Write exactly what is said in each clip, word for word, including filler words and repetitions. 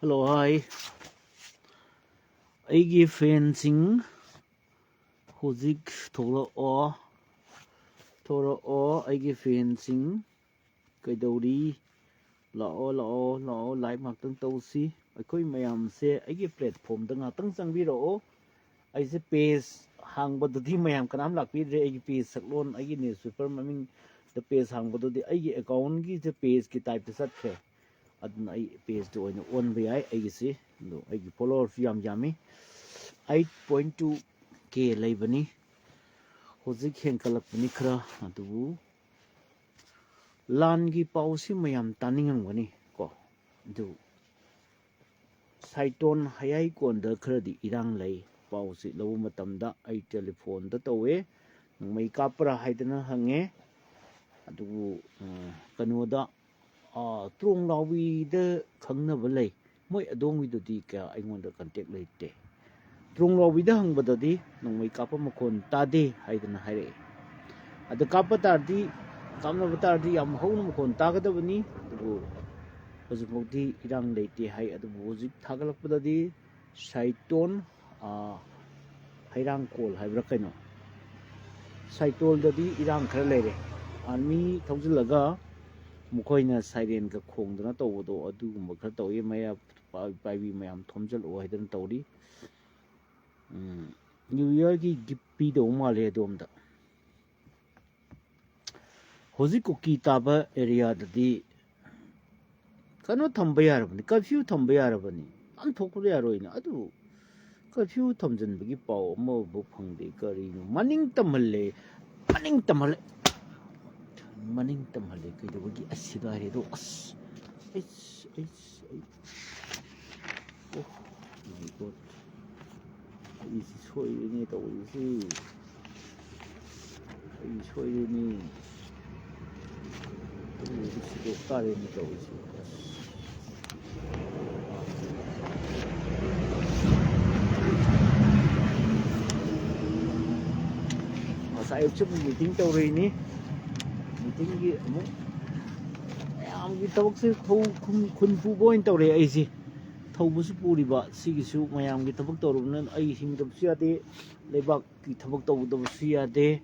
Hello, hi. ꯑꯩꯒꯤ fencing ꯍꯧꯖꯤꯛ ꯊꯣꯛꯂꯛꯑꯣ, ꯊꯣꯛꯂꯛꯑꯣ꯫ ꯑꯩꯒꯤ ꯐꯦꯟꯁꯤꯡ ꯀꯩꯗꯧꯔꯤ? ꯂꯥꯛꯑꯣ, ꯂꯥꯛꯑꯣ, ꯂꯥꯛꯑꯣ, ꯂꯥꯏꯚ ꯉꯥꯛꯇꯪ ꯇꯧꯁꯤ꯫ ꯑꯩꯈꯣꯏ ꯃꯌꯥꯝꯁꯦ ꯑꯩꯒꯤ ꯄ꯭ꯂꯦꯠꯐꯣꯝꯗ ꯉꯥꯛꯇꯪ ꯆꯪꯕꯤꯔꯛꯑꯣ꯫ ꯑꯩꯁꯦ ꯄꯦꯖ ꯍꯥꯡꯕꯗꯨꯗꯤ ꯃꯌꯥꯝ ꯀꯅꯥꯝ ꯂꯥꯛꯄꯤꯗ꯭ꯔꯦ꯫ ꯑꯩꯒꯤ ꯄꯦꯖ ꯁꯛꯂꯣꯟ, ꯑꯩꯒꯤ ꯅ꯭ꯌꯨꯁꯄꯦꯄꯔ ꯃꯃꯤꯡꯗ ꯄꯦꯖ ꯍꯥꯡꯕꯗꯨꯗꯤ ꯑꯩꯒꯤ ꯑꯦꯀꯥꯎꯟꯒꯤꯁꯦ ꯄꯦꯖꯀꯤ ꯇꯥꯏꯞꯇ ꯆꯠꯈ꯭ꯔꯦ꯫ ꯑꯗꯨꯅ ꯑꯩ ꯄꯦꯖꯇ ꯑꯣꯏꯅ ꯑꯣꯟꯕ ꯌꯥꯏ ꯑꯩꯒꯤꯁꯤ꯫ ꯑꯗꯣ ꯑꯩꯒꯤ ꯐꯣꯂꯣꯋꯔꯁꯨ ꯌꯥꯝ ꯌꯥꯝꯃꯤ, ꯑꯩꯠ ꯄꯣꯏꯟ ꯇꯨ ꯀꯦ ꯂꯩꯕꯅꯤ꯫ ꯍꯧꯖꯤꯛ ꯍꯦꯟꯒꯠꯂꯛꯄꯅꯤ ꯈꯔ, ꯑꯗꯨꯕꯨ ꯂꯥꯟꯒꯤ ꯄꯥꯎꯁꯤ ꯃꯌꯥꯝ ꯇꯥꯅꯤꯡꯉꯝꯒꯅꯤ ꯀꯣ꯫ ꯑꯗꯨ ꯁꯥꯏꯇꯣꯟ ꯍꯌꯥꯏꯀꯣꯟꯗ ꯈꯔꯗꯤ ꯏꯔꯥꯡ ꯂꯩ꯫ ꯄꯥꯎꯁꯤ ꯂꯧꯕ ꯃꯇꯝꯗ ꯑꯩ ꯇꯦꯂꯤꯐꯣꯟꯗ ꯇꯧꯋꯦ, ꯅꯣꯡꯃꯩ ꯀꯥꯞꯄ꯭ꯔꯥ ꯍꯥꯏꯗꯅ ꯍꯪꯉꯦ꯫ ꯑꯗꯨꯕꯨ ꯑ, ꯀꯩꯅꯣꯗ, ꯑ, ꯇ꯭ꯔꯣꯡ ꯂꯥꯎꯕꯤꯗ ꯈꯪꯅꯕ ꯂꯩ, ꯃꯣꯏ ꯑꯗꯣꯝꯒꯤꯗꯨꯗꯤ ꯀꯌꯥ ꯑꯩꯉꯣꯟꯗ ꯀꯟꯇꯦꯛ ꯂꯩꯇꯦ꯫ ꯇ꯭ꯔꯣꯡ ꯂꯥꯎꯕꯤꯗ ꯍꯪꯕꯗꯗꯤ ꯅꯣꯡꯃꯩ ꯀꯥꯞꯄ ꯃꯈꯣꯟ ꯇꯥꯗꯦ ꯍꯥꯏꯗꯅ ꯍꯥꯏꯔꯛꯑꯦ꯫ ꯑꯗ ꯀꯥꯞꯄ ꯇꯥꯔꯗꯤ, ꯀꯥꯞꯅꯕ ꯇꯥꯔꯗꯤ ꯌꯥꯝ ꯍꯧꯅ ꯃꯈꯣꯟ ꯇꯥꯒꯗꯕꯅꯤ, ꯑꯗꯨꯕꯨ ꯍꯧꯖꯤꯛꯐꯥꯎꯗꯤ ꯏꯔꯥꯡ ꯂꯩꯇꯦ ꯍꯥꯏ꯫ ꯑꯗꯨꯕꯨ ꯍꯧꯖꯤꯛ ꯊꯥꯒꯠꯂꯛꯄꯗꯗꯤ ꯁꯥꯏꯇꯣꯟ, ꯑ, ꯍꯩꯔꯥꯡꯀꯣꯜ ꯍꯥꯏꯕ꯭ꯔꯥ ꯀꯩꯅꯣ, ꯁꯥꯏꯇꯣꯜꯗꯗꯤ ꯏꯔꯥꯡ ꯈꯔ ꯂꯩꯔꯦ꯫ ꯑꯥꯔꯃꯤ ꯊꯧꯖꯤꯜꯂꯒ ꯃꯈꯣꯏꯅ ꯁꯥꯏꯔꯦꯟꯒ ꯈꯣꯡꯗꯅ ꯇꯧꯕꯗꯣ, ꯑꯗꯨꯒꯨꯝꯕ ꯈꯔ ꯇꯧꯏ꯫ ꯃꯌꯥ ꯄꯥꯏꯕꯤ ꯃꯌꯥꯝ ꯊꯣꯝꯖꯤꯜꯂꯛꯑꯣ ꯍꯥꯏꯗꯅ ꯇꯧꯔꯤ꯫ ꯎꯝ, ꯅ꯭ꯌꯨ ꯌꯔꯒꯤ ꯒꯤꯐ ꯄꯤꯗꯧ ꯃꯥꯜꯂꯦ ꯑꯗꯣꯝꯗ꯫ ꯍꯧꯖꯤꯛ ꯀꯨꯀꯤ ꯇꯥꯕ ꯑꯦꯔꯤꯌꯥꯗꯗꯤ ꯀꯩꯅꯣ ꯊꯝꯕ ꯌꯥꯔꯕꯅꯤ, ꯀꯔꯐ꯭ꯌꯨ ꯊꯝꯕ ꯌꯥꯔꯕꯅꯤ, ꯅꯥꯟꯊꯣꯛꯄꯗ ꯌꯥꯔꯣꯏꯅ꯫ ꯑꯗꯨꯕꯨ ꯀꯔꯐ꯭ꯌꯨ ꯊꯝꯖꯤꯟꯕꯒꯤ ꯄꯥꯎ ꯑꯃꯐꯥꯎ ꯐꯪꯗꯦ꯫ ꯀꯔꯤꯅꯣ? ꯃꯅꯤꯡ ꯇꯝꯍꯜꯂꯦ, ꯃꯅꯤꯡ ꯇꯝꯍꯜꯂꯦ, ꯃꯅꯤꯡ ꯇꯝꯍꯜꯂꯦ꯫ ꯀꯩꯗꯧꯕꯒꯤ? ꯑꯁ, ꯁꯤꯒꯥꯏꯔꯦ ꯑꯗꯣ꯫ ꯑꯁ, ꯑꯩꯁ, ꯑꯩꯁ, ꯑꯩ, ꯑꯣ, my God꯫ ꯑꯩꯁꯤ ꯁꯣꯏꯔꯦꯅꯦ ꯇꯧꯔꯤꯁꯤ꯫ ꯑꯩ ꯁꯣꯏꯔꯦꯅꯦ꯫ ꯑꯩ ꯁꯤꯗꯣꯛ ꯇꯥꯔꯦꯅꯦ ꯇꯧꯔꯤꯁꯤ꯫ ꯑꯁ꯫ ꯉꯁꯥꯏ ꯑꯌꯨꯛꯁꯨ ꯑꯃꯨꯛ ꯃꯤꯇꯤꯡ ꯇꯧꯔꯨꯏꯅꯤ꯫ ꯃꯤꯇꯤꯡꯒꯤ ꯑꯃꯨꯛ ꯃꯌꯥꯝꯒꯤ ꯊꯕꯛꯁꯦ ꯈꯨ-, ꯈꯨꯟ, ꯈꯨꯟ ꯄꯨꯕ ꯑꯣꯏꯅ ꯇꯧꯔꯦ ꯑꯩꯁꯦ꯫ ꯊꯧꯕꯁꯨ ꯄꯨꯔꯤꯕ, ꯁꯤꯒꯤꯁꯨ ꯃꯌꯥꯝꯒꯤ ꯊꯕꯛ ꯇꯧꯔꯕꯅꯤꯅ ꯑꯩ ꯍꯤꯡꯗꯕꯁꯨ ꯌꯥꯗꯦ, ꯂꯩꯕꯥꯛꯀꯤ ꯊꯕꯛ ꯇꯧꯗꯕꯁꯨ ꯌꯥꯗꯦ꯫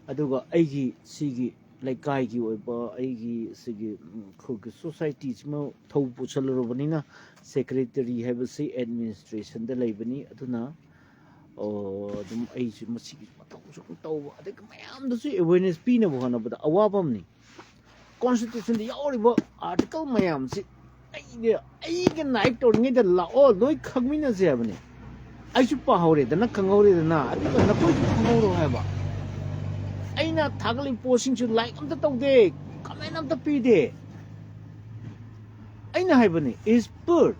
ꯑꯗꯨꯒ ꯑꯩꯒꯤ ꯁꯤꯒꯤ ꯂꯩꯀꯥꯏꯒꯤ ꯑꯣꯏꯕ, ꯑꯩꯒꯤ ꯁꯤꯒꯤ, ꯎꯝ, ꯑꯩꯈꯣꯏꯒꯤ ꯁꯣꯁꯥꯏꯇꯤꯁꯤꯃ ꯊꯧ ꯄꯨꯁꯜꯂꯨꯔꯕꯅꯤꯅ, ꯁꯦꯀ꯭ꯔꯦꯇꯔꯤ ꯍꯥꯏꯕꯁꯤ ꯑꯦꯗꯃꯤꯅꯤꯁꯇ꯭ꯔꯦꯁꯟꯗ ꯂꯩꯕꯅꯤ꯫ ꯑꯗꯨꯅ, ꯑꯣ, ꯑꯗꯨꯝ ꯑꯩꯁꯨ ꯃꯁꯤꯒꯤ ꯃꯊꯧꯁꯨ ꯑꯗꯨꯝ ꯇꯧꯕ, ꯑꯗꯒꯤ ꯃꯌꯥꯝꯗꯁꯨ ꯑꯦꯋꯦꯔꯅꯦꯁ ꯄꯤꯅꯕ ꯍꯣꯠꯅꯕꯗ ꯑꯋꯥꯕ ꯑꯃꯅꯤ꯫ ꯀꯣꯟꯁꯇꯤꯇ꯭ꯌꯨꯁꯟꯗ ꯌꯥꯎꯔꯤꯕ ꯑꯥꯔꯇꯤꯀꯜ ꯃꯌꯥꯝꯁꯤ ꯑꯩꯅ, ꯑꯩꯒ ꯅꯥꯏꯛ ꯇꯧꯔꯤꯉꯩꯗ ꯂꯥꯛꯑꯣ, ꯂꯣꯏ ꯈꯪꯃꯤꯟꯅꯁꯦ ꯍꯥꯏꯕꯅꯤ꯫ ꯑꯩꯁꯨ ꯄꯥꯍꯧꯔꯦꯗꯅ, ꯈꯪꯍꯧꯔꯦꯗꯅ, ꯑꯗꯨꯒ ꯅꯈꯣꯏꯁꯨ ꯈꯪꯍꯧꯔꯣ ꯍꯥꯏꯕ꯫ ꯑꯩꯅ ꯊꯥꯒꯠꯂꯤꯕ ꯄꯣꯠꯁꯤꯡꯁꯨ ꯂꯥꯏꯛ ꯑꯝꯇ ꯇꯧꯗꯦ, ꯀꯃꯦꯟ ꯑꯝꯇ ꯄꯤꯗꯦ꯫ ꯑꯩꯅ ꯍꯥꯏꯕꯅꯤ, is per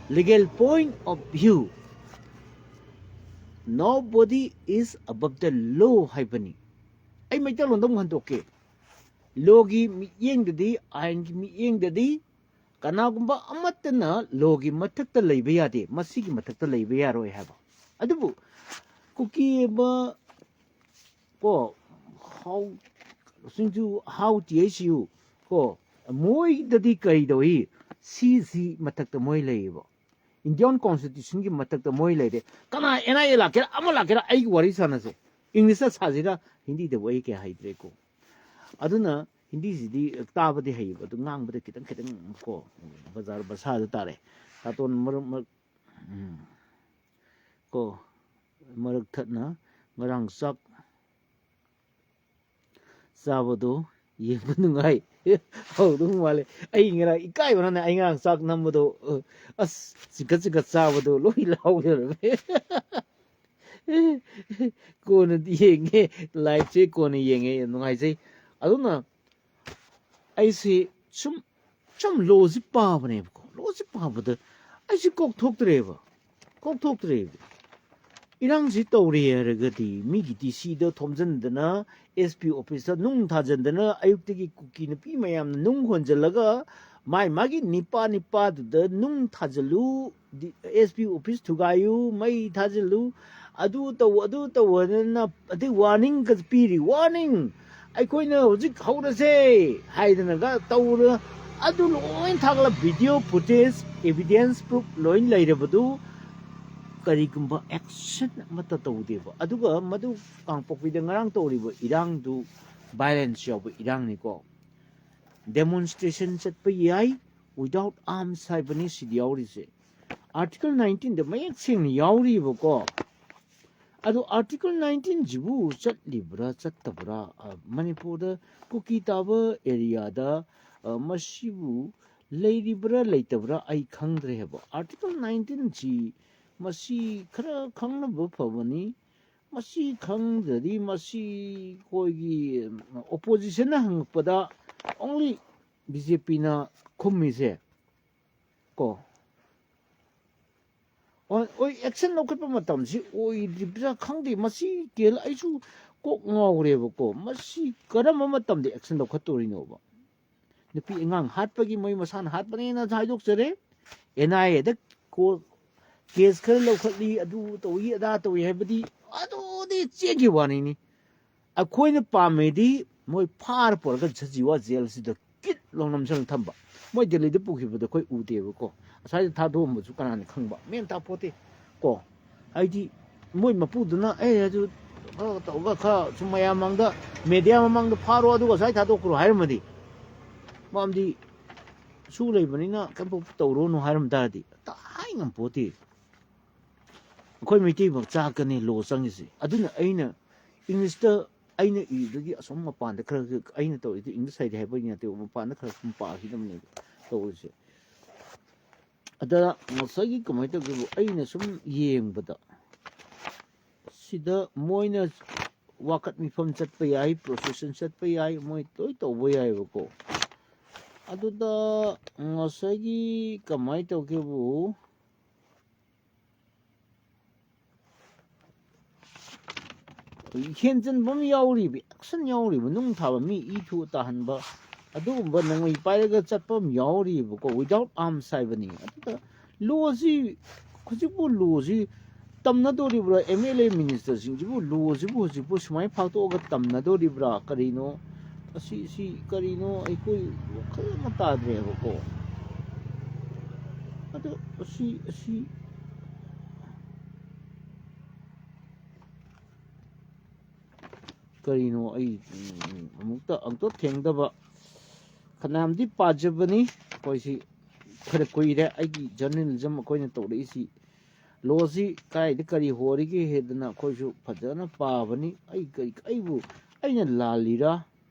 legal point of view, nobody is above the law ꯍꯥꯏꯕꯅꯤ꯫ ꯑꯩ ꯃꯩꯇꯩꯂꯣꯟꯗ ꯑꯃꯨꯛ ꯍꯟꯗꯣꯛꯀꯦ꯫ ꯂꯣꯒꯤ ꯃꯤꯠꯌꯦꯡꯗꯗꯤ, ꯑꯥꯏꯟꯒꯤ ꯃꯤꯠꯌꯦꯡꯗꯗꯤ ꯀꯅꯥꯒꯨꯝꯕ ꯑꯃꯠꯇꯅ ꯂꯣꯒꯤ ꯃꯊꯛꯇ ꯂꯩꯕ ꯌꯥꯗꯦ, ꯃꯁꯤꯒꯤ ꯃꯊꯛꯇ ꯂꯩꯕ ꯌꯥꯔꯣꯏ ꯍꯥꯏꯕ꯫ ꯑꯗꯨꯕꯨ ꯀꯨꯀꯤ ꯑꯃ ꯀꯣ, ꯍꯥꯎ, ꯁꯤꯡꯖꯨ, ꯍꯥꯎ ꯇꯤ ꯑꯩꯆ ꯌꯨ ꯀꯣ, ꯃꯣꯏꯗꯗꯤ ꯀꯔꯤ ꯇꯧꯏ? ꯁꯤ ꯁꯤ ꯃꯊꯛꯇ ꯃꯣꯏ ꯂꯩꯌꯦꯕ꯫ ꯏꯟꯗꯤꯌꯥꯟ ꯀꯣꯟꯁꯇꯤꯇ꯭ꯌꯨꯁꯟꯒꯤ ꯃꯊꯛꯇ ꯃꯣꯏ ꯂꯩꯔꯦ꯫ ꯀꯅꯥ ꯑꯦꯟ ꯑꯥꯏ ꯑꯦ ꯂꯥꯛꯀꯦꯔꯥ, ꯑꯃ ꯂꯥꯛꯀꯦꯔꯥ, ꯑꯩꯒꯤ ꯋꯥꯔꯤ ꯁꯥꯟꯅꯁꯦ꯫ ꯏꯪꯂꯤꯁꯇ ꯁꯥꯁꯤꯔꯥ, ꯍꯤꯟꯗꯤꯗꯕꯨ ꯑꯩ ꯀꯌꯥ ꯍꯩꯇ꯭ꯔꯦꯀꯣ꯫ ꯑꯗꯨꯅ ꯍꯤꯟꯗꯤꯁꯤꯗꯤ ꯇꯥꯕꯗꯤ ꯍꯩꯌꯦꯕ, ꯑꯗꯨ ꯉꯥꯡꯕꯗ ꯈꯤꯇꯪ ꯈꯤꯇꯪ ꯀꯣ, ꯕꯖꯥꯔ ꯕꯁꯥꯗ ꯇꯥꯔꯦ꯫ ꯇꯥꯇꯣꯟ ꯃꯔꯛ ꯃꯔꯛ, ꯎꯝ, ꯀꯣ, ꯃꯔꯛ ꯊꯠꯅ ꯉꯔꯥꯡ ꯆꯥꯛ ꯆꯥꯕꯗꯣ ꯌꯦꯡꯕ ꯅꯨꯡꯉꯥꯏ꯫ ꯍꯧꯗꯧ ꯃꯥꯜꯂꯦ꯫ ꯑꯩ ꯉꯔꯥꯡ ꯏꯀꯥꯏꯕꯅꯅꯦ, ꯑꯩ ꯉꯔꯥꯡ ꯆꯥꯛ ꯅꯝꯕꯗꯣ, ꯑ, ꯑꯁ, ꯆꯤꯛꯀꯠ ꯆꯤꯛꯀꯠ ꯆꯥꯕꯗꯣ ꯂꯣꯏ ꯂꯥꯎ ꯂꯩꯔꯝꯃꯦ꯫ ꯀꯣꯟꯅꯗꯤ ꯌꯦꯡꯉꯦ, ꯂꯥꯏꯐꯁꯦ ꯀꯣꯟꯅ ꯌꯦꯡꯉꯦ, ꯌꯥꯝ ꯅꯨꯡꯉꯥꯏꯖꯩ꯫ ꯑꯗꯨꯅ ꯑꯩꯁꯤ ꯁꯨꯝ, ꯁꯨꯝ ꯂꯣꯁꯤ ꯄꯥꯕꯅꯦꯕꯀꯣ꯫ ꯂꯣꯁꯤ ꯄꯥꯕꯗ ꯑꯩꯁꯤ ꯀꯣꯛ ꯊꯣꯛꯇ꯭ꯔꯦꯕ, ꯀꯣꯛ ꯊꯣꯛꯇ꯭ꯔꯦꯕ꯫ ꯏꯔꯥꯡꯁꯤ ꯇꯧꯔꯦ ꯍꯥꯏꯔꯒꯗꯤ ꯃꯤꯒꯤ ꯗꯤ ꯁꯤꯗ ꯊꯣꯝꯖꯤꯟꯗꯅ, ꯑꯦꯁ ꯄꯤ ꯑꯣꯐꯤꯁꯇ ꯅꯨꯡ ꯊꯥꯖꯤꯟꯗꯅ, ꯑꯌꯨꯛꯇꯒꯤ ꯀꯨꯀꯤ ꯅꯨꯄꯤ ꯃꯌꯥꯝꯅ ꯅꯨꯡ ꯍꯣꯟꯖꯤꯜꯂꯒ ꯃꯥꯏ ꯃꯥꯒꯤ ꯅꯤꯄꯥ ꯅꯤꯄꯥꯗꯨꯗ ꯅꯨꯡ ꯊꯥꯖꯤꯜꯂꯨ, ꯗꯤ-, ꯑꯦꯁ ꯄꯤ ꯑꯣꯐꯤꯁ ꯊꯨꯒꯥꯏꯌꯨ, ꯃꯩ ꯊꯥꯖꯤꯜꯂꯨ, ꯑꯗꯨ ꯇꯧ, ꯑꯗꯨ ꯇꯧ ꯍꯥꯏꯗꯅ, ꯑꯗꯩ ꯋꯥꯔꯅꯤꯡꯒ ꯄꯤꯔꯤ, ꯋꯥꯔꯅꯤꯡ꯫ ꯑꯩꯈꯣꯏꯅ ꯍꯧꯖꯤꯛ ꯍꯧꯔꯁꯦ ꯍꯥꯏꯗꯅꯒ ꯇꯧꯔ, ꯑꯗꯨ ꯂꯣꯏ ꯊꯥꯒꯠꯂ, video footage, evidence, proof ꯂꯣꯏ ꯂꯩꯔꯕꯗꯨ ꯀꯔꯤꯒꯨꯝꯕ action ꯑꯃꯠꯇ ꯇꯧꯗꯦꯕ꯫ ꯑꯗꯨꯒ ꯃꯗꯨ ꯀꯥꯡꯄꯣꯛꯄꯤꯗ ꯉꯔꯥꯡ ꯇꯧꯔꯤꯕ ꯏꯔꯥꯡꯗꯨ violence ꯌꯥꯎꯕ ꯏꯔꯥꯡꯅꯤꯀꯣ꯫ Demonstration ꯆꯠꯄ ꯌꯥꯏ without arms ꯍꯥꯏꯕꯅꯤ ꯁꯤꯗ ꯌꯥꯎꯔꯤꯁꯦ꯫ Article nineteenꯗ ꯃꯌꯦꯛ ꯁꯦꯡꯅ ꯌꯥꯎꯔꯤꯕꯀꯣ꯫ ꯑꯗꯣ Article nineteenꯁꯤꯕꯨ ꯆꯠꯂꯤꯕ꯭ꯔꯥ ꯆꯠꯇꯕ꯭ꯔꯥ, ꯑ, ꯃꯅꯤꯄꯨꯔꯗ ꯀꯨꯀꯤ ꯇꯥꯕ areaꯗ, ꯑ, ꯃꯁꯤꯕꯨ ꯂꯩꯔꯤꯕ꯭ꯔꯥ ꯂꯩꯇꯕ꯭ꯔꯥ ꯑꯩ ꯈꯪꯗ꯭ꯔꯦ ꯍꯥꯏꯕ꯫ Article nineteenꯁꯤ ꯃꯁꯤ ꯈꯔ ꯈꯪꯅꯕ ꯐꯕꯅꯤ꯫ ꯃꯁꯤ ꯈꯪꯗ꯭ꯔꯗꯤ ꯃꯁꯤ ꯑꯩꯈꯣꯏꯒꯤ oppositionꯅ ꯍꯪꯉꯛꯄꯗ only BJPꯅ ꯈꯨꯝꯃꯤꯁꯦ ꯀꯣ꯫ ꯑꯣ, ꯑꯣꯏ, action ꯂꯧꯈꯠꯄ ꯃꯇꯝꯁꯤ ꯑꯣꯏꯗ꯭ꯔꯤꯕ꯭ꯔꯥ ꯈꯪꯗꯦ꯫ ꯃꯁꯤ ꯀꯦꯜ ꯑꯩꯁꯨ ꯀꯣꯛ ꯉꯥꯎꯔꯦꯕꯀꯣ꯫ ꯃꯁꯤ ꯀꯔꯝꯕ ꯃꯇꯝꯗ action ꯂꯧꯈꯠꯇꯣꯔꯤꯅꯣꯕ? ꯅꯨꯄꯤ ꯑꯉꯥꯡ ꯍꯥꯠꯄꯒꯤ ꯃꯣꯏ ꯃꯁꯥꯅ ꯍꯥꯠꯄꯅꯦꯅ ꯍꯥꯏꯗꯣꯛꯆꯔꯦ꯫ NIAꯗ ꯀꯣ-, case ꯈꯔ ꯂꯧꯈꯠꯂꯤ, ꯑꯗꯨ ꯇꯧꯏ, ꯑꯗꯥ ꯇꯧꯏ ꯍꯥꯏꯕꯗꯤ ꯑꯗꯨꯗꯤ ꯆꯦꯟꯒꯤ ꯋꯥꯅꯤꯅꯤ꯫ ꯑꯩꯈꯣꯏꯅ ꯄꯥꯝꯃꯤꯗꯤ ꯃꯣꯏ ꯐꯥꯔ ꯄꯨꯔꯒ ꯁꯖꯤꯋꯥ ꯖꯦꯜꯁꯤꯗ ꯀꯤꯠ ꯂꯥꯎ ꯅꯝꯁꯤꯜꯂ ꯊꯝꯕ꯫ ꯃꯣꯏ ꯗꯦꯜꯂꯤꯗ ꯄꯨꯈꯤꯕꯗꯣ ꯑꯩꯈꯣꯏ ꯎꯗꯦꯕꯀꯣ꯫ ꯑꯁ꯭ꯋꯥꯏꯗ ꯊꯥꯗꯣꯛꯑꯝꯕꯁꯨ ꯀꯅꯥꯅ ꯈꯪꯕ? ꯃꯦꯟ ꯇꯥꯄꯣꯠꯇꯦ ꯀꯣ꯫ ꯍꯥꯏꯗꯤ ꯃꯣꯏ ꯃꯄꯨꯗꯨꯅ "ꯑꯦ, ꯑꯗꯨ ꯈꯔ ꯇꯧꯔꯒ ꯈꯔ ꯁꯨꯝ ꯃꯌꯥꯝ ꯃꯥꯡꯗ, media ꯃꯃꯥꯡꯗ ꯐꯥꯔꯣ, ꯑꯗꯨꯒ ꯑꯁ꯭ꯋꯥꯏ ꯊꯥꯗꯣꯛꯈ꯭ꯔꯣ" ꯍꯥꯏꯔꯝꯃꯗꯤ, ꯃꯔꯝꯗꯤ ꯁꯨ ꯂꯩꯕꯅꯤꯅ ꯀꯩꯝ ꯇꯧꯔꯨꯅꯨ ꯍꯥꯏꯔꯝ ꯇꯥꯔꯗꯤ ꯍꯥꯏ ꯉꯝꯄꯣꯠꯇꯦ꯫ ꯑꯩꯈꯣꯏ ꯃꯩꯇꯩꯃꯛ ꯆꯥꯛꯀꯅꯤ law ꯆꯪꯉꯤꯁꯦ꯫ ꯑꯗꯨꯅ ꯑꯩꯅ Englishꯇ, ꯑꯩꯅ ꯏꯕꯗꯒꯤ ꯑꯁꯣꯝ ꯃꯄꯥꯟꯗ ꯈꯔ, ꯑꯩꯅ ꯇꯧꯔꯤꯗꯣ English ꯍꯩꯔꯦ ꯍꯥꯏꯕꯒꯤ ꯅꯠꯇꯦ, ꯃꯄꯥꯟꯗ ꯈꯔ ꯁꯨꯝ ꯄꯥꯈꯤꯗꯕꯅꯦꯕ ꯇꯧꯔꯤꯁꯦ꯫ ꯑꯗ ꯉꯁꯥꯏꯒꯤ ꯀꯃꯥꯏꯅ ꯇꯧꯒꯦꯕꯨ, ꯑꯩꯅ ꯁꯨꯝ ꯌꯦꯡꯕꯗ ꯁꯤꯗ ꯃꯣꯏꯅ ꯋꯥꯀꯠ ꯃꯤꯐꯝ ꯆꯠꯄ ꯌꯥꯏ, procession ꯆꯠꯄ ꯌꯥꯏ, ꯃꯣꯏ ꯂꯣꯏ ꯇꯧꯕ ꯌꯥꯏꯑꯕꯀꯣ꯫ ꯑꯗꯨꯗ ꯉꯁꯥꯏꯒꯤ ꯀꯃꯥꯏꯅ ꯇꯧꯒꯦꯕꯨ, ꯍꯦꯟꯖꯟꯕ ꯑꯃ ꯌꯥꯎꯔꯤꯕ, action ꯌꯥꯎꯔꯤꯕ, ꯅꯨꯡ ꯊꯥꯕ, ꯃꯤ ꯏ ꯊꯨ ꯇꯥꯍꯟꯕ, ꯑꯗꯨꯒꯨꯝꯕ ꯅꯣꯡꯃꯩ ꯄꯥꯏꯔꯒ ꯆꯠꯄ ꯑꯃ ꯌꯥꯎꯔꯤꯕꯀꯣ, without arms ꯍꯥꯏꯕꯅꯤ꯫ ꯑꯗꯨꯗ lawꯁꯤ, ꯍꯧꯖꯤꯛꯄꯨ lawꯁꯤ ꯇꯝꯅꯗꯣꯔꯤꯕ꯭ꯔꯥ? MLA ministerꯁꯤꯡꯁꯤꯕꯨ lawꯁꯤꯕꯨ ꯍꯧꯖꯤꯛꯄꯨ ꯁꯨꯃꯥꯏꯅ ꯐꯥꯛꯇꯣꯛꯑꯒ ꯇꯝꯅꯗꯣꯔꯤꯕ꯭ꯔꯥ? ꯀꯔꯤꯅꯣ? ꯑꯁꯤ, ꯁꯤ ꯀꯔꯤꯅꯣ ꯑꯩꯈꯣꯏ ꯋꯥꯈꯜ ꯑꯃ ꯇꯥꯗ꯭ꯔꯦꯕꯀꯣ꯫ ꯑꯗꯣ ꯑꯁꯤ, ꯑꯁꯤ ꯀꯔꯤꯅꯣ ꯑꯩ, ꯎꯝ, ꯑꯃꯨꯛꯇ, ꯑꯃꯨꯛꯇ ꯊꯦꯡꯗꯕ ꯐꯅꯌꯥꯝꯗꯤ ꯄꯥꯖꯕꯅꯤ꯫ ꯑꯩꯈꯣꯏꯁꯤ ꯈꯔ ꯀꯨꯏꯔꯦ ꯑꯩꯒꯤ ꯖꯔꯅꯦꯂꯤꯖꯝ ꯑꯩꯈꯣꯏꯅ ꯇꯧꯔꯛꯏꯁꯤ꯫ ꯂꯣꯁꯤ ꯀꯥꯏꯗ ꯀꯔꯤ ꯍꯣꯔꯤꯒꯦ ꯍꯥꯏꯗꯅ ꯑꯩꯈꯣꯏꯁꯨ ꯐꯖꯅ ꯄꯥꯕꯅꯤ꯫ ꯑꯩ ꯀꯔꯤ, ꯑꯩꯕꯨ, ꯑꯩꯅ ꯂꯥꯜꯂꯤꯔꯥ?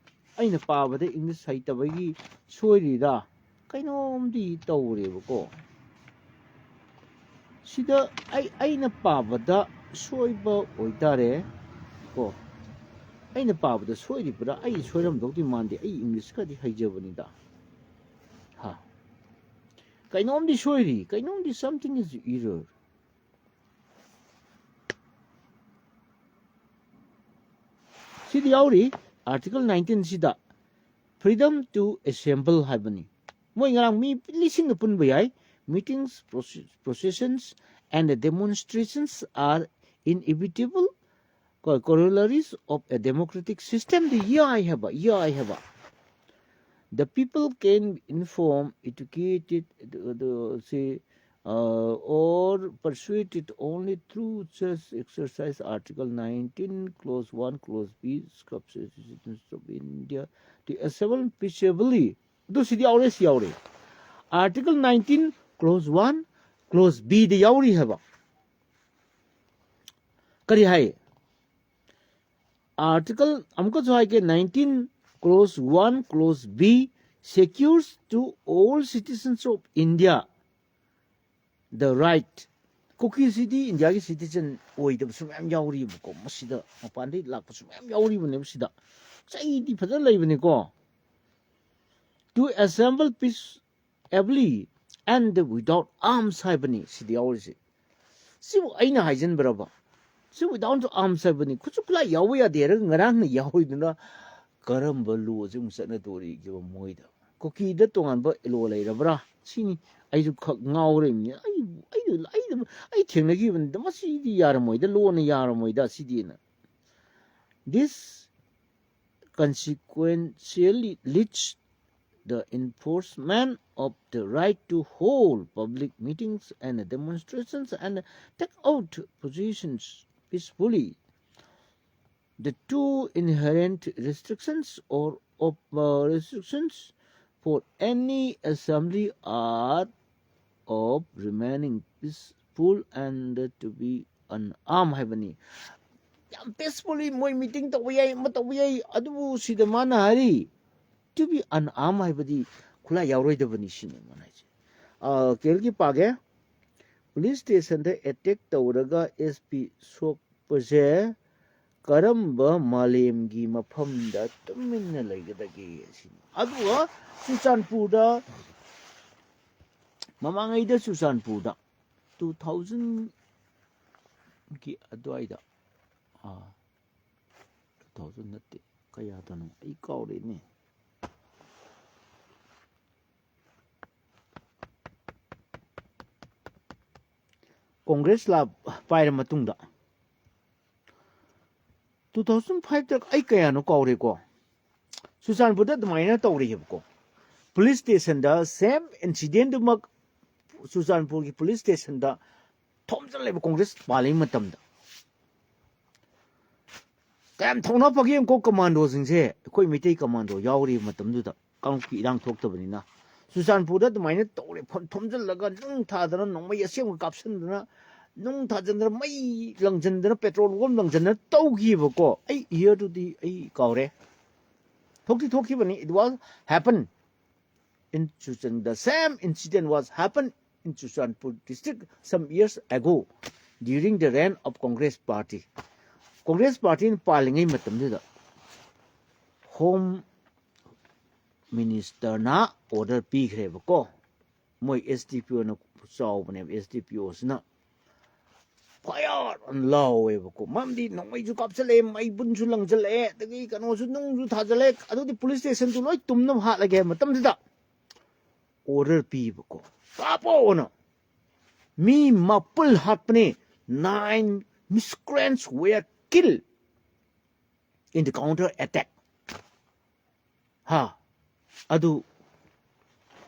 ꯑꯩꯅ ꯄꯥꯕꯗ ꯏꯪꯂꯤꯁ ꯍꯩꯇꯕꯒꯤ ꯁꯣꯏꯔꯤꯔꯥ? ꯀꯩꯅꯣꯝꯗꯤ ꯇꯧꯔꯦꯕꯀꯣ꯫ ꯁꯤꯗ ꯑꯩ, ꯑꯩꯅ ꯄꯥꯕꯗ ꯁꯣꯏꯕ ꯑꯣꯏꯇꯥꯔꯦ ꯀꯣ, ꯑꯩꯅ ꯄꯥꯕꯗ ꯁꯣꯏꯔꯤꯕ꯭ꯔꯥ? ꯑꯩ ꯁꯣꯏꯔꯝꯗꯧꯗꯤ ꯃꯥꯟꯗꯦ, ꯑꯩ ꯏꯪꯂꯤꯁꯀꯗꯤ ꯍꯩꯖꯕꯅꯤꯗ꯫ ꯍꯥ, ꯀꯩꯅꯣꯝꯗꯤ ꯁꯣꯏꯔꯤ, ꯀꯩꯅꯣꯝꯗꯤ, something is error꯫ ꯁꯤꯗꯤ ꯌꯥꯎꯔꯤ, ꯑꯥꯔꯇꯤꯀꯜ ꯅꯥꯏꯟꯇꯤꯟꯁꯤꯗ freedom to assemble ꯍꯥꯏꯕꯅꯤ꯫ ꯃꯣꯏ ꯉꯔꯥꯡ ꯃꯤ ꯂꯤꯁꯤꯡꯅ ꯄꯨꯟꯕ ꯌꯥꯏ꯫ Meetings, processions and demonstrations are inevitable corollaries of a democratic system ꯗꯤ ꯌꯥꯏ ꯍꯥꯏꯕ, ꯌꯥꯏ ꯍꯥꯏꯕ꯫ The people can inform, educated, ꯑꯗꯨ, ꯑꯗꯨ, ꯁꯤ, uh, or persuaded only through such exercise, Article nineteen, Clause one, Clause B, Constitution of India, to assemble peaceably. ꯑꯗꯨ ꯁꯤꯗꯤ ꯌꯥꯎꯔꯦ, ꯁꯤ ꯌꯥꯎꯔꯦ꯫ Article nineteen, Clause one, Clause B ꯗ ꯌꯥꯎꯔꯤ ꯍꯥꯏꯕ꯫ ꯀꯔꯤ ꯍꯥꯏ? Article ꯑꯃꯨꯛꯀꯁꯨ ꯍꯥꯏꯒꯦ, nineteen, Clause one, Clause B secures to all citizens of India the right. ꯀꯨꯀꯤꯁꯤꯗꯤ ꯏꯟꯗꯤꯌꯥꯒꯤ ꯁꯤꯇꯤꯖꯟ ꯑꯣꯏꯗꯕꯁꯨ ꯃꯌꯥꯝ ꯌꯥꯎꯔꯤꯕꯀꯣ, ꯃꯁꯤꯗ ꯃꯄꯥꯟꯗꯒꯤ ꯂꯥꯛꯄꯁꯨ ꯃꯌꯥꯝ ꯌꯥꯎꯔꯤꯕꯅꯦꯕ꯫ ꯁꯤꯗ ꯆꯩꯗꯤ ꯐꯖꯅ ꯂꯩꯕꯅꯤꯀꯣ꯫ To assemble peaceably and without arms ꯍꯥꯏꯕꯅꯤ ꯁꯤꯗ ꯌꯥꯎꯔꯤꯁꯦ꯫ ꯁꯤꯕꯨ ꯑꯩꯅ ꯍꯥꯏꯖꯤꯟꯕ꯭ꯔꯕ? ꯁꯤ without arms ꯍꯥꯏꯕꯅꯤ꯫ ꯈꯨꯠꯁꯨ ꯈꯨꯠꯂꯥꯏ ꯌꯥꯎꯕ ꯌꯥꯗꯦ ꯍꯥꯏꯔꯒ ꯉꯔꯥꯡꯅ ꯌꯥꯎꯔꯤꯗꯨꯅ ꯀꯔꯝꯕ ꯂꯣꯁꯦ ꯑꯃꯨꯛ ꯆꯠꯅꯗꯣꯔꯤꯒꯦꯕ ꯃꯣꯏꯗ? ꯀꯨꯀꯤꯗ ꯇꯣꯉꯥꯟꯕ ꯂꯣ ꯂꯩꯔꯕ꯭ꯔꯥ? ꯁꯤꯅꯤ ꯑꯩꯁꯨ ꯈꯛ ꯉꯥꯎꯔꯤꯕꯅꯤ꯫ ꯑꯩ, ꯑꯩ, ꯑꯩ, ꯑꯩ ꯊꯦꯡꯅꯈꯤꯕꯅꯤꯗ, ꯃꯁꯤꯗꯤ ꯌꯥꯔꯝꯃꯣꯏꯗ, ꯂꯣꯅ ꯌꯥꯔꯝꯃꯣꯏꯗ ꯁꯤꯗꯤꯅ꯫ This consequentially leads the enforcement of the right to hold public meetings and demonstrations and take out positions peacefully. The two inherent restrictions or of uh, restrictions for any assembly are of remaining peaceful and to be unarmed ꯍꯥꯏꯕꯅꯤ꯫ ꯌꯥꯝ peacefully ꯃꯣꯏ meeting ꯇꯧꯕ ꯌꯥꯏ, ꯑꯃ ꯇꯧꯕ ꯌꯥꯏ, ꯑꯗꯨꯕꯨ ꯁꯤꯗ ꯃꯥꯅ ꯍꯥꯏꯔꯤ to be unarmed ꯍꯥꯏꯕꯗꯤ ꯈꯨꯠꯂꯥꯏ ꯌꯥꯎꯔꯣꯏꯗꯕꯅꯤ ꯁꯤꯅꯤ ꯃꯥꯅ ꯍꯥꯏꯁꯦ꯫ ꯑ, ꯀꯦꯔꯜꯒꯤ ꯄꯥꯒꯦ꯫ Police stationꯗ attack ꯇꯧꯔꯒ S P ꯁꯣꯛꯄꯁꯦ ꯀꯔꯝꯕ ꯃꯥꯂꯦꯝꯒꯤ ꯃꯐꯝꯗ ꯇꯨꯃꯤꯟꯅ ꯂꯩꯒꯗꯒꯦ ꯁꯤꯅꯤ꯫ ꯑꯗꯨꯒ ꯆꯨꯔꯆꯥꯟꯄꯨꯔꯗ, ꯃꯃꯥꯡꯉꯩꯗ ꯆꯨꯔꯆꯥꯟꯄꯨꯔꯗ two thousandꯒꯤ ꯑꯗꯨꯋꯥꯏꯗ, ꯑꯥ, two thousand ꯅꯠꯇꯦ, ꯀꯌꯥꯗꯅꯣ ꯑꯩ ꯀꯥꯎꯔꯦꯅꯦ꯫ ꯀꯣꯡꯒ꯭ꯔꯦꯁ ꯂꯥ ꯄꯥꯏꯔ ꯃꯇꯨꯡꯗ two thousand fiveꯇ ꯑꯩ ꯀꯌꯥꯅꯣ ꯀꯥꯎꯔꯦꯀꯣ, ꯆꯨꯔꯆꯥꯟꯄꯨꯔꯗ ꯑꯗꯨꯃꯥꯏꯅ ꯇꯧꯔꯛꯑꯦꯕꯀꯣ꯫ Police stationꯗ same incidentꯗꯨꯃꯛ ꯆꯨꯔꯆꯥꯟꯄꯨꯔꯒꯤ police stationꯗ ꯊꯣꯝꯖꯤꯜꯂꯦꯕ ꯀꯣꯡꯒ꯭ꯔꯦꯁ ꯄꯥꯜꯂꯤꯉꯩ ꯃꯇꯝꯗ꯫ ꯀꯌꯥꯝ ꯊꯧꯅꯥ ꯐꯒꯦ ꯌꯦꯡꯉꯨꯀꯣ, ꯀꯃꯥꯟꯗꯣꯁꯤꯡꯁꯦ, ꯑꯩꯈꯣꯏ ꯃꯩꯇꯩ ꯀꯃꯥꯟꯗꯣ ꯌꯥꯎꯔꯤꯕ ꯃꯇꯝꯗꯨꯗ, ꯀꯥꯡꯂꯨꯞꯀꯤ ꯏꯔꯥꯡ ꯊꯣꯛꯇꯕꯅꯤꯅ꯫ ꯆꯨꯔꯆꯥꯟꯄꯨꯔꯗ ꯑꯗꯨꯃꯥꯏꯅ ꯇꯧꯔꯦ, ꯐꯝ-, ꯊꯣꯝꯖꯤꯜꯂꯒ ꯅꯨꯡ ꯊꯥꯗꯅ, ꯅꯣꯡꯃꯩ ꯑꯁꯦꯡꯕ ꯀꯥꯞꯁꯤꯟꯗꯅ, ꯅꯨꯡ ꯊꯥꯖꯤꯟꯗꯅ, ꯃꯩ ꯂꯪꯁꯤꯟꯗꯅ, petrol bomb ꯂꯪꯁꯤꯟꯗꯅ ꯇꯧꯈꯤꯕꯀꯣ꯫ ꯑꯩ yearꯗꯨꯗꯤ ꯑꯩ ꯀꯥꯎꯔꯦ, ꯊꯣꯛꯇꯤ ꯊꯣꯛꯈꯤꯕꯅꯤ꯫ It was happen in Churachandpur, the same incident was happened in Churachandpur district some years ago during the reign of Congress party. Congress partyꯅ ꯄꯥꯜꯂꯤꯉꯩ ꯃꯇꯝꯗꯨꯗ Home Ministerꯅ order ꯄꯤꯈ꯭ꯔꯦꯕꯀꯣ꯫ ꯃꯣꯏ S D P Oꯅ ꯆꯥꯎꯕꯅꯦꯕ, S D P Oꯁꯤꯅ fire ꯑꯅ ꯂꯥꯎꯋꯦꯕꯀꯣ꯫ ꯃꯔꯝꯗꯤ ꯅꯣꯡꯃꯩꯁꯨ ꯀꯥꯞꯁꯤꯜꯂꯛꯑꯦ, ꯃꯩ ꯕꯨꯟꯁꯨ ꯂꯪꯁꯤꯜꯂꯛꯑꯦ, ꯑꯗꯒꯤ ꯀꯩꯅꯣꯁꯨ, ꯅꯨꯡꯁꯨ ꯊꯥꯖꯤꯜꯂꯛꯑꯦ, ꯑꯗꯨꯗꯤ police stationꯗꯨ ꯂꯣꯏ ꯇꯨꯝꯅꯕ ꯍꯥꯠꯂꯒꯦ ꯍꯥꯏꯕ ꯃꯇꯝꯗꯨꯗ order ꯄꯤꯕꯀꯣ, ꯀꯥꯞꯄꯣꯅ꯫ ꯃꯤ ꯃꯥꯄꯜ ꯍꯥꯠꯄꯅꯦ, nine miscreants were killed in the counter attack꯫ ꯍꯥ? ꯑꯗꯨ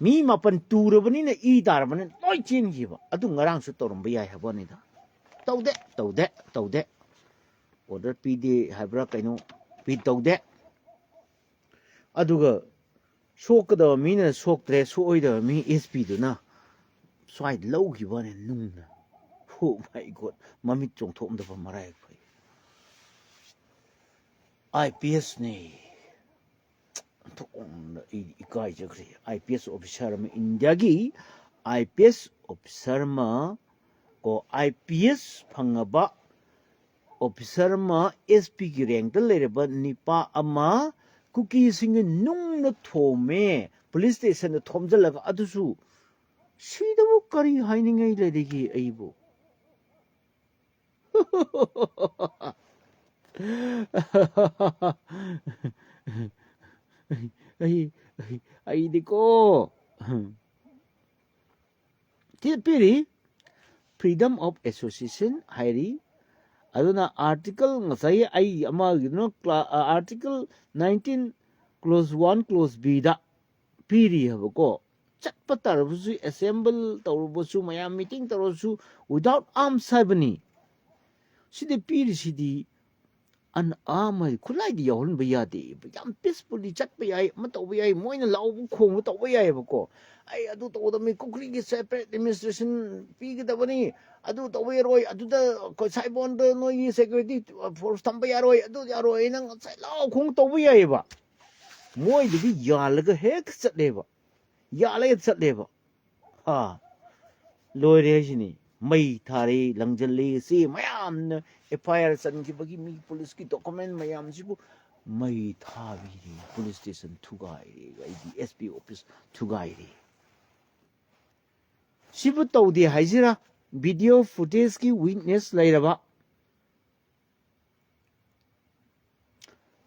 ꯃꯤ ꯃꯥꯄꯟ ꯇꯨꯔꯕꯅꯤꯅ, ꯏ ꯇꯥꯔꯕꯅꯤꯅ ꯂꯣꯏ ꯆꯦꯟꯈꯤꯕ꯫ ꯑꯗꯨ ꯉꯔꯥꯡꯁꯨ ꯇꯧꯔꯝꯕ ꯌꯥꯏ ꯍꯥꯏꯕ ꯋꯥꯅꯤꯗ꯫ ꯇꯧꯗꯦ, ꯇꯧꯗꯦ, ꯇꯧꯗꯦ꯫ Order ꯄꯤꯗꯦ ꯍꯥꯏꯕ꯭ꯔꯥ ꯀꯩꯅꯣ, ꯄꯤ ꯇꯧꯗꯦ꯫ ꯑꯗꯨꯒ ꯁꯣꯛꯀꯗꯕ ꯃꯤꯅ ꯁꯣꯛꯇ꯭ꯔꯦ, ꯁꯣꯛꯑꯣꯏꯗꯕ ꯃꯤ ꯑꯦꯁ ꯄꯤꯗꯨꯅ ꯁ꯭ꯋꯥꯏꯗ ꯂꯧꯈꯤꯕꯅꯦ ꯅꯨꯡꯅ꯫ Oh my God, ꯃꯃꯤꯠ ꯆꯣꯡꯊꯣꯛꯑꯝꯗꯕ ꯃꯔꯥꯏ ꯐꯩ꯫ I P ꯑꯦꯁꯅꯤ꯫ ꯑꯣꯟꯊꯣꯛꯅ ꯑꯩ ꯏꯀꯥꯏꯖꯈ꯭ꯔꯦ꯫ ꯑꯥꯏ ꯄꯤ ꯑꯦꯁ ꯑꯣꯐꯤꯁꯥꯔ ꯑꯃ, ꯏꯟꯗꯤꯌꯥꯒꯤ ꯑꯥꯏ ꯄꯤ ꯑꯦꯁ ꯑꯣꯐꯤꯁꯥꯔ ꯑꯃ, ꯀꯣ, ꯑꯥꯏ ꯄꯤ ꯑꯦꯁ ꯐꯪꯉꯕ ꯑꯣꯐꯤꯁꯥꯔ ꯑꯃ, ꯑꯦꯁ ꯄꯤꯒꯤ ꯔꯦꯡꯛꯇ ꯂꯩꯔꯕ ꯅꯤꯄꯥ ꯑꯃ ꯀꯨꯀꯤꯁꯤꯡꯅ ꯅꯨꯡꯅ ꯊꯣꯝꯃꯦ, ꯄꯨꯂꯤꯁ ꯁ꯭ꯇꯦꯁꯟꯗ ꯊꯣꯝꯖꯤꯜꯂꯒ꯫ ꯑꯗꯨꯁꯨ ꯁꯤꯗꯕꯨ ꯀꯔꯤ ꯍꯥꯏꯅꯤꯡꯉꯥꯏ ꯂꯩꯔꯤꯒꯦ ꯑꯩꯕꯨ? ꯑꯩ, ꯑꯩ, ꯑꯩꯗꯤꯀꯣ, ꯁꯤ ꯄꯤꯔꯤ, freedom of association ꯍꯥꯏꯔꯤ꯫ ꯑꯗꯨꯅ article, ꯉꯁꯥꯏ ꯑꯩ ꯑꯃꯒꯤꯗꯨꯅ ꯀ꯭ꯂꯥ-, ꯑ, article nineteen clause one clause B ꯗ ꯄꯤꯔꯤ ꯍꯥꯏꯕꯀꯣ꯫ ꯆꯠꯄ ꯇꯥꯔꯕꯁꯨ, assemble ꯇꯧꯔꯕꯁꯨ, ꯃꯌꯥꯝ meeting ꯇꯧꯔꯁꯨ, without arms ꯍꯥꯏꯕꯅꯤ꯫ ꯁꯤꯗ ꯄꯤꯔꯤꯁꯤꯗꯤ unarmed ꯍꯥꯏꯗꯤ ꯈꯨꯠꯂꯥꯏꯗꯤ ꯌꯥꯎꯍꯟꯕ ꯌꯥꯗꯦ꯫ ꯌꯥꯝ peacefully ꯆꯠꯄ ꯌꯥꯏ, ꯑꯃ ꯇꯧꯕ ꯌꯥꯏ, ꯃꯣꯏꯅ ꯂꯥꯎꯕ ꯈꯣꯡꯕ ꯇꯧꯕ ꯌꯥꯏꯑꯕꯀꯣ꯫ "ꯑꯩ ꯑꯗꯨ ꯇꯧꯒꯗꯕꯅꯤ, ꯀꯨꯀ꯭ꯔꯤꯒꯤ separate administration ꯄꯤꯒꯗꯕꯅꯤ, ꯑꯗꯨ ꯇꯧꯕ ꯌꯥꯔꯣꯏ, ꯑꯗꯨꯗ ꯑꯩꯈꯣꯏ ꯁꯥꯏꯕꯣꯟꯗ ꯅꯣꯏꯒꯤ security force ꯊꯝꯕ ꯌꯥꯔꯣꯏ, ꯑꯗꯨ ꯌꯥꯔꯣꯏ", ꯅꯪ ꯉꯁꯥꯏ ꯂꯥꯎ ꯈꯣꯡ ꯇꯧꯕ ꯌꯥꯏꯑꯕ꯫ ꯃꯣꯏꯗꯗꯤ ꯌꯥꯜꯂꯒ ꯍꯦꯛ ꯆꯠꯂꯦꯕ, ꯌꯥꯜꯂꯒ ꯆꯠꯂꯦꯕ꯫ ꯍꯥ, ꯂꯣꯏꯔꯦ ꯍꯥꯏꯁꯤꯅꯤ꯫ ꯃꯩ ꯊꯥꯔꯦ, ꯂꯪꯖꯜꯂꯦ, ꯆꯦ ꯃꯌꯥꯝꯅ ꯑꯦꯐ ꯑꯥꯏ ꯑꯥꯔ ꯆꯟꯈꯤꯕꯒꯤ ꯃꯤ ꯄꯨꯂꯤꯁꯀꯤ document ꯃꯌꯥꯝꯁꯤꯕꯨ ꯃꯩ ꯊꯥꯕꯤꯔꯦ, ꯄꯨꯂꯤꯁ ꯁ꯭ꯇꯦꯁꯟ ꯊꯨꯒꯥꯏꯔꯦ, ꯑꯩꯒꯤ ꯑꯦꯁ ꯄꯤ ꯑꯣꯐꯤꯁ ꯊꯨꯒꯥꯏꯔꯦ꯫ ꯁꯤꯕꯨ ꯇꯧꯗꯦ ꯍꯥꯏꯁꯤꯔꯥ? ꯚꯤꯗꯤꯑꯣ ꯐꯨꯇꯦꯖꯀꯤ ꯋꯤꯠꯅꯦꯁ ꯂꯩꯔꯕ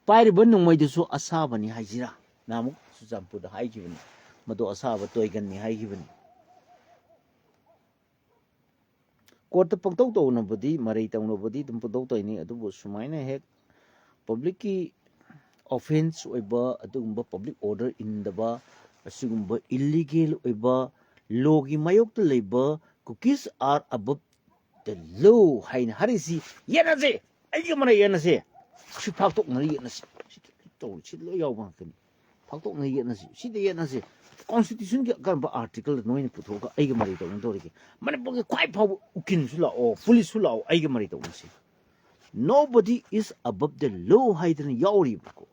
ꯄꯥꯏꯔꯤꯕ ꯅꯣꯡꯃꯩꯗꯨꯁꯨ ꯑꯁꯥꯕꯅꯤ ꯍꯥꯏꯁꯤꯔꯥ? ꯅꯍꯥꯟꯃꯨꯛ ꯆꯨꯔꯆꯥꯟꯄꯨꯔꯗ ꯍꯥꯏꯈꯤꯕꯅꯤ, ꯃꯗꯨ ꯑꯁꯥꯕ ꯇꯣꯏꯒꯟꯅꯤ ꯍꯥꯏꯈꯤꯕꯅꯤ꯫ ꯀꯣꯔꯠꯇ ꯄꯪꯇꯧ ꯇꯧꯅꯕꯗꯤ, ꯃꯔꯩ ꯇꯧꯅꯕꯗꯤ ꯑꯗꯨꯝ ꯄꯪꯇꯧ ꯇꯧꯅꯤ, ꯑꯗꯨꯕꯨ ꯁꯨꯃꯥꯏꯅ ꯍꯦꯛ ꯄꯕ꯭ꯂꯤꯛꯀꯤ ꯑꯣꯐꯦꯟꯁ ꯑꯣꯏꯕ, ꯑꯗꯨꯒꯨꯝꯕ ꯄꯕ꯭ꯂꯤꯛ ꯑꯣꯔꯗꯔ ꯏꯟꯗꯕ, ꯑꯁꯤꯒꯨꯝꯕ ꯏꯜꯂꯤꯒꯦꯜ ꯑꯣꯏꯕ, ꯂꯣꯒꯤ ꯃꯥꯌꯣꯛꯇ ꯂꯩꯕ, cookies are above the law ꯍꯥꯏꯅ ꯍꯥꯏꯔꯤꯁꯤ ꯌꯦꯠꯅꯁꯦ꯫ ꯑꯩꯒ ꯃꯔꯩ ꯌꯦꯠꯅꯁꯦ꯫ ꯁꯤ ꯐꯥꯛꯇꯣꯛꯅꯔ ꯌꯦꯠꯅꯁꯦ꯫ ꯁꯤ ꯇꯧꯔꯤ, ꯁꯤ ꯂꯣꯏ ꯌꯥꯎꯕ ꯉꯥꯛꯇꯅꯤ꯫ ꯐꯥꯛꯇꯣꯛꯅ ꯌꯦꯠꯅꯁꯤ꯫ ꯁꯤꯗ ꯌꯦꯠꯅꯁꯤ꯫ ꯀꯣꯟꯁꯇꯤꯇ꯭ꯌꯨꯁꯟꯒꯤ ꯀꯔꯝꯕ ꯑꯥꯔꯇꯤꯀꯜꯗ ꯅꯣꯏꯅ ꯄꯨꯊꯣꯛꯑꯒ ꯑꯩꯒ ꯃꯔꯩ ꯇꯧꯅꯗꯧꯔꯤꯒꯦ? ꯃꯅꯤꯄꯨꯔꯒꯤ ꯈ꯭ꯋꯥꯏ ꯐꯥꯎꯕ ꯎꯀꯤꯜꯁꯨ ꯂꯥꯛꯑꯣ, ꯄꯨꯂꯤꯁꯁꯨ ꯂꯥꯛꯑꯣ, ꯑꯩꯒ ꯃꯔꯩ ꯇꯧꯅꯁꯤ꯫ Nobody is above the law ꯍꯥꯏꯗꯅ ꯌꯥꯎꯔꯤꯕꯀꯣ꯫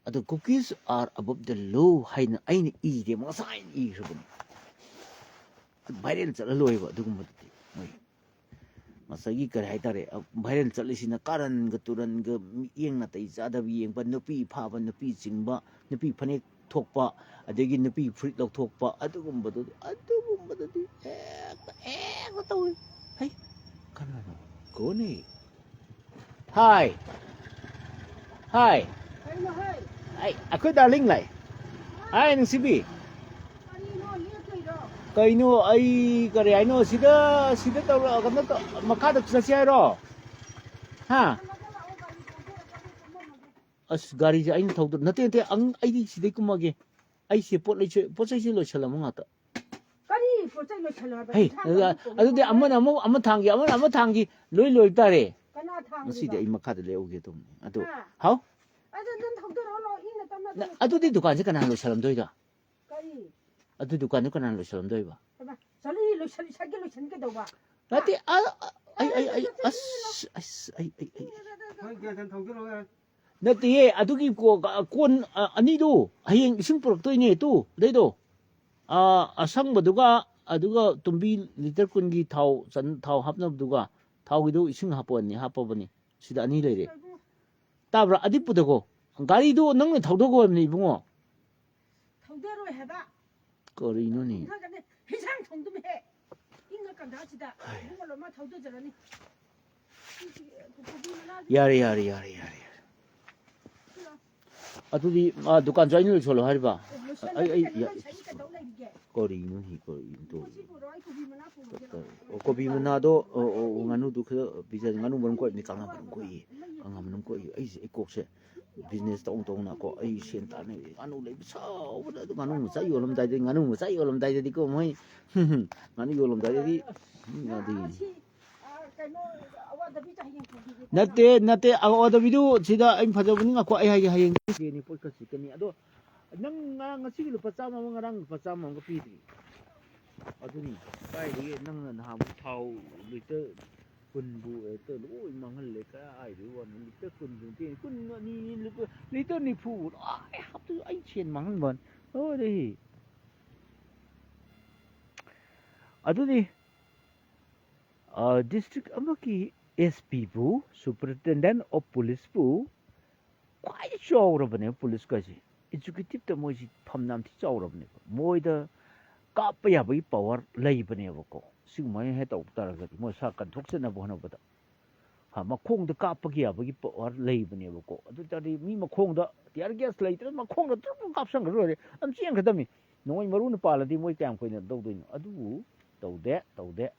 ꯑꯗꯣ cookies are above the law ꯍꯥꯏꯅ ꯑꯩꯅ ꯏꯗꯦ, ꯉꯁꯥꯏꯅ ꯏꯈ꯭ꯔꯕꯅꯤ꯫ ꯚꯥꯏꯔꯦꯜ ꯆꯠꯂ ꯂꯣꯏꯕ ꯑꯗꯨꯒꯨꯝꯕꯗꯨꯗꯤ ꯃꯣꯏ꯫ ꯉꯁꯥꯏꯒꯤ ꯀꯔꯤ ꯍꯥꯏꯇꯥꯔꯦ, ꯚꯥꯏꯔꯦꯜ ꯆꯠꯂꯤꯁꯤꯅ ꯀꯥꯔꯟꯒ ꯇꯨꯔꯟꯒ, ꯃꯤꯠꯌꯦꯡ ꯅꯥꯇꯩ ꯆꯥꯗꯕ ꯌꯦꯡꯕ, ꯅꯨꯄꯤ ꯐꯥꯕ, ꯅꯨꯄꯤ ꯆꯤꯡꯕ, ꯅꯨꯄꯤ ꯐꯅꯦꯛ ꯊꯣꯛꯄ, ꯑꯗꯒꯤ ꯅꯨꯄꯤ ꯐꯨꯔꯤꯠ ꯂꯧꯊꯣꯛꯄ, ꯑꯗꯨꯒꯨꯝꯕꯗꯨ, ꯑꯗꯨꯒꯨꯝꯕꯗꯨꯗꯤ ꯍꯦꯛꯇ, ꯍꯦꯛꯇ ꯇꯧꯏ꯫ ꯍꯩ, ꯀꯅꯥꯅꯣ? ꯀꯣꯅꯦ? ꯍꯥꯏ꯫ ꯍꯥꯏ꯫ ꯀꯩꯅꯣ ꯍꯥꯏ? ꯑꯩ, ꯑꯩꯈꯣꯏ ꯗꯥꯔꯂꯤꯡ ꯂꯥꯛꯑꯦ꯫ ꯍꯥꯏ, ꯅꯨꯡꯁꯤꯕꯤ꯫ ꯀꯔꯤꯅꯣ, ꯂꯦꯞꯇꯣꯏꯔꯣ? ꯀꯩꯅꯣ, ꯑꯩ ꯀꯔꯤ ꯍꯥꯏꯅꯣ? ꯁꯤꯗ, ꯁꯤꯗ ꯇꯧꯔ-, ꯀꯩꯅꯣ ꯇꯧ-, ꯃꯈꯥꯗ ꯆꯠꯁꯤ ꯍꯥꯏꯔꯣ? ꯍꯥ? ꯑꯁ, ꯒꯥꯔꯤꯁꯦ ꯑꯩꯅ ꯊꯧꯗ-, ꯅꯠꯇꯦ, ꯅꯠꯇꯦ, ꯑꯪ-, ꯑꯩꯗꯤ ꯁꯤꯗꯩ ꯀꯨꯝꯃꯒꯦ꯫ ꯑꯩꯁꯦ ꯄꯣꯠ ꯂꯩꯁꯦ-, ꯄꯣꯠ ꯆꯩꯁꯦ ꯂꯣꯏꯁꯜꯂꯝꯃꯣ ꯉꯥꯛꯇ꯫ ꯀꯔꯤ ꯄꯣꯠ ꯆꯩ ꯂꯣꯏꯁꯜꯂꯣ ꯍꯥꯏꯕ? ꯍꯩ, ꯏꯟꯁꯥꯡ ꯑꯗꯨꯗ-, ꯅꯥꯄꯤ ꯄꯨꯔꯛꯑꯣ ꯑꯗꯨꯗꯤ ꯍꯥꯏꯕ? ꯑꯃꯅ ꯑꯃꯨꯛ ꯑꯃ ꯊꯥꯡꯒꯤ, ꯑꯃꯅ ꯑꯃ ꯊꯥꯡꯒꯤ, ꯂꯣꯏ ꯂꯣꯏ ꯇꯥꯔꯦ꯫ ꯀꯅꯥ ꯊꯥꯡꯗꯣꯏꯕ? ꯉꯁꯤꯗꯤ ꯑꯩ ꯃꯈꯥꯗ ꯂꯦꯛꯍꯧꯒꯦ ꯇꯧꯕꯅꯤ꯫ ꯑꯗꯣ, ꯍꯥ? ꯍꯥꯎ? ꯑꯗꯨ ꯑꯗꯨꯝ ꯊꯧꯗꯣꯔꯛꯑꯣ, ꯂꯥꯛꯑꯣ, ꯏꯪꯅ ꯇꯞꯅ ꯅ-, ꯑꯗꯨꯝ ꯑꯗꯨꯗꯤ ꯊꯧꯗꯣꯔꯛꯑꯣ꯫ ꯗꯨꯀꯥꯟꯁꯦ ꯀꯅꯥꯅ ꯂꯣꯏꯁꯜꯂꯝꯗꯣꯏꯗꯣ? ꯀꯔꯤ? ꯑꯗꯨ ꯗꯨꯀꯥꯟꯗꯣ ꯀꯅꯥꯅ ꯂꯣꯏꯁꯜꯂꯝꯗꯣꯏꯕ? ꯍꯩꯃꯥ, ꯆꯠꯂꯨ, ꯂꯣꯏꯁꯜ-, ꯏꯁꯥꯒꯤ ꯂꯣꯏꯁꯟꯒꯦ ꯀꯩꯗꯧꯕ? ꯅꯠꯇꯦ, ꯍꯥ? ꯑ, ꯑ, ꯑꯩ, ꯑꯩ, ꯑꯩ, ꯑꯁ, ꯑꯁ, ꯑꯩ, ꯑꯩ, ꯑꯩ꯫ ꯅꯪ ꯒ꯭ꯌꯥꯟ ꯊꯧꯗꯣꯔꯛꯑꯣ ꯌꯥꯔꯦ꯫ ꯅꯠꯇꯦꯌꯦ, ꯑꯗꯨꯒꯤ ꯀꯣ-, ꯀ-, ꯀꯣꯟ, ꯑ, ꯑꯅꯤꯗꯣ ꯍꯌꯦꯡ ꯏꯁꯤꯡ ꯄꯨꯔꯛꯇꯣꯏꯅꯦ, ꯇꯨ, ꯑꯗꯩꯗꯣ꯫ ꯑ, ꯑꯁꯪꯕꯗꯨꯒ, ꯑꯗꯨꯒ ꯇꯨꯝꯕꯤ ꯂꯤꯇꯔ ꯀꯨꯟꯒꯤ ꯊꯥꯎ ꯆꯟ-, ꯊꯥꯎ ꯍꯥꯞꯅꯕꯗꯨꯒ, ꯊꯥꯎꯒꯤꯗꯨ ꯏꯁꯤꯡ ꯍꯥꯞꯄꯛꯑꯅꯤ, ꯍꯥꯞꯄꯕꯅꯤ꯫ ꯁꯤꯗ ꯑꯅꯤ ꯂꯩꯔꯦ꯫ ꯇꯥꯕ꯭ꯔꯥ? ꯑꯗꯤꯄꯨꯗꯀꯣ꯫ ꯒꯥꯔꯤꯗꯣ ꯅꯪꯅ ꯊꯧꯗꯣꯛꯑꯣ ꯍꯥꯏꯕꯅꯤ, ꯏꯕꯨꯡꯉꯣ꯫ ꯊꯧꯗꯔꯣꯏ ꯍꯥꯏꯕ꯫ ꯀꯔꯤꯅꯣꯅꯦ? ꯊꯧꯗꯒꯅꯤ꯫ ꯍꯤꯟꯖꯥꯡ ꯊꯣꯡꯗꯨꯝ ꯍꯦ꯫ ꯏꯪꯉ ꯀꯥꯟꯗꯥꯁꯤꯗ꯫ ꯍꯥꯏ꯫ ꯏꯕꯨꯡꯉꯣ, ꯂꯣꯏꯃꯛ ꯊꯧꯗꯖꯔꯅꯤ꯫ ꯁꯤ, ꯁꯤ, ꯀꯣꯕꯤ ꯃꯅꯥꯁꯤ ꯌꯥꯔꯦ, ꯌꯥꯔꯦ, ꯌꯥꯔꯦ, ꯌꯥꯔꯦ, ꯌꯥꯔꯦ꯫ ꯁꯤꯂꯣ꯫ ꯑꯗꯨꯗꯤ, ꯃꯥ ꯗꯨꯀꯥꯟꯁꯨ ꯑꯩꯅ ꯂꯣꯏꯁꯜꯂꯣ ꯍꯥꯏꯔꯤꯕ? ꯑꯦ, ꯂꯣꯏꯁꯜꯂꯣ, ꯑꯩ, ꯑꯩ, ꯀꯩꯅꯣ ꯌꯥ-, ꯂꯣꯏꯁꯜꯂꯤ ꯀꯩꯗꯧ ꯂꯩꯔꯤꯒꯦ? ꯀꯔꯤꯅꯣꯅꯦ, ꯀꯔꯤꯅꯣ ꯇꯧꯔꯤꯁꯤꯕꯣ? ꯁꯤ ꯄꯨꯔꯛꯑꯣ, ꯑꯩ ꯀꯣꯕꯤ ꯃꯅꯥ ꯄꯨꯔꯛꯑꯣ꯫ ꯑꯣ, ꯀꯣꯕꯤ ꯃꯅꯥꯗꯣ, ꯑꯣ, ꯑꯣ, ꯑꯣ, ꯉꯥꯅꯨꯗꯨ ꯈꯔ ꯄꯤꯖ-, ꯉꯥꯅꯨ ꯃꯔꯨꯝ ꯀꯣꯛꯏꯕꯅꯤ, ꯀꯥꯡꯉꯥ ꯃꯔꯨꯝ ꯀꯣꯛꯏ, ꯀꯥꯡꯉꯥ ꯃꯔꯨꯝ ꯀꯣꯛꯏ꯫ ꯑꯩꯁꯦ, ꯑꯩ ꯀꯣꯛꯁꯦ ꯕꯤꯖꯤꯅꯦꯁ ꯇꯧ ꯇꯧꯅꯀꯣ, ꯑꯩ ꯁꯦꯟ ꯇꯥꯟꯅꯩ꯫ ꯉꯥꯅꯨ ꯂꯩꯕ ꯁꯥꯎꯕꯗ, ꯑꯗꯨ ꯉꯥꯅꯨ ꯃꯆꯥ ꯌꯣꯜꯂꯝꯗꯥꯏꯗꯗꯤ, ꯉꯥꯅꯨ ꯃꯆꯥ ꯌꯣꯜꯂꯝꯗꯥꯏꯗꯗꯤꯀꯣ, ꯃꯣꯏ ꯉꯥꯅꯨ ꯌꯣꯜꯂꯝꯗꯥꯏꯗꯗꯤ, ꯎꯝ, ꯑꯗꯨꯒꯤ ꯅꯠꯇꯦ, ꯅꯠꯇꯦ, ꯑꯋꯥꯗꯕꯤꯗꯨ ꯁꯤꯗ ꯑꯩ ꯐꯖꯕꯅꯤ, ꯉꯥꯏꯈꯣ, ꯑꯩ ꯍꯥꯏꯒꯦ, ꯍꯌꯦꯡ ꯄꯣꯠ ꯈꯔ ꯁꯤꯠꯀꯅꯤ꯫ ꯑꯗꯣ ꯅꯪ ꯉꯔꯥꯡ, ꯉꯁꯤꯒꯤ ꯂꯨꯄꯥ ꯆꯥꯝꯃ ꯑꯃ, ꯉꯔꯥꯡ ꯂꯨꯄꯥ ꯆꯥꯝꯃ ꯑꯃꯒ ꯄꯤꯗ꯭ꯔꯤ꯫ ꯑꯗꯨꯅꯤ, ꯀꯥꯏꯗꯒꯤ ꯅꯪꯅ ꯅꯍꯥꯟꯃꯨꯛ ꯊꯥꯎ ꯂꯤꯇꯔ ꯀꯨꯟꯕꯨ ꯍꯦꯛꯇ ꯂꯣꯏ ꯃꯥꯡꯍꯜꯂꯦ꯫ ꯀꯥꯏꯗꯒꯤ ꯋꯥꯅꯣ? ꯂꯤꯇꯔ ꯀꯨꯟꯕꯨ ꯅꯠꯇꯦ, ꯀꯨꯟ ꯑꯅꯤ, ꯂꯤꯇꯔ, ꯂꯤꯇꯔ ꯅꯤꯐꯨ ꯂꯣꯏ ꯍꯥꯞꯇꯣꯏ꯫ ꯑꯩ ꯁꯦꯟ ꯃꯥꯡꯍꯟꯕ ꯂꯣꯏꯔꯦ꯫ ꯑꯗꯨꯅꯤ, ꯑ, ꯗꯤꯁꯇ꯭ꯔꯤꯛ ꯑꯃꯒꯤ S P ꯕꯨ, Superintendent of Police ꯄꯨ, ꯈ꯭ꯋꯥꯏ ꯆꯥꯎꯔꯕꯅꯦ ꯄꯨꯂꯤꯁꯀꯁꯦ꯫ ꯑꯦꯛꯖꯤꯀ꯭ꯌꯨꯇꯤꯞꯇ ꯃꯣꯏꯁꯤ ꯐꯝ ꯌꯥꯝ ꯊꯤ ꯆꯥꯎꯔꯕꯅꯦꯕ꯫ ꯃꯣꯏꯗ ꯀꯥꯞꯄ ꯌꯥꯕꯒꯤ ꯄꯋꯥꯔ ꯂꯩꯕꯅꯦꯕꯀꯣ꯫ ꯁꯤꯒꯨꯝꯕ ꯍꯦꯛ ꯇꯧꯕ ꯇꯥꯔꯒꯗꯤ ꯃꯣꯏ ꯁꯥ ꯀꯟꯊꯣꯛꯆꯅꯕ ꯍꯣꯠꯅꯕꯗ, ꯍꯥ, ꯃꯈꯣꯡꯗ ꯀꯥꯞꯄꯒꯤ ꯌꯥꯕꯒꯤ ꯄꯋꯥꯔ ꯂꯩꯕꯅꯦꯕꯀꯣ꯫ ꯑꯗꯨ ꯑꯣꯏ ꯇꯥꯔꯗꯤ ꯃꯤ ꯃꯈꯣꯡꯗ tear gas ꯂꯩꯇ꯭ꯔꯦ, ꯃꯈꯣꯡꯗ ꯇꯨꯞ ꯇꯨꯞ ꯀꯥꯞꯁꯟꯈ꯭ꯔ ꯂꯣꯏꯔꯦ, ꯑꯗꯨꯝ ꯆꯦꯟꯈ꯭ꯔꯗꯕꯅꯤ꯫ ꯅꯣꯡꯃꯩ ꯃꯔꯨꯅ ꯄꯥꯜꯂꯗꯤ ꯃꯣꯏ ꯀꯌꯥꯝ ꯀꯨꯏꯅ ꯇꯧꯗꯣꯏꯅꯣ? ꯑꯗꯨꯕꯨ ꯇꯧꯗꯦ, ꯇꯧꯗꯦ꯫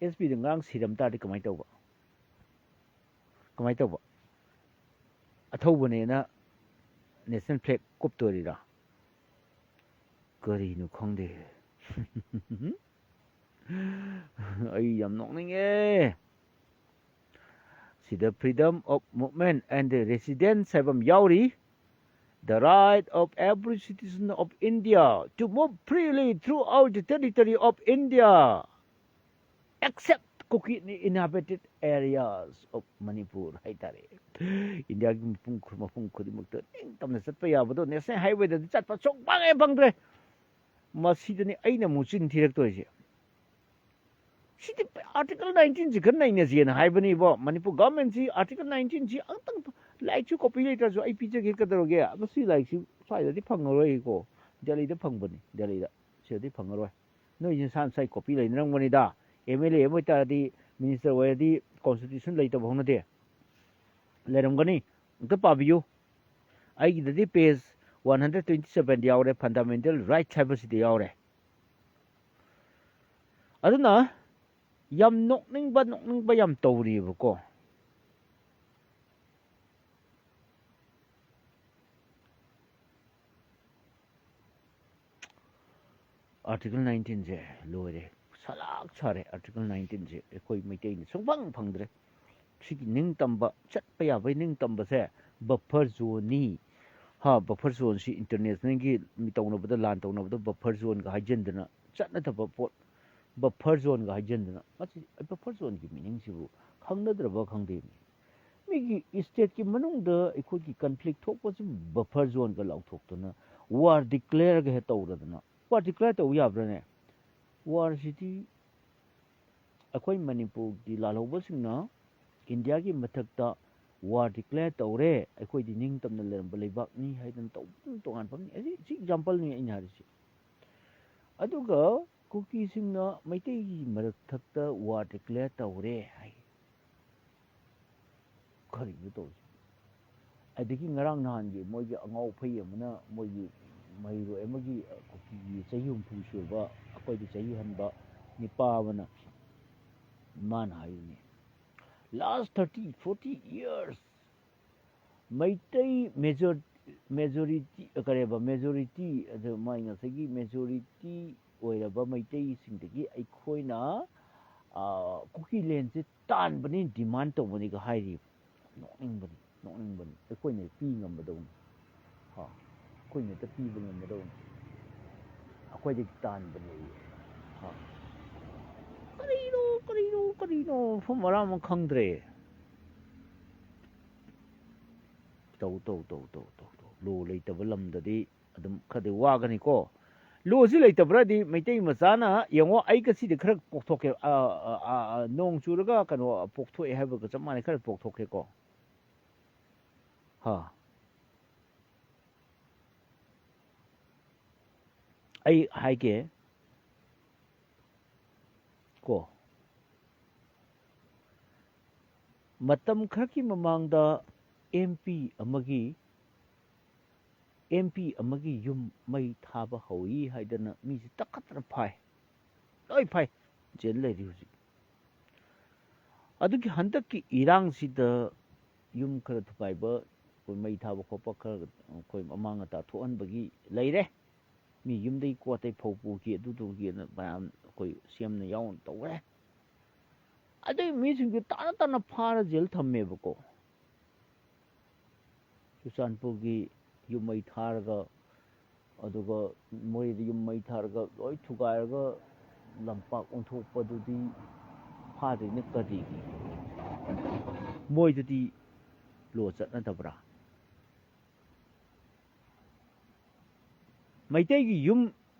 S P ꯗ ꯉꯔꯥꯡ ꯁꯤꯔꯝ ꯇꯥꯔꯗꯤ ꯀꯃꯥꯏꯅ ꯇꯧꯕ? ꯀꯃꯥꯏꯅ ꯇꯧꯕ? ꯑꯊꯧꯕꯅꯦꯅ national flag ꯀꯨꯞꯇꯣꯔꯤꯔꯥ? ꯀꯔꯤꯅꯣ ꯈꯪꯗꯦ꯫ ꯑꯩ ꯌꯥꯝ ꯅꯣꯛꯅꯤꯡꯉꯦ꯫ ꯁꯤꯗ freedom of movement and residence ꯍꯥꯏꯕ ꯑꯃ ꯌꯥꯎꯔꯤ꯫ The right of every citizen of India to move freely throughout the territory of India, except Kuki inhabited areas of Manipur ꯍꯥꯏꯇꯥꯔꯦ꯫ ꯏꯟꯗꯤꯌꯥꯒꯤ ꯃꯐꯝ ꯈꯨ-, ꯃꯐꯝ ꯈꯨꯗꯤꯡꯃꯛꯇ ꯅꯤꯡꯇꯝꯅ ꯆꯠꯄ ꯌꯥꯕꯗꯣ national highway ꯗꯗꯤ ꯆꯠꯄ ꯁꯨꯡꯐꯪ ꯍꯦꯛ ꯐꯪꯗ꯭ꯔꯦ꯫ ꯃꯁꯤꯗꯅꯤ ꯑꯩꯅ ꯑꯃꯨꯛ ꯆꯤꯟ ꯊꯤꯔꯛꯇꯣꯏꯁꯦ꯫ ꯁꯤꯗꯤ article nineteen ꯁꯤ ꯈꯔ ꯅꯩꯅꯁꯦꯅ ꯍꯥꯏꯕꯅꯤꯕꯣ꯫ ꯃꯅꯤꯄꯨꯔ government ꯁꯤ article nineteen ꯁꯤ ꯑꯃꯇꯪ, ꯂꯥꯏꯔꯤꯛꯁꯨ copy ꯂꯩꯇ꯭ꯔꯁꯨ ꯑꯩ ꯄꯤꯖꯒꯦ, ꯀꯩꯗꯧꯔꯒꯦ? ꯃꯁꯤ ꯂꯥꯏꯔꯤꯛꯁꯤ ꯁ꯭ꯋꯥꯏꯗꯗꯤ ꯐꯪꯉꯔꯣꯏꯀꯣ, ꯗꯦꯜꯂꯤꯗ ꯐꯪꯕꯅꯤ, ꯗꯦꯜꯂꯤꯗ꯫ ꯁꯤꯗꯗꯤ ꯐꯪꯉꯔꯣꯏ꯫ ꯅꯣꯏꯁꯤ ꯅꯁꯥ ꯅꯁꯥꯒꯤ copy ꯂꯩꯅꯔꯝꯒꯅꯤꯗ꯫ M L A ꯑꯃ ꯑꯣꯏꯇꯥꯔꯗꯤ, minister ꯑꯣꯏꯔꯗꯤ constitution ꯂꯩꯇꯕ ꯍꯧꯅꯗꯦ꯫ ꯂꯩꯔꯝꯒꯅꯤ, ꯑꯝꯇ ꯄꯥꯕꯤꯌꯨ꯫ ꯑꯩꯒꯤꯗꯗꯤ page one hundred twenty seven ꯗ ꯌꯥꯎꯔꯦ, fundamental rights ꯍꯥꯏꯕꯁꯤꯗ ꯌꯥꯎꯔꯦ꯫ ꯑꯗꯨꯅ ꯌꯥꯝ ꯅꯣꯛꯅꯤꯡꯕ, ꯅꯣꯛꯅꯤꯡꯕ ꯌꯥꯝ ꯇꯧꯔꯤꯑꯕꯀꯣ꯫ ꯑꯥꯔꯇꯤꯀꯜ ꯅꯥꯏꯟꯇꯤꯟꯁꯦ ꯂꯣꯏꯔꯦ, ꯁꯂꯥꯛ ꯁꯥꯔꯦ꯫ ꯑꯥꯔꯇꯤꯀꯜ ꯅꯥꯏꯟꯇꯤꯟꯁꯦ ꯑꯩꯈꯣꯏ ꯃꯩꯇꯩꯅ ꯁꯨꯡꯐꯪ ꯐꯪꯗ꯭ꯔꯦ꯫ ꯁꯤꯒꯤ ꯅꯤꯡꯇꯝꯕ, ꯆꯠꯄ ꯌꯥꯕꯒꯤ ꯅꯤꯡꯇꯝꯕꯁꯦ ꯕꯐꯔ ꯖꯣꯟꯅꯤ꯫ ꯍꯥ, ꯕꯐꯔ ꯖꯣꯟꯁꯤ ꯏꯟꯇꯔꯅꯦꯁꯅꯦꯜꯒꯤ ꯃꯤ ꯇꯧꯅꯕꯗ, ꯂꯥꯟ ꯇꯧꯅꯕꯗ ꯕꯐꯔ ꯖꯣꯟꯒ ꯍꯥꯏꯖꯤꯟꯗꯅ, ꯆꯠꯅꯗꯕ ꯄꯣꯠ, ꯕꯐꯔ ꯖꯣꯟꯒ ꯍꯥꯏꯖꯤꯟꯗꯅ꯫ ꯃꯁꯤ ꯕꯐꯔ ꯖꯣꯟꯒꯤ ꯃꯤꯅꯤꯡꯁꯤꯕꯨ ꯈꯪꯅꯗ꯭ꯔꯕ ꯈꯪꯗꯦ꯫ ꯃꯤꯒꯤ ꯏꯁꯇꯦꯠꯀꯤ ꯃꯅꯨꯡꯗ ꯑꯩꯈꯣꯏꯒꯤ ꯀꯟꯐ꯭ꯂꯤꯛ ꯊꯣꯛꯄꯁꯤ ꯕꯐꯔ ꯖꯣꯟꯒ ꯂꯥꯎꯊꯣꯛꯇꯅ, ꯋꯥꯔ ꯗꯤꯀ꯭ꯂꯦꯌꯔꯒ ꯍꯦꯛ ꯇꯧꯔꯗꯅ꯫ ꯋꯥꯔ ꯗꯤꯀ꯭ꯂꯦꯌꯔ ꯇꯧꯕ ꯌꯥꯕ꯭ꯔꯥꯅꯦ? ꯋꯥꯔꯁꯤꯗꯤ ꯑꯩꯈꯣꯏ ꯃꯅꯤꯄꯨꯔꯒꯤ ꯂꯥꯜꯍꯧꯕꯁꯤꯡꯅ ꯏꯟꯗꯤꯌꯥꯒꯤ ꯃꯊꯛꯇ ꯋꯥꯔ ꯗꯤꯀ꯭ꯂꯦꯌꯔ ꯇꯧꯔꯦ, ꯑꯩꯈꯣꯏꯗꯤ ꯅꯤꯡꯇꯝꯅ ꯂꯩꯔꯝꯕ ꯂꯩꯕꯥꯛꯅꯤ ꯍꯥꯏꯗꯅ ꯇꯧꯕ ꯇꯣꯉꯥꯟ ꯐꯝꯅꯤ꯫ ꯑꯁꯤ, ꯁꯤ ꯑꯦꯛꯖꯥꯝꯄꯜꯅꯤ ꯑꯩꯅ ꯍꯥꯏꯔꯤꯁꯤ꯫ ꯑꯗꯨꯒ ꯀꯨꯀꯤꯁꯤꯡꯅ ꯃꯩꯇꯩꯒꯤ ꯃꯊꯛꯇ ꯋꯥꯔ ꯗꯤꯀ꯭ꯂꯦꯌꯔ ꯇꯧꯔꯦ ꯍꯥꯏ꯫ ꯀꯔꯤꯅꯣ ꯇꯧꯔꯤꯁꯤ? ꯑꯗꯒꯤ ꯉꯔꯥꯡ ꯅꯍꯥꯟꯒꯤ ꯃꯣꯏꯒꯤ ꯑꯉꯥꯎ ꯐꯩ ꯑꯃꯅ, ꯃꯣꯏꯒꯤ ꯃꯍꯩꯔꯣꯏ ꯑꯃꯒꯤ, ꯑ, ꯀꯨꯀꯤꯒꯤ ꯆꯍꯤ ꯍꯨꯝꯐꯨ ꯁꯨꯔꯕ, ꯑꯩꯈꯣꯏꯗ ꯆꯍꯤ ꯍꯟꯕ ꯅꯤꯄꯥ ꯑꯃꯅ, ꯃꯥꯅ ꯍꯥꯏꯔꯤꯅꯦ, "Last thirty, forty years, Meitei major-, majority, ꯀꯔꯤꯕ, ꯃꯦꯖꯣꯔꯤꯇꯤ, ꯑꯗꯨ ꯃꯥꯏ ꯉꯁꯥꯏꯒꯤ ꯃꯦꯖꯣꯔꯤꯇꯤ ꯑꯣꯏꯔꯕ ꯃꯩꯇꯩꯁꯤꯡꯗꯒꯤ ꯑꯩꯈꯣꯏꯅ, ꯑ, ꯀꯨꯀꯤ ꯂꯦꯟꯁꯦ ꯇꯥꯟꯕꯅꯤ, ꯗꯤꯃꯥꯟ ꯇꯧꯕꯅꯤꯒ" ꯍꯥꯏꯔꯤꯕ꯫ ꯅꯣꯛꯅꯤꯡꯕꯅꯤ, ꯅꯣꯛꯅꯤꯡꯕꯅꯤ꯫ ꯑꯩꯈꯣꯏꯅ ꯄꯤ ꯉꯝꯕꯗꯧꯅꯤ꯫ ꯍꯥ? ꯑꯩꯈꯣꯏꯅ ꯍꯦꯛꯇ ꯄꯤꯕ ꯉꯝꯕꯗꯧꯅꯤ꯫ ꯑꯩꯈꯣꯏꯗꯒꯤ ꯇꯥꯟꯕꯅꯦ꯫ ꯍꯥ? ꯀꯔꯤꯅꯣ, ꯀꯔꯤꯅꯣ, ꯀꯔꯤꯅꯣ? ꯃꯐꯝ ꯃꯔꯥꯡ ꯑꯃ ꯈꯪꯗ꯭ꯔꯦ꯫ ꯇꯧ, ꯇꯧ, ꯇꯧ, ꯇꯧ, ꯇꯧ, ꯇꯧ꯫ ꯂꯣ ꯂꯩꯇꯕ ꯂꯝꯗꯗꯤ ꯑꯗꯨꯝ ꯈꯔꯗꯤ ꯋꯥꯒꯅꯤꯀꯣ꯫ ꯂꯣꯁꯤ ꯂꯩꯇꯕ꯭ꯔꯗꯤ ꯃꯩꯇꯩ ꯃꯆꯥꯅ ꯌꯦꯡꯉꯣ, ꯑꯩ ꯉꯁꯤꯗꯤ ꯈꯔ ꯄꯣꯛꯊꯣꯛꯀꯦ, ꯑ, ꯑ, ꯑ, ꯑ, ꯅꯣꯡ ꯆꯨꯔꯒ ꯀꯩꯅꯣ ꯄꯣꯛꯊꯣꯛꯑꯦ ꯍꯥꯏꯕꯒ ꯆꯞ ꯃꯥꯟꯅꯩ, ꯈꯔ ꯄꯣꯛꯊꯣꯛꯀꯦꯀꯣ꯫ ꯍꯥ꯫ ꯑꯩ ꯍꯥꯏꯒꯦ ꯀꯣ꯫ ꯃꯇꯝ ꯈꯔꯒꯤ ꯃꯃꯥꯡꯗ ꯑꯦꯝ ꯄꯤ ꯑꯃꯒꯤ, ꯑꯦꯝ ꯄꯤ ꯑꯃꯒꯤ ꯌꯨꯝ ꯃꯩ ꯊꯥꯕ ꯍꯧꯏ ꯍꯥꯏꯗꯅ ꯃꯤꯁꯤ ꯇꯛꯈꯠꯇꯅ ꯐꯥꯏ꯫ ꯂꯣꯏ ꯐꯥꯏ꯫ ꯖꯦꯜ ꯂꯩꯔꯤ ꯍꯧꯖꯤꯛ꯫ ꯑꯗꯨꯒꯤ ꯍꯟꯗꯛꯀꯤ ꯏꯔꯥꯡꯁꯤꯗ ꯌꯨꯝ ꯈꯔ ꯊꯨꯒꯥꯏꯕ, ꯑꯩꯈꯣꯏ ꯃꯩ ꯊꯥꯕ ꯈꯣꯠꯄ ꯈꯔ, ꯑꯩꯈꯣꯏ ꯑꯃꯥꯡ ꯑꯇꯥ ꯊꯣꯛꯍꯟꯕꯒꯤ ꯂꯩꯔꯦ꯫ ꯃꯤ ꯌꯨꯝꯗꯒꯤ ꯀꯣꯠꯇꯩ ꯐꯧ ꯄꯨꯈꯤ, ꯑꯗꯨ ꯇꯧꯈꯤꯅ ꯃꯌꯥꯝ ꯑꯩꯈꯣꯏ ꯁꯤ ꯑꯦꯝꯅ ꯌꯥꯎꯅ ꯇꯧꯈ꯭ꯔꯦ꯫ ꯑꯗꯨꯒꯤ ꯃꯤꯁꯤꯡꯗꯨ ꯇꯥꯅ ꯇꯥꯅ ꯐꯥꯔ ꯖꯦꯜ ꯊꯝꯃꯦꯕꯀꯣ꯫ ꯆꯨꯔꯆꯥꯟꯄꯨꯔꯒꯤ ꯌꯨꯝ ꯃꯩ ꯊꯥꯔꯒ, ꯑꯗꯨꯒ ꯃꯣꯔꯦꯗ ꯌꯨꯝ ꯃꯩ ꯊꯥꯔꯒ ꯂꯣꯏ ꯊꯨꯒꯥꯏꯔꯒ ꯂꯝꯄꯥꯛ ꯑꯣꯟꯊꯣꯛꯄꯗꯨꯗꯤ ꯐꯥꯗ꯭ꯔꯤꯅ ꯀꯔꯤꯒꯤ? ꯃꯣꯏꯗꯗꯤ ꯂꯣ ꯆꯠꯅꯗꯕ꯭ꯔꯥ? ꯃꯩꯇꯩꯒꯤ ꯌꯨꯝ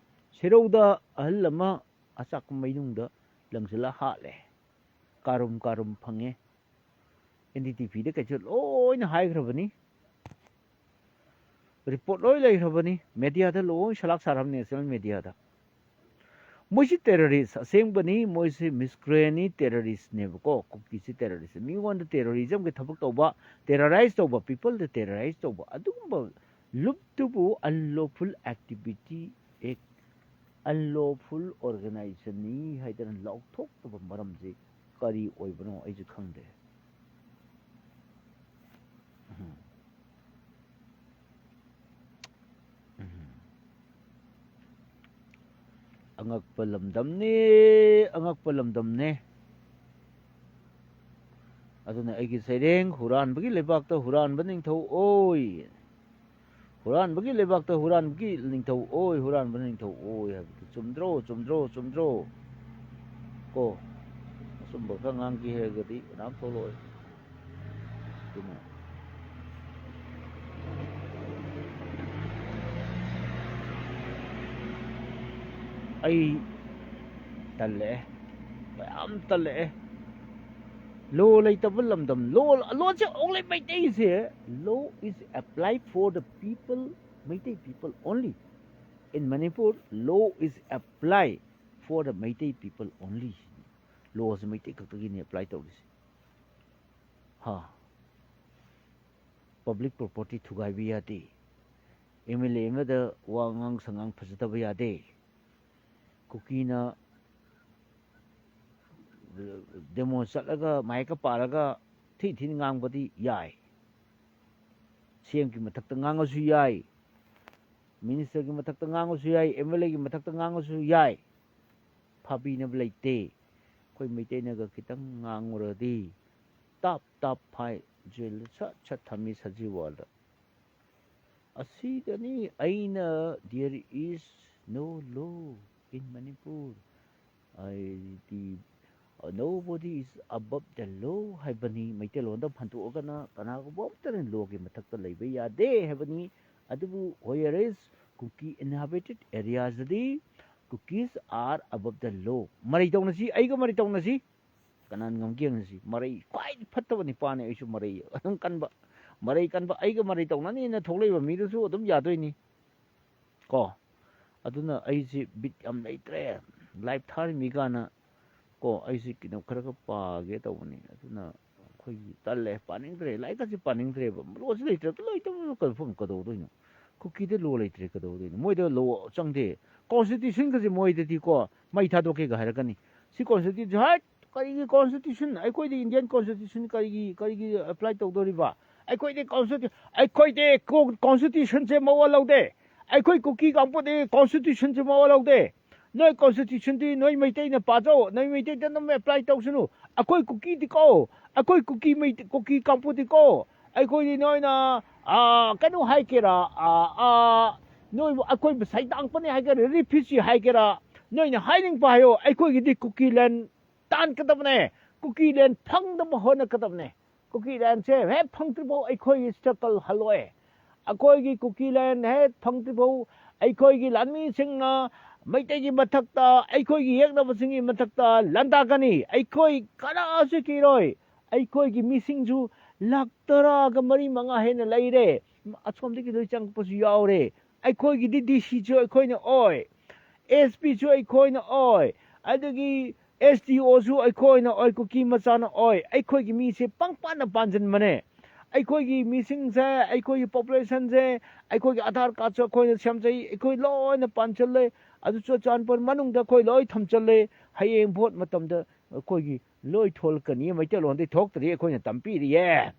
ꯁꯦꯔꯧꯗ ꯑꯍꯜ ꯑꯃ ꯑꯆꯥꯛꯄ ꯃꯩꯅꯨꯡꯗ ꯂꯪꯁꯤꯜꯂ ꯍꯥꯠꯂꯦ꯫ ꯀꯥꯔꯨꯝ ꯀꯥꯔꯨꯝ ꯐꯪꯉꯦ꯫ ꯑꯦꯟ ꯗꯤ ꯇꯤ ꯚꯤꯗ ꯀꯩꯁꯨ ꯂꯣꯏꯅ ꯍꯥꯏꯈ꯭ꯔꯕꯅꯤ꯫ ꯔꯤꯄꯣꯔꯠ ꯂꯣꯏ ꯂꯩꯈ꯭ꯔꯕꯅꯤ꯫ ꯃꯦꯗꯤꯌꯥꯗ ꯂꯣꯏ ꯁꯂꯥꯛ ꯁꯥꯔꯕꯅꯤ, ꯅꯦꯁꯅꯦꯜ ꯃꯦꯗꯤꯌꯥꯗ꯫ ꯃꯣꯏꯁꯤ ꯇꯦꯔꯣꯔꯤꯁ ꯑꯁꯦꯡꯕꯅꯤ, ꯃꯣꯏꯁꯤ ꯃꯤꯁꯀ꯭ꯔꯦꯟꯅꯤ, ꯇꯦꯔꯣꯔꯤꯁꯅꯦꯕꯀꯣ꯫ ꯀꯨꯀꯤꯁꯤ ꯇꯦꯔꯣꯔꯤꯁ, ꯃꯤꯉꯣꯟꯗ ꯇꯦꯔꯣꯔꯤꯖꯝꯒꯤ ꯊꯕꯛ ꯇꯧꯕ, ꯇꯦꯔꯣꯔꯥꯏꯁ ꯇꯧꯕ, ꯄꯤꯄꯜꯗ ꯇꯦꯔꯣꯔꯥꯏꯁ ꯇꯧꯕ, ꯑꯗꯨꯒꯨꯝꯕ ꯂꯨꯞꯇꯨꯕꯨ unlawful activity act, unlawful organizationꯅꯤ ꯍꯥꯏꯗꯅ ꯂꯥꯎꯊꯣꯛꯇꯕ ꯃꯔꯝꯁꯤ ꯀꯔꯤ ꯑꯣꯏꯕꯅꯣ ꯑꯩꯁꯨ ꯈꯪꯗꯦ꯫ ꯎꯝ꯫ ꯎꯝ꯫ ꯑꯉꯛꯄ ꯂꯝꯗꯝꯅꯦ, ꯑꯉꯛꯄ ꯂꯝꯗꯝꯅꯦ꯫ ꯑꯗꯨꯅ ꯑꯩꯒꯤ ꯁꯩꯔꯦꯡ, "ꯍꯨꯔꯥꯟꯕꯒꯤ ꯂꯩꯕꯥꯛꯇ ꯍꯨꯔꯥꯟꯕ ꯅꯤꯡꯊꯧ ꯑꯣꯏ, ꯍꯨꯔꯥꯟꯕꯒꯤ ꯂꯩꯕꯥꯛꯇ ꯍꯨꯔꯥꯟꯕꯒꯤ ꯅꯤꯡꯊꯧ ꯑꯣꯏ, ꯍꯨꯔꯥꯟꯕ ꯅꯤꯡꯊꯧ ꯑꯣꯏ" ꯍꯥꯏꯕꯗꯨ ꯆꯨꯝꯗ꯭ꯔꯣ, ꯆꯨꯝꯗ꯭ꯔꯣ, ꯆꯨꯝꯗ꯭ꯔꯣ? ꯀꯣ, ꯑꯆꯨꯝꯕ ꯈꯔ ꯉꯥꯡꯒꯦ ꯍꯥꯏꯔꯒꯗꯤ ꯀꯅꯥꯝ ꯊꯣꯛꯂꯛꯑꯣꯏ꯫ ꯑꯗꯨꯅ ꯑꯩ ꯇꯜꯂꯛꯑꯦ, ꯃꯌꯥꯝ ꯇꯜꯂꯛꯑꯦ꯫ ꯂꯣ ꯂꯩꯇꯕ ꯂꯝꯗꯝ, ꯂꯣ, ꯂꯣꯁꯦ only ꯃꯩꯇꯩꯁꯦ, law is apply for the people, Meitei people only. In Manipur, law is apply for the Meitei people only. ꯂꯣꯁꯦ ꯃꯩꯇꯩ ꯈꯛꯇꯒꯤꯅꯤ ꯑꯦꯄ꯭ꯂꯥꯏ ꯇꯧꯔꯤꯁꯦ꯫ ꯍꯥ꯫ ꯄꯕ꯭ꯂꯤꯛ ꯄ꯭ꯔꯣꯄꯔꯇꯤ ꯊꯨꯒꯥꯏꯕ ꯌꯥꯗꯦ꯫ ꯑꯦꯝ ꯑꯦꯜ ꯑꯦ ꯑꯃꯗ ꯋꯥꯉꯥꯡ ꯁꯉꯥꯡ ꯐꯖꯗꯕ ꯌꯥꯗꯦ꯫ ꯀꯨꯀꯤꯅ ꯗꯦꯃꯣ ꯆꯠꯂꯒ ꯃꯥꯏꯛꯀ ꯄꯥꯜꯂꯒ ꯊꯤ ꯊꯤꯅ ꯉꯥꯡꯕꯗꯤ ꯌꯥꯏ꯫ ꯁꯤ ꯑꯦꯝꯒꯤ ꯃꯊꯛꯇ ꯉꯥꯡꯉꯁꯨ ꯌꯥꯏ꯫ ꯃꯤꯅꯤꯁꯇꯔꯒꯤ ꯃꯊꯛꯇ ꯉꯥꯡꯉꯁꯨ ꯌꯥꯏ, ꯑꯦꯝ ꯑꯦꯜ ꯑꯦꯒꯤ ꯃꯊꯛꯇ ꯉꯥꯡꯉꯁꯨ ꯌꯥꯏ, ꯐꯥꯕꯤꯅꯕ ꯂꯩꯇꯦ꯫ ꯑꯩꯈꯣꯏ ꯃꯩꯇꯩꯅꯒ ꯈꯤꯇꯪ ꯉꯥꯡꯉꯨꯔꯗꯤ ꯇꯥꯞ ꯇꯥꯞ ꯐꯥꯏ, ꯖꯦꯜꯗ ꯁꯠ ꯁꯠ ꯊꯝꯃꯤ ꯁꯖꯤꯋꯥꯗ꯫ ꯑꯁꯤꯗꯅꯤ ꯑꯩꯅ there is no law in Manipur, ꯍꯥꯏꯗꯤ nobody is above the law ꯍꯥꯏꯕꯅꯤ꯫ ꯃꯩꯇꯩꯂꯣꯟꯗ ꯍꯟꯗꯣꯛꯑꯒꯅ ꯀꯅꯥꯒꯨꯝꯕ ꯑꯃꯠꯇꯅ ꯂꯣꯒꯤ ꯃꯊꯛꯇ ꯂꯩꯕ ꯌꯥꯗꯦ ꯍꯥꯏꯕꯅꯤ꯫ ꯑꯗꯨꯕꯨ whereas Kuki inhabited areas ꯗꯗꯤ Kukis are above the law꯫ ꯃꯔꯩ ꯇꯧꯅꯁꯤ, ꯑꯩꯒ ꯃꯔꯩ ꯇꯧꯅꯁꯤ, ꯀꯅꯥꯅ ꯉꯝꯒꯦ ꯌꯦꯡꯅꯁꯤ꯫ ꯃꯔꯩ ꯈ꯭ꯋꯥꯏ ꯐꯠꯇꯕ ꯅꯤꯄꯥꯅꯤ, ꯑꯩꯁꯨ ꯃꯔꯩ ꯑꯗꯨꯝ ꯀꯟꯕ꯫ ꯃꯔꯩ ꯀꯟꯕ, ꯑꯩꯒ ꯃꯔꯩ ꯇꯧꯅꯅꯤꯅ ꯊꯣꯛꯂꯛꯏꯕ ꯃꯤꯗꯨꯁꯨ ꯑꯗꯨꯝ ꯌꯥꯗꯣꯏꯅꯤ ꯀꯣ꯫ ꯑꯗꯨꯅ ꯑꯩꯁꯤ ꯕꯤꯠ ꯌꯥꯝ ꯂꯩꯇ꯭ꯔꯦ꯫ ꯂꯥꯏꯞ ꯊꯥꯔꯤꯃꯤ ꯀꯥꯟꯅ ꯀꯣ, ꯑꯩꯁꯤ ꯀꯩꯅꯣ ꯈꯔ ꯈꯔ ꯄꯥꯒꯦ ꯇꯧꯕꯅꯤ꯫ ꯑꯗꯨꯅ ꯑꯩꯈꯣꯏꯒꯤ ꯇꯜꯂꯦ, ꯄꯥꯅꯤꯡꯗ꯭ꯔꯦ, ꯂꯥꯏꯔꯤꯛꯀꯁꯦ ꯄꯥꯅꯤꯡꯗ꯭ꯔꯦꯕ꯫ ꯂꯣꯁꯤ ꯂꯩꯇ꯭ꯔꯒ ꯂꯩꯇꯕ ꯀꯟꯐꯝ ꯀꯩꯗꯧꯗꯣꯏꯅꯣ? ꯀꯨꯀꯤꯗ ꯂꯣ ꯂꯩꯇ꯭ꯔꯦ ꯀꯩꯗꯧꯗꯣꯏꯅꯣ? ꯃꯣꯏꯗ ꯂꯣ ꯆꯪꯗꯦ꯫ ꯀꯣꯟꯁꯇꯤꯇ꯭ꯌꯨꯁꯟꯒꯁꯦ ꯃꯣꯏꯗꯗꯤꯀꯣ ꯃꯩ ꯊꯥꯗꯣꯛꯀꯦꯒ ꯍꯥꯏꯔꯛꯀꯅꯤ꯫ ꯁꯤ ꯀꯣꯟꯁꯇꯤꯇ꯭ꯌꯨꯁꯟ, ꯍꯥꯏꯠ, ꯀꯔꯤꯒꯤ ꯀꯣꯟꯁꯇꯤꯇ꯭ꯌꯨꯁꯟ? ꯑꯩꯈꯣꯏꯗꯤ ꯏꯟꯗꯤꯌꯟ ꯀꯣꯟꯁꯇꯤꯇ꯭ꯌꯨꯁꯟ ꯀꯔꯤꯒꯤ, ꯀꯔꯤꯒꯤ ꯑꯦꯄ꯭ꯂꯥꯏ ꯇꯧꯗꯣꯔꯤꯕ? ꯑꯩꯈꯣꯏꯗꯤ ꯀꯣꯟꯁꯇꯤꯇ꯭ꯌꯨ-, ꯑꯩꯈꯣꯏꯗꯤ ꯀꯣ-, ꯀꯣꯟꯁꯇꯤꯇ꯭ꯌꯨꯁꯟꯁꯦ ꯃꯋꯥ ꯂꯧꯗꯦ꯫ ꯑꯩꯈꯣꯏ ꯀꯨꯀꯤ ꯀꯥꯡꯕꯨꯗꯤ ꯀꯣꯟꯁꯇꯤꯇ꯭ꯌꯨꯁꯟꯁꯦ ꯃꯋꯥ ꯂꯧꯗꯦ꯫ ꯅꯣꯏ ꯀꯣꯟꯁꯇꯤꯇ꯭ꯌꯨꯁꯟꯗꯤ ꯅꯣꯏ ꯃꯩꯇꯩꯅ ꯄꯥꯖꯧ, ꯅꯣꯏ ꯃꯩꯇꯩꯗ ꯑꯗꯨꯝ ꯑꯦꯄ꯭ꯂꯥꯏ ꯇꯧꯁꯅꯨ꯫ ꯑꯩꯈꯣꯏ ꯀꯨꯀꯤꯗꯤꯀꯣ, ꯑꯩꯈꯣꯏ ꯀꯨꯀꯤ ꯃꯩ-, ꯀꯨꯀꯤ ꯀꯥꯡꯕꯨꯗꯤꯀꯣ, ꯑꯩꯈꯣꯏꯗꯤ ꯅꯣꯏꯅ, ꯑꯥ, ꯀꯩꯅꯣ ꯍꯥꯏꯒꯦꯔꯥ, ꯑꯥ, ꯑꯥ, ꯅꯣꯏꯕꯨ ꯑꯩꯈꯣꯏꯕꯨ ꯁꯩꯗꯥꯡꯄꯅꯤ ꯍꯥꯏꯒꯦꯔꯥ, ꯔꯤꯐ꯭ꯌꯨꯖꯤ ꯍꯥꯏꯒꯦꯔꯥ, ꯅꯣꯏꯅ ꯍꯥꯏꯅꯤꯡꯕ ꯍꯥꯏꯌꯣ, ꯑꯩꯈꯣꯏꯒꯤꯗꯤ ꯀꯨꯀꯤ ꯂꯦꯟ ꯇꯥꯟꯒꯗꯕꯅꯦ, ꯀꯨꯀꯤ ꯂꯦꯟ ꯐꯪꯅꯕ ꯍꯣꯠꯅꯒꯗꯕꯅꯦ꯫ ꯀꯨꯀꯤ ꯂꯦꯟꯁꯦ ꯍꯦꯛ ꯐꯪꯗ꯭ꯔꯤꯐꯥꯎ ꯑꯩꯈꯣꯏꯒꯤ ꯁ꯭ꯇ꯭ꯔꯒꯜ ꯍꯜꯂꯣꯏ꯫ ꯑꯩꯈꯣꯏꯒꯤ ꯀꯨꯀꯤ ꯂꯦꯟ ꯍꯦꯛ ꯐꯪꯗ꯭ꯔꯤꯐꯥꯎ ꯑꯩꯈꯣꯏꯒꯤ ꯂꯥꯟꯃꯤꯁꯤꯡꯅ ꯃꯩꯇꯩꯒꯤ ꯃꯊꯛꯇ, ꯑꯩꯈꯣꯏꯒꯤ ꯌꯦꯛꯅꯕꯁꯤꯡꯒꯤ ꯃꯊꯛꯇ ꯂꯥꯟꯗꯥꯒꯅꯤ꯫ ꯑꯩꯈꯣꯏ ꯀꯅꯥꯁꯨ ꯀꯤꯔꯣꯏ꯫ ꯑꯩꯈꯣꯏꯒꯤ ꯃꯤꯁꯤꯡꯁꯨ ꯂꯥꯈ ꯇꯔꯥꯒ ꯃꯔꯤ ꯃꯉꯥ ꯍꯦꯟꯅ ꯂꯩꯔꯦ꯫ ꯑꯁꯣꯝꯗꯒꯤ ꯂꯣꯏ ꯆꯪꯉꯛꯄꯁꯨ ꯌꯥꯎꯔꯦ꯫ ꯑꯩꯈꯣꯏꯒꯤꯗꯤ ꯗꯤ ꯁꯤꯁꯨ ꯑꯩꯈꯣꯏꯅ ꯑꯣꯏ, ꯑꯦꯁ ꯄꯤꯁꯨ ꯑꯩꯈꯣꯏꯅ ꯑꯣꯏ, ꯑꯗꯒꯤ ꯑꯦꯁ ꯗꯤ ꯑꯣꯁꯨ ꯑꯩꯈꯣꯏꯅ ꯑꯣꯏ, ꯀꯨꯀꯤ ꯃꯆꯥꯅ ꯑꯣꯏ꯫ ꯑꯩꯈꯣꯏꯒꯤ ꯃꯤꯁꯦ ꯄꯪꯄꯥꯟꯗ ꯄꯥꯟꯁꯤꯟꯕꯅꯦ꯫ ꯑꯩꯈꯣꯏꯒꯤ ꯃꯤꯁꯤꯡꯁꯦ, ꯑꯩꯈꯣꯏꯒꯤ ꯄꯣꯄꯨꯂꯦꯁꯟꯁꯦ, ꯑꯩꯈꯣꯏꯒꯤ ꯑꯥꯙꯥꯔ ꯀꯥꯔꯗꯁꯨ ꯑꯩꯈꯣꯏꯅ ꯁꯦꯝꯖꯩ, ꯑꯩꯈꯣꯏ ꯂꯣꯏꯅ ꯄꯥꯟꯁꯤꯜꯂꯦ꯫ ꯑꯗꯨ ꯆꯨꯔꯆꯥꯟꯄꯨꯔ ꯃꯅꯨꯡꯗ ꯑꯩꯈꯣꯏ ꯂꯣꯏ ꯊꯝꯖꯤꯜꯂꯦ꯫ ꯍꯌꯦꯡ ꯚꯣꯠ ꯃꯇꯝꯗ ꯑꯩꯈꯣꯏꯒꯤ ꯂꯣꯏ ꯊꯣꯛꯂꯛꯀꯅꯤ꯫ ꯃꯩꯇꯩꯂꯣꯟꯗꯤ ꯊꯣꯛꯇ꯭ꯔꯤ, ꯑꯩꯈꯣꯏꯅ ꯇꯝꯕꯤꯔꯤꯌꯦ꯫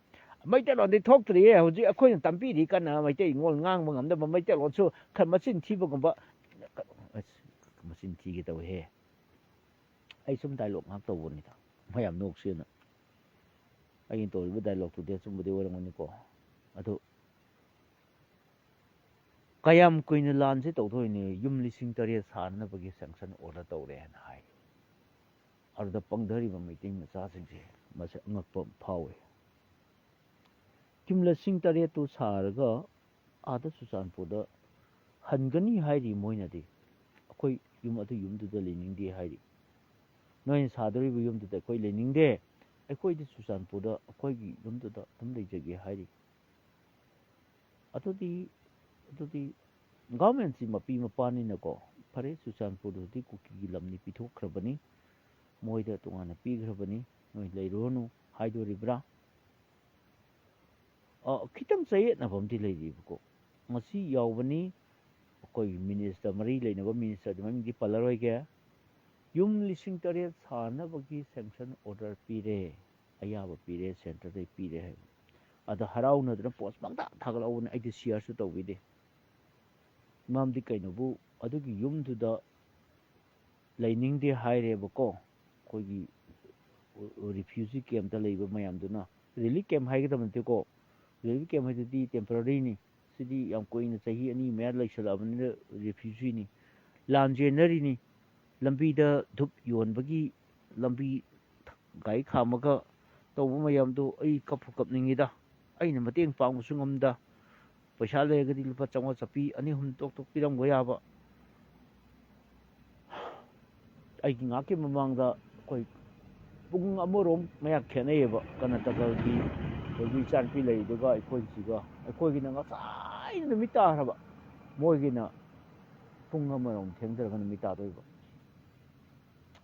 ꯃꯩꯇꯩꯂꯣꯟꯗꯤ ꯊꯣꯛꯇ꯭ꯔꯤꯌꯦ꯫ ꯍꯧꯖꯤꯛ ꯑꯩꯈꯣꯏꯅ ꯇꯝꯕꯤꯔꯤ ꯀꯟꯅ ꯃꯩꯇꯩ ꯂꯣꯟ ꯉꯥꯡꯕ ꯉꯝꯗꯕ, ꯃꯩꯇꯩꯂꯣꯟꯁꯨ ꯈꯔ ꯃꯆꯤꯟ ꯊꯤꯕꯒꯨꯝꯕ꯫ ꯑꯁ, ꯃꯆꯤꯟ ꯊꯤꯒꯦ ꯇꯧꯋꯦꯍꯦ꯫ ꯑꯩ ꯁꯨꯝ ꯗꯥꯏꯂꯣꯛ ꯉꯥꯏꯍꯥꯛ ꯇꯧꯕꯅꯤꯗ, ꯃꯌꯥꯝ ꯅꯣꯛꯁꯦꯅ꯫ ꯑꯩꯅ ꯇꯧꯔꯤꯕ ꯗꯥꯏꯂꯣꯛꯇꯨꯗꯤ ꯑꯆꯨꯝꯕꯗꯤ ꯑꯣꯏꯔꯝꯒꯅꯤꯀꯣ꯫ ꯑꯗꯨ ꯀꯌꯥꯝ ꯀꯨꯏꯅ ꯂꯥꯟꯁꯦ ꯇꯧꯗꯣꯏꯅꯦ? ꯌꯨꯝ ꯂꯤꯁꯤꯡ ꯇꯔꯦꯠ ꯁꯥꯅꯅꯕꯒꯤ ꯁꯦꯡꯁꯟ ꯑꯣꯔꯗꯔ ꯇꯧꯔꯦ ꯍꯥꯏꯅ ꯍꯥꯏ꯫ ꯑꯗꯨꯗ ꯄꯪꯊꯔꯤꯕ ꯃꯩꯇꯩ ꯃꯆꯥꯁꯤꯡꯁꯦ ꯃꯁꯤ ꯑꯉꯛꯄ ꯑꯃ ꯐꯥꯎꯏ꯫ ꯌꯨꯝ ꯂꯤꯁꯤꯡ ꯇꯔꯦꯠꯇꯨ ꯁꯥꯔꯒ ꯑꯥꯗ ꯆꯨꯔꯆꯥꯟꯄꯨꯔꯗ ꯍꯟꯒꯅꯤ ꯍꯥꯏꯔꯤ ꯃꯣꯏꯅꯗꯤ꯫ ꯑꯩꯈꯣꯏ ꯌꯨꯝ, ꯑꯗꯨ ꯌꯨꯝꯗꯨꯗ ꯂꯩꯅꯤꯡꯗꯦ ꯍꯥꯏꯔꯤ꯫ ꯅꯣꯏꯅ ꯁꯥꯗꯣꯔꯤꯕ ꯌꯨꯝꯗꯨꯗ ꯑꯩꯈꯣꯏ ꯂꯩꯅꯤꯡꯗꯦ, ꯑꯩꯈꯣꯏꯗꯤ ꯆꯨꯔꯆꯥꯟꯄꯨꯔꯗ ꯑꯩꯈꯣꯏꯒꯤ ꯌꯨꯝꯗꯨꯗ ꯑꯗꯨꯝ ꯂꯩꯖꯒꯦ ꯍꯥꯏꯔꯤ꯫ ꯑꯗꯨꯗꯤ, ꯑꯗꯨꯗꯤ ꯒꯚꯔꯟꯃꯦꯟꯁꯤ ꯃꯄꯤ ꯃꯄꯥꯅꯤꯅꯀꯣ, ꯐꯔꯦ, ꯆꯨꯔꯆꯥꯟꯄꯨꯔꯗꯨꯗꯤ ꯀꯨꯀꯤꯒꯤ ꯂꯝꯅꯤ, ꯄꯤꯊꯣꯛꯈ꯭ꯔꯕꯅꯤ, ꯃꯣꯏꯗ ꯇꯣꯉꯥꯟꯅ ꯄꯤꯈ꯭ꯔꯕꯅꯤ, ꯅꯣꯏ ꯂꯩꯔꯨꯔꯅꯨ ꯍꯥꯏꯗꯣꯔꯤꯕ꯭ꯔꯥ? ꯑ, ꯈꯤꯇꯪ ꯆꯌꯦꯠꯅꯕ ꯑꯃꯗꯤ ꯂꯩꯔꯤꯕꯀꯣ꯫ ꯉꯁꯤ ꯌꯥꯎꯕꯅꯤ, ꯑꯩꯈꯣꯏꯒꯤ ꯃꯤꯅꯤꯁꯇꯔ, ꯃꯔꯤ ꯂꯩꯅꯕ ꯃꯤꯅꯤꯁꯇꯔꯗꯤ ꯃꯃꯤꯡꯗꯤ ꯄꯜꯂꯔꯣꯏꯒꯦ꯫ ꯌꯨꯝ ꯂꯤꯁꯤꯡ ꯇꯔꯦꯠ ꯁꯥꯅꯕꯒꯤ ꯁꯦꯡꯁꯟ ꯑꯣꯔꯗꯔ ꯄꯤꯔꯦ, ꯑꯌꯥꯕ ꯄꯤꯔꯦ, ꯁꯦꯟꯇꯔꯗꯩ ꯄꯤꯔꯦ ꯍꯥꯏꯕ꯫ ꯑꯗ ꯍꯔꯥꯎꯅꯗꯅ ꯄꯣꯁ ꯄꯪꯊꯥ ꯊꯥꯒꯠꯂꯛꯎꯕꯅꯦ, ꯑꯩꯗꯤ ꯁꯤꯌꯔꯁꯨ ꯇꯧꯕꯤꯗꯦ꯫ ꯃꯔꯝꯗꯤ ꯀꯩꯅꯣꯕꯨ, ꯑꯗꯨꯒꯤ ꯌꯨꯝꯗꯨꯗ ꯂꯩꯅꯤꯡꯗꯦ ꯍꯥꯏꯔꯦꯕꯀꯣ, ꯑꯩꯈꯣꯏꯒꯤ ꯔꯤꯐ꯭ꯌꯨꯖꯤ ꯀꯦꯝꯞꯇ ꯂꯩꯕ ꯃꯌꯥꯝꯗꯨꯅ꯫ ꯔꯤꯂꯤꯐ ꯀꯦꯝꯞ ꯍꯥꯏꯒꯗꯕ ꯅꯠꯇꯦꯀꯣ, ꯔꯤꯂꯤꯐ ꯀꯦꯝꯞ ꯍꯥꯏꯗꯨꯗꯤ ꯇꯦꯝꯄꯔꯔꯤꯅꯤ꯫ ꯁꯤꯗꯤ ꯌꯥꯝ ꯀꯨꯏꯅ, ꯆꯍꯤ ꯑꯅꯤ ꯃꯌꯥ ꯂꯩꯁꯜꯂꯛꯑꯕꯅꯤꯅ ꯔꯤꯐ꯭ꯌꯨꯖꯤꯅꯤ꯫ ꯂꯥꯟ ꯆꯦꯟꯅꯔꯤꯅꯤ, ꯂꯝꯕꯤꯗ ꯙꯨꯞ ꯌꯣꯟꯕꯒꯤ ꯂꯝꯕꯤ, ꯒꯥꯔꯤ ꯈꯥꯝꯃꯒ ꯇꯧꯕ ꯃꯌꯥꯝꯗꯣ ꯑꯩ ꯀꯞꯄꯨ ꯀꯞꯅꯤꯡꯉꯤꯗ꯫ ꯑꯩꯅ ꯃꯇꯦꯡ ꯄꯥꯡꯕꯁꯨ ꯉꯝꯗ, ꯄꯩꯁꯥ ꯂꯩꯔꯒꯗꯤ ꯂꯨꯄꯥ ꯆꯥꯝꯃꯉꯥ ꯆꯥꯄꯤ ꯑꯅꯤ ꯑꯍꯨꯝ ꯇꯣꯛ ꯇꯣꯛ ꯄꯤꯔꯝꯕ ꯌꯥꯕ꯫ ꯑꯩꯒꯤ ꯉꯥꯏꯍꯥꯛꯀꯤ ꯃꯃꯥꯡꯗ ꯑꯩꯈꯣꯏ ꯄꯨꯡ ꯑꯃꯔꯣꯝ ꯃꯌꯥ ꯈꯦꯠꯅꯩꯌꯦꯕ, ꯀꯔꯅꯥꯇꯀꯒꯤ ꯑꯩꯈꯣꯏꯒꯤ ꯏꯆꯥꯅꯨꯄꯤ ꯂꯩꯔꯤꯗꯨꯒ ꯑꯩꯈꯣꯏꯁꯤꯒ꯫ ꯑꯩꯈꯣꯏꯒꯤꯅ ꯉꯁꯥꯏ ꯅꯨꯃꯤꯠ ꯇꯥꯈ꯭ꯔꯕ, ꯃꯣꯏꯒꯤꯅ ꯄꯨꯡ ꯑꯃꯔꯣꯝ ꯊꯦꯡꯊꯔꯒ ꯅꯨꯃꯤꯠ ꯇꯥꯗꯣꯏꯕ꯫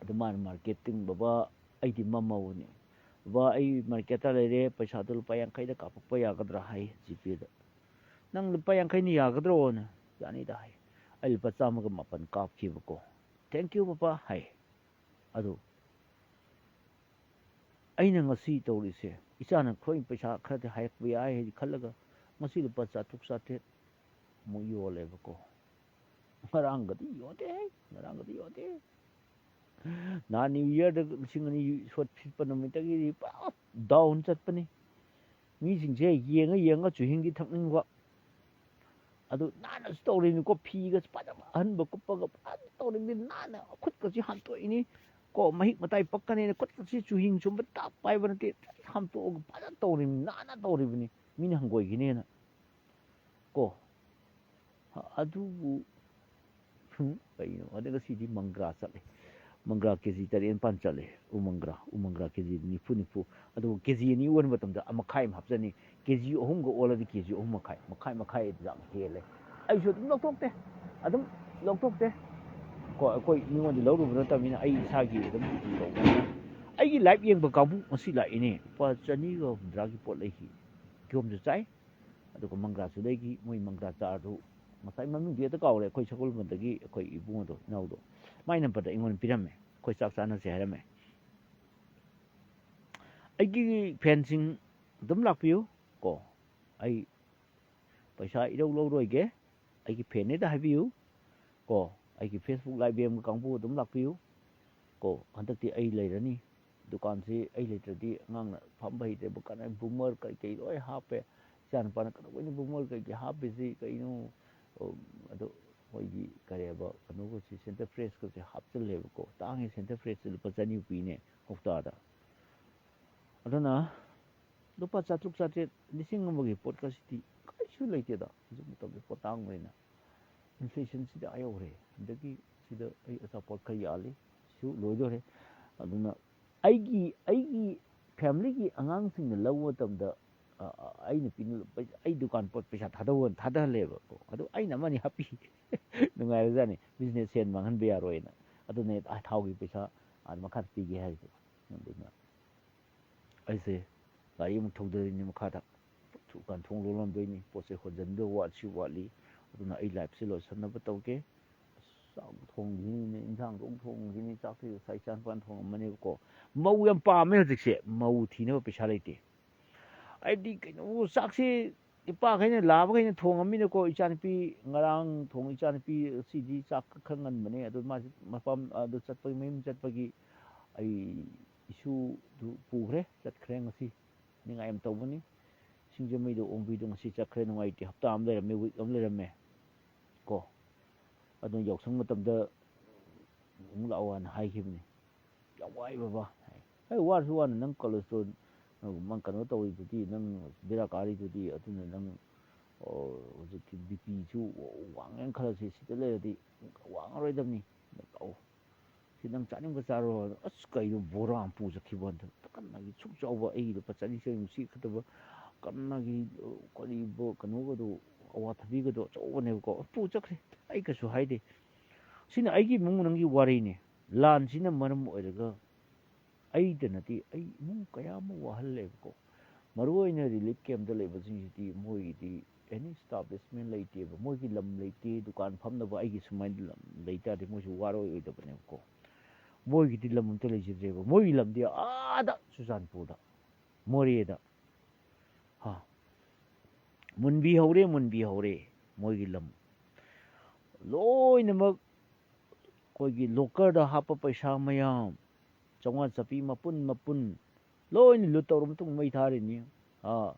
ꯑꯗꯨ ꯃꯥꯅ ꯃꯥꯔꯀꯦꯠꯇꯤꯡ, "ꯕꯕꯥ, ꯑꯩꯗꯤ ꯃꯝꯃꯕꯅꯦ꯫ ꯕꯕꯥ, ꯑꯩ ꯃꯥꯔꯀꯦꯠꯇ ꯂꯩꯔꯦ, ꯄꯩꯁꯥꯗꯣ ꯂꯨꯄꯥ ꯌꯥꯡꯈꯩꯗ ꯀꯥꯞꯄꯛꯄ ꯌꯥꯒꯗ꯭ꯔꯥ?" ꯍꯥꯏ ꯖꯤꯄꯦꯗ꯫ "ꯅꯪ ꯂꯨꯄꯥ ꯌꯥꯡꯈꯩꯅ ꯌꯥꯒꯗ꯭ꯔꯣꯅ?" "ꯌꯥꯅꯤꯗ" ꯍꯥꯏ꯫ ꯑꯩ ꯂꯨꯄꯥ ꯆꯥꯝꯃꯒ ꯃꯥꯄꯟ ꯀꯥꯞꯈꯤꯕꯀꯣ꯫ "Thank you ꯕꯕꯥ" ꯍꯥꯏ꯫ ꯑꯗꯨ ꯑꯩꯅ ꯉꯁꯤ ꯇꯧꯔꯤꯁꯦ, ꯏꯆꯥꯅ ꯑꯩꯈꯣꯏ ꯄꯩꯁꯥ ꯈꯔꯗꯤ ꯍꯥꯏꯔꯛꯄ ꯌꯥꯏ ꯍꯥꯏꯗꯤ ꯈꯜꯂꯒ ꯉꯁꯤ ꯂꯨꯄꯥ ꯆꯥꯇ꯭ꯔꯨꯛ ꯆꯥꯇ꯭ꯔꯦꯠ ꯑꯃꯨꯛ ꯌꯣꯜꯂꯦꯕꯀꯣ꯫ ꯉꯔꯥꯡꯒꯗꯤ ꯌꯣꯟꯗꯦ, ꯉꯔꯥꯡꯒꯗꯤ ꯌꯣꯟꯗꯦ꯫ ꯅꯍꯥꯟ ꯅ꯭ꯌꯨ ꯌꯔꯗ ꯂꯤꯁꯤꯡ ꯑꯅꯤ ꯁꯣꯠ ꯁꯤꯠꯄ ꯅꯨꯃꯤꯠꯇꯒꯤꯗꯤ ꯄꯨꯔꯥ ꯗꯥꯎꯟ ꯆꯠꯄꯅꯤ꯫ ꯃꯤꯁꯤꯡꯁꯦ ꯌꯦꯡꯉ ꯌꯦꯡꯉ ꯆꯨꯍꯤꯡꯗꯤ ꯊꯛꯅꯤꯡꯕ꯫ ꯑꯗꯨ ꯅꯥꯟꯅꯁꯨ ꯇꯧꯔꯤꯅꯤꯀꯣ, ꯐꯤꯒꯁꯨ ꯐꯖꯕ ꯑꯍꯟꯕ ꯀꯨꯞꯄꯒ ꯐꯖꯅ ꯇꯧꯔꯤꯅꯤ, ꯅꯥꯟꯅ ꯈꯨꯠꯀꯁꯤ ꯍꯥꯝꯇꯣꯛꯏꯅꯤ꯫ ꯀꯣ, ꯃꯍꯤꯛ ꯃꯇꯥꯏ ꯄꯛꯀꯅꯦꯅ ꯈꯨꯠꯀꯁꯤ ꯆꯨꯍꯤꯡ ꯁꯨꯝꯕ ꯇꯥꯛ ꯄꯥꯏꯕ ꯅꯠꯇꯦ, ꯍꯥꯝꯇꯣꯛꯑꯒ ꯐꯖꯅ ꯇꯧꯔꯤꯕꯅꯤ, ꯅꯥꯟꯅ ꯇꯧꯔꯤꯕꯅꯤ, ꯃꯤꯅ ꯍꯪꯒꯣꯏꯈꯤꯅꯦꯅ꯫ ꯀꯣ, ꯑꯗꯨꯕꯨ ꯍꯨꯝ, ꯀꯩꯅꯣ? ꯑꯗ ꯉꯁꯤꯗꯤ ꯃꯪꯒ꯭ꯔꯥ ꯆꯠꯂꯦ꯫ ꯃꯪꯒ꯭ꯔꯥ ꯀꯦ ꯖꯤ ꯇꯔꯦꯠ ꯅꯤꯄꯥꯟ ꯆꯠꯂꯦ꯫ ꯎ ꯃꯪꯒ꯭ꯔꯥ, ꯎ ꯃꯪꯒ꯭ꯔꯥ ꯀꯦ ꯖꯤꯗ ꯅꯤꯐꯨ, ꯅꯤꯐꯨ꯫ ꯑꯗꯨꯒ ꯀꯦ ꯖꯤ ꯑꯅꯤ ꯑꯣꯟꯕ ꯃꯇꯝꯗ ꯑꯃ ꯃꯈꯥꯏ ꯑꯃ ꯍꯥꯞꯆꯅꯤ꯫ ꯀꯦ ꯖꯤ ꯑꯍꯨꯝꯒ ꯑꯣꯜꯂꯗꯤ ꯀꯦ ꯖꯤ ꯑꯍꯨꯝ ꯃꯈꯥꯏ, ꯃꯈꯥꯏ, ꯃꯈꯥꯏ ꯌꯥꯝ ꯍꯦꯜꯂꯦ꯫ ꯑꯩꯁꯨ ꯑꯗꯨꯝ ꯂꯧꯊꯣꯛꯇꯦ, ꯑꯗꯨꯝ ꯂꯧꯊꯣꯛꯇꯦ꯫ ꯀꯣ, ꯑꯩꯈꯣꯏ ꯃꯤꯉꯣꯟꯗ ꯂꯧꯔꯨꯕ ꯅꯠꯇꯕꯅꯤꯅ ꯑꯩ ꯏꯁꯥꯒꯤ ꯑꯗꯨꯝ ꯂꯧꯕꯅꯤ꯫ ꯑꯩꯒꯤ ꯂꯥꯏꯚ ꯌꯦꯡꯕ ꯀꯥꯡꯕꯨ ꯉꯁꯤ ꯂꯥꯛꯏꯅꯦ, ꯂꯨꯄꯥ ꯆꯅꯤꯒ ꯍꯨꯝꯗ꯭ꯔꯥꯒꯤ ꯄꯣꯠ ꯂꯩꯈꯤ꯫ ꯀꯤꯍꯣꯝꯁꯨ ꯆꯥꯏ, ꯑꯗꯨꯒ ꯃꯪꯒ꯭ꯔꯥꯁꯨ ꯂꯩꯈꯤ꯫ ꯃꯣꯏ ꯃꯪꯒ꯭ꯔꯥ ꯆꯥꯔꯗꯨ ꯉꯁꯥꯏ ꯃꯃꯤꯡꯗꯤ ꯍꯦꯛꯇ ꯀꯥꯎꯔꯦ, ꯑꯩꯈꯣꯏ ꯁꯒꯣꯜꯕꯟꯗꯒꯤ ꯑꯩꯈꯣꯏ ꯏꯕꯨꯡ ꯑꯗꯣ, ꯏꯅꯥꯎꯗꯣ, ꯃꯥꯏ ꯅꯝꯕꯔꯗ ꯑꯩꯉꯣꯟꯗ ꯄꯤꯔꯝꯃꯦ, ꯑꯩꯈꯣꯏ ꯆꯥꯛ ꯆꯥꯅꯁꯦ ꯍꯥꯏꯔꯝꯃꯦ꯫ ꯑꯩꯒꯤ ꯐꯦꯟꯁꯤꯡ ꯑꯗꯨꯝ ꯂꯥꯛꯄꯤꯌꯨ ꯀꯣ, ꯑꯩ ꯄꯩꯁꯥ ꯏꯔꯧ ꯂꯧꯔꯣꯏꯒꯦ, ꯑꯩꯒꯤ ꯐꯦꯟꯅꯦꯗ ꯍꯥꯏꯕꯤꯌꯨ ꯀꯣ꯫ ꯑꯩꯒꯤ ꯐꯦꯁꯕꯨꯛ ꯂꯥꯏꯚ ꯌꯦꯡꯕ ꯀꯥꯡꯕꯨ ꯑꯗꯨꯝ ꯂꯥꯛꯄꯤꯌꯨ ꯀꯣ꯫ ꯍꯟꯗꯛꯇꯤ ꯑꯩ ꯂꯩꯔꯅꯤ ꯗꯨꯀꯥꯟꯁꯤ, ꯑꯩ ꯂꯩꯇ꯭ꯔꯗꯤ ꯑꯉꯥꯡꯅ ꯐꯝꯕ ꯍꯩꯇ꯭ꯔꯦꯕ, ꯀꯅꯥ ꯕꯨꯃꯔ ꯀꯩꯀꯩ ꯂꯣꯏ ꯍꯥꯞꯄꯦ꯫ ꯏꯆꯥꯅꯨꯄꯥꯅ "ꯀꯩꯗꯧꯕꯩꯅꯣ ꯕꯨꯃꯔ ꯀꯩꯀꯩ ꯍꯥꯞꯄꯤꯁꯤ ꯀꯩꯅꯣ?" ꯑꯣ, ꯑꯗꯣ ꯃꯣꯏꯒꯤ ꯀꯔꯤꯕ ꯀꯩꯅꯣꯒꯁꯤ, ꯁꯦꯟꯇꯔ ꯐ꯭ꯔꯦꯁꯀꯁꯦ ꯍꯥꯞꯆꯤꯜꯂꯦꯕꯀꯣ꯫ ꯇꯥꯡꯉꯦ, ꯁꯦꯟꯇꯔ ꯐ꯭ꯔꯦꯁꯁꯦ ꯂꯨꯄꯥ ꯆꯅꯤ ꯄꯤꯅꯦ ꯀꯧꯇꯥꯗ꯫ ꯑꯗꯨꯅ ꯂꯨꯄꯥ ꯆꯥꯇ꯭ꯔꯨꯛ ꯆꯥꯇ꯭ꯔꯦꯠ, ꯂꯤꯁꯤꯡ ꯑꯃꯒꯤ ꯄꯣꯠꯀꯁꯤꯗꯤ ꯀꯔꯤꯁꯨ ꯂꯩꯇꯦꯗ꯫ ꯍꯧꯖꯤꯛ ꯃꯇꯝꯗ ꯄꯣꯠ ꯇꯥꯡꯕꯅꯤꯅ ꯏꯟꯐ꯭ꯂꯦꯁꯟꯁꯤꯗꯤ ꯑꯥ ꯌꯧꯔꯦ꯫ ꯍꯟꯗꯛꯀꯤ ꯁꯤꯗ ꯑꯩ ꯑꯆꯥꯄꯣꯠ ꯈꯔ ꯌꯥꯜꯂꯤ, ꯁꯤꯁꯨ ꯂꯣꯏꯗꯣꯔꯦ꯫ ꯑꯗꯨꯅ ꯑꯩꯒꯤ, ꯑꯩꯒꯤ ꯐꯦꯃꯤꯂꯤꯒꯤ ꯑꯉꯥꯡꯁꯤꯡꯅ ꯂꯧꯕ ꯃꯇꯝꯗ, ꯑ, ꯑ, ꯑꯩꯅ ꯄꯤꯅ-, ꯑꯩ ꯗꯨꯀꯥꯟ ꯄꯣꯠ ꯄꯩꯁꯥ ꯊꯥꯗꯧ-, ꯊꯥꯗꯍꯜꯂꯦꯕꯀꯣ꯫ ꯑꯗꯨ ꯑꯩꯅ ꯑꯃꯅꯤ ꯍꯥꯞꯄꯤ꯫ ꯅꯨꯡꯉꯥꯏꯔꯖꯥꯠꯅꯤ꯫ ꯕꯤꯖꯤꯅꯦꯁ ꯁꯦꯟ ꯃꯥꯡꯍꯟꯕ ꯌꯥꯔꯣꯏꯅ꯫ ꯑꯗꯨꯅꯦ ꯑ, ꯊꯥꯎꯒꯤ ꯄꯩꯁꯥ ꯑꯥ ꯃꯈꯥꯗ ꯄꯤꯒꯦ ꯍꯥꯏꯔꯤꯗꯣ꯫ ꯑꯗꯨꯅ ꯑꯩꯁꯦ ꯒꯥꯔꯤ ꯑꯃꯨꯛ ꯊꯧꯗꯔꯤꯅꯤ ꯃꯈꯥꯗ꯫ ꯗꯨꯀꯥꯟ ꯊꯣꯡ ꯂꯣꯜꯂꯝꯗꯣꯏꯅꯤ꯫ ꯄꯣꯠ ꯆꯩ ꯍꯣꯟꯖꯤꯟꯗꯧ ꯋꯥꯠꯁꯤ ꯋꯥꯠꯂꯤ꯫ ꯑꯗꯨꯅ ꯑꯩ ꯂꯥꯏꯐꯁꯦ ꯂꯣꯏꯁꯤꯟꯅꯕ ꯇꯧꯒꯦ꯫ ꯑꯁ, ꯆꯥꯛ ꯊꯣꯡꯈꯤꯅꯤꯅꯦ, ꯏꯟꯁꯥꯡꯁꯨ ꯑꯃꯨꯛ ꯊꯣꯡꯈꯤꯅꯤ꯫ ꯆꯥꯛꯁꯤ ꯉꯁꯥꯏ ꯏꯆꯥꯅꯨꯄꯥꯅ ꯊꯣꯡꯉꯝꯃꯅꯦꯕꯀꯣ꯫ ꯃꯧ ꯌꯥꯝ ꯄꯥꯝꯃꯦ ꯍꯧꯖꯤꯛꯁꯦ꯫ ꯃꯧ ꯊꯤꯅꯕ ꯄꯩꯁꯥ ꯂꯩꯇꯦ꯫ ꯍꯥꯏꯕꯗꯤ ꯀꯩꯅꯣ, ꯆꯥꯛꯁꯤ ꯏꯄꯥꯈꯩꯅ ꯂꯥꯕꯈꯩꯅ ꯊꯣꯡꯉꯝꯃꯤꯅꯀꯣ, ꯏꯆꯥꯅꯨꯄꯤ ꯉꯔꯥꯡ ꯊꯣꯡ, ꯏꯆꯥꯅꯨꯄꯤ ꯉꯁꯤꯗꯤ ꯆꯥꯛ ꯈꯔ ꯉꯟꯕꯅꯦ, ꯑꯗꯨ ꯃꯥꯁꯤ ꯃꯄꯥꯝ ꯑꯗꯨ ꯆꯠꯄꯒꯤ, ꯃꯌꯨꯝ ꯆꯠꯄꯒꯤ ꯑꯩ ꯏꯁꯨꯗꯨ ꯄꯨꯈ꯭ꯔꯦ, ꯆꯠꯈ꯭ꯔꯦ ꯉꯁꯤ꯫ ꯅꯤꯡꯉꯥꯏ ꯌꯥꯝ ꯇꯧꯕꯅꯤ꯫ ꯁꯤꯡꯖꯃꯩꯗ ꯑꯣꯡꯕꯤꯗꯣ ꯉꯁꯤ ꯆꯠꯈ꯭ꯔꯦ, ꯅꯨꯡꯉꯥꯏꯇꯦ꯫ ꯍꯞꯇꯥ ꯑꯃ ꯂꯩꯔꯝꯃꯦ, ꯋꯤꯛ ꯑꯃ ꯂꯩꯔꯝꯃꯦ ꯀꯣ꯫ ꯑꯗꯨꯅ ꯌꯥꯎꯁꯪ ꯃꯇꯝꯗ ꯑꯃꯨꯛ ꯂꯥꯛꯑꯣ ꯍꯥꯏꯅ ꯍꯥꯏꯈꯤꯕꯅꯤ꯫ "ꯌꯥꯝ ꯋꯥꯏ ꯕꯕꯥ" ꯍꯥꯏ꯫ "ꯑꯩ ꯋꯥꯔꯁꯨ ꯋꯥꯅ ꯅꯪ ꯀꯣꯂꯦꯁꯇ꯭ꯔꯣꯜ, ꯅꯪ ꯀꯩꯅꯣ ꯇꯧꯔꯤꯗꯨꯗꯤ, ꯅꯪ ꯕꯦꯔꯥ ꯀꯥꯔꯤꯗꯨꯗꯤ, ꯑꯗꯨꯅ ꯅꯪ, ꯑꯣ, ꯍꯧꯖꯤꯛꯀꯤ ꯕꯤ ꯄꯤꯁꯨ ꯋꯥꯡꯉꯦꯅ ꯈꯜꯂꯁꯤ, ꯁꯤꯗ ꯂꯩꯔꯗꯤ ꯋꯥꯡꯉꯔꯣꯏꯗꯕꯅꯤ꯫ ꯂꯥꯛꯑꯣ, ꯁꯤ ꯅꯪ ꯆꯥꯅꯤꯡꯕ ꯆꯥꯔꯣ"꯫ ꯑꯁ, ꯀꯩꯅꯣ, ꯕꯣꯔꯥ ꯑꯃ ꯄꯨ ꯆꯠꯈꯤꯕ ꯋꯥꯅꯤꯗ꯫ ꯀꯟꯅꯒꯤ ꯁꯨꯛ ꯆꯥꯎꯕ, ꯑꯩꯒꯤꯗꯣ ꯂꯨꯄꯥ ꯆꯅꯤ ꯆꯍꯨꯝ ꯁꯤ ꯈꯠꯇꯕ, ꯀꯟꯅꯒꯤ, ꯑ, ꯀꯔꯤꯕ, ꯀꯩꯅꯣꯒꯗꯣ, ꯑꯋꯥꯊꯕꯤꯒꯗꯣ ꯑꯆꯧꯕꯅꯦꯕꯀꯣ, ꯄꯨ ꯆꯠꯈ꯭ꯔꯦ꯫ ꯑꯩ ꯀꯩꯁꯨ ꯍꯥꯏꯗꯦ꯫ ꯁꯤꯅ ꯑꯩꯒꯤ ꯏꯃꯨꯡ ꯃꯅꯨꯡꯒꯤ ꯋꯥꯔꯤꯅꯤ꯫ ꯂꯥꯟꯁꯤꯅ ꯃꯔꯝ ꯑꯣꯏꯔꯒ ꯑꯩꯗ ꯅꯠꯇꯦ, ꯑꯩ ꯏꯃꯨꯡ ꯀꯌꯥ ꯑꯃ ꯋꯥꯍꯜꯂꯦꯕꯀꯣ꯫ ꯃꯔꯨ ꯑꯣꯏꯅ ꯔꯤꯂꯤꯐ ꯀꯦꯝꯞꯇ ꯂꯩꯕꯁꯤꯡꯁꯤꯗꯤ ꯃꯣꯏꯒꯤꯗꯤ ꯑꯦꯅꯤ ꯏꯁꯇꯥꯕ꯭ꯂꯤꯁꯃꯦꯟ ꯂꯩꯇꯦꯕ꯫ ꯃꯣꯏꯒꯤ ꯂꯝ ꯂꯩꯇꯦ, ꯗꯨꯀꯥꯟ ꯐꯝꯅꯕ ꯑꯩꯒꯤ ꯁꯨꯃꯥꯏꯅ ꯂꯝ ꯂꯩ ꯇꯥꯔꯗꯤ ꯃꯣꯏꯁꯨ ꯋꯥꯔꯣꯏ ꯑꯣꯏꯗꯕꯅꯦꯕꯀꯣ꯫ ꯃꯣꯏꯒꯤꯗꯤ ꯂꯝ ꯑꯝꯇ ꯂꯩꯖꯗ꯭ꯔꯦꯕ꯫ ꯃꯣꯏꯒꯤ ꯂꯝꯗꯤ ꯑꯥꯗ ꯆꯨꯔꯆꯥꯟꯄꯨꯔꯗ, ꯃꯣꯔꯦꯗ꯫ ꯍꯥ꯫ ꯃꯨꯟꯕꯤꯍꯧꯔꯦ, ꯃꯨꯟꯕꯤꯍꯧꯔꯦ ꯃꯣꯏꯒꯤ ꯂꯝ꯫ ꯂꯣꯏꯅꯃꯛ ꯑꯩꯈꯣꯏꯒꯤ ꯂꯣꯀꯔꯗ ꯍꯥꯞꯄ ꯄꯩꯁꯥ ꯃꯌꯥꯝ, ꯆꯥꯝꯃꯉꯥ ꯆꯥꯄꯤ ꯃꯄꯨꯟ ꯃꯄꯨꯟ, ꯂꯣꯏꯅ ꯂꯨꯠ ꯇꯧꯔ ꯃꯇꯨꯡ ꯃꯩ ꯊꯥꯔꯤꯅꯤ꯫ ꯑꯥ,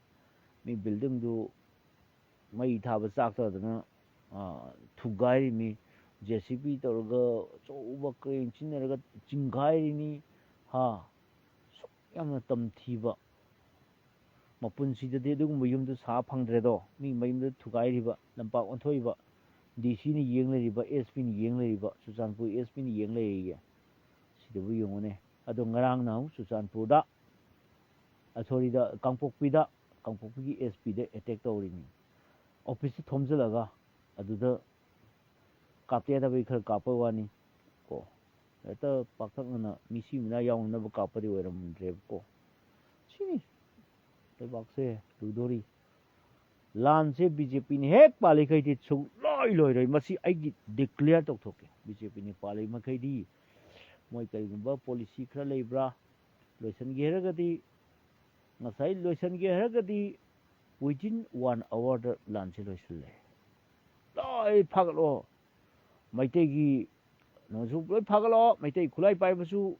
ꯃꯤ ꯕꯤꯜꯗꯤꯡꯗꯨ ꯃꯩ ꯊꯥꯕ ꯆꯥꯛꯇꯗꯅ, ꯑꯥ, ꯊꯨꯒꯥꯏꯔꯤꯃꯤ꯫ ꯖꯦ ꯁꯤ ꯕꯤ ꯇꯧꯔꯒ, ꯑꯆꯧꯕ ꯀ꯭ꯔꯦꯟ ꯁꯤꯖꯤꯟꯅꯔꯒ ꯆꯤꯡꯈꯥꯏꯔꯤꯅꯤ꯫ ꯍꯥ, ꯁꯨꯛ ꯌꯥꯝꯅ ꯇꯝꯊꯤꯕ꯫ ꯃꯄꯨꯟꯁꯤꯗꯗꯤ ꯑꯗꯨꯒꯨꯝꯕ ꯌꯨꯝꯗꯨ ꯁꯥ ꯐꯪꯗ꯭ꯔꯦꯗꯣ꯫ ꯃꯤ ꯃꯌꯨꯝꯗ ꯊꯨꯒꯥꯏꯔꯤꯕ, ꯂꯝꯄꯥꯛ ꯑꯣꯟꯊꯣꯛꯏꯕ, ꯗꯤ ꯁꯤꯅ ꯌꯦꯡ ꯂꯩꯔꯤꯕ, ꯑꯦꯁ ꯄꯤꯅ ꯌꯦꯡ ꯂꯩꯔꯤꯕ, ꯆꯨꯔꯆꯥꯟꯄꯨꯔ ꯑꯦꯁ ꯄꯤꯅ ꯌꯦꯡ ꯂꯩꯔꯤꯌꯦ꯫ ꯁꯤꯗꯕꯨ ꯌꯦꯡꯉꯨꯅꯦ꯫ ꯑꯗꯣ ꯉꯔꯥꯡꯅ ꯑꯃꯨꯛ ꯆꯨꯔꯆꯥꯟꯄꯨꯔꯗ, ꯑ, ꯁꯣꯔꯤꯗ, ꯀꯥꯡꯄꯣꯛꯄꯤꯗ, ꯀꯥꯡꯄꯣꯛꯄꯤꯒꯤ ꯑꯦꯁ ꯄꯤꯗ ꯑꯦꯇꯦꯛ ꯇꯧꯔꯤꯅꯤ꯫ ꯑꯣꯐꯤꯁꯇ ꯊꯣꯝꯖꯤꯜꯂꯒ ꯑꯗꯨꯗ ꯀꯥꯞꯇ ꯌꯥꯗꯕꯒꯤ ꯈꯔ ꯀꯥꯞꯄ ꯋꯥꯅꯤ ꯀꯣ꯫ ꯍꯦꯛꯇ ꯄꯥꯛꯇꯛꯅꯅ ꯃꯤꯁꯤ ꯃꯤꯅꯥ ꯌꯥꯎꯅꯅꯕ ꯀꯥꯞꯄꯗꯤ ꯑꯣꯏꯔꯝꯗ꯭ꯔꯦꯕꯀꯣ꯫ ꯁꯤꯅꯤ ꯂꯩꯕꯥꯛꯁꯦ ꯂꯨꯗꯣꯔꯤ꯫ ꯂꯥꯟꯁꯦ ꯕꯤ ꯖꯦ ꯄꯤꯅ ꯍꯦꯛ ꯄꯥꯜꯂꯤꯈꯩꯗꯤ ꯁꯨꯡꯂꯣꯏ ꯂꯣꯏꯔꯣꯏ꯫ ꯃꯁꯤ ꯑꯩꯒꯤ ꯗꯤꯀ꯭ꯂꯤꯌꯥꯔ ꯇꯧꯊꯣꯛꯀꯦ꯫ ꯕꯤ ꯖꯦ ꯄꯤꯅ ꯄꯥꯜꯂꯤ ꯃꯈꯩꯗꯤ ꯃꯣꯏ ꯀꯔꯤꯒꯨꯝꯕ ꯄꯣꯂꯤꯁꯤ ꯈꯔ ꯂꯩꯕ꯭ꯔꯥ ꯂꯣꯏꯁꯤꯟꯒꯦ ꯍꯥꯏꯔꯒꯗꯤ ꯉꯁꯥꯏ ꯂꯣꯏꯁꯤꯟꯒꯦ ꯍꯥꯏꯔꯒꯗꯤ within one hourꯗ ꯂꯥꯟꯁꯦ ꯂꯣꯏꯁꯤꯜꯂꯦ꯫ ꯂꯣꯏ ꯐꯥꯒꯠꯂꯣ, ꯃꯩꯇꯩꯒꯤ ꯅꯣꯡꯆꯨꯞ ꯂꯣꯏ ꯐꯥꯒꯠꯂꯣ, ꯃꯩꯇꯩ ꯈꯨꯠꯂꯥꯏ ꯄꯥꯏꯕꯁꯨ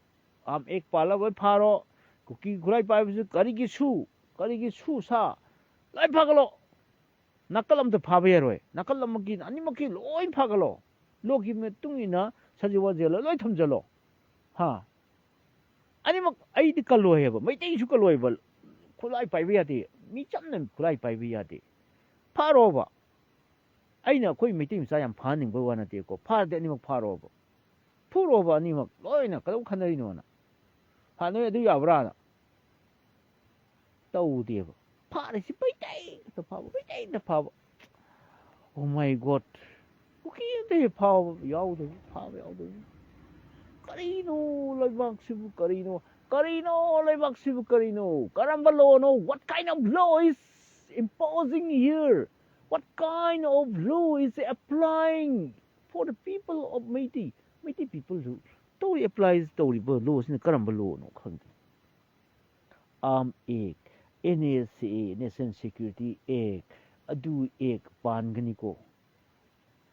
ꯑꯥꯝ ꯑꯦꯛ ꯄꯥꯜꯂ ꯂꯣꯏ ꯐꯥꯔꯣ, ꯀꯨꯀꯤ ꯈꯨꯠꯂꯥꯏ ꯄꯥꯏꯕꯁꯨ ꯀꯔꯤꯒꯤ ꯁꯨ, ꯀꯔꯤꯒꯤ ꯁꯨ ꯁꯥ ꯂꯣꯏ ꯐꯥꯒꯠꯂꯣ꯫ ꯅꯥꯀꯜ ꯑꯝꯇ ꯐꯥꯕ ꯌꯥꯔꯣꯏ, ꯅꯥꯀꯜ ꯑꯃꯒꯤ ꯑꯅꯤꯃꯛꯀꯤ ꯂꯣꯏ ꯐꯥꯒꯠꯂꯣ꯫ ꯂꯣꯒꯤ ꯃꯇꯨꯡ ꯏꯟꯅ ꯁꯖꯤꯋꯥ ꯖꯦꯜꯗ ꯂꯣꯏ ꯊꯝꯖꯜꯂꯣ꯫ ꯍꯥ? ꯑꯅꯤꯃꯛ ꯑꯩꯗꯤ ꯀꯜꯂꯣꯏ ꯍꯥꯏꯕ, ꯃꯩꯇꯩꯁꯨ ꯀꯜꯂꯣꯏꯕ꯫ ꯈꯨꯠꯂꯥꯏ ꯄꯥꯏꯕ ꯌꯥꯗꯦ, ꯃꯤ ꯆꯝꯅ ꯈꯨꯠꯂꯥꯏ ꯄꯥꯏꯕ ꯌꯥꯗꯦ꯫ ꯐꯥꯔꯣꯕ꯫ ꯑꯩꯅ ꯑꯩꯈꯣꯏ ꯃꯩꯇꯩ ꯃꯆꯥ ꯌꯥꯝ ꯐꯥꯍꯟꯅꯤꯡꯕ ꯋꯥ ꯅꯠꯇꯦꯀꯣ, ꯐꯥꯔꯗꯤ ꯑꯅꯤꯃꯛ ꯐꯥꯔꯣꯕ, ꯐꯨꯔꯣꯕ ꯑꯅꯤꯃꯛ ꯂꯣꯏꯅ, ꯀꯩꯗꯧ ꯈꯟꯅꯔꯤꯅꯣꯅ꯫ ꯍꯥ, ꯅꯣꯏ ꯑꯗꯨ ꯌꯥꯕ꯭ꯔꯥꯅ? ꯇꯧꯗꯦꯕ꯫ ꯐꯥꯔꯤꯁꯤ ꯃꯩꯇꯩꯗ ꯐꯥꯕ, ꯃꯩꯇꯩꯗ ꯐꯥꯕ꯫ Oh my God! ꯀꯨꯀꯤ ꯑꯝꯇ ꯍꯦꯛ ꯐꯥꯕ ꯌꯥꯎꯗꯕ, ꯐꯥꯕ ꯌꯥꯎꯗꯕ꯫ ꯀꯔꯤꯅꯣ ꯂꯩꯕꯥꯛꯁꯤꯕꯨ ꯀꯔꯤꯅꯣ? ꯀꯔꯤꯅꯣ ꯂꯩꯕꯥꯛꯁꯤꯕꯨ ꯀꯔꯤꯅꯣ? ꯀꯔꯝꯕ ꯂꯣꯅꯣ? What kind of law is imposing here? What kind of law is applying for the people of Meitei? Meitei ꯄꯤꯄꯜꯁꯨ ꯇꯧꯔꯤ, ꯑꯦꯄ꯭ꯂꯥꯏ ꯇꯧꯔꯤꯕ ꯂꯣꯁꯤꯅ ꯀꯔꯝꯕ ꯂꯣꯅꯣ ꯈꯪꯗꯦ꯫ Um act, N S A, National Security Act, ꯑꯗꯨ ꯑꯦꯛ ꯄꯥꯟꯒꯅꯤꯀꯣ꯫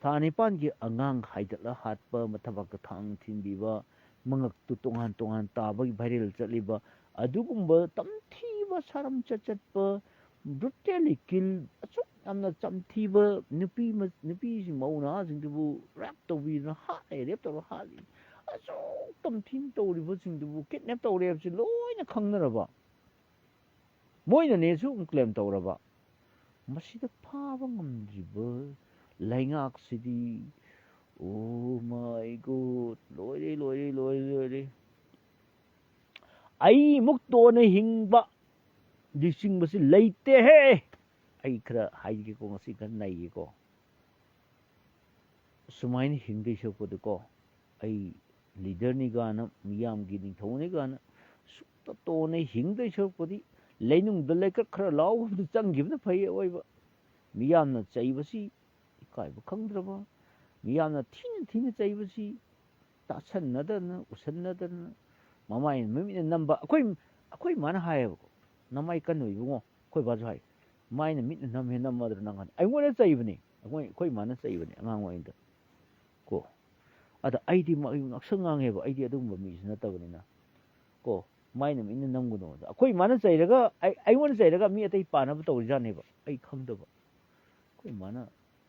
ꯊꯥ ꯅꯤꯄꯥꯟꯒꯤ ꯑꯉꯥꯡ ꯍꯥꯏꯗꯠꯂ ꯍꯥꯠꯄ, ꯃꯊꯕꯥꯛꯇ ꯊꯥꯡ ꯊꯤꯟꯕꯤꯕ, ꯃꯉꯛꯇꯨ ꯇꯣꯉꯥꯟ ꯇꯣꯉꯥꯟ ꯇꯥꯕꯒꯤ ꯚꯥꯏꯔꯦꯜ ꯆꯠꯂꯤꯕ ꯑꯗꯨꯒꯨꯝꯕ ꯇꯝꯊꯤꯕ, ꯁꯥꯔꯝ ꯆꯠ ꯆꯠꯄ, ꯕ꯭ꯔꯨꯇꯦꯂꯤ ꯀꯤꯜ, ꯑꯁꯨꯛ ꯌꯥꯝꯅ ꯆꯝꯊꯤꯕ ꯅꯨꯄꯤ ꯃ-, ꯅꯨꯄꯤꯁꯤꯡ, ꯃꯧ ꯅꯍꯥꯁꯤꯡꯗꯨꯕꯨ ꯔꯦꯞ ꯇꯧꯕꯤꯗꯨꯅ ꯍꯥꯠꯂꯦ, ꯔꯦꯞ ꯇꯧꯔ ꯍꯥꯠꯂꯤ꯫ ꯑꯁꯨꯛ ꯇꯝꯊꯤꯅ ꯇꯧꯔꯤꯕꯁꯤꯡꯗꯨꯕꯨ ꯀꯤꯠꯅꯦꯞ ꯇꯧꯔꯦ ꯍꯥꯏꯕꯁꯤ ꯂꯣꯏꯅ ꯈꯪꯅꯔꯕ, ꯃꯣꯏꯅꯅꯦꯁꯨ ꯑꯃꯨꯛ ꯀ꯭ꯂꯦꯝ ꯇꯧꯔꯕ, ꯃꯁꯤꯗ ꯐꯥꯕ ꯉꯝꯗ꯭ꯔꯤꯕ ꯂꯩꯉꯥꯛꯁꯤꯗꯤ, oh my God, ꯂꯣꯏꯔꯦ, ꯂꯣꯏꯔꯦ, ꯂꯣꯏꯔꯦ, ꯂꯣꯏꯔꯦ꯫ ꯑꯩꯃꯨꯛ ꯇꯣꯟꯅ ꯍꯤꯡꯕ ꯂꯨꯆꯤꯡꯕꯁꯤ ꯂꯩꯇꯦꯍꯦ꯫ ꯑꯩ ꯈꯔ ꯍꯥꯏꯒꯦꯀꯣ, ꯉꯁꯤ ꯈꯔ ꯅꯩꯒꯦꯀꯣ꯫ ꯁꯨꯃꯥꯏꯅ ꯍꯤꯡꯗꯣꯏ ꯁꯔꯨꯛꯄꯨꯗꯤꯀꯣ, ꯑꯩ ꯂꯤꯗꯔꯅꯤ ꯀꯥꯏꯅ, ꯃꯤꯌꯥꯝꯒꯤ ꯅꯤꯡꯊꯧꯅꯤ ꯀꯥꯏꯅ ꯁꯨꯛꯇ ꯇꯣꯟꯅ ꯍꯤꯡꯗꯣꯏ ꯁꯔꯨꯛꯄꯨꯗꯤ, ꯂꯩꯅꯨꯡꯗ ꯂꯩꯀ꯭ꯔꯛ ꯈꯔ ꯂꯥꯎꯕꯗ ꯆꯪꯈꯤꯕꯅ ꯐꯩ ꯑꯑꯣꯏꯕ꯫ ꯃꯤꯌꯥꯝꯅ ꯆꯩꯕꯁꯤ ꯏꯀꯥꯏꯕ ꯈꯪꯗ꯭ꯔꯕ, ꯃꯤꯌꯥꯝꯅ ꯊꯤꯅ ꯊꯤꯅ ꯆꯩꯕꯁꯤ ꯇꯥꯁꯟꯅꯗꯅ, ꯎꯁꯟꯅꯗꯅ, ꯃꯃꯥꯏ ꯃꯃꯤꯠꯅ ꯅꯝꯕ꯫ ꯑꯩꯈꯣꯏ, ꯑꯩꯈꯣꯏ ꯃꯥꯅ ꯍꯥꯏꯌꯦꯕꯀꯣ, ꯅꯃꯥꯏ ꯀꯟꯅꯨ ꯏꯕꯨꯡꯉꯣ, ꯑꯩꯈꯣꯏ ꯕꯥꯁꯨ ꯍꯥꯏ, "ꯃꯥꯏꯅ ꯃꯤꯠꯅ ꯅꯝꯃꯦ ꯅꯝꯃꯗ꯭ꯔꯥ ꯅꯪ?" ꯑꯩꯉꯣꯟꯗ ꯆꯩꯕꯅꯤ, ꯑꯩꯈꯣꯏ ꯑꯩꯈꯣꯏ ꯏꯃꯥꯅ ꯆꯩꯕꯅꯤ ꯑꯉꯥꯡ ꯑꯣꯏꯔꯤꯉꯩꯗ꯫ ꯀꯣ ꯑꯗ ꯑꯩꯗꯤ ꯃ- ꯉꯥꯛꯁꯪ ꯉꯥꯡꯉꯦꯕ, ꯑꯩꯗꯤ ꯑꯗꯨꯒꯨꯝꯕ ꯃꯤꯁꯨ ꯅꯠꯇꯕꯅꯤꯅ꯫ ꯀꯣ ꯃꯥꯏꯅ ꯃꯤꯠꯅ ꯅꯝꯒꯅꯣ꯫ ꯑꯗ ꯑꯩꯈꯣꯏ ꯏꯃꯥꯅ ꯆꯩꯔꯒ ꯑꯩ ꯑꯩꯉꯣꯟꯗ ꯆꯩꯔꯒ ꯃꯤ ꯑꯇꯩ ꯄꯥꯅꯕ ꯇꯧꯔꯤꯖꯥꯠꯅꯦꯕ, ꯑꯩ ꯈꯪꯗꯕ꯫ ꯑꯩꯈꯣꯏ ꯏꯃꯥꯅ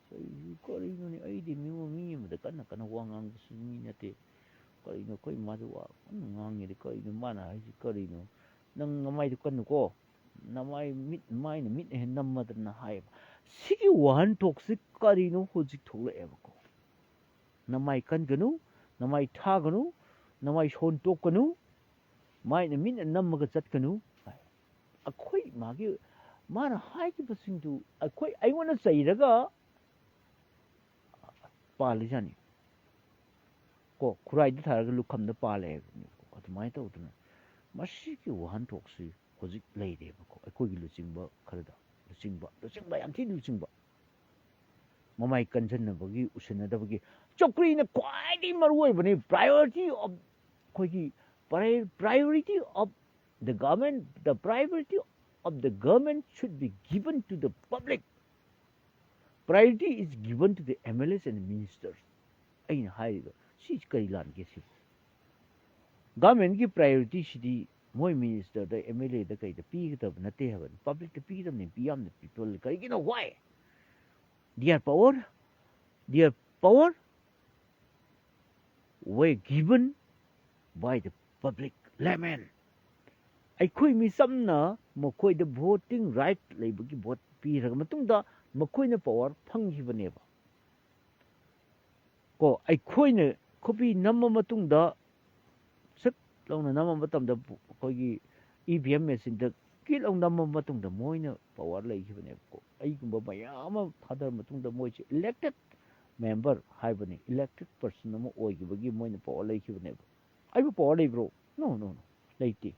ꯆꯩꯔꯤꯁꯤ ꯀꯔꯤꯅꯣꯅꯦ? ꯑꯩꯗꯤ ꯃꯤꯉꯣꯟ ꯃꯤ ꯑꯃꯗ ꯀꯟꯅ ꯀꯟꯅ ꯋꯥ ꯉꯥꯡꯕꯁꯨ ꯃꯤ ꯅꯠꯇꯦ꯫ ꯀꯔꯤꯅꯣ ꯑꯩꯈꯣꯏ ꯏꯃꯥꯗ ꯋꯥ ꯀꯟꯅ ꯉꯥꯡꯉꯤꯗꯤ? ꯀꯔꯤꯅꯣ ꯃꯥꯅ ꯍꯥꯏꯁꯤ? ꯀꯔꯤꯅꯣ? "ꯅꯪ ꯅꯃꯥꯏꯗꯨ ꯀꯟꯅꯨꯀꯣ, ꯅꯃꯥꯏ ꯃꯤꯠ ꯃꯥꯏꯅ ꯃꯤꯠꯅ ꯍꯦꯟꯅ ꯅꯝꯃꯗꯅ" ꯍꯥꯏꯌꯦꯕ꯫ ꯁꯤꯒꯤ ꯋꯥꯍꯟꯊꯣꯛꯁꯤ ꯀꯔꯤꯅꯣ ꯍꯧꯖꯤꯛ ꯊꯣꯛꯂꯛꯑꯦꯕꯀꯣ? "ꯅꯃꯥꯏ ꯀꯟꯒꯅꯨ, ꯅꯃꯥꯏ ꯊꯥꯒꯅꯨ, ꯅꯃꯥꯏ ꯁꯣꯟ ꯇꯣꯛꯀꯅꯨ, ꯃꯥꯏꯅ ꯃꯤꯠꯅ ꯅꯝꯃꯒ ꯆꯠꯀꯅꯨ" ꯍꯥꯏ꯫ ꯑꯩꯈꯣꯏ ꯃꯥꯒꯤ ꯃꯥꯅ ꯍꯥꯏꯈꯤꯕꯁꯤꯡꯗꯨ ꯑꯩꯈꯣꯏ ꯑꯩꯉꯣꯟꯗ ꯆꯩꯔꯒ ꯄꯥꯜꯂꯤꯖꯥꯠꯅꯤ꯫ ꯀꯣ ꯈꯨꯔꯥꯏꯗ ꯊꯥꯔꯒ ꯂꯨꯈꯝꯗ ꯄꯥꯜꯂꯦ ꯍꯥꯏꯕꯅꯦꯕꯀꯣ꯫ ꯑꯗꯨꯃꯥꯏꯅ ꯇꯧꯗꯅ ꯃꯁꯤꯒꯤ ꯋꯥꯍꯟꯊꯣꯛꯁꯤ ꯍꯧꯖꯤꯛ ꯂꯩꯔꯦꯕꯀꯣ꯫ ꯑꯩꯈꯣꯏꯒꯤ ꯂꯨꯆꯤꯡꯕ ꯈꯔꯗ, ꯂꯨꯆꯤꯡꯕ, ꯂꯨꯆꯤꯡꯕ, ꯌꯥꯝ ꯊꯤꯅ ꯂꯨꯆꯤꯡꯕ, ꯃꯃꯥꯏ ꯀꯟꯁꯤꯟꯅꯕꯒꯤ, ꯎꯁꯤꯟꯅꯗꯕꯒꯤ꯫ ꯆꯧꯀ꯭ꯔꯤꯅ ꯈ꯭ꯋꯥꯏꯗꯒꯤ ꯃꯔꯨ ꯑꯣꯏꯕꯅꯤ꯫ Priority of ꯑꯩꯈꯣꯏꯒꯤ pri- priority of the government, the priority of the government should be given to the public. Priority is given to the M L As and ministers. ꯑꯩꯅ ꯍꯥꯏꯔꯤꯕ ꯁꯤ ꯀꯔꯤ ꯂꯥꯟꯒꯦ ꯁꯤꯕꯨ? ꯒꯚꯔꯟꯃꯦꯟꯒꯤ ꯄ꯭ꯔꯥꯏꯌꯣꯔꯤꯇꯤꯁꯤꯗꯤ ꯃꯣꯏ ꯃꯤꯅꯤꯁꯇꯔꯗ, ꯑꯦꯝ ꯑꯦꯜ ꯑꯦꯗ ꯀꯩꯗ ꯄꯤꯒꯗꯕ ꯅꯠꯇꯦ ꯍꯥꯏꯕꯅꯤ, ꯄꯕ꯭ꯂꯤꯛꯇ ꯄꯤꯒꯗꯕꯅꯤ꯫ ꯄꯤ ꯌꯥꯝꯅ ꯄꯤꯄꯜ ꯀꯔꯤꯒꯤꯅꯣ? Why? Their power, their power were given by the public, layman. ꯑꯩꯈꯣꯏ ꯃꯤꯆꯝꯅ ꯃꯈꯣꯏꯗ ꯚꯣꯇꯤꯡ ꯔꯥꯏꯠ ꯂꯩꯕꯒꯤ ꯚꯣꯠ ꯄꯤꯔꯕ ꯃꯇꯨꯡꯗ ꯃꯈꯣꯏꯅ ꯄꯋꯥꯔ ꯐꯪꯈꯤꯕꯅꯦꯕ꯫ ꯀꯣ ꯑꯩꯈꯣꯏꯅ ꯈꯨꯕꯤ ꯅꯝꯕ ꯃꯇꯨꯡꯗ, ꯁꯠ ꯂꯥꯎꯅ ꯅꯝꯕ ꯃꯇꯝꯗ ꯑꯩꯈꯣꯏꯒꯤ ꯏ ꯚꯤ ꯑꯦꯝ ꯃꯦꯆꯤꯟꯗ ꯀꯤꯠ ꯂꯥꯎ ꯅꯝꯕ ꯃꯇꯨꯡꯗ ꯃꯣꯏꯅ ꯄꯋꯥꯔ ꯂꯩꯈꯤꯕꯅꯦꯕꯀꯣ꯫ ꯑꯩꯒꯨꯝꯕ ꯃꯌꯥꯝ ꯑꯃ ꯊꯥꯗꯔ ꯃꯇꯨꯡꯗ ꯃꯣꯏꯁꯦ ꯏꯂꯦꯛꯇꯦꯠ ꯃꯦꯝꯕꯔ ꯍꯥꯏꯕꯅꯤ, ꯏꯂꯦꯛꯇꯦꯠ ꯄꯔꯁꯟ ꯑꯃ ꯑꯣꯏꯈꯤꯕꯒꯤ ꯃꯣꯏꯅ ꯄꯋꯥꯔ ꯂꯩꯈꯤꯕꯅꯦꯕ꯫ ꯑꯩꯕꯨ ꯄꯋꯥꯔ ꯂꯩꯕ꯭ꯔꯣ? ꯅꯣ, ꯅꯣ, ꯅꯣ, ꯂꯩꯇꯦ꯫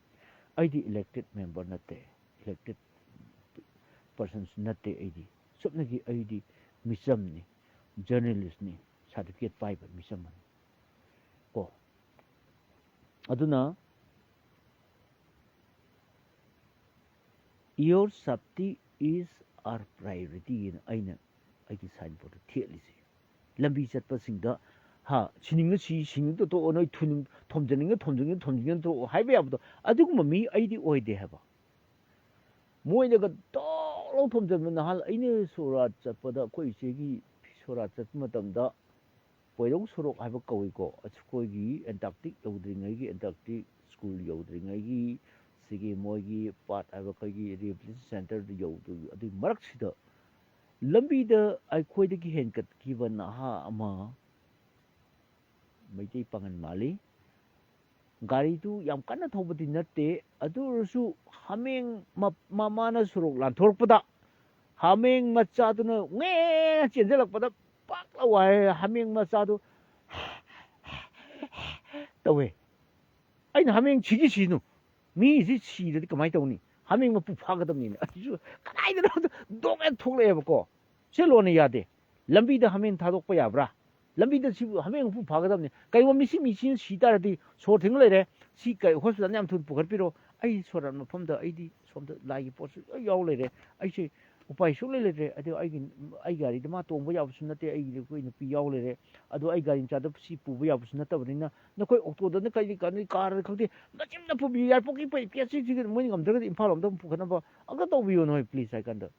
ꯑꯩꯗꯤ ꯏꯂꯦꯛꯇꯦꯠ ꯃꯦꯝꯕꯔ ꯅꯠꯇꯦ, ꯏꯂꯦꯛꯇꯦꯠ ꯄꯔꯁꯟꯁꯨ ꯅꯠꯇꯦ꯫ ꯑꯩꯗꯤ ꯁꯨꯞꯅꯒꯤ ꯑꯩꯗꯤ ꯃꯤꯆꯝꯅꯤ, ꯖꯔꯅꯦꯂꯤꯁꯅꯤ, ꯁꯥꯔꯇꯤꯐꯤꯀꯦꯠ ꯄꯥꯏꯕ ꯃꯤꯆꯝ ꯑꯃꯅꯤ꯫ ꯀꯣ ꯑꯗꯨꯅ Your safety is our priority ꯅ ꯑꯩꯅ ꯑꯩꯒꯤ ꯁꯥꯏꯟ ꯕꯣꯔꯗꯇ ꯊꯦꯠꯂꯤꯁꯦ꯫ ꯂꯝꯕꯤ ꯆꯠꯄꯁꯤꯡꯗ, ꯍꯥ, ꯁꯤꯅꯤꯡꯅ ꯁꯤ, ꯁꯤꯅꯤꯡꯗ ꯇꯣꯛꯑꯣ, ꯅꯣꯏ ꯊꯨꯅꯤꯡ ꯊꯣꯝꯖꯅꯤꯡꯉ ꯊꯣꯝꯖꯅꯤꯡꯉ ꯊꯣꯝꯖꯅꯤꯡꯉ ꯇꯣꯛꯑꯣ ꯍꯥꯏꯕ ꯌꯥꯕꯗꯣ, ꯑꯗꯨꯒꯨꯝꯕ ꯃꯤ ꯑꯩꯗꯤ ꯑꯣꯏꯗꯦ ꯍꯥꯏꯕ꯫ ꯃꯣꯏꯅꯒ ꯇꯣꯛ ꯂꯥꯎ ꯊꯣꯝꯖꯟꯕ꯫ ꯅꯍꯥꯟ ꯑꯩꯅ ꯁꯣꯔꯥꯠ ꯆꯠꯄꯗ, ꯑꯩꯈꯣꯏ ꯏꯆꯦꯒꯤ ꯁꯣꯔꯥꯠ ꯆꯠꯄ ꯃꯇꯝꯗ, ꯄꯣꯏꯔꯧ ꯁꯣꯔꯣꯛ ꯍꯥꯏꯕ ꯀꯧꯏꯀꯣ, ꯑꯩꯈꯣꯏꯒꯤ ꯑꯦꯟꯇꯥꯔꯛꯇꯤꯛ ꯌꯧꯗ꯭ꯔꯤꯉꯩꯒꯤ, ꯑꯦꯟꯇꯥꯔꯛꯇꯤꯛ ꯁ꯭ꯀꯨꯜ ꯌꯧꯗ꯭ꯔꯤꯉꯩꯒꯤ, ꯁꯤꯒꯤ ꯃꯣꯏꯒꯤ ꯄꯥꯠ ꯍꯥꯏꯕ, ꯑꯩꯈꯣꯏꯒꯤ ꯔꯤꯍꯦꯕꯤꯂꯤꯇꯦꯁꯟ ꯁꯦꯟꯇꯔꯗ ꯌꯧꯗꯣꯏ, ꯑꯗꯨꯒꯤ ꯃꯔꯛꯁꯤꯗ ꯂꯝꯕꯤꯗ ꯑꯩꯈꯣꯏꯗꯒꯤ ꯍꯦꯟꯒꯠꯈꯤꯕ ꯅꯍꯥ ꯑꯃ, ꯃꯩꯇꯩ ꯄꯥꯉꯜ ꯃꯥꯜꯂꯤ, ꯒꯥꯔꯤꯗꯨ ꯌꯥꯝ ꯀꯟꯅ ꯊꯧꯕꯗꯤ ꯅꯠꯇꯦ, ꯑꯗꯨ ꯑꯣꯏꯔꯁꯨ ꯍꯥꯃꯦꯡ ꯃ-, ꯃꯃꯥꯅ ꯁꯣꯔꯣꯛ ꯂꯥꯟꯊꯣꯔꯛꯄꯗ ꯍꯥꯃꯦꯡ ꯃꯆꯥꯗꯨꯅ ꯉꯦ ꯆꯦꯟꯁꯤꯜꯂꯛꯄꯗ ꯄꯥꯛ ꯂꯥꯎ ꯍꯥꯏ, ꯍꯥꯃꯦꯡ ꯃꯆꯥꯗꯨ ꯇꯧꯋꯦ꯫ ꯑꯩꯅ, "ꯍꯥꯃꯦꯡ ꯁꯤꯒꯤ ꯁꯤꯅꯨ, ꯃꯤꯁꯤ ꯁꯤꯔꯗꯤ ꯀꯃꯥꯏꯅ ꯇꯧꯅꯤ? ꯍꯥꯃꯦꯡ ꯃꯄꯨ ꯐꯥꯒꯗꯕꯅꯤꯅ"꯫ ꯑꯗꯨꯁꯨ ꯀꯗꯥꯏꯗꯅꯣ ꯗꯣꯛ ꯍꯦꯛ ꯊꯣꯛꯂꯛꯑꯦꯕꯀꯣ꯫ ꯁꯤ ꯂꯣꯟꯅ ꯌꯥꯗꯦ꯫ ꯂꯝꯕꯤꯗ ꯍꯥꯃꯦꯡ ꯊꯥꯗꯣꯛꯄ ꯌꯥꯕ꯭ꯔꯥ? ꯂꯝꯕꯤꯗ ꯁꯤꯕꯨ ꯍꯥꯃꯦꯡ ꯃꯄꯨ ꯐꯥꯒꯗꯕꯅꯤ꯫ ꯀꯩꯒꯨꯝꯕ ꯃꯤꯁꯤ, ꯃꯤꯁꯤꯅ ꯁꯤ ꯇꯥꯔꯗꯤ ꯁꯣꯔ ꯊꯤꯡꯉ ꯂꯩꯔꯦ꯫ ꯁꯤ ꯀꯩ, ꯍꯣꯁꯄꯤꯇꯥꯜꯗ ꯌꯥꯝ ꯊꯨꯅ ꯄꯨꯈꯠꯄꯤꯔꯣ꯫ ꯑꯩ ꯁꯣꯔꯥꯠ ꯃꯐꯝꯗ ꯑꯩꯗꯤ ꯁꯣꯝꯗ ꯂꯥꯏꯒꯤ ꯄꯣꯠꯁꯨ ꯂꯣꯏ ꯌꯥꯎ ꯂꯩꯔꯦ꯫ ꯑꯩꯁꯦ ꯎꯄꯥꯏ ꯁꯨꯡꯂꯩ ꯂꯩꯇ꯭ꯔꯦ꯫ ꯑꯗꯨ ꯑꯩꯒꯤ, ꯑꯩ ꯒꯥꯔꯤꯗ ꯃꯥ ꯇꯣꯡꯕ ꯌꯥꯕꯁꯨ ꯅꯠꯇꯦ, ꯑꯩꯒꯤꯗꯤ ꯑꯩꯈꯣꯏ ꯅꯨꯄꯤ ꯌꯥꯎ ꯂꯩꯔꯦ꯫ ꯑꯗꯣ ꯑꯩ ꯒꯥꯔꯤ ꯃꯆꯥꯗ ꯁꯤ ꯄꯨꯕ ꯌꯥꯕꯁꯨ ꯅꯠꯇꯕꯅꯤꯅ, ꯅꯈꯣꯏ ꯑꯣꯇꯣꯗꯅ ꯀꯩꯗꯤ ꯀꯥꯟꯅꯩ, ꯀꯥꯔꯗ ꯈꯪꯗꯦ, ꯃꯆꯤꯟꯅ ꯄꯨꯕꯤꯌꯨ, ꯌꯥꯏꯄꯣꯛꯀꯤ ꯄꯩ ꯄꯤꯌꯥꯁꯤꯡꯁꯤꯒꯤ ꯃꯣꯏꯅ ꯉꯝꯗ꯭ꯔꯒꯗꯤ ꯏꯝꯐꯥꯜ ꯂꯣꯝꯗ ꯑꯃꯨꯛ ꯄꯨꯈꯠꯅꯕ ꯑꯝꯇ ꯇꯧꯕꯤꯌꯨ ꯅꯣꯏ, ꯄ꯭ꯂꯤꯖ ꯍꯥꯏ ꯀꯥꯟꯗ꯫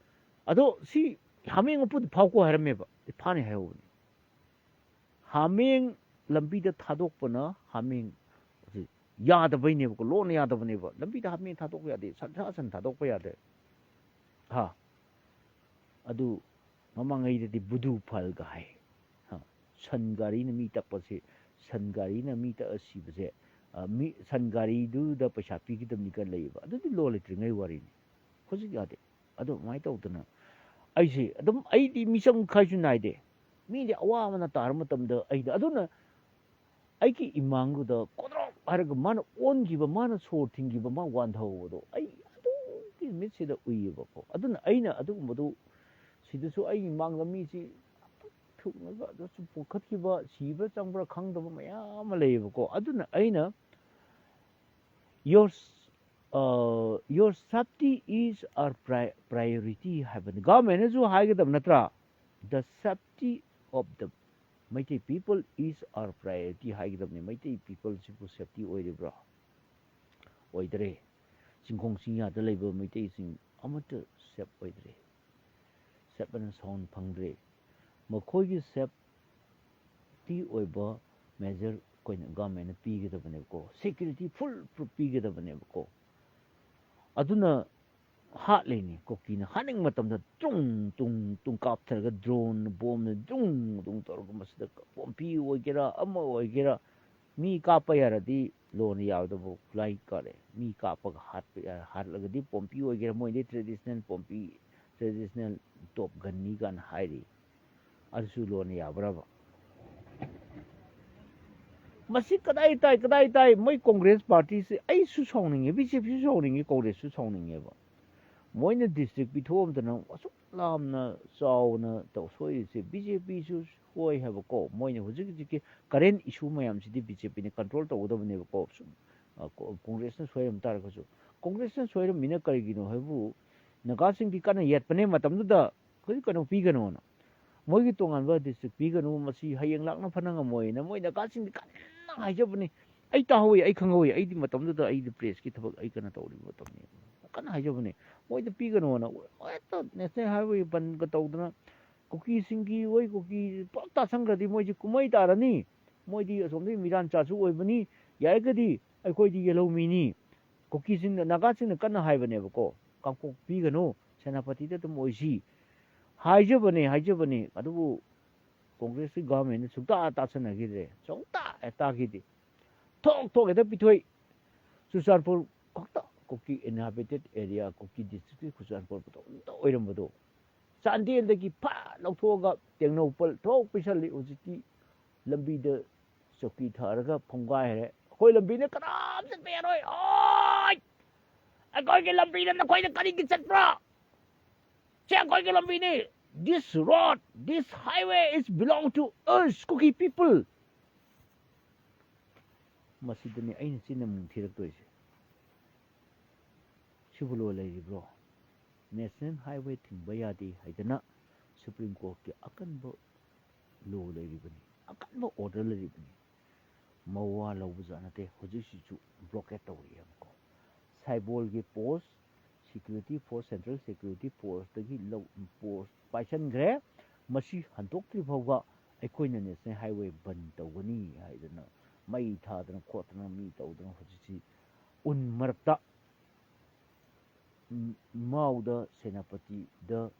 ꯑꯗꯣ ꯁꯤ ꯍꯥꯃꯦꯡ ꯃꯄꯨꯗ ꯐꯥꯎꯀꯣ ꯍꯥꯏꯔꯝꯃꯦꯕ, ꯐꯥꯅꯤ ꯍꯥꯏꯍꯧꯕꯅꯤ꯫ ꯍꯥꯃꯦꯡ ꯂꯝꯕꯤꯗ ꯊꯥꯗꯣꯛꯄꯅ ꯍꯥꯃꯦꯡ ꯁꯤ ꯌꯥꯗꯕꯩꯅꯦꯕꯀꯣ, ꯂꯣꯟꯅ ꯌꯥꯗꯕꯅꯦꯕ꯫ ꯂꯝꯕꯤꯗ ꯍꯥꯃꯦꯡ ꯊꯥꯗꯣꯛꯄ ꯌꯥꯗꯦ, ꯁꯟꯁꯥ ꯁꯟ ꯊꯥꯗꯣꯛꯄ ꯌꯥꯗꯦ꯫ ꯍꯥ? ꯑꯗꯨ ꯃꯃꯥꯡꯉꯩꯗꯗꯤ ꯕꯨꯗꯨ ꯐꯜꯒ ꯍꯥꯏ꯫ ꯍꯥ? ꯁꯟ ꯒꯥꯔꯤꯅ ꯃꯤ ꯇꯛꯄꯁꯦ, ꯁꯟ ꯒꯥꯔꯤꯅ ꯃꯤ ꯇꯛꯑ ꯁꯤꯕꯁꯦ, ꯑ, ꯃꯤ, ꯁꯟ ꯒꯥꯔꯤꯗꯨꯗ ꯄꯩꯁꯥ ꯄꯤꯒꯗꯕꯅꯤꯒ ꯂꯩꯌꯦꯕ꯫ ꯑꯗꯨꯗꯤ ꯂꯣ ꯂꯩꯇ꯭ꯔꯤꯉꯩ ꯋꯥꯔꯤꯅꯤ꯫ ꯍꯧꯖꯤꯛ ꯌꯥꯗꯦ꯫ ꯑꯗꯨ ꯑꯗꯨꯃꯥꯏꯅ ꯇꯧꯗꯅ ꯑꯩꯁꯦ ꯑꯗꯨꯝ, ꯑꯩꯗꯤ ꯃꯤꯆꯪ ꯈꯥꯏꯁꯨ ꯅꯥꯏꯗꯦ꯫ ꯃꯤꯗꯤ ꯑꯋꯥꯕꯅ ꯇꯥꯔ ꯃꯇꯝꯗ ꯑꯩꯗ, ꯑꯗꯨꯅ ꯑꯩꯒꯤ ꯏꯃꯥꯡꯗꯨꯗ ꯀꯣꯗ꯭ꯔꯣꯛ ꯍꯥꯏꯔꯒ ꯃꯥꯅ ꯑꯣꯟꯈꯤꯕ, ꯃꯥꯅ ꯁꯣꯔ ꯊꯤꯡꯈꯤꯕ, ꯃꯥ ꯋꯥꯟꯊꯍꯧꯕꯗꯣ ꯑꯩ ꯑꯗꯨꯒꯤ ꯃꯤꯠꯁꯤꯗ ꯎꯏꯌꯦꯕꯀꯣ꯫ ꯑꯗꯨꯅ ꯑꯩꯅ ꯑꯗꯨꯒꯨꯝꯕꯗꯨ, ꯁꯤꯗꯁꯨ ꯑꯩꯒꯤ ꯏꯃꯥꯡꯗ ꯃꯤꯁꯤ ꯊꯨꯡꯉꯒ ꯑꯗꯨꯁꯨ ꯄꯨꯈꯠꯈꯤꯕ, ꯁꯤꯕ꯭ꯔꯥ ꯆꯪꯕ꯭ꯔꯥ ꯈꯪꯗꯕ ꯃꯌꯥꯝ ꯑꯃ ꯂꯩꯌꯦꯕꯀꯣ꯫ ꯑꯗꯨꯅ ꯑꯩꯅ, your uh, your safety is our pri- priority ꯍꯥꯏꯕꯅꯤ꯫ ꯒꯚꯔꯟꯃꯦꯟꯅꯁꯨ ꯍꯥꯏꯒꯗꯕ ꯅꯠꯇ꯭ꯔꯥ? The safety of the Meitei people is our priority ꯍꯥꯏꯒꯗꯕꯅꯤ꯫ ꯃꯩꯇꯩ ꯄꯤꯄꯜꯁꯤꯕꯨ ꯁꯦꯐꯇꯤ ꯑꯣꯏꯔꯤꯕ꯭ꯔꯥ? ꯑꯣꯏꯗ꯭ꯔꯦ꯫ ꯆꯤꯡꯈꯣꯡ ꯆꯤꯡꯌꯥꯗ ꯂꯩꯕ ꯃꯩꯇꯩꯁꯤꯡ ꯑꯃꯠꯇ ꯁꯦꯐ ꯑꯣꯏꯗ꯭ꯔꯦ꯫ ꯁꯦꯐ ꯑꯅ ꯁꯥꯎꯟ ꯐꯪꯗ꯭ꯔꯦ꯫ ꯃꯈꯣꯏꯒꯤ ꯁꯦꯐꯇꯤ ꯑꯣꯏꯕ ꯃꯦꯖꯔ ꯑꯩꯈꯣꯏꯅ ꯒꯚꯔꯟꯃꯦꯟꯅ ꯄꯤꯒꯗꯕꯅꯦꯕꯀꯣ, ꯁꯦꯀ꯭ꯌꯨꯔꯤꯇꯤ ꯐꯨꯜ ꯄ꯭ꯔꯨꯐ ꯄꯤꯒꯗꯕꯅꯦꯕꯀꯣ꯫ ꯑꯗꯨꯅ ꯍꯥꯠꯂꯤꯅꯤ꯫ ꯀꯨꯀꯤꯅ ꯍꯥꯠꯅꯤꯡꯕ ꯃꯇꯝꯗ ꯇꯨꯡ ꯇꯨꯡ ꯇꯨꯡ ꯀꯥꯞꯊꯔꯒ ꯗ꯭ꯔꯣꯟ ꯕꯣꯝꯅ ꯗꯨꯡ ꯗꯨꯡ ꯇꯧꯔꯒ ꯃꯁꯤꯗ ꯄꯣꯝꯄꯤ ꯑꯣꯏꯒꯦꯔꯥ ꯑꯃ ꯑꯣꯏꯒꯦꯔꯥ ꯃꯤ ꯀꯥꯞꯄ ꯌꯥꯔꯗꯤ ꯂꯣꯅ ꯌꯥꯕꯗꯕꯨ ꯈꯨꯠꯂꯥꯏ ꯀꯥꯔꯦ꯫ ꯃꯤ ꯀꯥꯞꯄꯒ ꯍꯥꯠꯄ ꯌꯥ- ꯍꯥꯠꯂꯒꯗꯤ ꯄꯣꯝꯄꯤ ꯑꯣꯏꯒꯦꯔꯥ ꯃꯣꯏꯗꯤ ꯇ꯭ꯔꯦꯗꯤꯁꯅꯦꯜ ꯄꯣꯝꯄꯤ, ꯇ꯭ꯔꯦꯗꯤꯁꯅꯦꯜ ꯇꯣꯞ ꯒꯟꯅꯤ ꯀꯥꯏꯅ ꯍꯥꯏꯔꯤ꯫ ꯑꯗꯨꯁꯨ ꯂꯣꯅ ꯌꯥꯕ꯭ꯔꯕ? ꯃꯁꯤ ꯀꯗꯥꯏ ꯇꯥꯏ ꯀꯗꯥꯏ ꯇꯥꯏ? ꯃꯣꯏ ꯀꯣꯡꯒ꯭ꯔꯦꯁ ꯄꯥꯔꯇꯤꯁꯦ ꯑꯩꯁꯨ ꯁꯥꯎꯅꯤꯡꯉꯦ, ꯕꯤ ꯖꯦ ꯄꯤꯁꯨ ꯁꯥꯎꯅꯤꯡꯉꯦ, ꯀꯣꯡꯒ꯭ꯔꯦꯁꯁꯨ ꯁꯥꯎꯅꯤꯡꯉꯦꯕ꯫ ꯃꯣꯏꯅ ꯗꯤꯁꯇ꯭ꯔꯤꯛ ꯄꯤꯊꯣꯛꯑꯝꯗꯅ ꯑꯁꯨꯛ ꯌꯥꯝꯅ ꯆꯥꯎꯅ ꯇꯧ ꯁꯣꯏꯔꯤꯁꯦ ꯕꯤ ꯖꯦ ꯄꯤꯁꯨ ꯁꯣꯏ ꯍꯥꯏꯕꯀꯣ꯫ ꯃꯣꯏꯅ ꯍꯧꯖꯤꯛ ꯍꯧꯖꯤꯛꯀꯤ ꯀꯔꯦꯟ ꯏꯁꯨ ꯃꯌꯥꯝꯁꯤꯗꯤ ꯕꯤ ꯖꯦ ꯄꯤꯅ ꯀꯟꯇ꯭ꯔꯣꯜ ꯇꯧꯒꯗꯕꯅꯦꯕꯀꯣ꯫ ꯁꯨꯝ, ꯑ, ꯀꯣ- ꯀꯣꯡꯒ꯭ꯔꯦꯁꯅ ꯁꯣꯏꯔꯝ ꯇꯥꯔꯒꯁꯨ, ꯀꯣꯡꯒ꯭ꯔꯦꯁꯅ ꯁꯣꯏꯔꯝꯃꯤꯅ ꯀꯔꯤꯒꯤꯅꯣ ꯍꯥꯏꯕꯨ ꯅꯥꯒꯥꯁꯤꯡꯗꯤ ꯀꯟꯅ ꯌꯦꯠꯄꯅꯦ ꯃꯇꯝꯗꯨꯗ꯫ ꯍꯧꯖꯤꯛ ꯀꯩꯅꯣ ꯄꯤꯒꯅꯣꯅ, ꯃꯣꯏꯒꯤ ꯇꯣꯉꯥꯟꯕ ꯗꯤꯁꯇ꯭ꯔꯤꯛ ꯄꯤꯒꯅꯨ, ꯃꯁꯤ ꯍꯌꯦꯡ ꯂꯥꯛꯅ ꯐꯅ ꯉꯝꯃꯣꯏꯅ ꯃꯣꯏ ꯅꯥꯒꯥꯁꯤꯡꯗꯤ ꯀꯟꯅ ꯍꯥꯏꯖꯕꯅꯤ꯫ ꯑꯩ ꯇꯥꯍꯧꯋꯤ, ꯑꯩ ꯈꯪꯍꯧꯋꯤ꯫ ꯑꯩꯗꯤ ꯃꯇꯝꯗꯨꯗ ꯑꯩꯗꯤ ꯄ꯭ꯔꯦꯁꯀꯤ ꯊꯕꯛ ꯑꯩ ꯀꯟꯅ ꯇꯧꯔꯤꯕ ꯃꯇꯝꯅꯤ꯫ ꯀꯟꯅ ꯍꯥꯏꯖꯕꯅꯤ, ꯃꯣꯏꯗ ꯄꯤꯒꯅꯣꯅ꯫ ꯍꯦꯛꯇ ꯅꯦꯁꯅꯦꯜ ꯍꯥꯏꯋꯦ ꯕꯟꯒ ꯇꯧꯗꯅ ꯀꯨꯀꯤꯁꯤꯡꯒꯤ ꯑꯣꯏ ꯀꯨꯀꯤ ꯄꯨꯂꯞ ꯇꯥꯁꯟꯈ꯭ꯔꯗꯤ ꯃꯣꯏꯁꯦ ꯀꯨꯝꯍꯩ ꯇꯥꯔꯅꯤ꯫ ꯃꯣꯏꯗꯤ ꯑꯁꯣꯝꯗꯒꯤ ꯃꯤꯔꯥꯟ ꯆꯥꯁꯨ ꯑꯣꯏꯕꯅꯤ꯫ ꯌꯥꯔꯒꯗꯤ ꯑꯩꯈꯣꯏꯗꯤ ꯌꯦꯜꯍꯧꯃꯤꯅꯤ꯫ ꯀꯨꯀꯤꯁꯤꯡꯅ, ꯅꯥꯒꯥꯁꯤꯡꯅ ꯀꯟꯅ ꯍꯥꯏꯕꯅꯦꯕꯀꯣ, ꯀꯥꯡꯄꯣꯛ ꯄꯤꯒꯅꯨ, ꯁꯦꯅꯥꯄꯇꯤꯗ ꯑꯗꯨꯝ ꯑꯣꯏꯁꯤ ꯍꯥꯏꯖꯕꯅꯦ, ꯍꯥꯏꯖꯕꯅꯦ꯫ ꯑꯗꯨꯕꯨ ꯀꯣꯡꯒ꯭ꯔꯦꯁꯀꯤ ꯒꯚꯔꯟꯃꯦꯟꯠꯅ ꯁꯨꯡꯇꯥ ꯇꯥꯁꯟꯅꯈꯤꯗ꯭ꯔꯦ, ꯁꯨꯡꯇꯥ ꯍꯦꯛ ꯇꯥꯈꯤꯗꯦ꯫ ꯊꯣꯛ ꯊꯣꯛ ꯍꯦꯛꯇ ꯄꯤꯊꯣꯛꯏ꯫ ꯆꯨꯔꯆꯥꯟꯄꯨꯔ ꯈꯛꯇ ꯀꯨꯀꯤ ꯏꯟꯍꯥꯕꯤꯇꯦꯠ ꯑꯦꯔꯤꯌꯥ, ꯀꯨꯀꯤ ꯗꯤꯁꯇ꯭ꯔꯤꯛꯀꯤ ꯆꯨꯔꯆꯥꯟꯄꯨꯔ ꯈꯛꯇ ꯑꯣꯏꯔꯝꯕꯗꯣ ꯆꯥꯟꯗꯦꯜꯗꯒꯤ ꯐꯠ ꯂꯧꯊꯣꯛꯑꯒ ꯇꯦꯡꯅꯧꯄꯜ ꯊꯣꯛ ꯄꯤꯁꯜꯂꯤ꯫ ꯍꯧꯖꯤꯛꯇꯤ ꯂꯝꯕꯤꯗ ꯆꯧꯀꯤ ꯊꯥꯔꯒ ꯐꯨꯝꯒꯥꯏ ꯍꯥꯏꯔꯦ꯫ ꯑꯩꯈꯣꯏ ꯂꯝꯕꯤꯅ ꯀꯅꯥꯝ ꯆꯠꯄ ꯌꯥꯔꯣꯏ꯫ ꯑꯣꯏ! ꯑꯩꯈꯣꯏꯒꯤ ꯂꯝꯕꯤꯗ ꯅꯈꯣꯏꯅ ꯀꯔꯤꯒꯤ ꯆꯠꯄ꯭ꯔꯥ? ꯁꯤ ꯑꯩꯈꯣꯏꯒꯤ ꯂꯝꯕꯤꯅꯤ꯫ This road, this highway is belong to us, Kuki people. ꯃꯁꯤꯗꯅꯤ ꯑꯩꯅ ꯆꯤꯟꯅ ꯑꯃꯨꯛ ꯊꯤꯔꯛꯇꯣꯏꯁꯦ꯫ ꯁꯤꯕꯨ ꯂꯣ ꯂꯩꯔꯤꯕ꯭ꯔꯣ? ꯅꯦꯁꯅꯦꯜ ꯍꯥꯏꯋꯦ ꯊꯤꯡꯕ ꯌꯥꯗꯦ ꯍꯥꯏꯗꯅ ꯁꯨꯄ꯭ꯔꯤꯝ ꯀꯣꯔꯠꯀꯤ ꯑꯀꯟꯕ ꯂꯣ ꯂꯩꯔꯤꯕꯅꯤ, ꯑꯀꯟꯕ ꯑꯣꯔꯗꯔ ꯂꯩꯔꯤꯕꯅꯤ꯫ ꯃꯋꯥ ꯂꯧꯕꯖꯥꯠ ꯅꯠꯇꯦ꯫ ꯍꯧꯖꯤꯛꯁꯤꯁꯨ ꯕ꯭ꯂꯣꯀꯦꯠ ꯇꯧꯔꯤꯑꯕꯀꯣ꯫ ꯁꯥꯏꯕꯣꯜꯒꯤ ꯄꯣꯁ, ꯁꯦꯀ꯭ꯌꯨꯔꯤꯇꯤ ꯐꯣꯔꯁ, ꯁꯦꯟꯇ꯭ꯔꯦꯜ ꯁꯦꯀ꯭ꯌꯨꯔꯤꯇꯤ ꯐꯣꯔꯁꯇꯒꯤ ꯂꯧ, ꯄꯣꯁ ꯄꯥꯏꯁꯟꯈ꯭ꯔꯦ꯫ ꯃꯁꯤ ꯍꯟꯗꯣꯛꯇ꯭ꯔꯤ ꯐꯥꯎꯕ ꯑꯩꯈꯣꯏꯅ ꯅꯦꯁꯅꯦꯜ ꯍꯥꯏꯋꯦ ꯕꯟ ꯇꯧꯒꯅꯤ ꯍꯥꯏꯗꯅ ꯃꯩ ꯊꯥꯗꯅ ꯈꯣꯠꯇꯅ ꯃꯤ ꯇꯧꯗꯅ ꯍꯧꯖꯤꯛꯁꯤ ꯎꯟ ꯃꯔꯛꯇ ꯎꯝ, ꯃꯥꯎꯗ, ꯁꯦꯅꯥꯄꯇꯤꯗ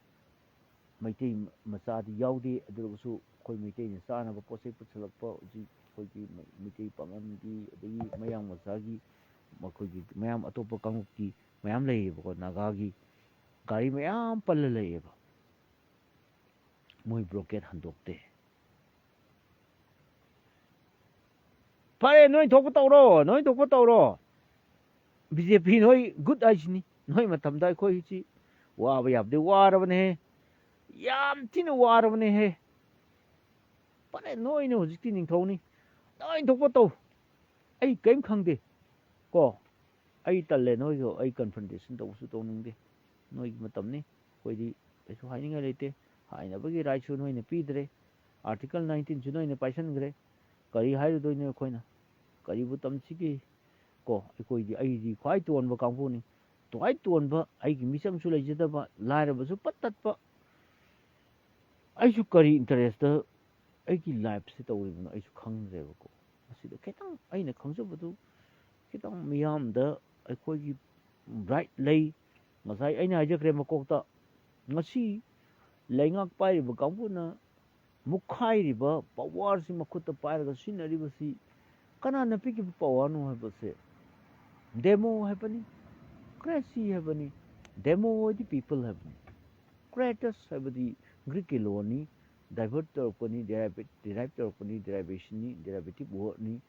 ꯃꯩꯇꯩ ꯃꯆꯥꯗꯤ ꯌꯥꯎꯗꯦ꯫ ꯑꯗꯨ ꯑꯣꯏꯔꯒꯁꯨ ꯑꯩꯈꯣꯏ ꯃꯩꯇꯩꯅ ꯆꯥꯅꯕ ꯄꯣꯠ ꯆꯩ ꯄꯨꯁꯜꯂꯛꯄ ꯍꯧꯖꯤꯛ ꯑꯩꯈꯣꯏꯒꯤ ꯃꯩ-, ꯃꯩꯇꯩ ꯄꯥꯉꯜꯒꯤ, ꯑꯗꯒꯤ ꯃꯌꯥꯡ ꯃꯆꯥꯒꯤ, ꯃꯈꯣꯏꯒꯤ ꯃꯌꯥꯝ ꯑꯇꯣꯞꯄ ꯀꯥꯡꯂꯨꯞꯀꯤ ꯃꯌꯥꯝ ꯂꯩꯌꯦꯕꯀꯣ, ꯅꯥꯒꯥꯒꯤ ꯒꯥꯔꯤ ꯃꯌꯥꯝ ꯄꯜꯂ ꯂꯩꯌꯦꯕ꯫ ꯃꯣꯏ ꯕ꯭ꯂꯣꯀꯦꯠ ꯍꯟꯗꯣꯛꯇꯦ꯫ ꯐꯔꯦ, ꯅꯣꯏ ꯊꯣꯛꯄ ꯇꯧꯔꯣ, ꯅꯣꯏ ꯊꯣꯛꯄ ꯇꯧꯔꯣ꯫ ꯕꯤ ꯖꯦ ꯄꯤ ꯅꯣꯏ ꯒꯨꯗ ꯍꯥꯏꯁꯤꯅꯤ꯫ ꯅꯣꯏ ꯃꯇꯝꯗ ꯑꯩꯈꯣꯏꯁꯤ ꯋꯥꯕ ꯌꯥꯕꯗꯤ ꯋꯥꯔꯕꯅꯦꯍꯦ, ꯌꯥꯝ ꯊꯤꯅ ꯋꯥꯔꯕꯅꯦꯍꯦ꯫ ꯐꯔꯦ, ꯅꯣꯏꯅ ꯍꯧꯖꯤꯛꯇꯤ ꯅꯤꯡꯊꯧꯅꯤ, ꯅꯣꯏ ꯊꯣꯛꯄ ꯇꯧ, ꯑꯩ ꯀꯔꯤꯝ ꯈꯪꯗꯦ ꯀꯣ꯫ ꯑꯩ ꯇꯜꯂꯦ ꯅꯣꯏꯒ, ꯑꯩ ꯀꯟꯐ꯭ꯔꯟꯇꯦꯁꯟ ꯇꯧꯕꯁꯨ ꯇꯧꯅꯤꯡꯗꯦ꯫ ꯅꯣꯏꯒꯤ ꯃꯇꯝꯅꯤ, ꯑꯩꯈꯣꯏꯗꯤ ꯀꯩꯁꯨ ꯍꯥꯏꯅꯤꯡꯉꯥꯏ ꯂꯩꯇꯦ꯫ ꯍꯥꯏꯅꯕꯒꯤ ꯔꯥꯏꯠꯁꯨ ꯅꯣꯏꯅ ꯄꯤꯗ꯭ꯔꯦ, ꯑꯥꯔꯇꯤꯀꯜ ꯅꯥꯏꯟꯇꯤꯟꯁꯨ ꯅꯣꯏꯅ ꯄꯥꯏꯁꯟꯈ꯭ꯔꯦ꯫ ꯀꯔꯤ ꯍꯥꯏꯔꯨꯗꯣꯏꯅꯣ ꯑꯩꯈꯣꯏꯅ? ꯀꯔꯤꯕꯨ ꯇꯝꯁꯤꯒꯦ? ꯀꯣ, ꯑꯩꯈꯣꯏꯗꯤ, ꯑꯩꯗꯤ ꯈ꯭ꯋꯥꯏ ꯇꯣꯟꯕ ꯀꯥꯡꯕꯨꯅꯤ꯫ ꯈ꯭ꯋꯥꯏ ꯇꯣꯟꯕ, ꯑꯩꯒꯤ ꯃꯤꯆꯪꯁꯨ ꯂꯩꯖꯗꯕ, ꯂꯥꯏꯔꯕꯁꯨ ꯄꯠ ꯇꯠꯄ꯫ ꯑꯩꯁꯨ ꯀꯔꯤ ꯏꯟꯇꯔꯦꯁꯇ ꯑꯩꯒꯤ ꯂꯥꯏꯐꯁꯦ ꯇꯧꯔꯤꯕꯅꯣ ꯑꯩꯁꯨ ꯈꯪꯗ꯭ꯔꯦꯕꯀꯣ꯫ ꯃꯁꯤꯗ ꯈꯤꯇꯪ ꯑꯩꯅ ꯈꯪꯖꯕꯗꯨ ꯈꯤꯇꯪ ꯃꯤꯌꯥꯝꯗ ꯑꯩꯈꯣꯏꯒꯤ ꯔꯥꯏꯠ ꯂꯩ꯫ ꯉꯁꯥꯏ ꯑꯩꯅ ꯍꯥꯏꯖꯈ꯭ꯔꯦ ꯃꯀꯣꯛꯇ, ꯉꯁꯤ ꯂꯩꯉꯥꯛ ꯄꯥꯏꯔꯤꯕ ꯀꯥꯡꯕꯨꯅ ꯃꯨꯛꯈꯥꯏꯔꯤꯕ ꯄꯋꯥꯔꯁꯤ ꯃꯈꯨꯠꯇ ꯄꯥꯏꯔꯒ ꯁꯤꯖꯤꯟꯅꯔꯤꯕꯁꯤ ꯀꯅꯥꯅ ꯄꯤꯈꯤꯕ ꯄꯋꯥꯔꯅꯣ ꯍꯥꯏꯕꯁꯦ ꯗꯦꯃꯣ ꯍꯥꯏꯕꯅꯤ, ꯀ꯭ꯔꯦꯁꯤ ꯍꯥꯏꯕꯅꯤ꯫ ꯗꯦꯃꯣ ꯍꯥꯏꯗꯤ ꯄꯤꯄꯜ ꯍꯥꯏꯕꯅꯤ꯫ ꯀ꯭ꯔꯦꯇꯁ ꯍꯥꯏꯕꯗꯤ ꯒ꯭ꯔꯤꯛꯀꯤ ꯂꯣꯟꯅꯤ, ꯗꯥꯏꯚꯔꯠ ꯇꯧꯔꯛꯄꯅꯤ, ꯗꯦꯔꯥꯏꯚꯦꯠ-, ꯗꯦꯔꯥꯏꯚ ꯇꯧꯔꯛꯄꯅꯤ, ꯗꯦꯔꯥꯏꯚꯦꯁꯟꯅꯤ, ꯗꯦꯔꯥꯏꯚꯦꯇꯤꯚ ꯋꯥꯔꯗꯅꯤ꯫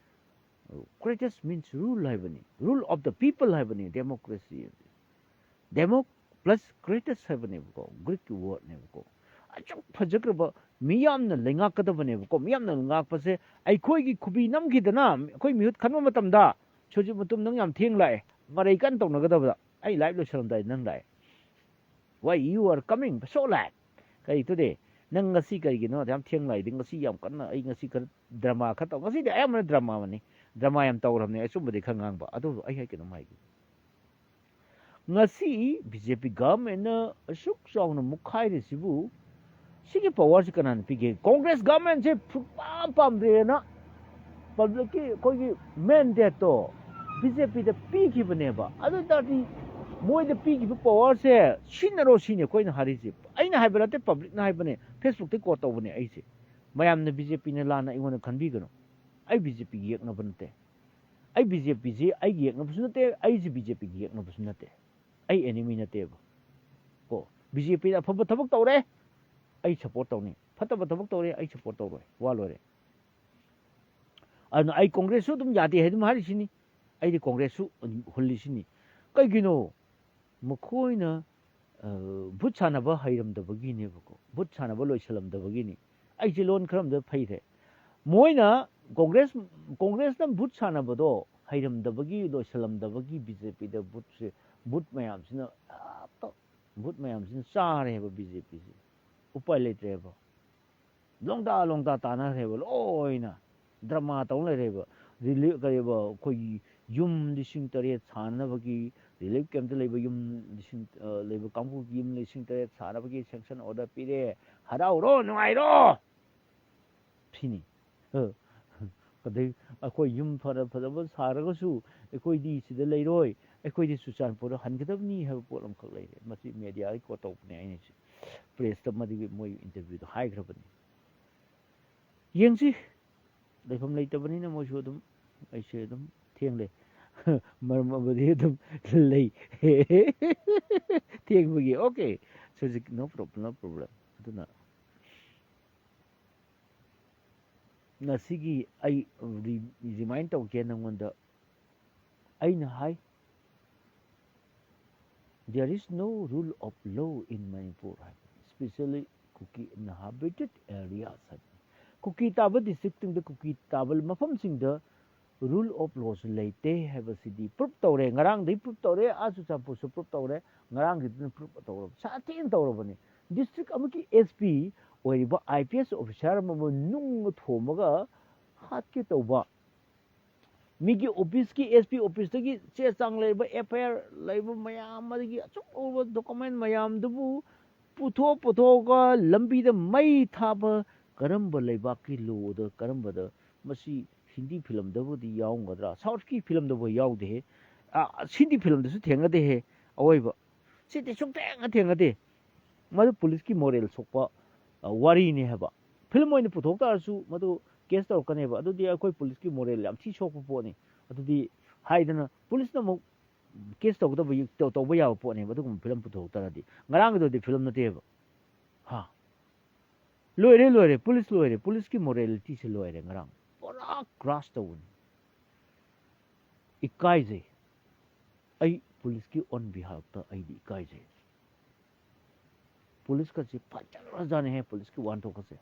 ꯀ꯭ꯔꯦꯇꯁ ꯃꯤꯟꯁ ꯔꯨꯜ ꯍꯥꯏꯕꯅꯤ, ꯔꯨꯜ ꯑꯣꯐ ꯗ ꯄꯤꯄꯜ ꯍꯥꯏꯕꯅꯤ ꯗꯦꯃꯣꯀ꯭ꯔꯦꯁꯤ ꯍꯥꯏꯕꯗꯤ꯫ ꯗꯦꯃꯣ ꯄ꯭ꯂꯁ ꯀ꯭ꯔꯦꯇꯁ ꯍꯥꯏꯕꯅꯦꯕꯀꯣ, ꯒ꯭ꯔꯤꯛꯀꯤ ꯋꯥꯔꯗꯅꯦꯕꯀꯣ꯫ ꯑꯁꯨꯛ ꯐꯖꯈ꯭ꯔꯕ, ꯃꯤꯌꯥꯝꯅ ꯂꯩꯉꯥꯛꯀꯗꯕꯅꯦꯕꯀꯣ꯫ ꯃꯤꯌꯥꯝꯅ ꯉꯥꯛꯄꯁꯦ ꯑꯩꯈꯣꯏꯒꯤ ꯈꯨꯕꯤ ꯅꯝꯈꯤꯗꯅ ꯑꯩꯈꯣꯏ ꯃꯤꯍꯨꯠ ꯈꯟꯕ ꯃꯇꯝꯗ ꯁꯨꯔꯖꯤꯠ ꯃꯇꯨꯝꯗꯪ ꯌꯥꯝ ꯊꯦꯡ ꯂꯥꯛꯑꯦ, ꯃꯔꯩ ꯀꯟꯅ ꯇꯧꯅꯒꯗꯕꯗ꯫ ꯑꯩ live ꯂꯣꯏꯁꯜꯂꯝꯗꯥꯏꯗ ꯅꯪ ꯂꯥꯛꯑꯦ꯫ Why you are coming so late? ꯀꯔꯤ today? ꯅꯪ ꯉꯁꯤ ꯀꯔꯤꯒꯤꯅꯣ ꯌꯥꯝ ꯊꯦꯡ ꯂꯥꯛꯏꯗꯤ? ꯉꯁꯤ ꯌꯥꯝ ꯀꯟꯅ ꯑꯩ ꯉꯁꯤ ꯈꯔ drama ꯈꯔ ꯇꯧ꯫ ꯉꯁꯤꯗꯤ ꯑꯌꯥꯝꯕꯅ drama ꯑꯃꯅꯤ꯫ Drama ꯌꯥꯝ ꯇꯧꯔꯕꯅꯦ꯫ ꯑꯆꯨꯝꯕꯗꯤ ꯈꯔ ꯉꯥꯡꯕ꯫ ꯑꯗꯨꯕꯨ ꯑꯩ ꯍꯥꯏ ꯀꯩꯅꯣꯝ ꯍꯥꯏꯒꯦ꯫ ꯉꯁꯤ BJP governmentꯅ ꯑꯁꯨꯛ ꯆꯥꯎꯅ ꯃꯨꯛꯈꯥꯏꯔꯤꯁꯤꯕꯨ ꯁꯤꯒꯤ powerꯁꯤ ꯀꯅꯥꯅ ꯄꯤꯒꯦ? Congress governmentꯁꯦ ꯁꯨꯛꯄꯥꯝ ꯄꯥꯝꯗ꯭ꯔꯦꯅ publicꯀꯤ ꯑꯩꯈꯣꯏꯒꯤ mandateꯇꯣ BJPꯗ ꯄꯤꯈꯤꯕꯅꯦꯕ꯫ ꯑꯗꯨ ꯑꯣꯏ ꯇꯥꯔꯗꯤ ꯃꯣꯏꯗ ꯄꯤꯈꯤꯕ powerꯁꯦ ꯁꯤꯖꯤꯟꯅꯔꯣ ꯁꯤꯅꯤ ꯑꯩꯈꯣꯏꯅ ꯍꯥꯏꯔꯤꯁꯦ꯫ ꯑꯩꯅ ꯍꯥꯏꯕ ꯅꯠꯇꯦ, publicꯅ ꯍꯥꯏꯕꯅꯦ, Facebookꯇꯩ quote ꯇꯧꯕꯅꯦ ꯑꯩꯁꯦ꯫ ꯃꯌꯥꯝꯅ BJPꯅ ꯂꯥꯟꯅ ꯑꯩꯉꯣꯟꯗ ꯈꯟꯕꯤꯒꯅꯨ꯫ ꯑꯩ BJPꯒꯤ ꯌꯦꯛꯅꯕ ꯅꯠꯇꯦ꯫ ꯑꯩ BJPꯁꯤ ꯑꯩꯒꯤ ꯌꯦꯛꯅꯕꯁꯨ ꯅꯠꯇꯦ, ꯑꯩꯁꯤ BJPꯒꯤ ꯌꯦꯛꯅꯕꯁꯨ ꯅꯠꯇꯦ꯫ ꯑꯩ enemy ꯅꯠꯇꯦꯕ꯫ ꯀꯣ, BJPꯅ ꯑꯐꯕ ꯊꯕꯛ ꯇꯧꯔꯦ, ꯑꯩ support ꯇꯧꯅꯤ꯫ ꯐꯠꯇꯕ ꯊꯕꯛ ꯇꯧꯔꯦ, ꯑꯩ support ꯇꯧꯔꯣꯏ꯫ ꯋꯥ ꯂꯣꯏꯔꯦ꯫ ꯑꯗꯨꯅ ꯑꯩ Congressꯁꯨ ꯑꯗꯨꯝ ꯌꯥꯗꯦ ꯍꯥꯏ ꯑꯗꯨꯝ ꯍꯥꯏꯔꯤꯁꯤꯅꯤ꯫ ꯑꯩꯗꯤ Congressꯁꯨ ꯑꯗꯨꯝ ꯍꯨꯜꯂꯤꯁꯤꯅꯤ꯫ ꯀꯩꯒꯤꯅꯣ? ꯃꯈꯣꯏꯅ, ꯑ, ꯚꯨꯠ ꯁꯥꯟꯅꯕ ꯍꯩꯔꯝꯗꯕꯒꯤꯅꯦꯕꯀꯣ꯫ ꯚꯨꯠ ꯁꯥꯟꯅꯕ ꯂꯣꯏꯁꯜꯂꯝꯗꯕꯒꯤꯅꯤ꯫ ꯑꯩꯁꯦ ꯂꯣꯟ ꯈꯔ ꯑꯝꯗ ꯐꯩꯔꯦ꯫ ꯃꯣꯏꯅ Congress, Congressꯅ ꯚꯨꯠ ꯁꯥꯟꯅꯕꯗꯣ ꯍꯩꯔꯝꯗꯕꯒꯤ, ꯂꯣꯏꯁꯜꯂꯝꯗꯕꯒꯤ BJPꯗ ꯚꯨꯠꯁꯦ, ꯚꯨꯠ ꯃꯌꯥꯝꯁꯤꯅ ꯍꯦꯛꯇ, ꯚꯨꯠ ꯃꯌꯥꯝꯁꯤꯅ ꯆꯥꯔꯦꯕ BJPꯁꯦ꯫ ꯎꯄꯥꯏ ꯂꯩꯇ꯭ꯔꯦꯕ꯫ ꯂꯣꯡꯗꯥ ꯂꯣꯡꯗꯥ ꯇꯥꯅꯈ꯭ꯔꯦꯕ ꯂꯣꯏꯅ꯫ Drama ꯇꯧ ꯂꯩꯔꯦꯕ꯫ Relief, ꯀꯔꯤꯕ, ꯑꯩꯈꯣꯏꯒꯤ ꯌꯨꯝ ꯂꯤꯁꯤꯡ ꯇꯔꯦꯠ ꯁꯥꯅꯅꯕꯒꯤ relief campꯇ ꯂꯩꯕ ꯌꯨꯝ ꯂꯤꯁꯤꯡ, ꯑ, ꯂꯩꯕ ꯀꯥꯡꯕꯨꯒꯤ ꯌꯨꯝ ꯂꯤꯁꯤꯡ ꯇꯔꯦꯠ ꯁꯥꯅꯕꯒꯤ sanction order ꯄꯤꯔꯦ꯫ ꯍꯔꯥꯎꯔꯣ, ꯅꯨꯡꯉꯥꯏꯔꯣ꯫ ꯁꯤꯅꯤ꯫ ꯑ, ꯑꯗꯩ ꯑꯩꯈꯣꯏ ꯌꯨꯝ ꯐꯅ ꯐꯖꯕ ꯁꯥꯔꯒꯁꯨ ꯑꯩꯈꯣꯏꯗꯤ ꯁꯤꯗ ꯂꯩꯔꯣꯏ, ꯑꯩꯈꯣꯏꯗꯤ ꯆꯨꯔꯆꯥꯟꯄꯨꯔꯗ ꯍꯟꯒꯗꯕꯅꯤ ꯍꯥꯏꯕ ꯄꯣꯠ ꯑꯃꯈꯛ ꯂꯩꯔꯦ꯫ ꯃꯁꯤ mediaꯒꯤ quote ꯇꯧꯕꯅꯦ ꯑꯩꯅ ꯁꯤ꯫ Pressꯇ ꯃꯗꯨꯒꯤ ꯃꯣꯏ interviewꯗ ꯍꯥꯏꯈ꯭ꯔꯕꯅꯤ꯫ ꯌꯦꯡꯁꯤ꯫ ꯂꯩꯐꯝ ꯂꯩꯇꯕꯅꯤꯅ ꯃꯣꯏꯁꯨ ꯑꯗꯨꯝ, ꯑꯩꯁꯦ ꯑꯗꯨꯝ ꯊꯦꯡꯂꯦ꯫ ꯃꯔꯝ ꯑꯃꯗꯤ ꯑꯗꯨꯝ ꯂꯩ꯫ ꯊꯦꯡꯕꯒꯤ, okay꯫ ꯍꯧꯖꯤꯛ no problem, no problem꯫ ꯑꯗꯨꯅ ꯉꯁꯤꯒꯤ ꯑꯩ ꯔꯤ-, remind ꯇꯧꯒꯦ ꯅꯪꯉꯣꯟꯗ꯫ ꯑꯩꯅ ꯍꯥꯏ, "There is no rule of law in Manipur" ꯍꯥꯏꯕ, especially ꯀꯨꯀꯤ inhabited areas ꯍꯥꯏꯕ꯫ ꯀꯨꯀꯤ ꯇꯥꯕ districtꯁꯤꯡꯗ, ꯀꯨꯀꯤ ꯇꯥꯕ ꯃꯐꯝꯁꯤꯡꯗ Rule of lawꯁꯨ ꯂꯩꯇꯦ ꯍꯥꯏꯕꯁꯤꯗꯤ prove ꯇꯧꯔꯦ꯫ ꯉꯔꯥꯡꯗꯒꯤ prove ꯇꯧꯔꯦ, ꯑꯥ ꯆꯨꯔꯆꯥꯟꯄꯨꯔꯁꯨ prove ꯇꯧꯔꯦ, ꯉꯔꯥꯡꯒꯤꯗꯨꯅ prove ꯇꯧꯔꯕ, ꯁꯥꯊꯤꯅ ꯇꯧꯔꯕꯅꯤ꯫ District ꯑꯃꯒꯤ S P ꯑꯣꯏꯔꯤꯕ I P S officer ꯑꯃꯕꯨ ꯅꯨꯡꯅ ꯊꯣꯝꯃꯒ ꯍꯥꯠꯀꯦ ꯇꯧꯕ, ꯃꯤꯒꯤ officeꯀꯤ, S P officeꯇꯒꯤ ꯆꯦ ꯆꯥꯡ ꯂꯩꯕ, F I R ꯂꯩꯕ ꯃꯌꯥꯝ, ꯑꯗꯒꯤ ꯑꯆꯧ ꯑꯆꯧꯕ document ꯃꯌꯥꯝꯗꯨꯕꯨ ꯄꯨꯊꯣꯛ ꯄꯨꯊꯣꯛꯑꯒ ꯂꯝꯕꯤꯗ ꯃꯩ ꯊꯥꯕ ꯀꯔꯝꯕ ꯂꯩꯕꯥꯛꯀꯤ lawꯗ, ꯀꯔꯝꯕꯗ? ꯃꯁꯤ ꯍꯤꯟꯗꯤ filmꯗꯕꯨꯗꯤ ꯌꯥꯎꯔꯝꯒꯗ꯭ꯔꯥ? Southꯀꯤ filmꯗꯕꯨ ꯌꯥꯎꯗꯦꯍꯦ꯫ ꯑ, ꯍꯤꯟꯗꯤ filmꯗꯁꯨ ꯊꯦꯡꯅꯗꯦꯍꯦ ꯑꯋꯣꯏꯕ꯫ ꯁꯤꯗꯤ ꯁꯨꯡꯊꯦꯡ ꯊꯦꯡꯅꯗꯦ꯫ ꯃꯗꯨ policeꯀꯤ moral ꯁꯣꯛꯄ, ꯑ, ꯋꯥꯔꯤꯅꯤ ꯍꯥꯏꯕ꯫ Film ꯑꯣꯏꯅ ꯄꯨꯊꯣꯛ ꯇꯥꯔꯁꯨ ꯃꯗꯨ case ꯇꯧꯔꯛꯀꯅꯦꯕ꯫ ꯑꯗꯨꯗꯤ ꯑꯩꯈꯣꯏ policeꯀꯤ moral ꯌꯥꯝ ꯊꯤ ꯁꯣꯛꯄ ꯄꯣꯠꯅꯤ꯫ ꯑꯗꯨꯗꯤ ꯍꯥꯏꯗꯅ policeꯅ ꯑꯃꯨꯛ case ꯇꯧꯒꯗꯕ, ꯇꯧ-, ꯇꯧꯕ ꯌꯥꯕ ꯄꯣꯠꯅꯦꯕ, ꯑꯗꯨꯒꯨꯝꯕ film ꯄꯨꯊꯣꯛ ꯇꯥꯔꯗꯤ꯫ ꯉꯔꯥꯡꯒꯤꯗꯨꯗꯤ film ꯅꯠꯇꯦꯕ꯫ ꯍꯥ? ꯂꯣꯏꯔꯦ, ꯂꯣꯏꯔꯦ꯫ Police ꯂꯣꯏꯔꯦ꯫ Policeꯀꯤ moralityꯁꯦ ꯂꯣꯏꯔꯦ ꯉꯔꯥꯡ꯫ ꯄꯨꯔꯥ crush ꯇꯧꯕꯅꯤ꯫ ꯏꯀꯥꯏꯖꯩ꯫ ꯑꯩ policeꯀꯤ on behalfꯇ ꯑꯩꯗꯤ ꯏꯀꯥꯏꯖꯩ꯫ Policeꯀꯁꯦ ꯐꯖꯈ꯭ꯔꯖꯥꯠꯅꯤꯍꯦ, policeꯀꯤ ꯋꯥꯍꯟꯊꯣꯛꯀꯁꯦ꯫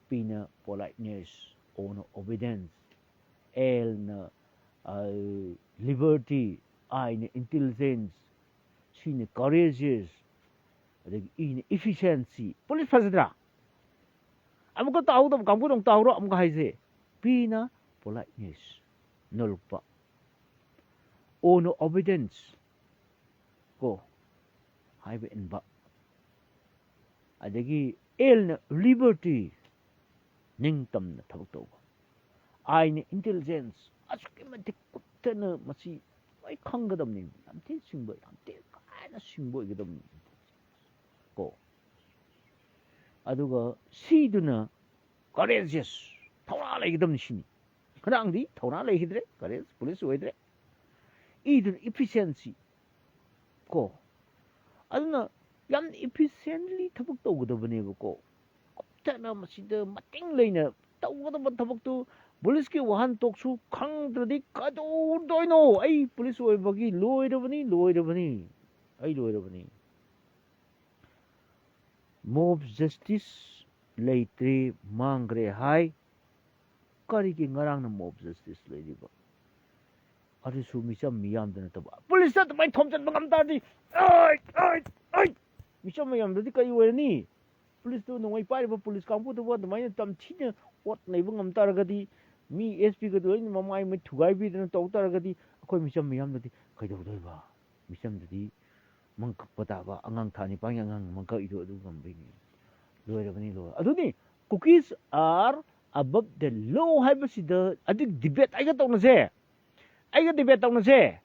Pꯅ politeness, Oꯅ obedience, Lꯅ, ꯑ, liberty, Iꯅ intelligence, Cꯅ courageous, ꯑꯗꯒꯤ Eꯅ efficiency꯫ Police ꯐꯖꯗ꯭ꯔꯥ? ꯑꯃꯨꯛꯀ ꯇꯥꯍꯧꯗꯕ ꯀꯥꯡꯕꯨꯗꯣ ꯑꯃꯨꯛ ꯇꯥꯍꯧꯔꯣ꯫ ꯑꯃꯨꯛꯀ ꯍꯥꯏꯁꯦ, Pꯅ politeness, ꯅꯣꯜꯂꯨꯛꯄ, Oꯅ obedience, ꯀꯣ, ꯍꯥꯏꯕ ꯏꯟꯕ, ꯑꯗꯒꯤ Lꯅ liberty, ꯅꯤꯡꯇꯝꯅ ꯊꯕꯛ ꯇꯧꯕ, Iꯅ intelligence, ꯑꯁꯨꯛꯀꯤ ꯃꯇꯤꯛ ꯀꯨꯞꯊꯅ ꯃꯁꯤ ꯂꯣꯏ ꯈꯪꯒꯗꯕꯅꯤ, ꯌꯥꯝ ꯊꯤ ꯁꯤꯡꯕ, ꯌꯥꯝ ꯊꯤ ꯀꯥ ꯍꯦꯟꯅ ꯁꯤꯡꯕ ꯑꯣꯏꯒꯗꯕꯅꯤ꯫ ꯀꯣ꯫ ꯑꯗꯨꯒ Cꯗꯨꯅ courageous, ꯊꯧꯅꯥ ꯂꯩꯒꯗꯕꯅꯤ ꯁꯤꯅꯤ꯫ ꯉꯔꯥꯡꯗꯤ ꯊꯧꯅꯥ ꯂꯩꯈꯤꯗ꯭ꯔꯦ, courage, police ꯑꯣꯏꯗ꯭ꯔꯦ꯫ Eꯗꯨꯅ efficiency꯫ ꯀꯣ꯫ ꯑꯗꯨꯅ ꯌꯥꯝ efficiently ꯊꯕꯛ ꯇꯧꯒꯗꯕꯅꯦꯕꯀꯣ꯫ ꯀꯨꯞꯊꯅ ꯃꯁꯤꯗ ꯃꯇꯤꯡ ꯂꯩꯅ ꯇꯧꯒꯗꯕ ꯊꯕꯛꯇꯨ policeꯀꯤ ꯋꯥꯍꯟꯊꯣꯛꯁꯨ ꯈꯪꯗ꯭ꯔꯗꯤ ꯀꯩꯗꯧꯗꯣꯏꯅꯣ? ꯑꯩ police ꯑꯣꯏꯕꯒꯤ ꯂꯣꯏꯔꯕꯅꯤ, ꯂꯣꯏꯔꯕꯅꯤ꯫ ꯑꯩ ꯂꯣꯏꯔꯕꯅꯤ꯫ Mob justice ꯂꯩꯇ꯭ꯔꯦ, ꯃꯥꯡꯈ꯭ꯔꯦ ꯍꯥꯏ꯫ ꯀꯔꯤꯒꯤ ꯉꯔꯥꯡꯅ mob justice ꯂꯩꯔꯤꯕ? ꯑꯗꯨꯁꯨ ꯃꯤꯆꯝ ꯃꯤꯌꯥꯝꯗ ꯅꯠꯇꯕ꯫ ꯄꯨꯂꯤꯁꯇ ꯑꯗꯨꯃꯥꯏꯅ ꯊꯣꯝꯖꯤꯟꯕ ꯉꯝ ꯇꯥꯔꯗꯤ, ꯑꯩ, ꯑꯩ, ꯑꯩ, ꯃꯤꯆꯝ ꯃꯌꯥꯝꯗꯗꯤ ꯀꯔꯤ ꯑꯣꯏꯔꯅꯤ? ꯄꯨꯂꯤꯁꯇꯨ, ꯅꯣꯡꯃꯩ ꯄꯥꯏꯔꯤꯕ ꯄꯨꯂꯤꯁ ꯀꯥꯡꯕꯨꯗꯨꯕꯨ ꯑꯗꯨꯃꯥꯏꯅ ꯇꯝꯊꯤꯅ ꯑꯣꯠ ꯅꯩꯕ ꯉꯝ ꯇꯥꯔꯒꯗꯤ, ꯃꯤ S P ꯒꯗꯨ ꯂꯣꯏꯅ ꯃꯃꯥꯏ ꯃꯤꯠ ꯊꯨꯒꯥꯏꯕꯤꯗꯅ ꯇꯧ ꯇꯥꯔꯒꯗꯤ, ꯑꯩꯈꯣꯏ ꯃꯤꯆꯝ ꯃꯤꯌꯥꯝꯗꯗꯤ ꯀꯩꯗꯧꯗꯣꯏꯕ? ꯃꯤꯆꯝꯗꯗꯤ ꯃꯪ ꯀꯛꯄ ꯇꯥꯕ, ꯑꯉꯥꯡ ꯊꯥ ꯅꯤꯄꯥꯟꯒꯤ ꯑꯉꯥꯡ ꯃꯪ ꯀꯛꯏꯗꯣ ꯑꯗꯨ ꯉꯝꯕꯩꯅꯤ꯫ ꯂꯣꯏꯔꯕꯅꯤ, ꯂꯣꯏꯔꯦ꯫ ꯑꯗꯨꯅꯤ, cookies are above the law ꯍꯥꯏꯕꯁꯤꯗ, ꯑꯗꯨ debate ꯑꯩꯒ ꯇꯧꯅꯁꯦ, ꯑꯩꯒ debate ꯇꯧꯅꯁꯦ꯫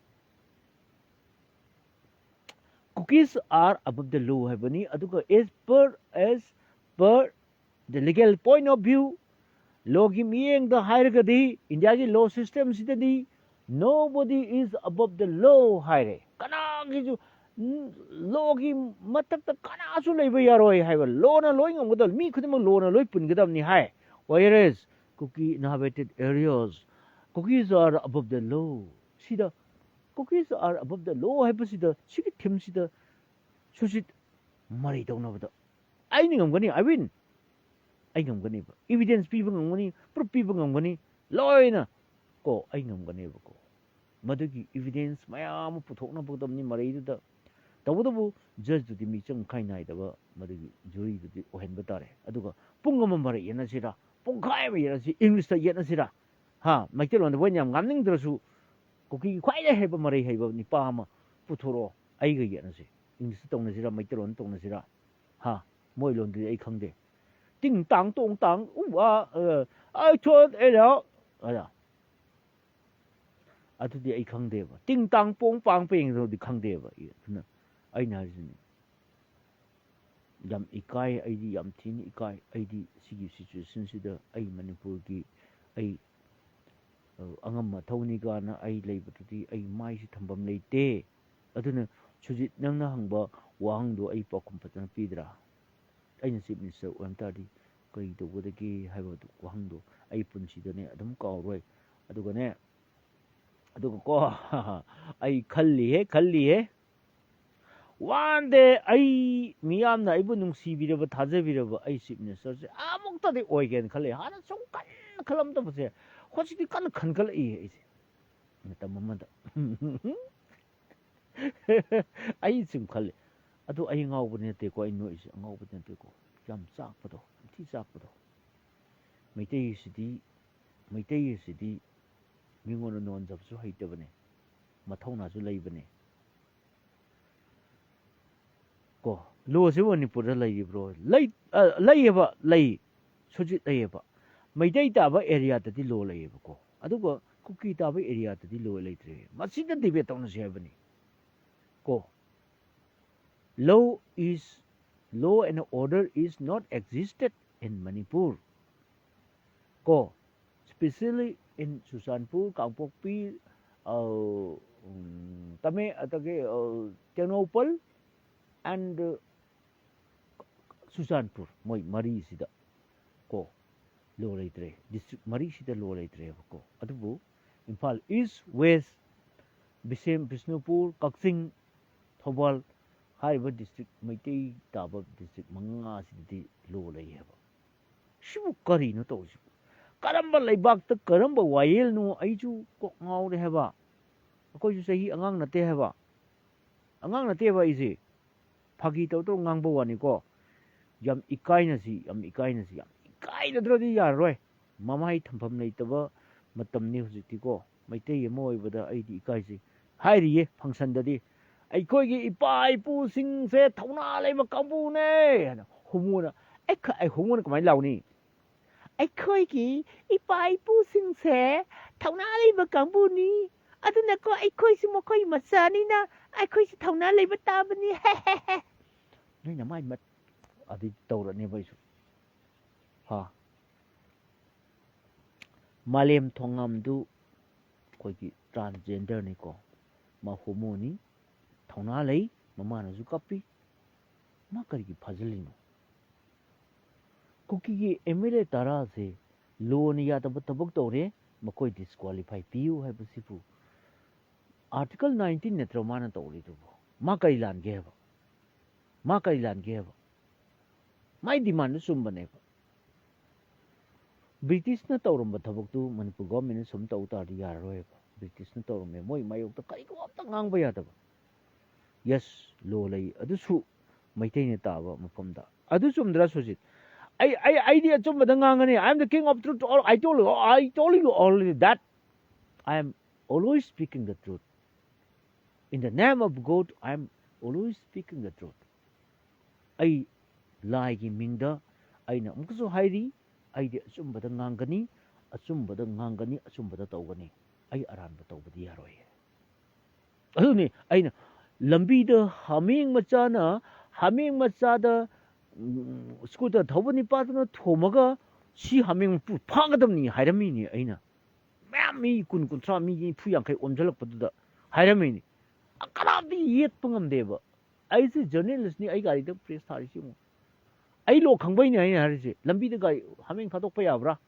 Cookies are above the law ꯍꯥꯏꯕꯅꯤ꯫ ꯑꯗꯨꯒ as per, as per the legal point of view, ꯂꯣꯒꯤ ꯃꯤꯠꯌꯦꯡꯗ ꯍꯥꯏꯔꯒꯗꯤ, ꯏꯟꯗꯤꯌꯥꯒꯤ law system ꯁꯤꯗꯗꯤ nobody is above the law ꯍꯥꯏꯔꯦ꯫ ꯀꯅꯥꯒꯤꯁꯨ, ꯎꯝ, ꯂꯣꯒꯤ ꯃꯊꯛꯇ ꯀꯅꯥꯁꯨ ꯂꯩꯕ ꯌꯥꯔꯣꯏ ꯍꯥꯏꯕ꯫ ꯂꯣꯅ ꯂꯣꯏ ꯉꯝꯒꯗꯕ, ꯃꯤ ꯈꯨꯗꯤꯡꯃꯛ ꯂꯣꯅ ꯂꯣꯏ ꯄꯨꯟꯒꯗꯕꯅꯤ ꯍꯥꯏ꯫ Whereas Kuki inhabited areas, cookies are above the law꯫ ꯁꯤꯗ cookies are above the law ꯍꯥꯏꯕꯁꯤꯗ, ꯁꯤꯒꯤ theme ꯁꯤꯗ ꯁꯨꯖꯤꯠ ꯃꯔꯩ ꯇꯧꯅꯕꯗ ꯑꯩꯅ ꯉꯝꯒꯅꯤ, I win꯫ ꯑꯩ ꯉꯝꯒꯅꯦꯕ꯫ Evidence ꯄꯤꯕ ꯉꯝꯒꯅꯤ, proof ꯄꯤꯕ ꯉꯝꯒꯅꯤ, ꯂꯣꯏꯅ ꯀꯣ, ꯑꯩ ꯉꯝꯒꯅꯦꯕꯀꯣ꯫ ꯃꯗꯨꯒꯤ evidence ꯃꯌꯥꯝ ꯑꯃ ꯄꯨꯊꯣꯛꯅꯕꯗꯕꯅꯤ ꯃꯔꯩꯗꯨꯗ꯫ ꯇꯧꯕꯇꯕꯨ judge ꯇꯨꯗꯤ ꯃꯤꯆꯪ ꯃꯤꯈꯥꯏ ꯅꯥꯏꯗꯕ ꯃꯗꯨꯒꯤ jury ꯗꯨꯗꯤ ꯑꯣꯏꯍꯟꯕ ꯇꯥꯔꯦ꯫ ꯑꯗꯨꯒ ꯄꯨꯡ ꯑꯃ ꯃꯔꯩ ꯌꯦꯠꯅꯁꯤꯔꯥ, ꯄꯨꯡꯈꯥꯏ ꯑꯃ ꯌꯦꯠꯅꯁꯤ, English ꯇ ꯌꯦꯠꯅꯁꯤꯔꯥ? ꯍꯥ, ꯃꯩꯇꯩꯂꯣꯟꯗ ꯃꯣꯏꯅ ꯌꯥꯝ ꯉꯥꯡꯅꯤꯡꯗ꯭ꯔꯁꯨ, ꯀꯨꯀꯤꯒꯤ ꯈ꯭ꯋꯥꯏꯗꯒꯤ ꯍꯩꯕ ꯃꯔꯩ ꯍꯩꯕ ꯅꯤꯄꯥ ꯑꯃ ꯄꯨꯊꯣꯔꯛꯑꯣ, ꯑꯩꯒ ꯌꯦꯠꯅꯁꯤ꯫ English ꯇ ꯇꯧꯅꯁꯤꯔꯥ, ꯃꯩꯇꯩꯂꯣꯟꯗ ꯇꯧꯅꯁꯤꯔꯥ? ꯍꯥ, ꯃꯣꯏ ꯂꯣꯟꯗꯨꯗꯤ ꯑꯩ ꯈꯪꯗꯦ꯫ ꯇꯤꯡ ꯇꯥꯡ ꯇꯣꯡ ꯇꯥꯡ ꯎ ꯋꯥ, ꯑ, ꯑ, ꯊꯣꯠ ꯑꯦꯔꯥ, ꯑꯗ꯫ ꯑꯗꯨꯗꯤ ꯑꯩ ꯈꯪꯗꯦꯕ꯫ ꯇꯤꯡ ꯇꯥꯡ ꯄꯣꯡ ꯄꯥꯡ ꯄꯦꯡꯗꯨꯗꯤ ꯈꯪꯗꯦꯕ꯫ ꯑꯗꯨꯅ ꯑꯩꯅ ꯍꯥꯏꯁꯤꯅꯤ, ꯌꯥꯝ ꯏꯀꯥꯏ, ꯑꯩꯗꯤ ꯌꯥꯝ ꯊꯤꯅ ꯏꯀꯥꯏ꯫ ꯑꯩꯗꯤ ꯁꯤꯒꯤ situation ꯁꯤꯗ ꯑꯩ ꯃꯅꯤꯄꯨꯔꯒꯤ, ꯑꯩ, ꯑ, ꯑꯉꯝ ꯑꯊꯧꯅꯤ ꯀꯥꯏꯅ ꯑꯩ ꯂꯩꯕꯗꯨꯗꯤ ꯑꯩ ꯃꯥꯏꯁꯤ ꯊꯝꯐꯝ ꯂꯩꯇꯦ꯫ ꯑꯗꯨꯅ ꯁꯨꯖꯤꯠ, ꯅꯪꯅ ꯍꯪꯕ ꯋꯥꯍꯪꯗꯣ ꯑꯩ ꯄꯥꯎꯈꯨꯝ ꯐꯖꯅ ꯄꯤꯗ꯭ꯔꯥ? ꯑꯩꯅ Chief Minister ꯑꯣꯏꯔꯝ ꯇꯥꯔꯗꯤ ꯀꯔꯤ ꯇꯧꯒꯗꯒꯦ ꯍꯥꯏꯕ ꯋꯥꯍꯪꯗꯣ ꯑꯩ ꯄꯨꯟꯁꯤꯗꯅꯦ ꯑꯗꯨꯝ ꯀꯥꯎꯔꯣꯏ꯫ ꯑꯗꯨꯒꯅꯦ, ꯑꯗꯨꯒ ꯀꯣ, ꯑꯩ ꯈꯜꯂꯤꯍꯦ, ꯈꯜꯂꯤꯍꯦ꯫ One day ꯑꯩ, ꯃꯤꯌꯥꯝꯅ ꯑꯩꯕꯨ ꯅꯨꯡꯁꯤꯕꯤꯔꯕ, ꯊꯥꯖꯕꯤꯔꯕ ꯑꯩ Chief Minister ꯁꯦ ꯑꯃꯨꯛꯇꯗꯤ ꯑꯣꯏꯒꯦꯅ ꯈꯜꯂꯦ꯫ ꯍꯥꯟꯅ ꯁꯨꯝ ꯀꯟꯅ ꯈꯜꯂꯝꯗꯕꯁꯦ ꯍꯧꯖꯤꯛꯇꯤ ꯀꯟꯅ ꯈꯟꯒꯠꯂꯛꯏ ꯑꯩꯁꯦ꯫ ꯃꯇꯝ ꯑꯃꯗ ꯑꯩ ꯁꯨꯝ ꯈꯜꯂꯦ꯫ ꯑꯗꯨ ꯑꯩ ꯉꯥꯎꯕꯗꯤ ꯅꯠꯇꯦꯀꯣ, ꯑꯩ ꯅꯣꯛꯏꯁꯦ ꯑꯉꯥꯎꯕꯗꯤ ꯅꯠꯇꯦꯀꯣ꯫ ꯌꯥꯝ ꯆꯥꯛꯄꯗꯣ, ꯌꯥꯝ ꯊꯤ ꯆꯥꯛꯄꯗꯣ꯫ ꯃꯩꯇꯩꯁꯤꯗꯤ, ꯃꯩꯇꯩꯁꯤꯗꯤ ꯃꯤꯉꯣꯟꯗ ꯅꯣꯟꯖꯕꯁꯨ ꯍꯩꯇꯕꯅꯦ, ꯃꯊꯧꯅꯥꯁꯨ ꯂꯩꯕꯅꯦ꯫ ꯀꯣ, ꯂꯣꯁꯤ ꯃꯅꯤꯄꯨꯔꯗ ꯂꯩꯔꯤꯕ꯭ꯔꯣ? ꯂꯩ, ꯑ, ꯂꯩꯌꯦꯕ, ꯂꯩ꯫ ꯁꯨꯖꯤꯠ ꯂꯩꯌꯦꯕ꯫ ꯃꯩꯇꯩ ꯇꯥꯕ ꯑꯦꯔꯤꯌꯥꯗꯗꯤ ꯂꯣ ꯂꯩꯌꯦꯕꯀꯣ꯫ ꯑꯗꯨꯒ ꯀꯨꯀꯤ ꯇꯥꯕ ꯑꯦꯔꯤꯌꯥꯗꯗꯤ ꯂꯣ ꯂꯩꯇ꯭ꯔꯦ꯫ ꯃꯁꯤꯗ ꯗꯤꯕꯦꯠ ꯇꯧꯅꯁꯤ ꯍꯥꯏꯕꯅꯤ꯫ ꯀꯣ, law is, law and order is not existed in Manipur. ꯀꯣ, especially in ꯆꯨꯔꯆꯥꯟꯄꯨꯔ, ꯀꯥꯡꯄꯣꯛꯄꯤ, ꯑ, ꯎꯝ, ꯇꯃꯦ-, ꯑꯗꯒꯤ, ꯑ, ꯇꯦꯡꯅꯧꯄꯜ and, ꯑ, ꯆꯨꯔꯆꯥꯟꯄꯨꯔ, ꯃꯣꯏ ꯃꯔꯤꯁꯤꯗ ꯀꯣ, ꯂꯣ ꯂꯩꯇ꯭ꯔꯦ꯫ ꯗꯤꯁꯇ꯭ꯔꯤꯛ ꯃꯔꯤꯁꯤꯗ ꯂꯣ ꯂꯩꯇ꯭ꯔꯦꯕꯀꯣ꯫ ꯑꯗꯨꯕꯨ ꯏꯝꯐꯥꯜ ꯏꯁ, ꯋꯦꯁ, ꯕꯤꯁꯦꯝ, ꯕꯤꯁꯅꯨꯄꯨꯔ, ꯀꯛꯆꯤꯡ, ꯊꯧꯕꯥꯜ ꯍꯥꯏꯔꯤꯕ ꯗꯤꯁꯇ꯭ꯔꯤꯛ, ꯃꯩꯇꯩ ꯇꯥꯕ ꯗꯤꯁꯇ꯭ꯔꯤꯛ ꯃꯉꯥꯁꯤꯗꯗꯤ ꯂꯣ ꯂꯩꯌꯦꯕ꯫ ꯁꯤꯕꯨ ꯀꯔꯤꯅꯣ ꯇꯧꯔꯤꯁꯤꯕꯨ? ꯀꯔꯝꯕ ꯂꯩꯕꯥꯛꯇ ꯀꯔꯝꯕ ꯋꯥꯌꯦꯜꯅꯣ? ꯑꯩꯁꯨ ꯀꯣꯛ ꯉꯥꯎꯔꯦ ꯍꯥꯏꯕ꯫ ꯑꯩꯈꯣꯏꯁꯨ ꯆꯍꯤ ꯑꯉꯥꯡ ꯅꯠꯇꯦ ꯍꯥꯏꯕ꯫ ꯑꯉꯥꯡ ꯅꯠꯇꯦꯕ ꯑꯩꯁꯦ꯫ ꯐꯥꯒꯤ ꯇꯧ ꯇꯧ ꯉꯥꯡꯕ ꯋꯥꯅꯤꯀꯣ꯫ ꯌꯥꯝ ꯏꯀꯥꯏꯅꯁꯤ, ꯌꯥꯝ ꯏꯀꯥꯏꯅꯁꯤ, ꯌꯥꯝ ꯏꯀꯥꯏꯅꯗ꯭ꯔꯗꯤ ꯌꯥꯔꯔꯣꯏ꯫ ꯃꯃꯥꯏ ꯊꯝꯐꯝ ꯂꯩꯇꯕ ꯃꯇꯝꯅꯤ ꯍꯧꯖꯤꯛꯇꯤꯀꯣ꯫ ꯃꯩꯇꯩ ꯑꯃ ꯑꯣꯏꯕꯗ ꯑꯩꯗꯤ ꯏꯀꯥꯏꯖꯩ꯫ ꯍꯥꯏꯔꯤꯌꯦ ꯐꯪꯁꯟꯗꯗꯤ, "ꯑꯩꯈꯣꯏꯒꯤ ꯏꯄꯥ ꯏꯄꯨꯁꯤꯡꯁꯦ ꯊꯧꯅꯥ ꯂꯩꯕ ꯀꯥꯡꯕꯨꯅꯦ" ꯍꯥꯏꯅ꯫ ꯍꯣꯃꯣꯅ, ꯑꯩ ꯈ-, ꯑꯩ ꯍꯣꯃꯣꯅ ꯀꯃꯥꯏꯅ ꯂꯥꯎꯅꯤ? "ꯑꯩꯈꯣꯏꯒꯤ ꯏꯄꯥ ꯏꯄꯨꯁꯤꯡꯁꯦ ꯊꯧꯅꯥ ꯂꯩꯕ ꯀꯥꯡꯕꯨꯅꯤ, ꯑꯗꯨꯅꯀꯣ ꯑꯩꯈꯣꯏꯁꯨ ꯃꯈꯣꯏ ꯃꯆꯥꯅꯤꯅ ꯑꯩꯈꯣꯏꯁꯨ ꯊꯧꯅꯥ ꯂꯩꯕ ꯇꯥꯕꯅꯤ, ꯍꯦ ꯍꯦ ꯍꯦ"꯫ ꯅꯣꯏ ꯅꯃꯥꯏ ꯃꯠ-, ꯑꯗꯩ ꯇꯧꯔꯅꯦꯕ ꯑꯩꯁꯨ꯫ ꯍꯥ? ꯃꯥꯂꯦꯝ ꯊꯣꯡꯉꯝꯗꯨ ꯑꯩꯈꯣꯏꯒꯤ transgenderꯅꯤꯀꯣ, ꯃꯥ ꯍꯣꯃꯣꯅꯤ, ꯊꯧꯅꯥ ꯂꯩ, ꯃꯃꯥꯅꯁꯨ ꯀꯞꯄꯤ꯫ ꯃꯥ ꯀꯔꯤꯒꯤ ꯐꯥꯖꯤꯜꯂꯤꯅꯣ? ꯀꯨꯀꯤꯒꯤ ꯑꯦꯝ ꯑꯦꯜ ꯑꯦ ꯇꯔꯥꯁꯦ ꯂꯣꯅ ꯌꯥꯗꯕ ꯊꯕꯛ ꯇꯧꯔꯦ, ꯃꯈꯣꯏ ꯗꯤꯁꯀ꯭ꯋꯥꯂꯤꯐꯥꯏ ꯄꯤꯌꯨ ꯍꯥꯏꯕꯁꯤꯕꯨ ꯑꯥꯔꯇꯤꯀꯜ nineteen ꯅꯠꯇ꯭ꯔꯣ ꯃꯥꯅ ꯇꯧꯔꯤꯗꯨꯕꯨ? ꯃꯥ ꯀꯔꯤ ꯂꯥꯟꯒꯦ ꯍꯥꯏꯕ? ꯃꯥ ꯀꯔꯤ ꯂꯥꯟꯒꯦ ꯍꯥꯏꯕ? ꯃꯥꯏ ꯗꯤꯃꯥꯟꯗꯨ ꯆꯨꯝꯕꯅꯦꯕ꯫ ꯕ꯭ꯔꯤꯇꯤꯁꯅ ꯇꯧꯔꯝꯕ ꯊꯕꯛꯇꯨ ꯃꯅꯤꯄꯨꯔ ꯒꯣꯔꯃꯦꯟꯅ ꯁꯨꯝ ꯇꯧ ꯇꯥꯔꯗꯤ ꯌꯥꯔꯔꯣꯏꯕ꯫ ꯕ꯭ꯔꯤꯇꯤꯁꯅ ꯇꯧꯔꯝꯃꯦ, ꯃꯣꯏ ꯃꯥꯌꯣꯛꯇ ꯀꯔꯤꯒꯨꯝꯕ ꯑꯝꯇ ꯉꯥꯡꯕ ꯌꯥꯗꯕ꯫ ꯌꯦꯁ, ꯂꯣ ꯂꯩ, ꯑꯗꯨꯁꯨ ꯃꯩꯇꯩꯅ ꯇꯥꯕ ꯃꯐꯝꯗ꯫ ꯑꯗꯨ ꯆꯨꯝꯗ꯭ꯔꯥ ꯁꯨꯖꯤꯠ? ꯑꯩ ꯑꯩ ꯑꯩꯗꯤ ꯑꯆꯨꯝꯕꯗ ꯉꯥꯡꯒꯅꯤ꯫ I am the king of truth. All, I told you, I told you already that I am always speaking the truth. In the name of God, I am always speaking the truth. ꯑꯩ ꯂꯥꯏꯒꯤ ꯃꯤꯡꯗ ꯑꯩꯅ ꯑꯃꯨꯛꯀꯁꯨ ꯍꯥꯏꯔꯤ, ꯑꯩꯗꯤ ꯑꯆꯨꯝꯕꯗ ꯉꯥꯡꯒꯅꯤ, ꯑꯆꯨꯝꯕꯗ ꯉꯥꯡꯒꯅꯤ, ꯑꯆꯨꯝꯕꯗ ꯇꯧꯒꯅꯤ꯫ ꯑꯩ ꯑꯔꯥꯟꯕ ꯇꯧꯕꯗꯤ ꯌꯥꯔꯣꯏ꯫ ꯑꯗꯨꯅꯤ ꯑꯩꯅ ꯂꯝꯕꯤꯗ ꯍꯥꯃꯦꯡ ꯃꯆꯥꯅ, ꯍꯥꯃꯦꯡ ꯃꯆꯥꯗ, ꯎꯝ, ꯁ꯭ꯀꯨꯇꯔ ꯊꯧꯕ ꯅꯤꯄꯥꯗꯨꯅ ꯊꯣꯝꯃꯒ, "ꯁꯤ ꯍꯥꯃꯦꯡ ꯃꯄꯨ ꯐꯥꯒꯗꯕꯅꯤ" ꯍꯥꯏꯔꯝꯃꯤꯅꯤ꯫ ꯑꯩꯅ ꯃꯌꯥꯝ ꯃꯤ ꯀꯨꯟ, ꯀꯨꯟꯊ꯭ꯔꯥ, ꯃꯤ ꯅꯤꯐꯨ ꯌꯥꯡꯈꯩ ꯑꯣꯝꯁꯤꯜꯂꯛꯄꯗꯨꯗ ꯍꯥꯏꯔꯝꯃꯤꯅꯤ꯫ ꯀꯅꯥꯝꯇ ꯌꯦꯠꯄ ꯉꯝꯗꯦꯕ꯫ ꯑꯩꯁꯦ ꯖꯔꯅꯦꯂꯤꯁꯅꯤ, ꯑꯩ ꯒꯥꯔꯤꯗ ꯄ꯭ꯔꯦꯁ ꯊꯥꯔꯤꯁꯤ ꯌꯦꯡꯉꯨ꯫ ꯑꯩ ꯂꯣ ꯈꯪꯕꯩꯅꯦ ꯑꯩꯅ ꯍꯥꯏꯔꯤꯁꯦ꯫ ꯂꯝꯕꯤꯗ ꯒꯥꯔꯤ ꯍꯥꯃꯦꯡ ꯊꯥꯗꯣꯛꯄ ꯌꯥꯕ꯭ꯔꯥ?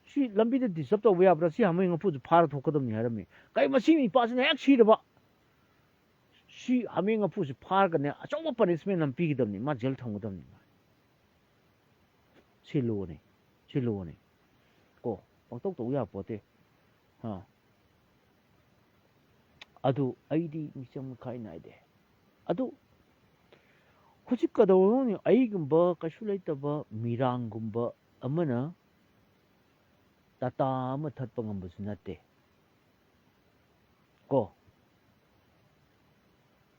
ꯁꯤ ꯂꯝꯕꯤꯗ ꯗꯤꯁꯇꯔꯕ ꯇꯧꯕ ꯌꯥꯕ꯭ꯔꯥ? ꯁꯤ ꯍꯥꯃꯦꯡ ꯃꯄꯨꯁꯦ ꯐꯥꯔ ꯊꯣꯛꯀꯗꯕꯅꯤ ꯍꯥꯏꯔꯝꯃꯤ꯫ ꯀꯩ ꯃꯁꯤ ꯅꯨꯄꯥꯁꯤꯅ ꯍꯦꯛ ꯁꯤꯔꯕ, ꯁꯤ ꯍꯥꯃꯦꯡ ꯃꯄꯨꯁꯦ ꯐꯥꯔꯒꯅꯦ, ꯑꯆꯧꯕ ꯄꯅꯤꯁꯃꯦꯟ ꯑꯃ ꯄꯤꯒꯗꯕꯅꯤ, ꯃꯥ ꯖꯦꯜ ꯊꯝꯒꯗꯕꯅꯤ꯫ ꯁꯤ ꯂꯣꯅꯤ, ꯁꯤ ꯂꯣꯅꯤ꯫ ꯀꯣ, ꯄꯪꯇꯧ ꯇꯧ ꯌꯥꯄꯣꯠꯇꯦ꯫ ꯍꯥ꯫ ꯑꯗꯨ ꯑꯩꯗꯤ ꯃꯤꯆꯪ ꯃꯤꯈꯥꯏ ꯅꯥꯏꯗꯦ꯫ ꯑꯗꯨ ꯍꯧꯖꯤꯛ ꯀꯩꯗꯧꯔꯨꯅꯤ? ꯑꯩꯒꯨꯝꯕ ꯀꯩꯁꯨ ꯂꯩꯇꯕ ꯃꯤꯔꯥꯡꯒꯨꯝꯕ ꯑꯃꯅ ꯇꯥꯇꯥ ꯑꯃ ꯊꯠꯄ ꯉꯝꯕꯁꯨ ꯅꯠꯇꯦ꯫ ꯀꯣ,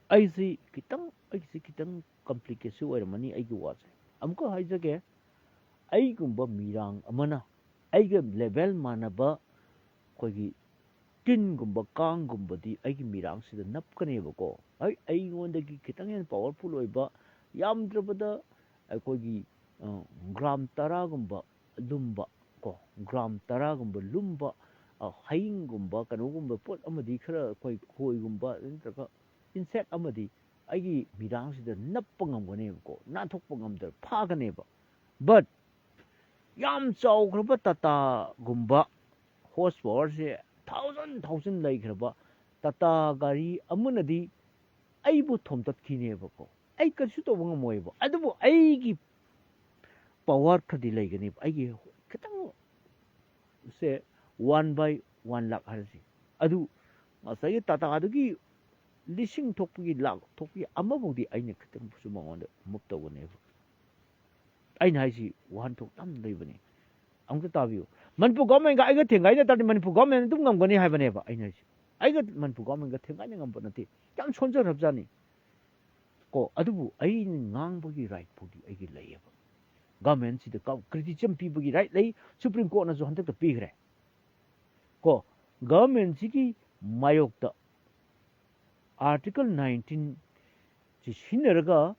ꯑꯩꯁꯤ ꯈꯤꯇꯪ, ꯑꯩꯒꯤꯁꯤ ꯈꯤꯇꯪ ꯀꯝꯄ꯭ꯂꯤꯀꯦꯁꯟ ꯑꯣꯏꯔꯝꯃꯅꯤ ꯑꯩꯒꯤ ꯋꯥꯁꯦ꯫ ꯑꯃꯨꯛꯀ ꯍꯥꯏꯖꯒꯦ, ꯑꯩꯒꯨꯝꯕ ꯃꯤꯔꯥꯡ ꯑꯃꯅ ꯑꯩꯒ ꯂꯦꯚꯦꯜ ꯃꯥꯟꯅꯕ ꯑꯩꯈꯣꯏꯒꯤ ꯇꯤꯟꯒꯨꯝꯕ, ꯀꯥꯡꯒꯨꯝꯕꯗꯤ ꯑꯩꯒꯤ ꯃꯤꯔꯥꯡꯁꯤꯗ ꯅꯞꯀꯅꯦꯕꯀꯣ꯫ ꯑꯩ, ꯑꯩꯉꯣꯟꯗꯒꯤ ꯈꯤꯇꯪ ꯍꯦꯟꯅ ꯄꯥꯋꯔꯐꯨꯜ ꯑꯣꯏꯕ, ꯌꯥꯝꯗ꯭ꯔꯕꯗ ꯑꯩꯈꯣꯏꯒꯤ, ꯑ, ꯒ꯭ꯔꯥꯝ ꯇꯔꯥꯒꯨꯝꯕ ꯂꯨꯝꯕ, ꯀꯣ, ꯒ꯭ꯔꯥꯝ ꯇꯔꯥꯒꯨꯝꯕ ꯂꯨꯝꯕ, ꯑ, ꯍꯌꯤꯡꯒꯨꯝꯕ, ꯀꯩꯅꯣꯒꯨꯝꯕ ꯄꯣꯠ ꯑꯃꯗꯤ ꯈꯔ ꯑꯩꯈꯣꯏ ꯈꯣꯏꯒꯨꯝꯕ ꯅꯠꯇ꯭ꯔꯒ ꯏꯟꯁꯦꯛ ꯑꯃꯗꯤ ꯑꯩꯒꯤ ꯃꯤꯔꯥꯡꯁꯤꯗ ꯅꯞꯄ ꯉꯝꯒꯅꯦꯕꯀꯣ, ꯅꯥꯟꯊꯣꯛꯄ ꯉꯝꯗ꯭ꯔ ꯐꯥꯒꯅꯦꯕ꯫ But ꯌꯥꯝ ꯆꯥꯎꯈ꯭ꯔꯕ ꯇꯥꯇꯥꯒꯨꯝꯕ, ꯍꯣꯔꯁ ꯄꯥꯋꯔꯁꯦ ꯊꯥꯎꯖꯟ ꯊꯥꯎꯖꯟ ꯂꯩꯈ꯭ꯔꯕ ꯇꯥꯇꯥ ꯒꯥꯔꯤ ꯑꯃꯅꯗꯤ ꯑꯩꯕꯨ ꯊꯣꯝꯇꯠꯈꯤꯅꯦꯕꯀꯣ꯫ ꯑꯩ ꯀꯔꯤꯁꯨ ꯇꯧꯕ ꯉꯝꯃꯣꯏꯕ, ꯑꯗꯨꯕꯨ ꯑꯩꯒꯤ ꯄꯋꯥꯔ ꯈꯔꯗꯤ ꯂꯩꯒꯅꯦꯕ, ꯑꯩꯒꯤ ꯈꯤꯇꯪ ꯁꯦ ꯋꯥꯟ ꯕꯥꯏ ꯋꯥꯟ ꯂꯥꯛ ꯍꯥꯏꯔꯁꯤ꯫ ꯑꯗꯨ ꯉꯁꯥꯏꯒꯤ ꯇꯥꯇꯥꯗꯨꯒꯤ ꯂꯤꯁꯤꯡ ꯊꯣꯛꯄꯒꯤ, ꯂꯥꯛ ꯊꯣꯛꯄꯒꯤ ꯑꯃꯐꯥꯎꯗꯤ ꯑꯩꯅ ꯈꯤꯇꯪꯁꯨ ꯃꯉꯣꯟꯗ ꯃꯨꯞ ꯇꯧꯒꯅꯦꯕ꯫ ꯑꯩꯅ ꯍꯥꯏꯁꯤ ꯋꯥꯍꯟꯊꯣꯛ ꯌꯥꯝ ꯂꯩꯕꯅꯤ꯫ ꯑꯃꯨꯛꯇ ꯇꯥꯕꯤꯌꯨ꯫ ꯃꯅꯤꯄꯨꯔ ꯒꯣꯔꯃꯦꯟꯒ ꯑꯩꯒ ꯊꯦꯡꯒꯥꯏꯅ ꯇꯥꯔꯗꯤ ꯃꯅꯤꯄꯨꯔ ꯒꯣꯔꯃꯦꯟ ꯑꯗꯨꯝ ꯉꯝꯒꯅꯤ ꯍꯥꯏꯕꯅꯦꯕ ꯑꯩꯅ ꯍꯥꯏꯁꯤ꯫ ꯑꯩꯒ ꯃꯅꯤꯄꯨꯔ ꯒꯣꯔꯃꯦꯟꯒ ꯊꯦꯡꯒꯥꯏꯅ ꯉꯝꯕ ꯅꯠꯇꯦ꯫ ꯌꯥꯝ ꯁꯣꯟꯖꯔꯕꯖꯥꯠꯅꯤ꯫ ꯀꯣ, ꯑꯗꯨꯕꯨ ꯑꯩꯅ ꯉꯥꯡꯕꯒꯤ ꯔꯥꯏꯠ ꯐꯥꯎꯗꯤ ꯑꯩꯒꯤ ꯂꯩꯌꯦꯕ꯫ ꯒꯣꯔꯃꯦꯟꯁꯤꯗ ꯀ꯭ꯔꯤꯇꯤꯁꯤꯖꯝ ꯄꯤꯕꯒꯤ ꯔꯥꯏꯠ ꯂꯩ, ꯁꯨꯄ꯭ꯔꯤꯝ ꯀꯣꯔꯠꯅꯁꯨ ꯍꯟꯗꯛꯇ ꯄꯤꯈ꯭ꯔꯦ꯫ ꯀꯣ, ꯒꯣꯔꯃꯦꯟꯁꯤꯒꯤ ꯃꯥꯌꯣꯛꯇ ꯑꯥꯔꯇꯤꯀꯜ ꯅꯥꯏꯟꯇꯤꯟ ꯁꯤ ꯁꯤꯖꯤꯟꯅꯔꯒ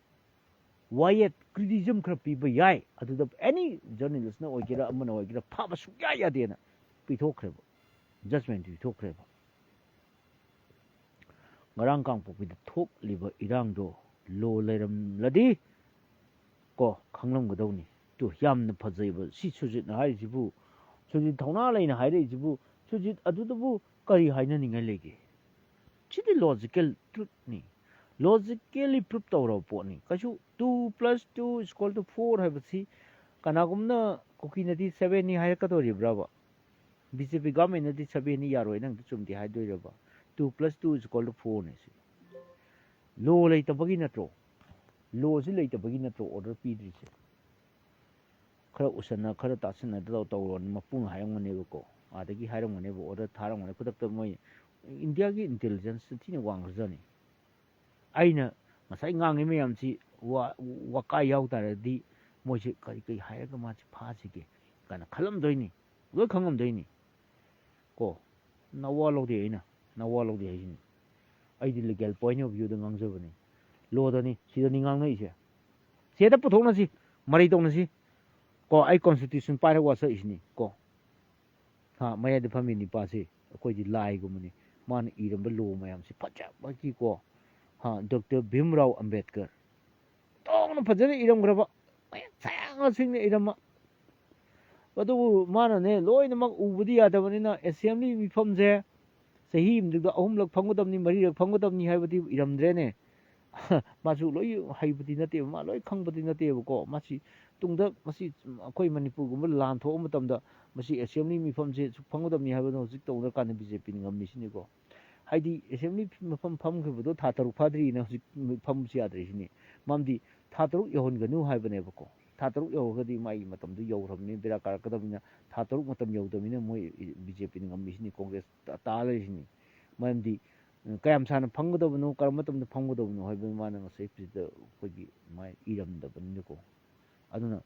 ꯋꯥꯌꯦꯠ, ꯀ꯭ꯔꯤꯇꯤꯁꯤꯖꯝ ꯈꯔ ꯄꯤꯕ ꯌꯥꯏ, ꯑꯗꯨꯗ ꯑꯦꯅꯤ ꯖꯔꯅꯦꯂꯤꯁꯅ ꯑꯣꯏꯒꯦꯔꯥ ꯑꯃꯅ ꯑꯣꯏꯒꯦꯔꯥ ꯐꯥꯕ ꯁꯨꯡꯌꯥ ꯌꯥꯗꯦꯅ ꯄꯤꯊꯣꯛꯈ꯭ꯔꯦꯕ, ꯖꯁꯃꯦꯟ ꯄꯤꯊꯣꯛꯈ꯭ꯔꯦꯕ꯫ ꯉꯔꯥꯡ ꯀꯥꯡꯄꯣꯛꯄꯤꯗ ꯊꯣꯛꯂꯤꯕ ꯏꯔꯥꯡꯗꯣ ꯂꯣ ꯂꯩꯔꯝꯂꯗꯤ ꯀꯣ, ꯈꯪꯂꯝꯒꯗꯧꯅꯤ꯫ ꯇꯨ, ꯌꯥꯝꯅ ꯐꯖꯩꯕ ꯁꯤ ꯁꯨꯖꯤꯠꯅ ꯍꯥꯏꯔꯤꯁꯤꯕꯨ꯫ ꯁꯨꯖꯤꯠ ꯊꯧꯅꯥ ꯂꯩꯅ ꯍꯥꯏꯔꯛꯏꯁꯤꯕꯨ, ꯁꯨꯖꯤꯠ ꯑꯗꯨꯗꯕꯨ ꯀꯔꯤ ꯍꯥꯏꯅꯅꯤꯡꯉꯥꯏ ꯂꯩꯒꯦ? ꯁꯤꯗꯤ ꯂꯣꯖꯤꯀꯦꯜ ꯇ꯭ꯔꯨꯠꯅꯤ, ꯂꯣꯖꯤꯀꯦꯜꯂꯤ ꯄ꯭ꯔꯨꯞ ꯇꯧꯔꯕ ꯄꯣꯠꯅꯤ꯫ ꯀꯩꯁꯨ two plus two is equal to four ꯍꯥꯏꯕꯁꯤ ꯀꯅꯥꯒꯨꯝꯅ ꯀꯨꯀꯤꯅꯗꯤ ꯁꯕꯦꯟꯅꯤ ꯍꯥꯏꯔꯛꯀꯗꯧꯔꯤꯕ꯭ꯔꯕ? ꯕꯤ ꯖꯦ ꯄꯤ ꯒꯚꯔꯟꯃꯦꯟꯅꯗꯤ ꯁꯕꯦꯟꯅꯤ ꯌꯥꯔꯣꯏ, ꯅꯪꯗꯤ ꯆꯨꯝꯗꯦ ꯍꯥꯏꯗꯣꯏꯔꯕ? Two plus two is equal to fourꯅꯤ ꯁꯤ꯫ ꯂꯣ ꯂꯩꯇꯕꯒꯤ ꯅꯠꯇ꯭ꯔꯣ? ꯂꯣꯁꯤ ꯂꯩꯇꯕꯒꯤ ꯅꯠꯇ꯭ꯔꯣ ꯑꯣꯔꯗꯔ ꯄꯤꯗ꯭ꯔꯤꯁꯦ? ꯈꯔ ꯎꯁꯟꯅ, ꯈꯔ ꯇꯥꯁꯟꯅ ꯇꯧ-, ꯇꯧꯔꯣꯅ ꯃꯄꯨꯅ ꯍꯥꯏꯔꯝꯒꯅꯦꯕꯀꯣ, ꯑꯥꯗꯒꯤ ꯍꯥꯏꯔꯝꯒꯅꯦꯕ, ꯑꯣꯔꯗꯔ ꯊꯥꯔꯝꯒꯅꯤ ꯈꯨꯗꯛꯇ꯫ ꯃꯣꯏ ꯏꯟꯗꯤꯌꯥꯒꯤ ꯏꯟꯇꯦꯂꯤꯖꯦꯟꯁ ꯊꯤꯅ ꯋꯥꯡꯈ꯭ꯔꯖꯥꯠꯅꯤ꯫ ꯑꯩꯅ ꯉꯁꯥꯏ ꯉꯥꯡꯉꯤ ꯃꯌꯥꯝꯁꯤ ꯋꯥ-, ꯋꯥꯀꯥꯏ ꯌꯥꯎ ꯇꯥꯔꯗꯤ ꯃꯣꯏꯁꯦ ꯀꯔꯤ ꯀꯔꯤ ꯍꯥꯏꯔꯒ ꯃꯥꯁꯤ ꯐꯥꯁꯤꯒꯦ ꯀꯥꯏꯅ ꯈꯜꯂꯝꯗꯣꯏꯅꯤ, ꯂꯣꯏ ꯈꯪꯉꯝꯗꯣꯏꯅꯤ꯫ ꯀꯣ, ꯅꯋꯥ ꯂꯧꯗꯦ, ꯑꯩꯅ ꯅꯋꯥ ꯂꯧꯗꯦ ꯍꯥꯏꯁꯤꯅꯤ꯫ ꯑꯩꯗꯤ ꯂꯤꯒꯦꯜ ꯄꯣꯏꯟ ꯑꯣꯐ ꯚ꯭ꯌꯨꯗ ꯉꯥꯡꯖꯕꯅꯤ꯫ ꯂꯣꯗꯅꯤ, ꯁꯤꯗꯅꯤ ꯉꯥꯡꯅꯔꯤꯁꯦ꯫ ꯁꯤꯗ ꯄꯨꯊꯣꯛꯅꯁꯤ, ꯃꯔꯩ ꯇꯧꯅꯁꯤ꯫ ꯀꯣ, ꯑꯩ ꯀꯣꯟꯁꯇꯤꯇ꯭ꯌꯨꯁꯟ ꯄꯥꯏꯔꯒ ꯋꯥꯁꯛꯏꯁꯤꯅꯤ꯫ ꯀꯣ, ꯍꯥ, ꯃꯌꯥꯏꯗ ꯐꯝꯃꯤ ꯅꯤꯄꯥꯁꯤ ꯑꯩꯈꯣꯏꯗꯤ ꯂꯥꯏꯒꯨꯝꯕꯅꯤ꯫ ꯃꯥꯅ ꯏꯔꯝꯕ ꯂꯣ ꯃꯌꯥꯝꯁꯤ ꯐꯖꯕꯒꯤꯀꯣ, ꯍꯥ, ꯗꯣꯛꯇꯔ ꯚꯤꯝꯔꯥꯎ ꯑꯝꯕꯦꯗꯀꯔ ꯇꯧꯅ ꯐꯖꯅ ꯏꯔꯝꯈ꯭ꯔꯕ, ꯃꯌꯦꯛ ꯁꯦꯡꯅ ꯁꯦꯡꯅ ꯏꯔꯝꯕ꯫ ꯑꯗꯨꯕꯨ ꯃꯥꯅꯅꯦ ꯂꯣꯏꯅꯃꯛ ꯎꯕꯗꯤ ꯌꯥꯗꯕꯅꯤꯅ ꯑꯦꯁꯦꯝꯕ꯭ꯂꯤ ꯃꯤꯐꯝꯁꯦ ꯆꯍꯤ ꯑꯃꯗꯨꯗ ꯑꯍꯨꯝꯂꯛ ꯐꯝꯒꯗꯕꯅꯤ, ꯃꯔꯤꯔꯛ ꯐꯝꯒꯗꯕꯅꯤ ꯍꯥꯏꯕꯗꯤ ꯏꯔꯝꯗ꯭ꯔꯦꯅꯦ꯫ ꯃꯥꯁꯨ ꯂꯣꯏ ꯍꯩꯕꯗꯤ ꯅꯠꯇꯦꯕ, ꯃꯥ ꯂꯣꯏ ꯈꯪꯕꯗꯤ ꯅꯠꯇꯦꯕꯀꯣ꯫ ꯃꯁꯤ ꯇꯨꯡꯗ ꯃꯁꯤ ꯑꯩꯈꯣꯏ ꯃꯅꯤꯄꯨꯔꯒꯨꯝꯕ ꯂꯥꯟ ꯊꯣꯛꯑ ꯃꯇꯝꯗ ꯃꯁꯤ ꯑꯦꯁꯦꯝꯕ꯭ꯂꯤ ꯃꯤꯐꯝꯁꯦ ꯁꯨꯛ ꯐꯪꯒꯗꯕꯅꯤ ꯍꯥꯏꯕꯗꯣ ꯍꯧꯖꯤꯛ ꯇꯧꯅꯔꯀꯥꯟꯗ ꯕꯤ ꯖꯦ ꯄꯤꯅ ꯉꯝꯃꯤꯁꯤꯅꯤꯀꯣ꯫ ꯍꯥꯏꯗꯤ ꯑꯦꯁꯦꯝꯕ꯭ꯂꯤ ꯃꯐꯝ ꯐꯝꯈꯤꯕꯗꯣ ꯊꯥ ꯇꯔꯨꯛ ꯐꯥꯗ꯭ꯔꯤꯅ ꯍꯧꯖꯤꯛ ꯐꯝꯕꯁꯨ ꯌꯥꯗ꯭ꯔꯤꯁꯤꯅꯤ꯫ ꯃꯔꯝꯗꯤ ꯊꯥ ꯇꯔꯨꯛ ꯌꯧꯍꯟꯒꯅꯨ ꯍꯥꯏꯕꯅꯦꯕꯀꯣ꯫ ꯊꯥ ꯇꯔꯨꯛ ꯌꯧꯔꯒꯗꯤ ꯃꯥꯒꯤ ꯃꯇꯝꯗꯨ ꯌꯧꯈ꯭ꯔꯕꯅꯤ, ꯕꯦꯔꯥ ꯀꯥꯔꯛꯀꯗꯕꯅꯤꯅ ꯊꯥ ꯇꯔꯨꯛ ꯃꯇꯝ ꯌꯧꯗꯕꯅꯤꯅ ꯃꯣꯏ ꯕꯤ ꯖꯦ ꯄꯤꯅ ꯉꯝꯃꯤꯁꯤꯅꯤ, ꯀꯣꯡꯒ꯭ꯔꯦꯁ ꯇꯥ ꯂꯩꯔꯤꯁꯤꯅꯤ꯫ ꯃꯔꯝꯗꯤ ꯀꯌꯥꯝ ꯁꯥꯡꯅ ꯐꯝꯒꯗꯕꯅꯣ, ꯀꯔꯝꯕ ꯃꯇꯝꯗ ꯐꯝꯒꯗꯕꯅꯣ ꯍꯥꯏꯕ ꯃꯥꯅ ꯉꯁꯥꯏ ꯄ꯭ꯔꯤꯗ ꯑꯩꯈꯣꯏꯒꯤ ꯃꯥꯏ ꯏꯔꯝꯗꯕꯅꯤꯅꯀꯣ꯫ ꯑꯗꯨꯅ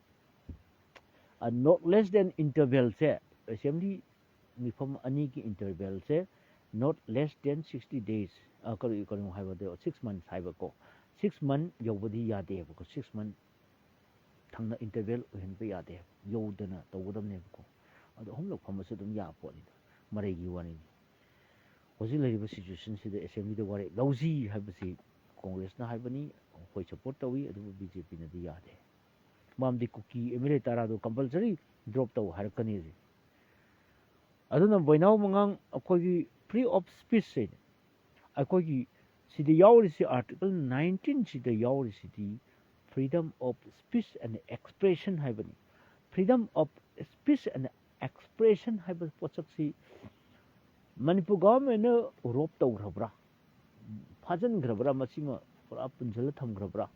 not less than intervalꯁꯦ, ꯑꯦꯁꯦꯝꯕ꯭ꯂꯤ ꯃꯤꯐꯝ ꯑꯅꯤꯒꯤ intervalꯁꯦ not less than sixty days, ꯀꯔꯤ ꯀꯩꯅꯣ ꯍꯥꯏꯕꯗꯣ, six months ꯍꯥꯏꯕꯀꯣ꯫ Six month ꯌꯧꯕꯗꯤ ꯌꯥꯗꯦꯕꯀꯣ꯫ Six month ꯊꯪꯅ interval ꯑꯣꯏꯍꯟꯕ ꯌꯥꯗꯦ, ꯌꯧꯗꯅ ꯇꯧꯒꯗꯕꯅꯦꯕꯀꯣ꯫ ꯑꯗꯣ ꯑꯍꯨꯝꯂꯛ ꯐꯝꯕꯁꯨ ꯑꯗꯨꯝ ꯌꯥꯕ ꯄꯣꯠꯅꯤꯗ, ꯃꯔꯩꯒꯤ ꯋꯥꯔꯤꯅꯤ꯫ ꯍꯧꯖꯤꯛ ꯂꯩꯔꯤꯕ situationꯁꯤꯗ ꯑꯦꯁꯦꯝꯕ꯭ꯂꯤꯗ ꯋꯥꯔꯦꯞ ꯂꯧꯁꯤ ꯍꯥꯏꯕꯁꯤ ꯀꯣꯡꯒ꯭ꯔꯦꯁꯅ ꯍꯥꯏꯕꯅꯤ, ꯑꯩꯈꯣꯏ support ꯇꯧꯏ, ꯑꯗꯨꯕꯨ ꯕꯤ ꯖꯦ ꯄꯤꯅꯗꯤ ꯌꯥꯗꯦ꯫ ꯃꯔꯝꯗꯤ ꯀꯨꯀꯤ ꯑꯦꯝ ꯑꯦꯜ ꯑꯦ ꯇꯔꯥꯗꯣ compulsory drop ꯇꯧ ꯍꯥꯏꯔꯛꯀꯅꯤ ꯍꯧꯖꯤꯛ꯫ ꯑꯗꯨꯅ ꯕꯣꯏꯅꯥꯎ ꯃꯉꯥꯡ, ꯑꯩꯈꯣꯏꯒꯤ free of speech ꯁꯦ, ꯑꯩꯈꯣꯏꯒꯤ ꯁꯤꯗ ꯌꯥꯎꯔꯤꯁꯤ, article nineteen ꯁꯤꯗ ꯌꯥꯎꯔꯤꯁꯤꯗꯤ freedom of speech and expression ꯍꯥꯏꯕꯅꯤ꯫ Freedom of speech and expression ꯍꯥꯏꯕ ꯄꯣꯠꯁꯛꯁꯤ ꯃꯅꯤꯄꯨꯔ ꯒꯚꯔꯟꯃꯦꯟꯅ ꯔꯣꯞ ꯇꯧꯈ꯭ꯔꯕ꯭ꯔꯥ, ꯐꯥꯖꯤꯟꯈ꯭ꯔꯕ꯭ꯔꯥ, ꯃꯁꯤꯃ ꯄꯨꯔꯥ ꯄꯨꯟꯁꯤꯜꯂ ꯊꯝꯈ꯭ꯔꯕ꯭ꯔꯥ?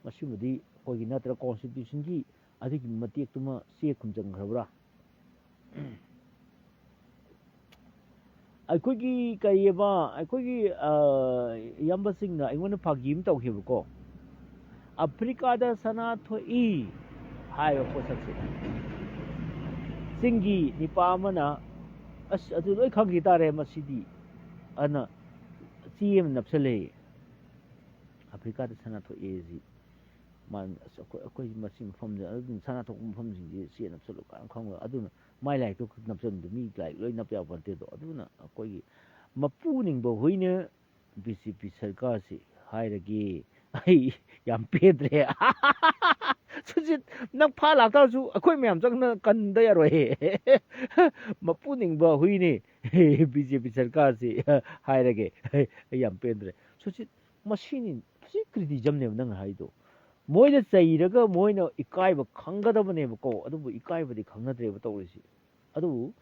ꯃꯁꯤꯃꯗꯤ ꯑꯩꯈꯣꯏꯒꯤ ꯅꯠꯇ꯭ꯔ ꯀꯣꯟꯁꯇꯤꯇ꯭ꯌꯨꯁꯟꯒꯤ ꯑꯗꯨꯒꯤ ꯃꯇꯦꯛꯇꯨꯃ ꯆꯦ ꯈꯨꯝꯖꯤꯟꯈ꯭ꯔꯕ꯭ꯔꯥ? ꯑꯩꯈꯣꯏꯒꯤ ꯀꯔꯤꯑꯕ, ꯑꯩꯈꯣꯏꯒꯤ, ꯑ, ꯏꯌꯥꯝꯕꯁꯤꯡꯅ ꯑꯩꯉꯣꯟꯗ ꯐꯥꯒꯤ ꯑꯃ ꯇꯧꯈꯤꯕꯀꯣ, "ꯑꯐ꯭ꯔꯤꯀꯥꯗ ꯁꯅꯥ ꯊꯣꯛꯏ" ꯍꯥꯏꯕ ꯄꯣꯠꯁꯛꯁꯦ꯫ ꯆꯤꯡꯒꯤ ꯅꯤꯄꯥ ꯑꯃꯅ, "ꯑꯁ, ꯑꯗꯨ ꯂꯣꯏ ꯈꯪꯈꯤ ꯇꯥꯔꯦ ꯃꯁꯤꯗꯤ" ꯑꯅ ꯆꯦ ꯑꯃ ꯅꯞꯁꯜꯂꯦ꯫ "ꯑꯐ꯭ꯔꯤꯀꯥꯗ ꯁꯅꯥ ꯊꯣꯛꯑꯦ" ꯁꯤ꯫ ꯃꯥ, "ꯑꯁ, ꯑꯩꯈꯣꯏ, ꯑꯩꯈꯣꯏ ꯃꯁꯤ ꯃꯐꯝꯁꯦ ꯑꯗꯨꯝ ꯁꯅꯥ ꯊꯣꯛꯄ ꯃꯐꯝꯁꯤꯡꯁꯦ ꯆꯦ ꯅꯞꯁꯜꯂꯨ" ꯀꯥꯏꯅ ꯈꯪꯕ꯫ ꯑꯗꯨꯅ ꯃꯥꯏ ꯂꯥꯏꯔꯤꯛꯇꯣ ꯈꯛ ꯅꯞꯁꯟꯕꯗꯣ, ꯃꯤ ꯂꯥꯏꯔꯤꯛ ꯂꯣꯏ ꯅꯞꯄ ꯌꯥꯕ ꯅꯠꯇꯦꯗꯣ꯫ ꯑꯗꯨꯅ ꯑꯩꯈꯣꯏꯒꯤ ꯃꯄꯨ ꯅꯤꯡꯕ ꯍꯨꯏꯅ ꯕꯤ ꯖꯦ ꯄꯤ ꯁꯔꯀꯥꯔꯁꯤ ꯍꯥꯏꯔꯒꯦ꯫ ꯑꯩ ꯌꯥꯝ ꯄꯦꯟꯗ꯭ꯔꯦ꯫ ꯁꯨꯖꯤꯠ, ꯅꯪ ꯐꯥ ꯂꯥꯛꯇꯥꯔꯁꯨ ꯑꯩꯈꯣꯏ ꯃꯌꯥꯝ ꯆꯪꯅ ꯀꯟꯗ ꯌꯥꯔꯣꯏ꯫ ꯃꯄꯨ ꯅꯤꯡꯕ ꯍꯨꯏꯅꯤ꯫ ꯕꯤ ꯖꯦ ꯄꯤ ꯁꯔꯀꯥꯔꯁꯤ ꯍꯥꯏꯔꯒꯦ꯫ ꯑꯩ ꯌꯥꯝ ꯄꯦꯟꯗ꯭ꯔꯦ꯫ ꯁꯨꯖꯤꯠ, ꯃꯁꯤꯅꯤ, ꯁꯤ ꯀ꯭ꯔꯤꯇꯤꯖꯝꯅꯦꯕ ꯅꯪꯅ ꯍꯥꯏꯗꯣ꯫ ꯃꯣꯏꯅ ꯆꯩꯔꯒ ꯃꯣꯏꯅ ꯏꯀꯥꯏꯕ ꯈꯪꯒꯗꯕꯅꯦꯕꯀꯣ, ꯑꯗꯨꯕꯨ ꯏꯀꯥꯏꯕꯗꯤ ꯈꯪꯅꯗ꯭ꯔꯦꯕ ꯇꯧꯔꯤꯁꯤ꯫ ꯑꯗꯨꯕꯨ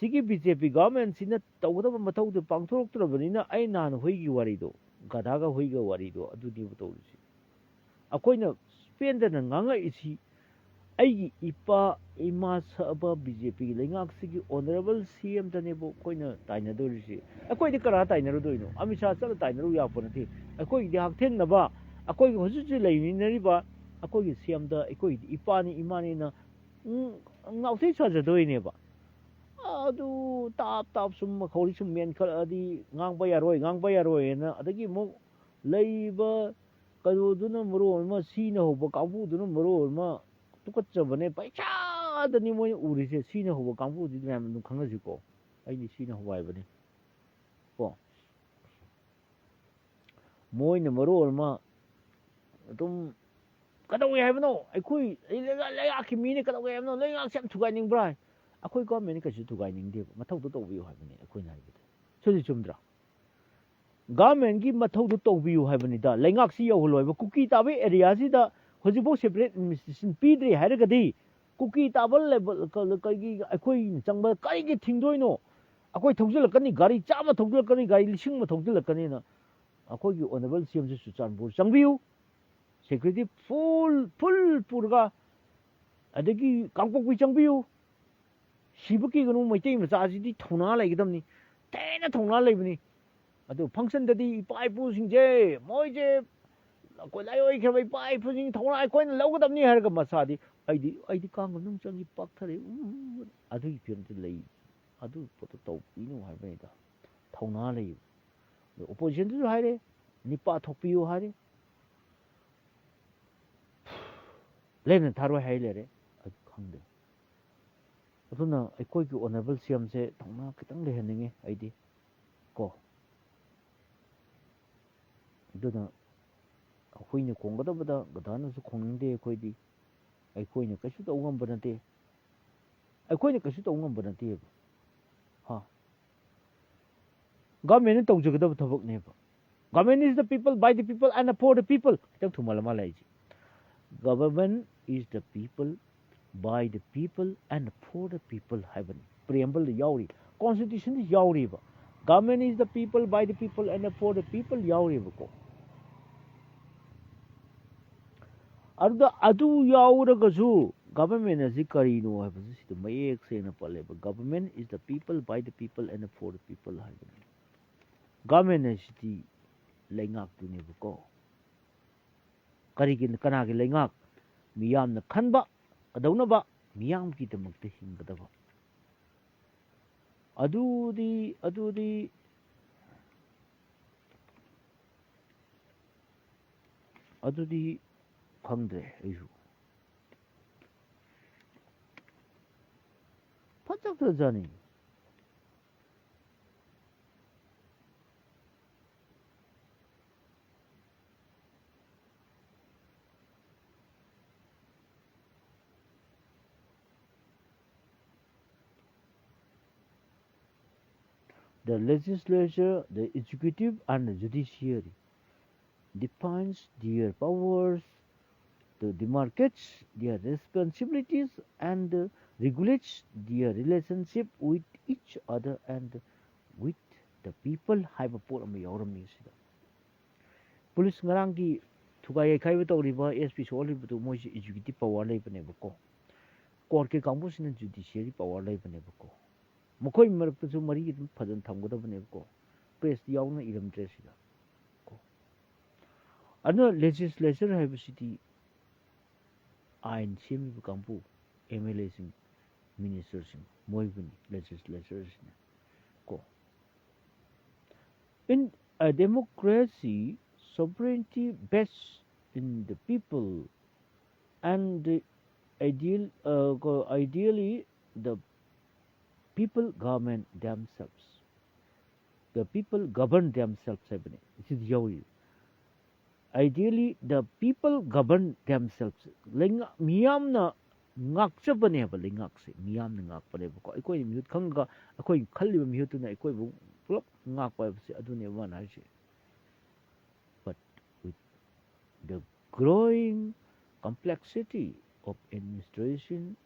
ꯁꯤꯒꯤ ꯕꯤ ꯖꯦ ꯄꯤ ꯒꯚꯔꯟꯃꯦꯟꯁꯤꯅ ꯇꯧꯒꯗꯕ ꯃꯊꯧꯗꯨ ꯄꯥꯡꯊꯣꯔꯛꯇ꯭ꯔꯕꯅꯤꯅ, ꯑꯩ ꯅꯍꯥꯟ ꯍꯨꯏꯒꯤ ꯋꯥꯔꯤꯗꯣ, ꯒꯙꯥꯒ ꯍꯨꯏꯒ ꯋꯥꯔꯤꯗꯣ, ꯑꯗꯨꯅꯦꯕ ꯇꯧꯔꯤꯁꯤ꯫ ꯑꯩꯈꯣꯏꯅ ꯄꯦꯟꯗꯅ ꯉꯥꯡꯉꯛꯏꯁꯤ, ꯑꯩꯒꯤ ꯏꯄꯥ ꯏꯃꯥ ꯁꯛꯑꯕ ꯕꯤ ꯖꯦ ꯄꯤꯒꯤ ꯂꯩꯉꯥꯛꯁꯤꯒꯤ ꯑꯣꯅꯔꯦꯕꯜ ꯁꯤ ꯑꯦꯝꯗꯅꯦꯕ ꯑꯩꯈꯣꯏꯅ ꯇꯥꯏꯅꯗꯣꯔꯤꯁꯤ꯫ ꯑꯩꯈꯣꯏꯗꯤ ꯀꯅꯥ ꯇꯥꯏꯅꯔꯨꯗꯣꯏꯅꯣ? ꯑꯃꯤꯠ ꯁꯥꯍ ꯆꯠꯂ ꯇꯥꯏꯅꯔꯨ ꯌꯥꯄꯣꯠ ꯅꯠꯇꯦ꯫ ꯑꯩꯈꯣꯏꯒꯤꯗꯤ ꯍꯛꯊꯦꯡꯅꯕ, ꯑꯩꯈꯣꯏꯒꯤ ꯍꯧꯖꯤꯛ ꯍꯧꯖꯤꯛ ꯂꯩꯃꯤꯟꯅꯔꯤꯕ ꯑꯩꯈꯣꯏꯒꯤ ꯁꯤ ꯑꯦꯝꯗ ꯑꯩꯈꯣꯏꯒꯤꯗꯤ ꯏꯄꯥꯅꯤ ꯏꯃꯥꯅꯤꯅ, ꯎꯝ, ꯉꯥꯎꯊꯩ ꯁꯥꯖꯗꯣꯏꯅꯦꯕ꯫ ꯑꯗꯨ ꯇꯥꯞ ꯇꯥꯞ ꯁꯨꯝ ꯃꯈꯧꯔꯤ ꯁꯨꯝ ꯃꯦꯟꯈꯠꯂꯛꯑꯗꯤ ꯉꯥꯡꯕ ꯌꯥꯔꯣꯏ, ꯉꯥꯡꯕ ꯌꯥꯔꯣꯏꯅ, ꯑꯗꯒꯤ ꯑꯃꯨꯛ ꯂꯩꯔꯤꯕ ꯀꯩꯅꯣꯗꯨꯅ ꯃꯔꯣꯜ ꯑꯃ, ꯁꯤꯅ ꯍꯧꯕ ꯀꯥꯡꯕꯨꯗꯨꯅ ꯃꯔꯣꯜ ꯑꯃ ꯇꯨꯀꯠꯆꯕꯅꯦ, ꯄꯩꯁꯥꯗꯅꯤ ꯃꯣꯏꯅ ꯎꯔꯤꯁꯦ꯫ ꯁꯤꯅ ꯍꯧꯕ ꯀꯥꯡꯕꯨꯗꯤ ꯃꯌꯥꯝ ꯑꯗꯨꯝ ꯈꯪꯅꯁꯤꯀꯣ, ꯑꯩꯗꯤ ꯁꯤꯅ ꯍꯧꯕ ꯍꯥꯏꯕꯅꯤ ꯀꯣ꯫ ꯃꯣꯏꯅ ꯃꯔꯣꯜ ꯑꯃ ꯑꯗꯨꯝ, "ꯀꯩꯗꯧꯋꯦ ꯍꯥꯏꯕꯅꯣ? ꯑꯩꯈꯣꯏ ꯂꯩꯉꯥꯛ-, ꯂꯩꯉꯥꯛꯀꯤ ꯃꯤꯅ ꯀꯩꯗꯧꯋꯦ ꯍꯥꯏꯕꯅꯣ? ꯂꯩꯉꯥꯛꯁꯦ ꯌꯥꯝ ꯊꯨꯒꯥꯏꯅꯤꯡꯕ꯭ꯔꯥ ꯍꯥꯏ?" ꯑꯩꯈꯣꯏ ꯒꯣꯔꯃꯦꯟꯅ ꯀꯩꯁꯨ ꯊꯨꯒꯥꯏꯅꯤꯡꯗꯦꯕ, ꯃꯊꯧꯗꯣ ꯇꯧꯕꯤꯌꯨ ꯍꯥꯏꯕꯅꯤ ꯑꯩꯈꯣꯏꯅ ꯍꯥꯏꯕꯗꯤ꯫ ꯁꯤꯗꯤ ꯆꯨꯝꯗ꯭ꯔꯥ? ꯒꯣꯔꯃꯦꯟꯒꯤ ꯃꯊꯧꯗꯣ ꯇꯧꯕꯤꯌꯨ ꯍꯥꯏꯕꯅꯤꯗ, ꯂꯩꯉꯥꯛꯁꯤ ꯌꯧꯍꯜꯂꯣ ꯍꯥꯏꯕ꯫ ꯀꯨꯀꯤ ꯇꯥꯕ ꯑꯦꯔꯤꯌꯥꯁꯤꯗ ꯍꯧꯖꯤꯛꯐꯥꯎ ꯁꯦꯄꯔꯦꯠ ꯑꯦꯗꯃꯤꯅꯤꯁꯇ꯭ꯔꯦꯁꯟ ꯄꯤꯗ꯭ꯔꯤ ꯍꯥꯏꯔꯒꯗꯤ, ꯀꯨꯀꯤ ꯇꯥꯕ ꯂꯩꯕ-, ꯀ-, ꯀꯩꯒꯤ ꯑꯩꯈꯣꯏꯅ ꯆꯪꯕ ꯀꯔꯤꯒꯤ ꯊꯤꯡꯗꯣꯏꯅꯣ? ꯑꯩꯈꯣꯏ ꯊꯧꯖꯤꯜꯂꯛꯀꯅꯤ, ꯒꯥꯔꯤ ꯆꯥꯝꯃ ꯊꯧꯖꯤꯜꯂꯛꯀꯅꯤ, ꯒꯥꯔꯤ ꯂꯤꯁꯤꯡ ꯑꯃ ꯊꯧꯖꯤꯜꯂꯛꯀꯅꯤꯅ꯫ ꯑꯩꯈꯣꯏꯒꯤ ꯑꯣꯅꯔꯦꯕꯜ ꯁꯤ ꯑꯦꯝꯁꯤ ꯆꯨꯔꯆꯥꯟꯄꯨꯔ ꯆꯪꯕꯤꯌꯨ, ꯁꯦꯀ꯭ꯌꯨꯔꯤꯇꯤ ꯐꯨꯜ, ꯐꯨꯜ ꯄꯨꯔꯒ, ꯑꯗꯒꯤ ꯀꯥꯡꯄꯣꯛꯄꯤ ꯆꯪꯕꯤꯌꯨ꯫ ꯁꯤꯕ ꯀꯤꯒꯅꯨ, ꯃꯩꯇꯩ ꯃꯆꯥꯁꯤꯗꯤ ꯊꯧꯅꯥ ꯂꯩꯒꯗꯕꯅꯤ, ꯊꯤꯅ ꯊꯧꯅꯥ ꯂꯩꯕꯅꯤ꯫ ꯑꯗꯨ ꯐꯪꯁꯟꯗꯗꯤ ꯏꯄꯥ ꯏꯄꯨꯁꯤꯡꯁꯦ, ꯃꯣꯏꯁꯦ ꯀꯣꯏꯂꯥꯏ ꯑꯣꯏꯈ꯭ꯔꯕ ꯏꯄꯥ ꯏꯄꯨꯁꯤꯡ ꯊꯧꯅꯥ ꯑꯩꯈꯣꯏꯅ ꯂꯧꯒꯗꯕꯅꯤ ꯍꯥꯏꯔꯒ ꯃꯁꯥꯗꯤ, "ꯑꯩꯗꯤ, ꯑꯩꯗꯤ ꯀꯥꯡꯒ ꯅꯨꯡ ꯆꯪꯈꯤ ꯄꯥꯛꯊꯔꯦ", ꯎ, ꯑꯗꯨꯒꯤ ꯐꯤꯕꯝꯗ ꯂꯩ꯫ ꯑꯗꯨ ꯄꯣꯠꯇꯣ ꯇꯧꯕꯤꯅꯨ ꯍꯥꯏꯕꯅꯤꯗ꯫ ꯊꯧꯅꯥ ꯂꯩꯌꯦꯕ꯫ ꯑꯗꯣ ꯑꯣꯄꯣꯖꯤꯁꯟꯗꯨꯁꯨ ꯍꯥꯏꯔꯦ, "ꯅꯤꯄꯥ ꯊꯣꯛꯄꯤꯌꯨ" ꯍꯥꯏꯔꯦ꯫ ꯂꯦꯝꯅ ꯊꯥꯔꯣꯏ ꯍꯥꯏ ꯂꯩꯔꯦ꯫ ꯑꯩ ꯈꯪꯗꯦ꯫ ꯑꯗꯨꯅ ꯑꯩꯈꯣꯏꯒꯤ ꯑꯣꯅꯔꯦꯕꯜ ꯁꯤ ꯑꯦꯝꯁꯦ ꯊꯧꯅꯥ ꯈꯤꯇꯪ ꯂꯩꯍꯟꯅꯤꯡꯉꯤ ꯑꯩꯗꯤ ꯀꯣ꯫ ꯑꯗꯨꯅ ꯍꯨꯏꯅ ꯈꯣꯡꯒꯗꯕꯗ ꯒꯙꯥꯅꯁꯨ ꯈꯣꯡꯅꯤꯡꯗꯦ ꯑꯩꯈꯣꯏꯗꯤ꯫ ꯑꯩꯈꯣꯏꯅ ꯀꯩꯁꯨ ꯇꯧ ꯉꯝꯕ ꯅꯠꯇꯦ꯫ ꯑꯩꯈꯣꯏꯅ ꯀꯩꯁꯨ ꯇꯧ ꯉꯝꯕ ꯅꯠꯇꯦꯕ꯫ ꯍꯥ? Government ꯅ ꯇꯧꯖꯒꯗꯕ ꯊꯕꯛꯅꯦꯕ꯫ "Government is the people, by the people and for the people." ꯈꯤꯇꯪ ꯊꯨꯃꯜꯂ ꯃꯥꯜꯂꯦ ꯑꯩꯁꯦ꯫ "Government is the people, by the people and for the people" ꯍꯥꯏꯕꯅꯤ꯫ Preamble ꯗ ꯌꯥꯎꯔꯤ, Constitution ꯗ ꯌꯥꯎꯔꯤꯕ꯫ "Government is the people, by the people and for the people" ꯌꯥꯎꯔꯤꯕꯀꯣ꯫ ꯑꯗꯨꯗ ꯑꯗꯨ ꯌꯥꯎꯔꯒꯁꯨ government ꯑꯁꯤ ꯀꯔꯤꯅꯣ ꯍꯥꯏꯕꯁꯤ ꯁꯤꯗ ꯃꯌꯦꯛ ꯁꯦꯡꯅ ꯄꯜꯂꯦꯕ꯫ "Government is the people, by the people and for the people" ꯍꯥꯏꯕꯅꯤ꯫ Government ꯍꯥꯏꯁꯤꯗꯤ ꯂꯩꯉꯥꯛꯇꯨꯅꯦꯕꯀꯣ꯫ ꯀꯔꯤꯒꯤ, ꯀꯅꯥꯒꯤ ꯂꯩꯉꯥꯛ? ꯃꯤꯌꯥꯝꯅ ꯈꯟꯕ ꯀꯗꯧꯅꯕ, ꯃꯤꯌꯥꯝꯒꯤꯗꯃꯛꯇ ꯍꯤꯡꯒꯗꯕ꯫ ꯑꯗꯨꯗꯤ, ꯑꯗꯨꯗꯤ, ꯑꯗꯨꯗꯤ ꯈꯪꯗ꯭ꯔꯦ ꯑꯩꯁꯨ꯫ ꯐꯖꯈ꯭ꯔꯖꯥꯠꯅꯤ꯫ The legislature, the executive and the judiciary defines their powers, the demarcates their responsibilities and regulates their relationship with each other and with the people ꯍꯥꯏꯕ ꯄꯣꯠ ꯑꯃ ꯌꯥꯎꯔꯝꯃꯤ ꯁꯤꯗ꯫ Police ꯉꯔꯥꯡꯒꯤ ꯊꯨꯒꯥꯏ ꯌꯩꯈꯥꯏꯕ ꯇꯧꯔꯤꯕ, S P ꯁꯣꯛꯍꯜꯂꯤꯕꯗꯨ ꯃꯣꯏꯁꯦ executive power ꯂꯩꯕꯅꯦꯕꯀꯣ꯫ Court ꯀꯤ ꯀꯥꯡꯕꯨꯁꯤꯅ judiciary power ꯂꯩꯕꯅꯦꯕꯀꯣ꯫ ꯃꯈꯣꯏ ꯃꯔꯛꯇꯁꯨ ꯃꯔꯤ ꯑꯗꯨꯝ ꯐꯖꯅ ꯊꯝꯒꯗꯕꯅꯦꯕꯀꯣ꯫ Press ꯇꯤ ꯌꯥꯎꯅ ꯏꯔꯝꯗ꯭ꯔꯦ ꯁꯤꯗ ꯀꯣ꯫ ꯑꯗꯨꯅ legislature ꯍꯥꯏꯕꯁꯤꯗꯤ ꯑꯥꯏꯟ ꯁꯦꯝꯃꯤꯕ ꯀꯥꯡꯕꯨ, M L A ꯁꯤꯡ, minister ꯁꯤꯡ, ꯃꯣꯏꯕꯨꯅꯤ legislature ꯁꯤꯅ ꯀꯣ꯫ In a democracy, sovereignty vests in the people and the ideal, uh, ꯀꯣ, ideally the people govern themselves꯫ The people govern themselves ꯍꯥꯏꯕꯅꯤ꯫ ꯁꯤꯗꯤ ꯌꯥꯎꯔꯤ꯫ Ideally, the people govern themselves. ꯂꯩꯉꯥꯛ, ꯃꯤꯌꯥꯝꯅ ꯉꯥꯛꯆꯕꯅꯦꯕ, ꯂꯩꯉꯥꯛꯁꯦ ꯃꯤꯌꯥꯝꯅ ꯉꯥꯛꯄꯅꯦꯕꯀꯣ꯫ ꯑꯩꯈꯣꯏꯅ ꯃꯤꯍꯨꯠ ꯈꯪꯉꯒ, ꯑꯩꯈꯣꯏ ꯈꯜꯂꯤꯕ ꯃꯤꯍꯨꯠꯇꯨꯅ ꯑꯩꯈꯣꯏꯕꯨ ꯄꯨꯂꯞ ꯉꯥꯛꯄ ꯍꯥꯏꯕꯁꯦ ꯑꯗꯨꯅꯦꯕ ꯃꯥꯅ ꯍꯥꯏꯁꯦ꯫ But with the growing complexity of administration,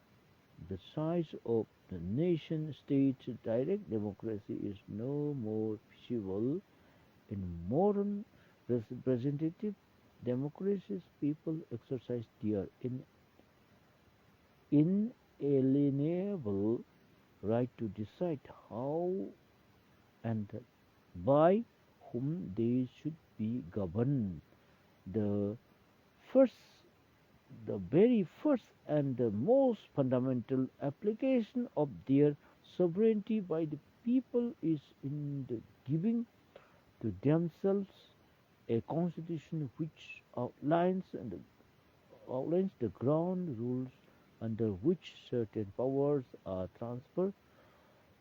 the size of the nation state's direct democracy is no more feasible in modern representative democracies. People exercise their in inalienable right to decide how and by whom they should be governed. The first, the very first and the most fundamental application of their sovereignty by the people is in the giving to themselves a constitution which outlines and outlines the ground rules under which certain powers are transferred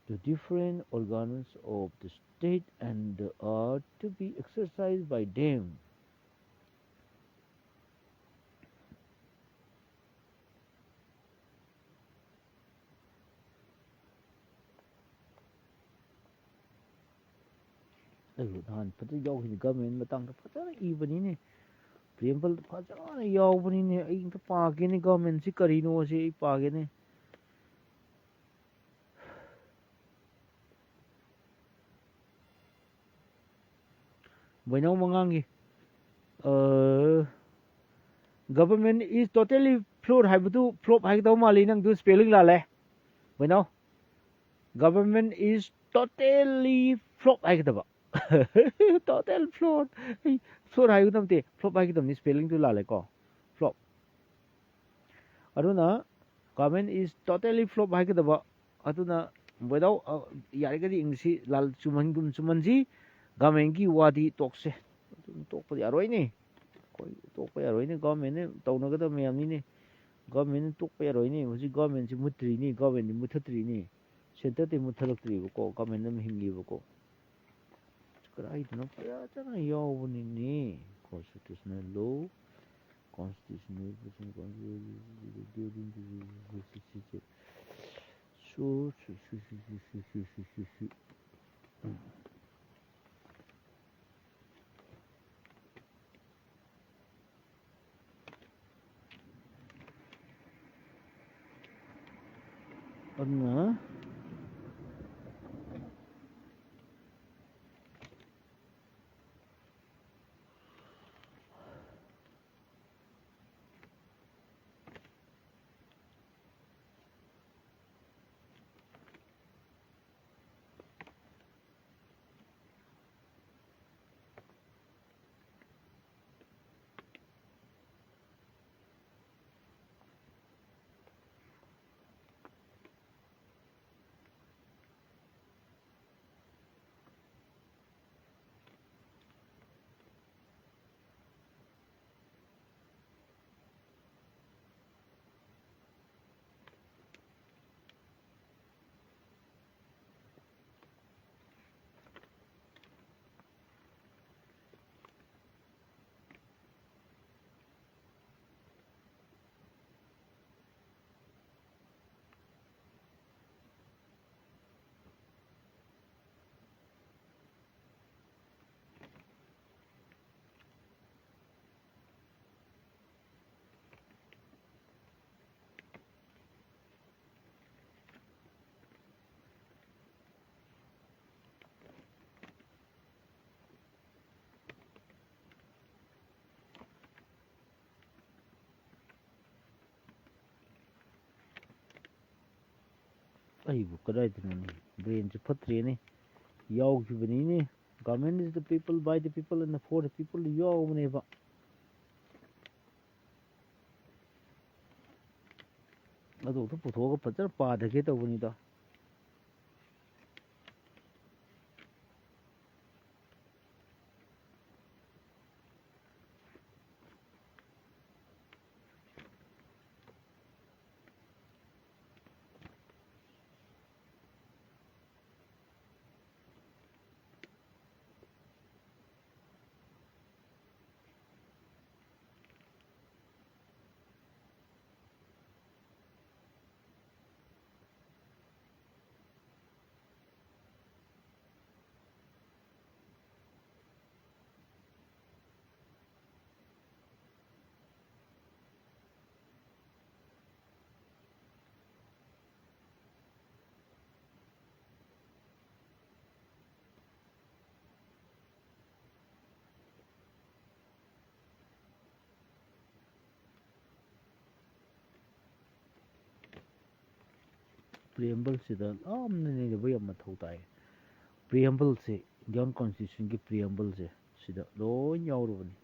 to different organs of the state and are to be exercised by them. ꯑꯩꯁꯨ ꯅꯍꯥꯟ ꯐꯖꯅ ꯌꯥꯎꯈꯤꯅꯤ, government ꯃꯇꯥꯡꯗ ꯐꯖꯅ ꯏꯕꯅꯤꯅꯦ, ꯄ꯭ꯔꯦꯝꯕꯜꯗ ꯐꯖꯅ ꯌꯥꯎꯕꯅꯤꯅꯦ꯫ ꯑꯩ ꯑꯝꯇ ꯄꯥꯒꯦꯅꯦ, ꯒꯃꯦꯟꯁꯤ ꯀꯔꯤꯅꯣꯁꯦ ꯑꯩ ꯄꯥꯒꯦꯅꯦ꯫ ꯕꯣꯏꯅꯥꯎ ꯃꯉꯥꯡꯒꯤ, "Government is totally flawed" ꯍꯥꯏꯕꯗꯨ flop ꯍꯥꯏꯒꯗꯧ ꯃꯥꯜꯂꯤ, ꯅꯪꯗꯨ spelling ꯂꯥꯜꯂꯦ ꯕꯣꯏꯅꯥꯎ꯫ "Government is totally flop" ꯍꯥꯏꯒꯗꯕ꯫ Total flop꯫ ꯑꯩ flawed ꯍꯥꯏꯒꯗꯕ ꯅꯠꯇꯦ, flop ꯍꯥꯏꯒꯗꯕꯅꯤ, spellingꯗꯨ ꯂꯥꯜꯂꯦꯀꯣ꯫ Flop꯫ ꯑꯗꯨꯅ "Government is totally flop" ꯍꯥꯏꯒꯗꯕ꯫ ꯑꯗꯨꯅ ꯕꯣꯏꯅꯥꯎ, ꯑ, ꯌꯥꯔꯤꯈꯩꯗꯤ Englishꯁꯤ ꯂꯥꯜ ꯆꯨꯝꯍꯟꯒꯨꯝ ꯆꯨꯝꯍꯟꯁꯤ, governmentꯀꯤ ꯋꯥꯗꯤ ꯇꯣꯛꯁꯦ꯫ ꯑꯗꯨꯝ ꯇꯣꯛꯄ ꯌꯥꯔꯣꯏꯅꯦ꯫ ꯑꯩꯈꯣꯏ ꯇꯣꯛꯄ ꯌꯥꯔꯣꯏꯅꯦ, governmentꯅ ꯇꯧꯅꯒꯗꯕ ꯃꯌꯥꯝꯅꯤꯅꯦ꯫ Governmentꯅ ꯇꯣꯛꯄ ꯌꯥꯔꯣꯏꯅꯦ꯫ ꯍꯧꯖꯤꯛ governmentꯁꯤ ꯃꯨꯠꯇ꯭ꯔꯤꯅꯤ, governmentꯗꯤ ꯃꯨꯠꯊꯠꯇ꯭ꯔꯤꯅꯤ꯫ Centreꯗꯤ ꯃꯨꯠꯊꯠꯂꯛꯇ꯭ꯔꯤꯕꯀꯣ, government ꯑꯗꯨꯝ ꯍꯤꯡꯉꯤꯕꯀꯣ꯫ ꯀꯗꯥꯏꯗꯅꯣ ꯐꯖꯅ ꯌꯥꯎꯕꯅꯤꯅꯦ꯫ Constitutional law, constitutional, ꯑꯗꯨꯅ ꯑꯩꯕꯨ ꯀꯗꯥꯏꯗꯅꯣꯅꯦ? ꯕ꯭ꯔꯦꯟꯁꯦ ꯐꯠꯇ꯭ꯔꯦꯅꯦ꯫ ꯌꯥꯎꯈꯤꯕꯅꯤꯅꯦ꯫ Government is the people, by the people and for the people ꯌꯥꯎꯕꯅꯦꯕ꯫ ꯑꯗꯨ ꯑꯝꯇ ꯄꯨꯊꯣꯛꯑꯒ ꯐꯖꯅ ꯄꯥꯊꯒꯦ ꯇꯧꯕꯅꯤꯗ꯫ Preamble-ꯁꯤꯗ ꯌꯥꯝꯅ ꯅꯩꯅꯕ ꯌꯥꯝ ꯃꯊꯧ ꯇꯥꯏ꯫ Preamble-ꯁꯦ, Indian Constitution-ꯒꯤ preamble-ꯁꯦ ꯁꯤꯗ ꯂꯣꯏ ꯌꯥꯎꯔꯕꯅꯤ꯫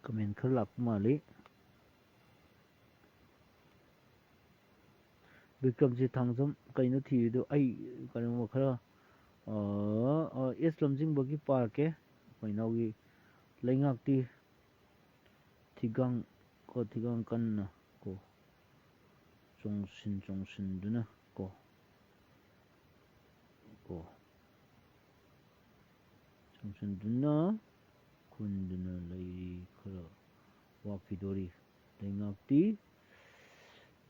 Comment ꯈꯔ ꯂꯥꯛꯄ ꯃꯥꯜꯂꯤ꯫ ꯕꯤꯀ꯭ꯔꯝꯖꯤꯠ ꯊꯥꯡꯖꯝ, ꯀꯩꯅꯣ ꯊꯤꯔꯤꯗꯣ? ꯑꯩ ꯀꯩꯅꯣꯝꯃ ꯈꯔ, ꯑ, ꯑ, ꯑꯦꯁ ꯂꯝꯖꯤꯡꯕꯒꯤ ꯄꯥꯔꯛꯀꯦ꯫ ꯑꯩꯈꯣꯏ ꯏꯅꯥꯎꯒꯤ ꯂꯩꯉꯥꯛꯇꯤ ꯊꯤꯒꯥꯡ ꯀꯣ, ꯊꯤꯒꯥꯡ ꯀꯟꯅ ꯀꯣ, ꯆꯣꯡꯁꯤꯟ ꯆꯣꯡꯁꯤꯟꯗꯨꯅ ꯀꯣ, ꯀꯣ, ꯆꯣꯡꯁꯤꯟꯗꯨꯅ ꯈꯨꯟꯗꯨꯅ ꯂꯩꯔꯤ꯫ ꯈꯔ ꯋꯥꯈꯤꯗꯣꯔꯤ꯫ ꯂꯩꯉꯥꯛꯇꯤ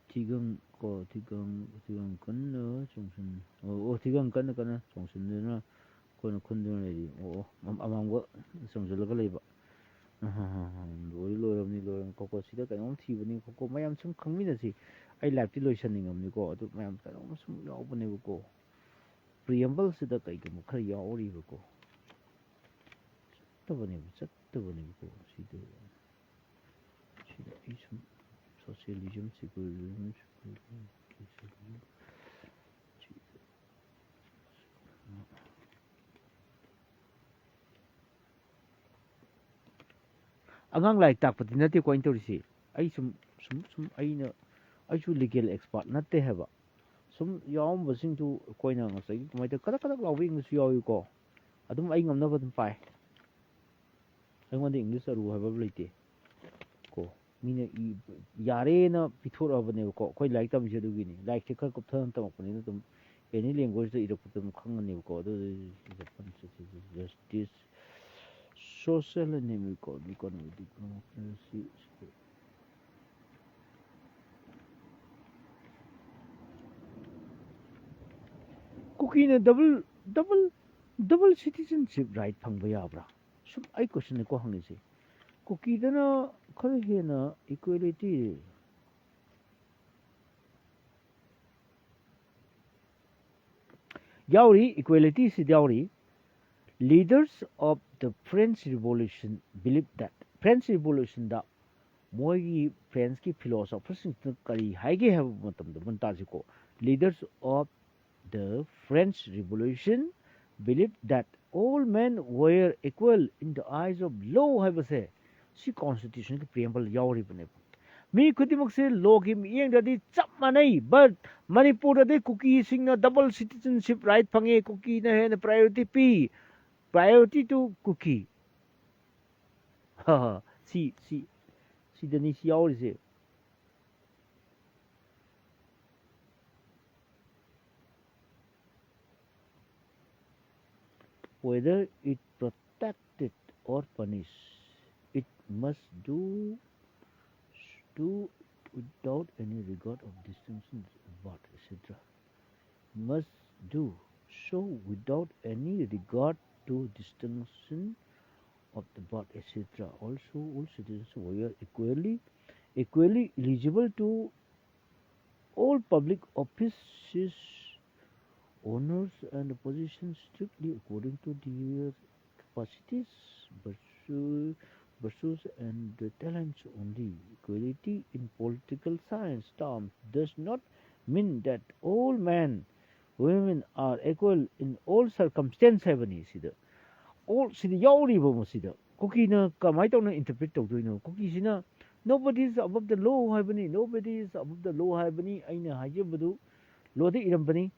ꯊꯤꯒꯪ ꯀꯣ, ꯊꯤꯒꯪ, ꯊꯤꯒꯪ ꯀꯟꯅ ꯆꯣꯡꯁꯤꯟ-, ꯑꯣ, ꯑꯣ, ꯊꯤꯒꯪ ꯀꯟꯅ ꯀꯟꯅ ꯆꯣꯡꯁꯤꯟꯗꯨꯅ ꯑꯩꯈꯣꯏꯅ ꯈꯨꯟꯗꯨꯅ ꯂꯩꯔꯤ꯫ ꯑꯣ, ꯑꯣ, ꯑꯃꯥꯡꯕ ꯆꯣꯡꯁꯤꯜꯂꯒ ꯂꯩꯕ꯫ ꯑꯍꯥ, ꯍꯥ, ꯍꯥ, ꯂꯣꯏꯔꯦ, ꯂꯣꯏꯔꯕꯅꯤ, ꯂꯣꯏꯔꯕꯅꯤ꯫ ꯈꯣꯀꯣ, ꯁꯤꯗ ꯀꯩꯅꯣꯝ ꯊꯤꯕꯅꯤ꯫ ꯈꯣꯀꯣ, ꯃꯌꯥꯝ ꯁꯨꯝ ꯈꯪꯃꯤꯟꯅꯁꯤ꯫ ꯑꯩ live-ꯇꯤ ꯂꯣꯏꯁꯟꯅꯤꯡꯉꯕꯅꯤꯀꯣ, ꯑꯗꯨ ꯃꯌꯥꯝ ꯀꯩꯅꯣꯝ ꯁꯨꯝ ꯌꯥꯎꯕꯅꯦꯕꯀꯣ꯫ Preamble-ꯁꯤꯗ ꯀꯩꯒꯨꯝꯕ ꯈꯔ ꯌꯥꯎꯔꯤꯕꯀꯣ꯫ ꯆꯠꯇꯕꯅꯦꯕ, ꯆꯠꯇꯕꯅꯦꯕꯀꯣ꯫ ꯁꯤꯗ, ꯁꯤꯗ ꯑꯩ ꯁꯨꯝ socialism, secularism, secularism, ꯑꯉꯥꯡ ꯂꯥꯏꯔꯤꯛ ꯇꯥꯛꯄꯗꯤ ꯅꯠꯇꯦꯀꯣ ꯑꯩꯅ ꯇꯧꯔꯤꯁꯤ꯫ ꯑꯩ ꯁꯨꯝ, ꯁꯨꯝ, ꯁꯨꯝ ꯑꯩꯅ, ꯑꯩꯁꯨ legal expert ꯅꯠꯇꯦ ꯍꯥꯏꯕ꯫ ꯁꯨꯝ ꯌꯥꯎꯔꯝꯕꯁꯤꯡꯗꯨ ꯑꯩꯈꯣꯏꯅ ꯉꯁꯥꯏꯒꯤ ꯀꯃꯥꯏꯅ ꯇꯧ-, ꯀꯗꯛ ꯀꯗꯛ ꯂꯥꯎꯕ ꯏꯪꯕꯁꯨ ꯌꯥꯎꯏꯀꯣ꯫ ꯑꯗꯨꯝ ꯑꯩ ꯉꯝꯅꯕ ꯑꯗꯨꯝ ꯄꯥꯏ꯫ ꯑꯩꯉꯣꯟꯗ English ꯑꯔꯨ ꯍꯥꯏꯕ ꯑꯃ ꯂꯩꯇꯦ ꯀꯣ꯫ ꯃꯤꯅ ꯏ-, ꯌꯥꯔꯦꯅ ꯄꯤꯊꯣꯔꯛꯑꯕꯅꯦꯕꯀꯣ꯫ ꯑꯩꯈꯣꯏ ꯂꯥꯏꯔꯤꯛ ꯇꯝꯃꯤꯁꯦ ꯑꯗꯨꯒꯤꯅꯤ꯫ ꯂꯥꯏꯔꯤꯛꯁꯦ ꯈꯔ ꯀꯨꯞꯊꯅ ꯇꯝꯃꯛꯄꯅꯤꯅ ꯑꯗꯨꯝ ꯑꯦꯅꯤ ꯂꯦꯡꯒ꯭ꯋꯦꯖꯇ ꯏꯔꯛꯄꯗ ꯑꯗꯨꯝ ꯈꯪꯉꯅꯦꯕꯀꯣ꯫ ꯑꯗꯨ justice, social and economic, democracy. ꯀꯨꯀꯤꯅ double double double citizenship right ꯐꯪꯕ ꯌꯥꯕ꯭ꯔꯥ? ꯁꯨꯝ ꯑꯩ ꯀꯣꯏꯁꯟꯅꯤꯀꯣ ꯍꯪꯉꯤꯁꯦ꯫ ꯀꯨꯀꯤꯗꯅ ꯈꯔ ꯍꯦꯟꯅ ꯏꯀ꯭ꯋꯦꯂꯤꯇꯤ ꯌꯥꯎꯔꯤ, ꯏꯀ꯭ꯋꯦꯂꯤꯇꯤꯁꯤꯗ ꯌꯥꯎꯔꯤ꯫ Leaders of the French Revolution believe that, French ꯔꯤꯚꯣꯂꯨꯁꯟꯗ ꯃꯣꯏꯒꯤ ꯐ꯭ꯔꯦꯟꯁꯀꯤ ꯐꯤꯂꯣꯁꯣꯐꯔꯁꯤꯡꯁꯤꯅ ꯀꯔꯤ ꯍꯥꯏꯒꯦ ꯍꯥꯏꯕ ꯃꯇꯝꯗ ꯃꯨꯟꯅ ꯇꯥꯁꯤꯀꯣ꯫ Leaders of the French Revolution believe that all men were equal in the eyes of law ꯍꯥꯏꯕꯁꯦ ꯁꯤ ꯀꯣꯟꯁꯇꯤꯇ꯭ꯌꯨꯁꯟꯒꯤ ꯄ꯭ꯔꯤꯑꯦꯝꯕꯜ ꯌꯥꯎꯔꯤꯕꯅꯦꯕ꯫ ꯃꯤ ꯈꯨꯗꯤꯡꯃꯛꯁꯦ ꯂꯣꯒꯤ ꯃꯤꯠꯌꯦꯡꯗꯗꯤ ꯆꯞ ꯃꯥꯟꯅꯩ, but ꯃꯅꯤꯄꯨꯔꯗꯗꯤ ꯀꯨꯀꯤꯁꯤꯡꯅ ꯗꯕꯜ ꯁꯤꯇꯤꯖꯟꯁꯤꯞ ꯔꯥꯏꯠ ꯐꯪꯉꯦ, ꯀꯨꯀꯤꯅ ꯍꯦꯟꯅ ꯄ꯭ꯔꯥꯏꯌꯣꯔꯤꯇꯤ ꯄꯤ, priority to ꯀꯨꯀꯤ꯫ ꯁꯤ ꯁꯤ ꯁꯤꯗꯅꯤ ꯁꯤ ꯌꯥꯎꯔꯤꯁꯦ꯫ Whether it protected or punish, it must do do without any regard of distinction of birth, et cetera. Must do so without any regard to distinction of the birth, et cetera. Also, all citizens were equally equally eligible to all public offices, honors, and positions strictly according to their capacities, virtue, virtues, and talents only. Equality in political science terms does not mean that all men, women are equal in all circumstance ꯍꯥꯏꯕꯅꯤ ꯁꯤꯗ꯫ All ꯁꯤꯗ ꯌꯥꯎꯔꯤꯕ ꯃꯁꯤꯗ ꯀꯨꯀꯤꯅ ꯀꯃꯥꯏꯅ ꯇꯧꯅ interpret ꯇꯧꯗꯣꯏꯅꯣ? ꯀꯨꯀꯤꯁꯤꯅ "Nobody is above the law" ꯍꯥꯏꯕꯅꯤ, "Nobody is above the law" ꯍꯥꯏꯕꯅꯤ꯫ ꯑꯩꯅ ꯍꯥꯏꯖꯕꯗꯨ ꯂꯣꯗ ꯏꯔꯝꯕꯅꯤ꯫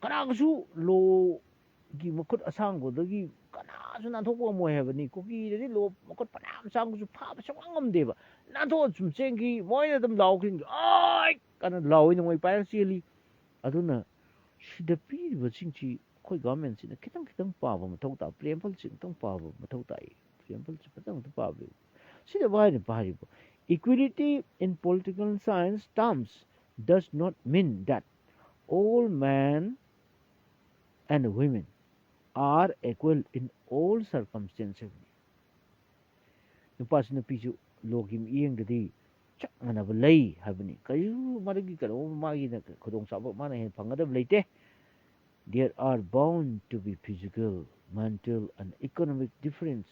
ꯀꯅꯥꯒꯁꯨ ꯂꯣꯒꯤ ꯃꯈꯨꯠ ꯑꯁꯥꯡꯕꯗꯒꯤ ꯀꯅꯥꯁꯨ ꯅꯥꯟꯊꯣꯛꯄ ꯉꯝꯃꯣꯏ ꯍꯥꯏꯕꯅꯤ꯫ ꯀꯨꯀꯤꯗꯗꯤ ꯂꯣ ꯃꯈꯨꯠ ꯐꯅꯌꯥꯝ ꯁꯥꯡꯕꯁꯨ ꯐꯥꯕ ꯁꯨꯡꯉꯝ ꯉꯝꯗꯦꯕ꯫ ꯅꯥꯟꯊꯣꯛꯑ ꯁꯨꯝ ꯆꯦꯟꯈꯤ, ꯃꯣꯏꯅ ꯑꯗꯨꯝ ꯂꯥꯎꯈꯤꯅꯤ, "ꯑꯣꯏ!" ꯀꯥꯏꯅ ꯂꯥꯎꯏ, ꯅꯣꯡꯃꯩ ꯄꯥꯏꯔꯒ ꯆꯦꯜꯂꯤ꯫ ꯑꯗꯨꯅ ꯁꯤꯗ ꯄꯤꯔꯤꯕꯁꯤꯡꯁꯤ ꯑꯩꯈꯣꯏ ꯒꯚꯔꯟꯃꯦꯟꯁꯤꯅ ꯈꯤꯇꯪ ꯈꯤꯇꯪ ꯄꯥꯕ ꯃꯊꯧ ꯇꯥꯏ꯫ ꯄ꯭ꯔꯤꯑꯦꯝꯕꯜꯁꯤ ꯈꯤꯇꯪ ꯄꯥꯕ ꯃꯊꯧ ꯇꯥꯏ꯫ ꯄ꯭ꯔꯤꯑꯦꯝꯕꯜꯁꯤ ꯐꯖꯅ ꯑꯝꯇ ꯄꯥꯕꯤꯌꯨ꯫ ꯁꯤꯗ ꯍꯥꯏꯔꯤꯕ ꯍꯥꯏꯔꯤꯕ "Equality in political science terms does not mean that all men and women are equal in all circumstances" ꯍꯥꯏꯕꯅꯤ꯫ ꯅꯨꯄꯥꯁꯨ ꯅꯨꯄꯤꯁꯨ ꯂꯣꯒꯤ ꯃꯤꯠꯌꯦꯡꯗꯗꯤ ꯆꯞ ꯃꯥꯟꯅꯕ ꯂꯩ ꯍꯥꯏꯕꯅꯤ꯫ ꯀꯔꯤꯁꯨ ꯃꯗꯨꯒꯤ ꯀꯩꯅꯣ ꯃꯥꯒꯤꯅ ꯈꯨꯗꯣꯡꯆꯥꯕ ꯃꯥꯅ ꯍꯦꯟꯅ ꯐꯪꯒꯗꯕ ꯂꯩꯇꯦ꯫ There are bound to be physical, mental and economic difference.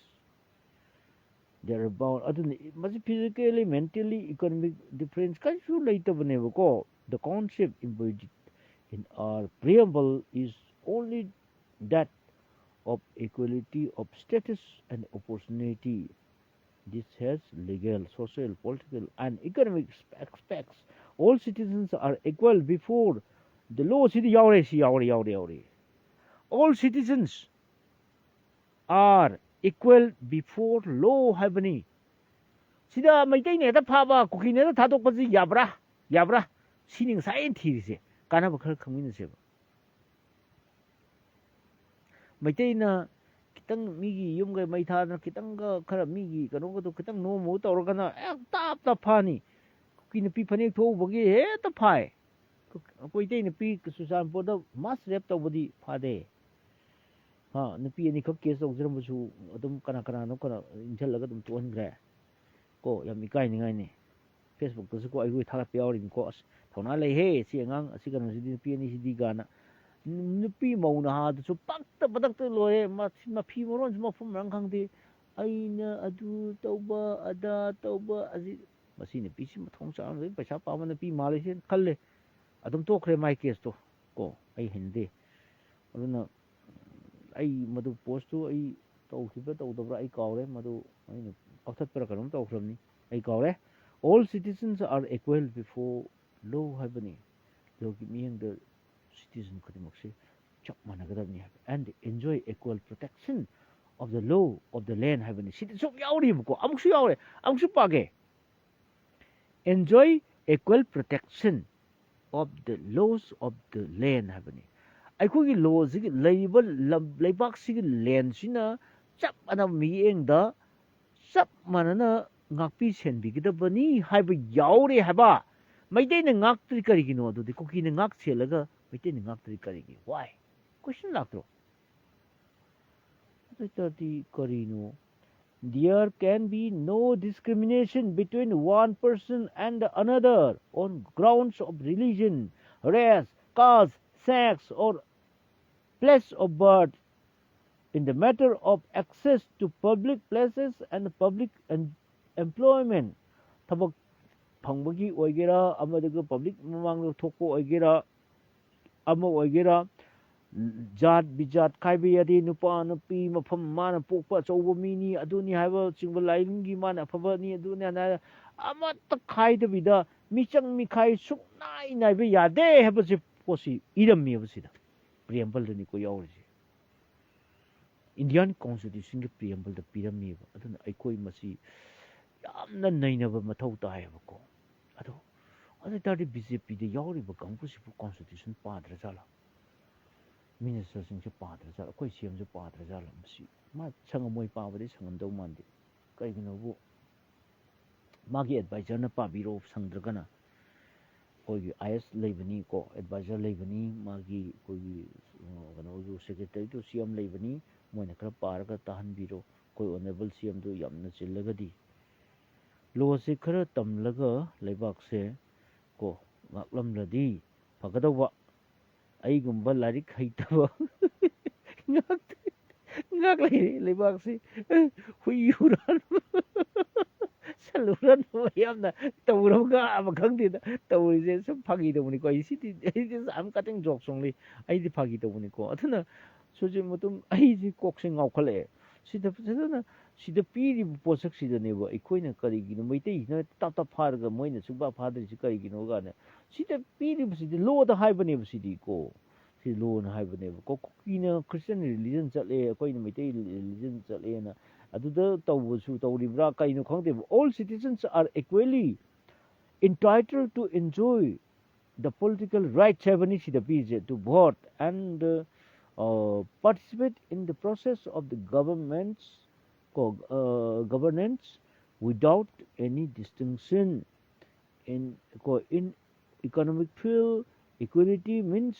There are bound, ꯑꯗꯨꯅ ꯃꯁꯤ physically, mentally, economic difference ꯀꯔꯤꯁꯨ ꯂꯩꯇꯕꯅꯦꯕꯀꯣ꯫ The concept embodied in our preamble is only that of equality of status and opportunity. This has legal, social, political and economic aspects. All citizens are equal before the law. ꯁꯤꯗꯤ ꯌꯥꯎꯔꯦ, ꯁꯤ ꯌꯥꯎꯔꯦ, ꯌꯥꯎꯔꯦ, ꯌꯥꯎꯔꯦ꯫ All citizens are equal before law ꯍꯥꯏꯕꯅꯤ꯫ ꯁꯤꯗ ꯃꯩꯇꯩꯅ ꯍꯦꯛꯇ ꯐꯥꯕ, ꯀꯨꯀꯤꯅ ꯍꯦꯛꯇ ꯊꯥꯗꯣꯛꯄꯁꯤ ꯌꯥꯕ꯭ꯔꯥ? ꯌꯥꯕ꯭ꯔꯥ? ꯁꯤꯅꯤ ꯉꯁꯥꯏ ꯑꯩꯅ ꯊꯤꯔꯤꯁꯦ꯫ ꯀꯥꯟꯅꯕ ꯈꯔ ꯈꯪꯃꯤꯟꯅꯁꯦꯕ꯫ ꯃꯩꯇꯩꯅ ꯈꯤꯇꯪ ꯃꯤꯒꯤ ꯌꯨꯝꯒ ꯃꯩ ꯊꯥꯗꯅ ꯈꯤꯇꯪꯒ ꯈꯔ ꯃꯤꯒꯤ ꯀꯩꯅꯣꯒꯗꯣ ꯈꯤꯇꯪ ꯅꯣꯝꯃꯨ ꯇꯧꯔꯒꯅ ꯍꯦꯛ ꯇꯥꯞ ꯇꯥꯞ ꯐꯥꯅꯤ꯫ ꯀꯨꯀꯤ ꯅꯨꯄꯤ ꯐꯅꯦꯛ ꯊꯣꯛꯎꯕꯒꯤ ꯍꯦꯛꯇ ꯐꯥꯏ꯫ ꯑꯩꯈꯣꯏ ꯏꯇꯩ ꯅꯨꯄꯤ ꯆꯨꯔꯆꯥꯟꯄꯨꯔꯗ mass rape ꯇꯧꯕꯗꯤ ꯐꯥꯗꯦ꯫ ꯍꯥ, ꯅꯨꯄꯤ ꯑꯅꯤꯈꯛ case ꯇꯧꯖꯔꯝꯕꯁꯨ ꯑꯗꯨꯝ ꯀꯅꯥ ꯀꯅꯥꯅꯣ ꯀꯅꯥ ꯏꯟꯁꯤꯜꯂꯒ ꯑꯗꯨꯝ ꯇꯣꯛꯍꯟꯈ꯭ꯔꯦ꯫ ꯀꯣ, ꯌꯥꯝ ꯏꯀꯥꯏꯅꯤꯡꯉꯥꯏꯅꯤ꯫ Facebookꯇꯁꯨ ꯀꯣ ꯑꯩꯈꯣꯏ ꯊꯥꯒꯠꯄ ꯌꯥꯎꯔꯤꯅꯤꯀꯣ꯫ "ꯑꯁ, ꯊꯧꯅꯥ ꯂꯩꯍꯦ ꯁꯤ ꯑꯉꯥꯡ, ꯑꯁꯤ ꯀꯩꯅꯣꯁꯤꯗꯤ, ꯅꯨꯄꯤ ꯑꯅꯤꯁꯤꯗꯤ" ꯀꯥꯏꯅ꯫ ꯅꯨꯄꯤ ꯃꯧ ꯅꯍꯥꯗꯨꯁꯨ ꯄꯛꯇ ꯄꯛꯇ ꯂꯣꯏꯔꯦ꯫ ꯃ-, ꯃꯐꯤ ꯃꯔꯣꯟꯁꯨ ꯃꯐꯝ ꯃꯔꯥꯡ ꯈꯪꯗꯦ꯫ "ꯑꯩꯅ ꯑꯗꯨ ꯇꯧꯕ, ꯑꯗꯥ ꯇꯧꯕ", ꯑꯁꯤ, "ꯃꯁꯤ ꯅꯨꯄꯤꯁꯤ ꯃꯊꯣꯡ ꯆꯥꯔꯝꯗꯣꯏ, ꯄꯩꯁꯥ ꯄꯥꯝꯕ ꯅꯨꯄꯤ ꯃꯥꯜꯂꯦ" ꯁꯤꯅ ꯈꯜꯂꯦ꯫ ꯑꯗꯨꯝ ꯇꯣꯛꯈ꯭ꯔꯦ ꯃꯥꯏ caseꯇꯣ꯫ ꯀꯣ, ꯑꯩ ꯍꯩꯅꯗꯦ꯫ ꯑꯗꯨꯅ ꯑꯩ ꯃꯗꯨ postꯇꯨ ꯑꯩ ꯇꯧꯈꯤꯕ꯭ꯔꯥ ꯇꯧꯗꯕ꯭ꯔꯥ ꯑꯩ ꯀꯥꯎꯔꯦ꯫ ꯃꯗꯨ ꯑꯩꯅ ꯀꯛꯊꯠꯄ꯭ꯔꯥ ꯀꯩꯅꯣꯝ ꯇꯧꯈ꯭ꯔꯕꯅꯤ, ꯑꯩ ꯀꯥꯎꯔꯦ꯫ "All citizens are equal before law" ꯍꯥꯏꯕꯅꯤ꯫ Lawꯒꯤ ꯃꯤꯠꯌꯦꯡꯗ citizen ꯈꯨꯗꯤꯡꯃꯛꯁꯦ ꯆꯞ ꯃꯥꯟꯅꯒꯗꯕꯅꯤ ꯍꯥꯏꯕ꯫ "And enjoy equal protection of the law of the land" ꯍꯥꯏꯕꯅꯤ꯫ ꯁꯤꯗꯤ ꯁꯨꯝ ꯌꯥꯎꯔꯤꯕꯀꯣ, ꯑꯃꯨꯛꯁꯨ ꯌꯥꯎꯔꯦ, ꯑꯃꯨꯛꯁꯨ ꯄꯥꯒꯦ꯫ "Enjoy equal protection of the laws of the land ꯍꯥꯏꯕꯅꯤ꯫ ꯑꯩꯈꯣꯏꯒꯤ ꯂꯣꯁꯤꯒꯤ ꯂꯩꯔꯤꯕ ꯂꯝ, ꯂꯩꯕꯥꯛꯁꯤꯒꯤ ꯂꯦꯟꯁꯤꯅ ꯆꯞ ꯃꯥꯟꯅꯕ ꯃꯤꯠꯌꯦꯡꯗ ꯆꯞ ꯃꯥꯟꯅꯅ ꯉꯥꯛꯄꯤ ꯁꯦꯟꯕꯤꯒꯗꯕꯅꯤ ꯍꯥꯏꯕ ꯌꯥꯎꯔꯦ ꯍꯥꯏꯕ꯫ ꯃꯩꯇꯩꯅ ꯉꯥꯛꯇ꯭ꯔꯤ ꯀꯔꯤꯒꯤꯅꯣ? ꯑꯗꯨꯗꯤ ꯀꯨꯀꯤꯅ ꯉꯥꯛ ꯁꯦꯜꯂꯒ ꯃꯩꯇꯩꯅ ꯉꯥꯛꯇ꯭ꯔꯤ ꯀꯔꯤꯒꯤ? Why? Question ꯂꯥꯛꯇ꯭ꯔꯣ? ꯑꯗꯨ ꯑꯣꯏꯇꯥꯔꯗꯤ ꯀꯔꯤꯅꯣ? There can be no discrimination between one person and another on grounds of religion, race, caste, sex, or place of birth in the matter of access to public places and public em- employment. ꯊꯕꯛ ꯐꯪꯕꯒꯤ ꯑꯣꯏꯒꯦꯔꯥ, ꯑꯃꯗꯒ public ꯃꯃꯥꯡꯗ ꯊꯣꯛꯄ ꯑꯣꯏꯒꯦꯔꯥ, ꯑꯃ ꯑꯣꯏꯒꯦꯔꯥ, ꯖꯥꯠ ꯕꯤꯖꯥꯠ ꯈꯥꯏꯕ ꯌꯥꯗꯦ, ꯅꯨꯄꯥ ꯅꯨꯄꯤ, ꯃꯐꯝ, ꯃꯥꯅ ꯄꯣꯛꯄ ꯑꯆꯧꯕ ꯃꯤꯅꯤ, ꯑꯗꯨꯅꯤ ꯍꯥꯏꯕ ꯆꯤꯡꯕ, ꯂꯥꯏꯅꯤꯡꯒꯤ ꯃꯥꯅ ꯑꯐꯕꯅꯤ, ꯑꯗꯨꯅꯤ ꯍꯥꯏꯅ ꯑꯃꯠꯇ ꯈꯥꯏꯗꯕꯤꯗ, ꯃꯤꯆꯪ ꯃꯤꯈꯥꯏ ꯁꯨꯡꯅꯥꯏ ꯅꯥꯏꯕ ꯌꯥꯗꯦ ꯍꯥꯏꯕꯁꯦ ꯄꯣꯠꯁꯤ ꯏꯔꯝꯃꯦꯕ ꯁꯤꯗ꯫ ꯄ꯭ꯔꯤꯌꯦꯝꯕꯜꯗꯅꯤꯀꯣ ꯌꯥꯎꯔꯤꯁꯦ꯫ ꯏꯟꯗꯤꯌꯥꯟ ꯀꯣꯟꯁꯇꯤꯇ꯭ꯌꯨꯁꯟꯒꯤ ꯄ꯭ꯔꯤꯌꯦꯝꯕꯜꯗ ꯄꯤꯔꯝꯃꯦꯕ꯫ ꯑꯗꯨꯅ ꯑꯩꯈꯣꯏ ꯃꯁꯤ ꯌꯥꯝꯅ ꯅꯩꯅꯕ ꯃꯊꯧ ꯇꯥꯏꯌꯦꯕꯀꯣ꯫ ꯑꯗꯣ ꯑꯗꯨ ꯑꯣꯏꯇꯥꯔꯗꯤ ꯕꯤ ꯖꯦ ꯄꯤꯗ ꯌꯥꯎꯔꯤꯕ ꯀꯥꯡꯕꯨꯁꯤꯕꯨ ꯀꯣꯟꯁꯇꯤꯇ꯭ꯌꯨꯁꯟ ꯄꯥꯗ꯭ꯔꯖꯥꯠꯂꯥ? ꯃꯤꯅꯤꯁꯇꯔꯁꯤꯡꯁꯦ ꯄꯥꯗ꯭ꯔꯖꯥꯠꯂꯥ? ꯑꯩꯈꯣꯏ ꯁꯤ ꯑꯦꯝꯁꯦ ꯄꯥꯗ꯭ꯔꯖꯥꯠꯂꯥ? ꯃꯁꯤ ꯃꯥ ꯁꯪꯉꯝꯃꯣꯏ, ꯄꯥꯕꯗꯤ ꯁꯪꯉꯝꯗꯧ ꯃꯥꯟꯗꯦ꯫ ꯀꯩꯒꯤꯅꯣꯕꯨ ꯃꯥꯒꯤ ꯑꯦꯗꯚꯥꯏꯖꯔꯅ ꯄꯥꯕꯤꯔꯣ, ꯁꯪꯗ꯭ꯔꯒꯅ ꯑꯩꯈꯣꯏꯒꯤ ꯑꯥꯏ ꯑꯦꯁ ꯂꯩꯕꯅꯤꯀꯣ, ꯑꯦꯗꯚꯥꯏꯖꯔ ꯂꯩꯕꯅꯤ, ꯃꯥꯒꯤ ꯑꯩꯈꯣꯏꯒꯤ, ꯑ, ꯀꯩꯅꯣꯁꯨ, ꯁꯦꯀ꯭ꯔꯦꯇꯔꯤꯗꯨ ꯁꯤ ꯑꯦꯝ ꯂꯩꯕꯅꯤ, ꯃꯣꯏꯅ ꯈꯔ ꯄꯥꯔꯒ ꯇꯥꯍꯟꯕꯤꯔꯣ꯫ ꯑꯩꯈꯣꯏ ꯑꯣꯅꯔꯦꯕꯜ ꯁꯤ ꯑꯦꯝꯗꯨ ꯌꯥꯝꯅ ꯆꯤꯜꯂꯒꯗꯤ꯫ ꯂꯣꯁꯦ ꯈꯔ ꯇꯝꯂꯒ ꯂꯩꯕꯥꯛꯁꯦ ꯀꯣ ꯉꯥꯛꯂꯝꯂꯗꯤ ꯐꯒꯗꯧꯕ꯫ ꯑꯩꯒꯨꯝꯕ ꯂꯥꯏꯔꯤꯛ ꯍꯩꯇꯕ ꯉꯥꯛ ꯉꯥꯛ ꯂꯩꯔꯦ ꯂꯩꯕꯥꯛꯁꯤ꯫ ꯍꯨꯏ ꯍꯨꯔꯥꯟꯕ, ꯁꯟ ꯍꯨꯔꯥꯟꯕ ꯃꯌꯥꯝꯅ ꯇꯧꯔꯕ ꯉꯥ ꯑꯃ ꯈꯪꯗꯦꯗ ꯇꯧꯔꯤꯁꯦ꯫ ꯁꯨꯝ ꯐꯥꯒꯤ ꯇꯧꯕꯅꯤꯀꯣ꯫ ꯑꯩ ꯁꯤꯗꯤ, ꯑꯩꯗꯤ I'm cutting jokes only꯫ ꯑꯩꯗꯤ ꯐꯥꯒꯤ ꯇꯧꯕꯅꯤꯀꯣ꯫ ꯑꯗꯨꯅ ꯁꯨꯖꯤꯠ ꯃꯇꯨꯝ, ꯑꯩꯁꯤ ꯀꯣꯛꯁꯦ ꯉꯥꯎꯈꯠꯂꯛꯑꯦ꯫ ꯁꯤꯗ ꯐꯖꯅ, ꯁꯤꯗ ꯄꯤꯔꯤꯕ ꯄꯣꯠꯁꯛꯁꯤꯗꯅꯦꯕ ꯑꯩꯈꯣꯏꯅ ꯀꯔꯤꯒꯤꯅꯣ ꯃꯩꯇꯩꯁꯤꯅ ꯇꯞ ꯇꯞ ꯐꯥꯔꯒ ꯃꯣꯏꯅ ꯁꯨꯡꯐꯥ ꯐꯥꯗ꯭ꯔꯤꯁꯤ ꯀꯔꯤꯒꯤꯅꯣ ꯀꯥꯏꯅ꯫ ꯁꯤꯗ ꯄꯤꯔꯤꯕꯁꯤꯗꯤ ꯂꯣꯗ ꯍꯥꯏꯕꯅꯦꯕ ꯁꯤꯗꯤ ꯀꯣ꯫ ꯁꯤ ꯂꯣꯅ ꯍꯥꯏꯕꯅꯦꯕꯀꯣ꯫ ꯀꯨꯀꯤꯅ ꯈ꯭ꯔꯤꯁꯇꯤꯌꯟ ꯔꯤꯂꯤꯖꯟ ꯆꯠꯂꯦ, ꯑꯩꯈꯣꯏꯅ ꯃꯩꯇꯩ ꯔꯤꯂꯤꯖꯟ ꯆꯠꯂꯦꯅ ꯑꯗꯨꯗ ꯇꯧꯕꯁꯨ ꯇꯧꯔꯤꯕ꯭ꯔꯥ ꯀꯩꯅꯣ ꯈꯪꯗꯦꯕ꯫ All citizens are equally entitled to enjoy the political rights ꯍꯥꯏꯕꯅꯤ ꯁꯤꯗ ꯄꯤꯔꯤꯁꯦ, to vote and uh, participate in the process of the government's co- uh, governance without any distinction in co- in economic field. Equality means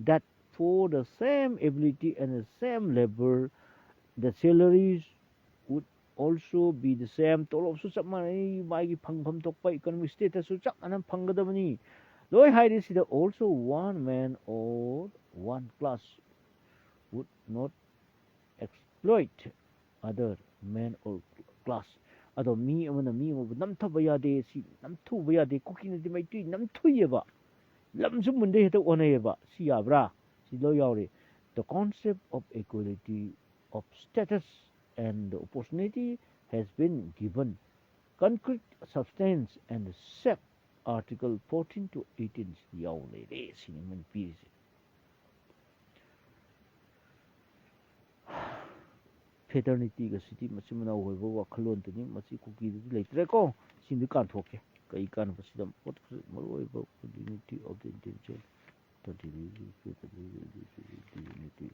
that for the same ability and the same labor, the salaries would also be the same. ꯇꯣꯂꯣꯞꯁꯨ ꯆꯞ ꯃꯥꯟꯅꯩ, ꯃꯥꯒꯤ ꯐꯪꯐꯝ ꯊꯣꯛꯄ economic statusꯁꯨ ꯆꯞ ꯃꯥꯟꯅ ꯐꯪꯒꯗꯕꯅꯤ꯫ ꯂꯣꯏ ꯍꯥꯏꯔꯤ ꯁꯤꯗ, also one man or one class would not exploit other man or class. ꯑꯗꯣ ꯃꯤ ꯑꯃꯅ ꯃꯤ ꯑꯃꯕꯨ ꯅꯝꯊꯕ ꯌꯥꯗꯦ, ꯁꯤ ꯅꯝꯊꯨꯕ ꯌꯥꯗꯦ, ꯀꯨꯀꯤꯅꯗꯤ ꯃꯩꯇꯩ ꯅꯝꯊꯨꯏꯑꯕ, ꯂꯝꯁꯨ ꯃꯨꯟꯗꯩ ꯍꯦꯛꯇ ꯑꯣꯟꯅꯩꯑꯕ꯫ ꯁꯤ ꯌꯥꯕ꯭ꯔꯥ? ꯁꯤ ꯂꯣꯏ ꯌꯥꯎꯔꯤ꯫ The concept of equality of status and opportunity has been given concrete substance and shape. Article fourteen to eighteen ꯁꯤꯗ ꯌꯥꯎ ꯂꯩꯔꯦ ꯁꯤꯅꯤ ꯃꯣꯏꯅ ꯄꯤꯔꯤꯁꯦ꯫ Fraternityꯒ ꯁꯤꯗꯤ ꯃꯆꯤꯟ ꯃꯅꯥꯎ ꯑꯣꯏꯕ ꯋꯥꯈꯜꯂꯣꯟꯗꯨꯅꯤ꯫ ꯃꯁꯤ ꯀꯨꯀꯤꯗꯗꯤ ꯂꯩꯇ꯭ꯔꯦꯀꯣ꯫ ꯁꯤꯃꯗꯤ ꯀꯥꯟꯊꯣꯛꯀꯦ꯫ ꯀꯩ ꯀꯥꯟꯅꯕ ꯁꯤꯗ ꯄꯣꯠ ꯃꯔꯨ ꯑꯣꯏꯕ unity of the intention, unity꯫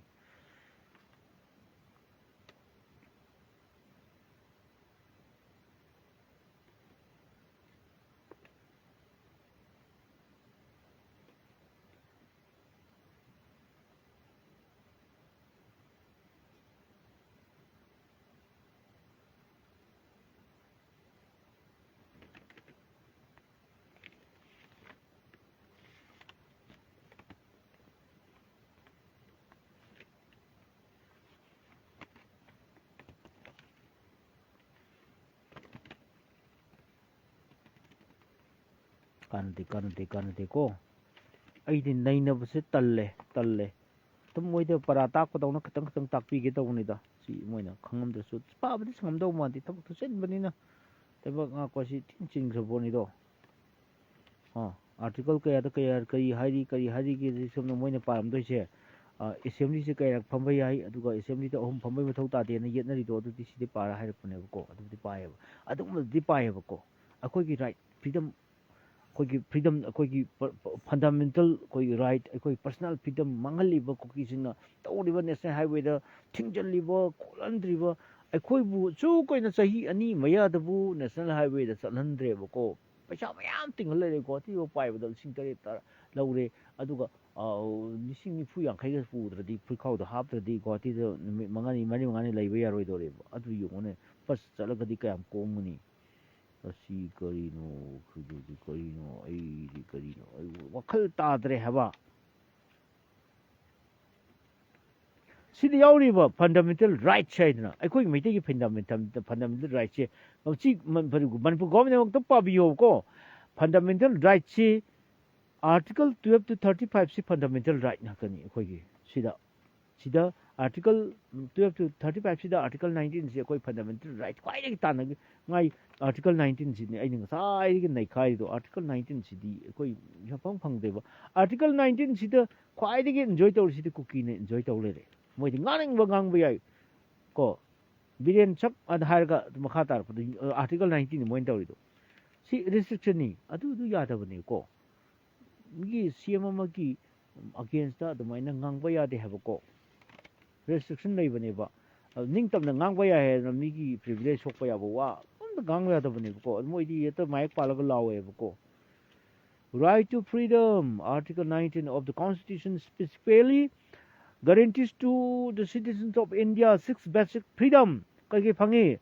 ꯀꯥꯟꯅꯗꯦ, ꯀꯥꯟꯅꯗꯦ, ꯀꯥꯟꯅꯗꯦꯀꯣ꯫ ꯑꯩꯗꯤ ꯅꯩꯅꯕꯁꯦ ꯇꯜꯂꯦ, ꯇꯜꯂꯦ꯫ ꯑꯗꯨꯝ ꯃꯣꯏꯗ ꯄꯔꯥ ꯇꯥꯛꯄꯗꯧꯅ ꯈꯤꯇꯪ ꯈꯤꯇꯪ ꯇꯥꯛꯄꯤꯒꯦ ꯇꯧꯕꯅꯤꯗ꯫ ꯁꯤ ꯃꯣꯏꯅ ꯈꯪꯉꯝꯗ꯭ꯔꯁꯨ, ꯄꯥꯕꯗꯤ ꯁꯪꯉꯝꯗꯧ ꯃꯥꯟꯗꯦ, ꯊꯕꯛꯇꯨ ꯆꯤꯟꯕꯅꯤꯅ꯫ ꯊꯕꯛ ꯉꯥꯛꯄꯁꯤ ꯊꯤꯅ ꯆꯤꯟꯈ꯭ꯔ ꯄꯣꯠꯅꯤꯗꯣ꯫ ꯑꯥ, article ꯀꯌꯥꯗ ꯀꯌꯥ, ꯀꯔꯤ ꯍꯥꯏꯔꯤ, ꯀꯔꯤ ꯍꯥꯏꯔꯤꯒꯦ, ꯁꯤ ꯁꯣꯝꯗ ꯃꯣꯏꯅ ꯄꯥꯔꯝꯗꯣꯏꯁꯦ꯫ ꯑ, assemblyꯁꯦ ꯀꯌꯥꯔꯛ ꯐꯝꯕ ꯌꯥꯏ, ꯑꯗꯨꯒ assemblyꯗ ꯑꯍꯨꯝ ꯐꯝꯕꯩ ꯃꯊꯧ ꯇꯥꯗꯦꯅ ꯌꯦꯠꯅꯔꯤꯗꯣ, ꯑꯗꯨꯗꯤ ꯁꯤꯗꯤ ꯄꯥꯔ ꯍꯥꯏꯔꯛꯄꯅꯦꯕꯀꯣ꯫ ꯑꯗꯨꯕꯨꯗꯤ ꯄꯥꯏꯌꯦꯕ, ꯑꯗꯨꯒꯨꯝꯕꯗꯨꯗꯤ ꯄꯥꯏꯌꯦꯕꯀꯣ꯫ ꯑꯩꯈꯣꯏꯒꯤ right, freedom, ꯑꯩꯈꯣꯏꯒꯤ ꯐ꯭ꯔꯤꯗꯝ, ꯑꯩꯈꯣꯏꯒꯤ ꯐꯟꯗꯥꯃꯦꯟꯇꯦꯜ ꯑꯩꯈꯣꯏꯒꯤ ꯔꯥꯏꯠ, ꯑꯩꯈꯣꯏ ꯄꯔꯁꯣꯅꯦꯜ ꯐ꯭ꯔꯤꯗꯝ ꯃꯥꯡꯍꯜꯂꯤꯕ ꯀꯨꯀꯤꯁꯤꯡꯅ ꯇꯧꯔꯤꯕ ꯅꯦꯁꯅꯦꯜ ꯍꯥꯏꯋꯦꯗ ꯊꯤꯡꯖꯤꯜꯂꯤꯕ ꯈꯣꯠꯍꯟꯗ꯭ꯔꯤꯕ, ꯑꯩꯈꯣꯏꯕꯨ ꯁꯨ ꯀꯩꯅꯣ ꯆꯍꯤ ꯑꯅꯤ ꯃꯌꯥꯗꯕꯨ ꯅꯦꯁꯅꯦꯜ ꯍꯥꯏꯋꯦꯗ ꯆꯠꯍꯟꯗ꯭ꯔꯦꯕꯀꯣ꯫ ꯄꯩꯁꯥ ꯃꯌꯥꯝ ꯇꯤꯡꯍꯜ ꯂꯩꯔꯦ꯫ ꯒꯨꯍꯥꯇꯤꯐꯥꯎ ꯄꯥꯏꯕꯗ ꯂꯤꯁꯤꯡ ꯇꯔꯦꯠ ꯇꯔꯥ ꯂꯧꯔꯦ꯫ ꯑꯗꯨꯒ, ꯑ, ꯂꯤꯁꯤꯡ ꯅꯤꯐꯨ ꯌꯥꯡꯈꯩꯒ ꯄꯨꯗ꯭ꯔꯗꯤ, ꯐꯨꯔꯤꯠꯈꯥꯎꯗ ꯍꯥꯞꯇ꯭ꯔꯗꯤ ꯒꯨꯍꯥꯇꯤꯗ ꯅꯨꯃꯤꯠ ꯃꯉꯥꯅꯤ, ꯃꯔꯤ ꯃꯉꯥꯅꯤ ꯂꯩꯕ ꯌꯥꯔꯣꯏꯗꯧꯔꯦꯕ꯫ ꯑꯗꯨ ꯌꯦꯡꯉꯨꯅꯦ, ꯕꯁ ꯆꯠꯂꯒꯗꯤ ꯀꯌꯥꯝ ꯀꯣꯝꯒꯅꯤ? ꯑꯁꯤ ꯀꯔꯤꯅꯣ? ꯈꯣꯏꯗꯧꯁꯤ ꯀꯔꯤꯅꯣ? ꯑꯩꯗꯤ ꯀꯔꯤꯅꯣ? ꯑꯩ ꯋꯥꯈꯜ ꯇꯥꯗ꯭ꯔꯦ ꯍꯥꯏꯕ꯫ ꯁꯤꯗ ꯌꯥꯎꯔꯤꯕ ꯐꯟꯗꯥꯃꯦꯟꯇꯦꯜ ꯔꯥꯏꯠꯁ ꯍꯥꯏꯗꯅ, ꯑꯩꯈꯣꯏꯒꯤ ꯃꯩꯇꯩꯒꯤ ꯐꯟꯗꯥꯃꯦꯟꯇꯦꯜ, ꯐꯟꯗꯥꯃꯦꯟꯇꯦꯜ ꯔꯥꯏꯠꯁꯦ ꯍꯧꯖꯤꯛ ꯃꯅꯤꯄꯨꯔ ꯒꯣꯚꯔꯟꯃꯦꯟꯠꯅꯃꯛꯇ ꯄꯥꯕꯤꯌꯣꯕꯀꯣ꯫ ꯐꯟꯗꯥꯃꯦꯟꯇꯦꯜ ꯔꯥꯏꯠꯁꯤ Article twelve to thirty five ꯁꯤ ꯐꯟꯗꯥꯃꯦꯟꯇꯦꯜ ꯔꯥꯏꯠ ꯉꯥꯛꯇꯅꯤ ꯑꯩꯈꯣꯏꯒꯤ ꯁꯤꯗ꯫ ꯁꯤꯗ Article twelve to thirty five ꯁꯤꯗ Article nineteen ꯁꯤ ꯑꯩꯈꯣꯏ ꯐꯟꯗꯥꯃꯦꯟꯇꯦꯜ ꯔꯥꯏꯠ ꯈ꯭ꯋꯥꯏꯗꯒꯤ ꯇꯥꯟꯅꯉꯥꯏ Article nineteen ꯁꯤꯅꯤ ꯑꯩꯅ ꯉꯁꯥꯏꯗꯒꯤ ꯅꯩꯈꯥꯏꯔꯤꯗꯣ꯫ Article nineteen ꯁꯤꯗꯤ ꯑꯩꯈꯣꯏ ꯁꯨꯡꯐꯪ ꯐꯪꯗꯦꯕ꯫ Article nineteen ꯁꯤꯗ ꯈ꯭ꯋꯥꯏꯗꯒꯤ ꯏꯟꯖꯣꯏ ꯇꯧꯔꯤꯁꯤꯗꯤ ꯀꯨꯀꯤꯅ ꯏꯟꯖꯣꯏ ꯇꯧ ꯂꯩꯔꯦ꯫ ꯃꯣꯏꯗꯤ ꯉꯥꯡꯅꯤꯡꯕ ꯉꯥꯡꯕ ꯌꯥꯏ ꯀꯣ꯫ ꯕꯤꯔꯦꯟ ꯁꯛ ꯑꯗ ꯍꯥꯏꯔꯒ ꯃꯈꯥ ꯇꯥꯔꯛꯄꯗ, ꯑ, Article nineteen ꯃꯣꯏꯅ ꯇꯧꯔꯤꯗꯣ꯫ ꯁꯤ ꯔꯤꯁꯇ꯭ꯔꯤꯛꯁꯟꯅꯤ, ꯑꯗꯨꯗꯨ ꯌꯥꯗꯕꯅꯤꯀꯣ꯫ ꯃꯤꯒꯤ ꯁꯤ ꯑꯦꯝ ꯑꯃꯒꯤ ꯑꯒꯦꯟꯁꯇ ꯑꯗꯨꯃꯥꯏꯅ ꯉꯥꯡꯕ ꯌꯥꯗꯦ ꯍꯥꯏꯕꯀꯣ꯫ ꯔꯦꯁꯇ꯭ꯔꯤꯛꯁꯟ ꯂꯩꯕꯅꯦꯕ꯫ ꯑꯗꯨ ꯅꯤꯡꯇꯝꯅ ꯉꯥꯡꯕ ꯌꯥꯏ ꯍꯥꯏꯗꯅ ꯃꯤꯒꯤ ꯄ꯭ꯔꯤꯚꯤꯂꯦꯖ ꯁꯣꯛꯄ ꯌꯥꯕ ꯋꯥ ꯑꯝꯇ ꯉꯥꯡꯕ ꯌꯥꯗꯕꯅꯦꯕꯀꯣ꯫ ꯑꯗꯨ ꯃꯣꯏꯗꯤ ꯍꯦꯛꯇ ꯃꯥꯏꯛ ꯄꯥꯜꯂꯒ ꯂꯥꯎꯋꯦꯕꯀꯣ꯫ Right to freedom, Article nineteen of the Constitution specifically guarantees to the citizens of India six basic freedom. ꯀꯩ ꯀꯩ ꯐꯪꯉꯤ?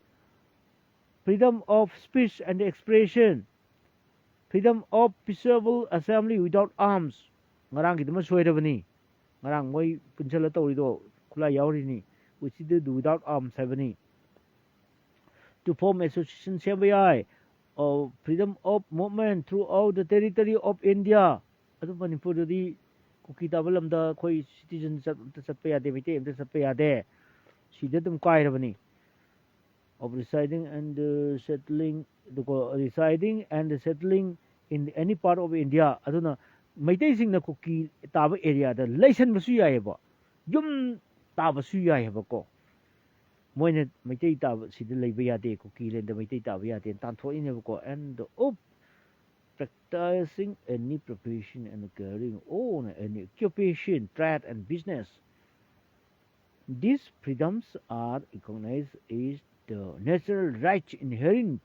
Freedom of speech and expression, freedom of peaceable assembly without arms. ꯉꯔꯥꯡꯒꯤꯗꯨꯃ ꯁꯣꯏꯔꯕꯅꯤ꯫ ꯉꯔꯥꯡ ꯃꯣꯏ ꯄꯨꯟꯁꯤꯜꯂ ꯇꯧꯔꯤꯗꯣ ꯈꯨꯠꯂꯥꯏ ꯌꯥꯎꯔꯤꯅꯤ꯫ ꯎꯆꯤꯗꯨ without arms ꯍꯥꯏꯕꯅꯤ꯫ To form association ꯁꯦꯝꯕ ꯌꯥꯏ꯫ ꯑꯣ, freedom of movement throughout the territory of India. ꯑꯗꯨ ꯃꯅꯤꯄꯨꯔꯗꯗꯤ ꯀꯨꯀꯤ ꯇꯥꯕ ꯂꯝꯗ ꯑꯩꯈꯣꯏ ꯁꯤꯇꯤꯖꯟ ꯆꯠ-, ꯑꯝꯇ ꯆꯠꯄ ꯌꯥꯗꯦ, ꯃꯩꯇꯩ ꯑꯝꯇ ꯆꯠꯄ ꯌꯥꯗꯦ꯫ ꯁꯤꯗ ꯑꯗꯨꯝ ꯀꯥꯏꯔꯕꯅꯤ꯫ Of residing and, uh, settling, ꯑꯗꯨꯒ residing and settling in any part of India. ꯑꯗꯨꯅ ꯃꯩꯇꯩꯁꯤꯡꯅ ꯀꯨꯀꯤ ꯇꯥꯕ ꯑꯦꯔꯤꯌꯥꯗ ꯂꯩꯁꯟꯕꯁꯨ ꯌꯥꯏꯑꯕ, ꯌꯨꯝ ꯇꯥꯕꯁꯨ ꯌꯥꯏꯑꯕꯀꯣ꯫ ꯃꯣꯏꯅ ꯃꯩꯇꯩ ꯇꯥꯕ ꯁꯤꯗ ꯂꯩꯕ ꯌꯥꯗꯦ, ꯀꯨꯀꯤ ꯂꯦꯟꯗ ꯃꯩꯇꯩ ꯇꯥꯕ ꯌꯥꯗꯦꯅ ꯇꯥꯟꯊꯣꯛꯏꯅꯦꯕꯀꯣ꯫ And of practicing any profession and carrying on any occupation, trade and business. These freedoms are recognized as the natural rights inherent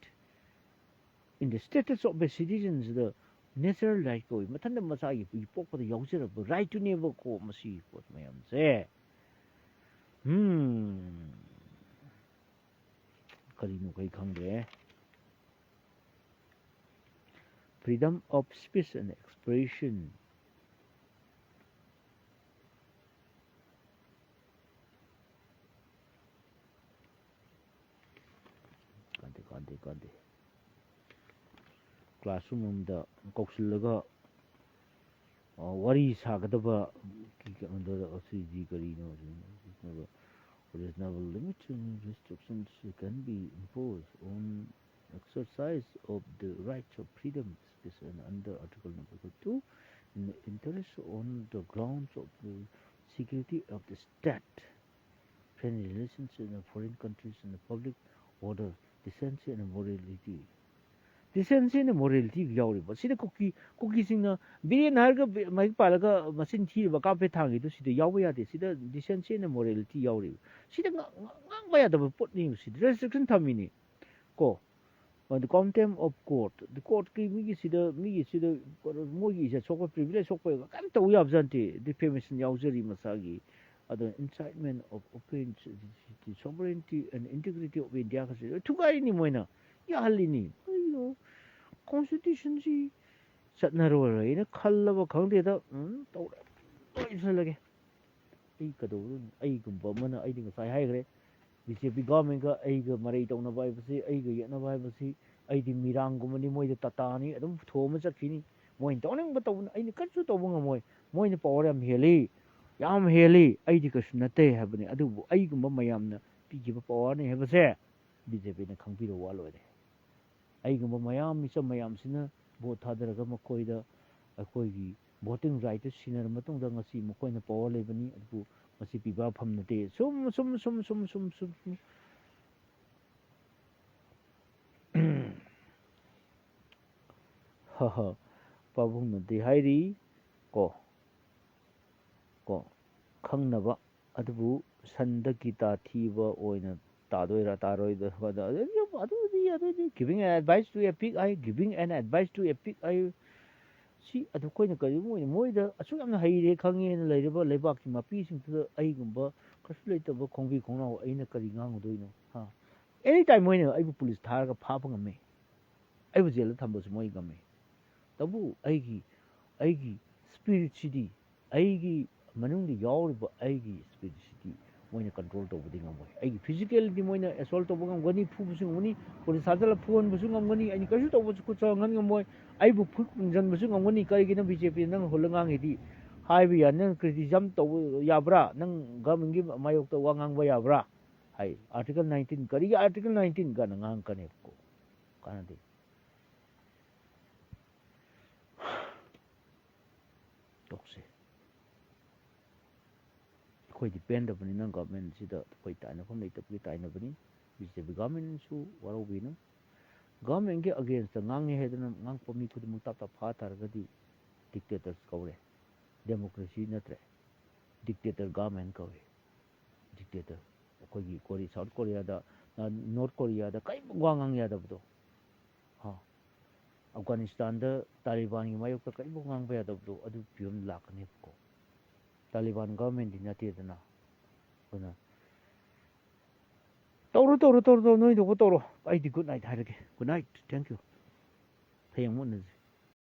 in the status of a citizen. The natural right ꯀꯧꯏ, ꯃꯊꯟꯇ ꯃꯁꯥꯒꯤ ꯄꯣꯛꯄꯗ ꯌꯥꯎꯖꯔꯕ right ꯇꯨꯅꯦꯕꯀꯣ ꯃꯁꯤ ꯄꯣꯠ ꯃꯌꯥꯝꯁꯦ꯫ ꯎꯝ, ꯀꯔꯤꯅꯣ ꯀꯩ ꯈꯪꯗ꯭ꯔꯦ꯫ Freedom of speech and expression. ꯀꯥꯟꯗꯦ, ꯀꯥꯟꯗꯦ, ꯀꯥꯟꯗꯦ꯫ Classroom ꯑꯃꯗ ꯀꯧꯁꯤꯜꯂꯒ, ꯑ, ꯋꯥꯔꯤ ꯁꯥꯒꯗꯕ ꯀꯩꯅꯣꯗ ꯑꯁꯤꯗꯤ ꯀꯔꯤꯅꯣ? Reasonable limits and restrictions can be imposed on exercise of the rights of freedom of speech and under Article number two, in the interest on the grounds of the security of the state, friendly relations in the foreign countries and the public order, decency and morality. Decency and morality ꯌꯥꯎꯔꯤꯕ ꯁꯤꯗ ꯀꯨꯀꯤ, ꯀꯨꯀꯤꯁꯤꯡꯅ ꯕꯤꯔꯦꯟ ꯍꯥꯏꯔꯒ B-, ꯃꯍꯤꯛ ꯄꯥꯜꯂꯒ ꯃꯆꯤꯟ ꯊꯤꯔꯤꯕ ꯀꯥꯞꯄꯦ ꯊꯥꯡꯉꯤꯗꯨ ꯁꯤꯗ ꯌꯥꯎꯕ ꯌꯥꯗꯦ꯫ ꯁꯤꯗ decency and morality ꯌꯥꯎꯔꯤꯕ꯫ ꯁꯤꯗ ꯉ-, ꯉ-, ꯉꯥꯡꯕ ꯌꯥꯗꯕ ꯄꯣꯠꯅꯤ, ꯁꯤꯗ restriction ꯊꯝꯃꯤꯅꯤ꯫ ꯀꯣ, ꯑꯗ contempt of court, the courtꯀꯤ ꯃꯤꯒꯤ ꯁꯤꯗ, ꯃꯤꯒꯤ ꯁꯤꯗ ꯃꯣꯏꯒꯤ ꯏꯖꯠ ꯁꯣꯛꯄ, privilege ꯁꯣꯛꯄ ꯀꯔꯤꯝ ꯇꯧ ꯌꯥꯕꯖꯥꯠ ꯅꯠꯇꯦ꯫ Defamation ꯌꯥꯎꯖꯔꯤ ꯃꯁꯥꯒꯤ꯫ ꯑꯗ incitement of offense, the sovereignty and integrity of India ꯀꯁꯦ ꯂꯣꯏ ꯊꯨꯒꯥꯏꯔꯤꯅꯤ ꯃꯣꯏꯅ, ꯌꯥꯍꯜꯂꯤꯅꯤ꯫ ꯀꯩꯅꯣ, constitutionꯁꯤ ꯆꯠꯅꯔꯣꯏꯅ ꯈꯜꯂꯕ ꯈꯪꯗꯦꯗ꯫ ꯎꯝ, ꯇꯧꯔꯦ, ꯂꯣꯏꯁꯜꯂꯒꯦ꯫ ꯑꯩ ꯀꯩꯗꯧꯔꯨꯅꯤ? ꯑꯩꯒꯨꯝꯕ ꯑꯃꯅ, ꯑꯩꯗꯤ ꯉꯁꯥꯏ ꯍꯥꯏꯈ꯭ꯔꯦ, BJP governmentꯀ ꯑꯩꯒ ꯃꯔꯩ ꯇꯧꯅꯕ ꯍꯥꯏꯕꯁꯤ, ꯑꯩꯒ ꯌꯦꯠꯅꯕ ꯍꯥꯏꯕꯁꯤ, ꯑꯩꯗꯤ ꯃꯤꯔꯥꯡꯒꯨꯝꯕꯅꯤ, ꯃꯣꯏꯗ ꯇꯥꯇꯥꯅꯤ, ꯑꯗꯨꯝ ꯊꯣꯝꯃ ꯆꯠꯈꯤꯅꯤ꯫ ꯃꯣꯏꯅ ꯇꯧꯅꯤꯡꯕ ꯇꯧꯕꯅꯤ, ꯑꯩꯅ ꯀꯔꯤꯁꯨ ꯇꯧꯕ ꯉꯝꯃꯣꯏ꯫ ꯃꯣꯏꯅ power ꯌꯥꯝ ꯍꯦꯜꯂꯤ, ꯌꯥꯝ ꯍꯦꯜꯂꯤ, ꯑꯩꯗꯤ ꯀꯩꯁꯨ ꯅꯠꯇꯦ ꯍꯥꯏꯕꯅꯤ꯫ ꯑꯗꯨꯕꯨ ꯑꯩꯒꯨꯝꯕ ꯃꯌꯥꯝꯅ ꯄꯤꯈꯤꯕ powerꯅꯤ ꯍꯥꯏꯕꯁꯦ BJPꯅ ꯈꯪꯕꯤꯔ ꯋꯥ ꯂꯣꯏꯔꯦ꯫ ꯑꯩꯒꯨꯝꯕ ꯃꯌꯥꯝ, ꯃꯤꯆꯝ ꯃꯌꯥꯝꯁꯤꯅ vote ꯊꯥꯗꯔꯒ ꯃꯈꯣꯏꯗ ꯑꯩꯈꯣꯏꯒꯤ voting rightꯇꯨ ꯁꯤꯟꯅꯔꯕ ꯃꯇꯨꯡꯗ ꯉꯁꯤ ꯃꯈꯣꯏꯅ power ꯂꯩꯕꯅꯤ, ꯑꯗꯨꯕꯨ ꯃꯁꯤ ꯄꯤꯕ ꯐꯝ ꯅꯠꯇꯦ꯫ ꯁꯨꯝ, ꯁꯨꯝ, ꯁꯨꯝ, ꯁꯨꯝ, ꯁꯨꯝ, ꯁꯨꯝ, ꯁꯨꯝ꯫ ꯍ ꯍ꯫ ꯄꯥꯕꯨꯡꯅꯗꯤ ꯍꯥꯏꯔꯤ ꯀꯣ, ꯀꯣ, ꯈꯪꯅꯕ ꯑꯗꯨꯕꯨ ꯁꯟꯗ ꯒꯤꯇꯥ ꯊꯤꯕ ꯑꯣꯏꯅ ꯇꯥꯗꯣꯏꯔꯥ ꯇꯥꯔꯣꯏꯗ-, ꯑꯗꯨꯗꯤ, ꯑꯗꯨꯗꯤ giving an advice to a pig high, giving an advice to a pig ꯍꯥꯏ꯫ ꯁꯤ ꯑꯗꯨ ꯑꯩꯈꯣꯏꯅ ꯀꯔꯤꯒꯨꯝꯕ ꯑꯣꯏꯅ ꯃꯣꯏꯗ ꯑꯁꯨꯛ ꯌꯥꯝꯅ ꯍꯩꯔꯦ ꯈꯪꯉꯦꯅ ꯂꯩꯔꯤꯕ ꯂꯩꯕꯥꯛꯀꯤ ꯃꯄꯤꯁꯤꯡꯗꯨꯗ ꯑꯩꯒꯨꯝꯕ ꯀꯩꯁꯨ ꯂꯩꯇꯕ ꯈꯣꯡꯕꯤ ꯈꯣꯡꯅꯥꯎ ꯑꯩꯅ ꯀꯔꯤ ꯉꯥꯡꯉꯨꯗꯣꯏꯅꯣ? ꯍꯥ? Any time ꯃꯣꯏꯅ ꯑꯩꯕꯨ ꯄꯨꯂꯤꯁ ꯊꯥꯔꯒ ꯐꯥꯕ ꯉꯝꯃꯤ꯫ ꯑꯩꯕꯨ ꯖꯦꯜꯗ ꯊꯝꯕꯁꯨ ꯃꯣꯏ ꯉꯝꯃꯤ꯫ ꯇꯧꯕꯨ ꯑꯩꯒꯤ, ꯑꯩꯒꯤ spiritꯁꯤꯗꯤ, ꯑꯩꯒꯤ ꯃꯅꯨꯡꯗ ꯌꯥꯎꯔꯤꯕ ꯑꯩꯒꯤ spiritꯁꯤꯗꯤ ꯃꯣꯏꯅ control ꯇꯧꯕꯗꯤ ꯉꯝꯃꯣꯏ꯫ ꯑꯩꯒꯤ physicalꯗꯤ ꯃꯣꯏꯅ assault ꯇꯧꯕ ꯉꯝꯒꯅꯤ, ꯐꯨꯕꯁꯨ ꯉꯝꯒꯅꯤ, ꯄꯨꯂꯤꯁ ꯊꯥꯖꯤꯜꯂ ꯐꯨꯍꯟꯕꯁꯨ ꯉꯝꯒꯅꯤ, ꯑꯩꯅ ꯀꯩꯁꯨ ꯇꯧꯕꯁꯨ ꯈꯨꯠ ꯆꯪꯍꯟ ꯉꯝꯃꯣꯏ꯫ ꯑꯩꯕꯨ ꯐꯨ ꯈꯨꯝꯖꯟꯕꯁꯨ ꯉꯝꯒꯅꯤ꯫ ꯀꯔꯤꯒꯤꯅꯣ BJPꯅ ꯅꯪ ꯍꯨꯜꯂ ꯉꯥꯡꯉꯤꯗꯤ? ꯍꯥꯏꯕ ꯌꯥꯏ, ꯅꯪ criticism ꯇꯧꯕ ꯌꯥꯕ꯭ꯔꯥ? ꯅꯪ governmentꯀꯤ ꯃꯥꯌꯣꯛꯇ ꯋꯥ ꯉꯥꯡꯕ ꯌꯥꯕ꯭ꯔꯥ? ꯍꯥꯏ, Article nineteen, ꯀꯔꯤꯒꯤ Article nineteen ꯀꯥꯏꯅ ꯉꯥꯡꯉꯛꯀꯅꯦꯕꯀꯣ꯫ ꯀꯥꯟꯅꯗꯦ꯫ ꯇꯣꯛꯁꯦ꯫ ꯑꯩꯈꯣꯏꯗꯤ ꯄꯦꯟꯗꯕꯅꯤꯅ governmentꯁꯤꯗ ꯑꯩꯈꯣꯏ ꯇꯥꯏꯅꯐꯝ ꯂꯩꯇꯕꯒꯤ ꯇꯥꯏꯅꯕꯅꯤ꯫ BJP governmentꯁꯨ ꯋꯥꯔꯧꯕꯤꯅꯨ꯫ Governmentꯀꯤ againstꯇ ꯉꯥꯡꯉꯦ ꯍꯥꯏꯗꯅ ꯉꯥꯡꯄ ꯃꯤ ꯈꯨꯗꯤꯡꯃꯛ ꯇꯞ ꯇꯞ ꯐꯥ ꯇꯥꯔꯒꯗꯤ dictators ꯀꯧꯔꯦ꯫ Democracy ꯅꯠꯇ꯭ꯔꯦ꯫ Dictator government ꯀꯧꯔꯦ꯫ Dictator꯫ ꯑꯩꯈꯣꯏꯒꯤ ꯀꯣꯔꯤ-, South Koreaꯗ, ꯑ, North Koreaꯗ ꯀꯔꯤꯝ ꯋꯥ ꯉꯥꯡ ꯌꯥꯗꯕꯗꯣ꯫ ꯍꯥ? ꯑꯐꯒꯥꯅꯤꯁꯇꯥꯟꯗ ꯇꯥꯂꯤꯕꯥꯟꯒꯤ ꯃꯥꯌꯣꯛꯇ ꯀꯔꯤꯝꯐꯥꯎ ꯉꯥꯡꯕ ꯌꯥꯗꯕꯗꯣ, ꯑꯗꯨ ꯐꯤꯕꯝ ꯂꯥꯛꯀꯅꯦꯕꯀꯣ꯫ ꯇꯥꯂꯤꯕꯥꯟ governmentꯗꯤ ꯅꯠꯇꯦꯗꯅ꯫ ꯑꯗꯨꯅ ꯇꯧꯔꯣ, ꯇꯧꯔꯣ, ꯇꯧꯔꯣ, ꯇꯧꯔꯣ, ꯅꯣꯏ ꯊꯣꯛꯄ ꯇꯧꯔꯣ꯫ ꯑꯩꯗꯤ good night ꯍꯥꯏꯔꯒꯦ꯫ Good night, thank you꯫ ꯍꯌꯦꯡ ꯑꯃꯨꯛ ꯎꯅꯁꯤ꯫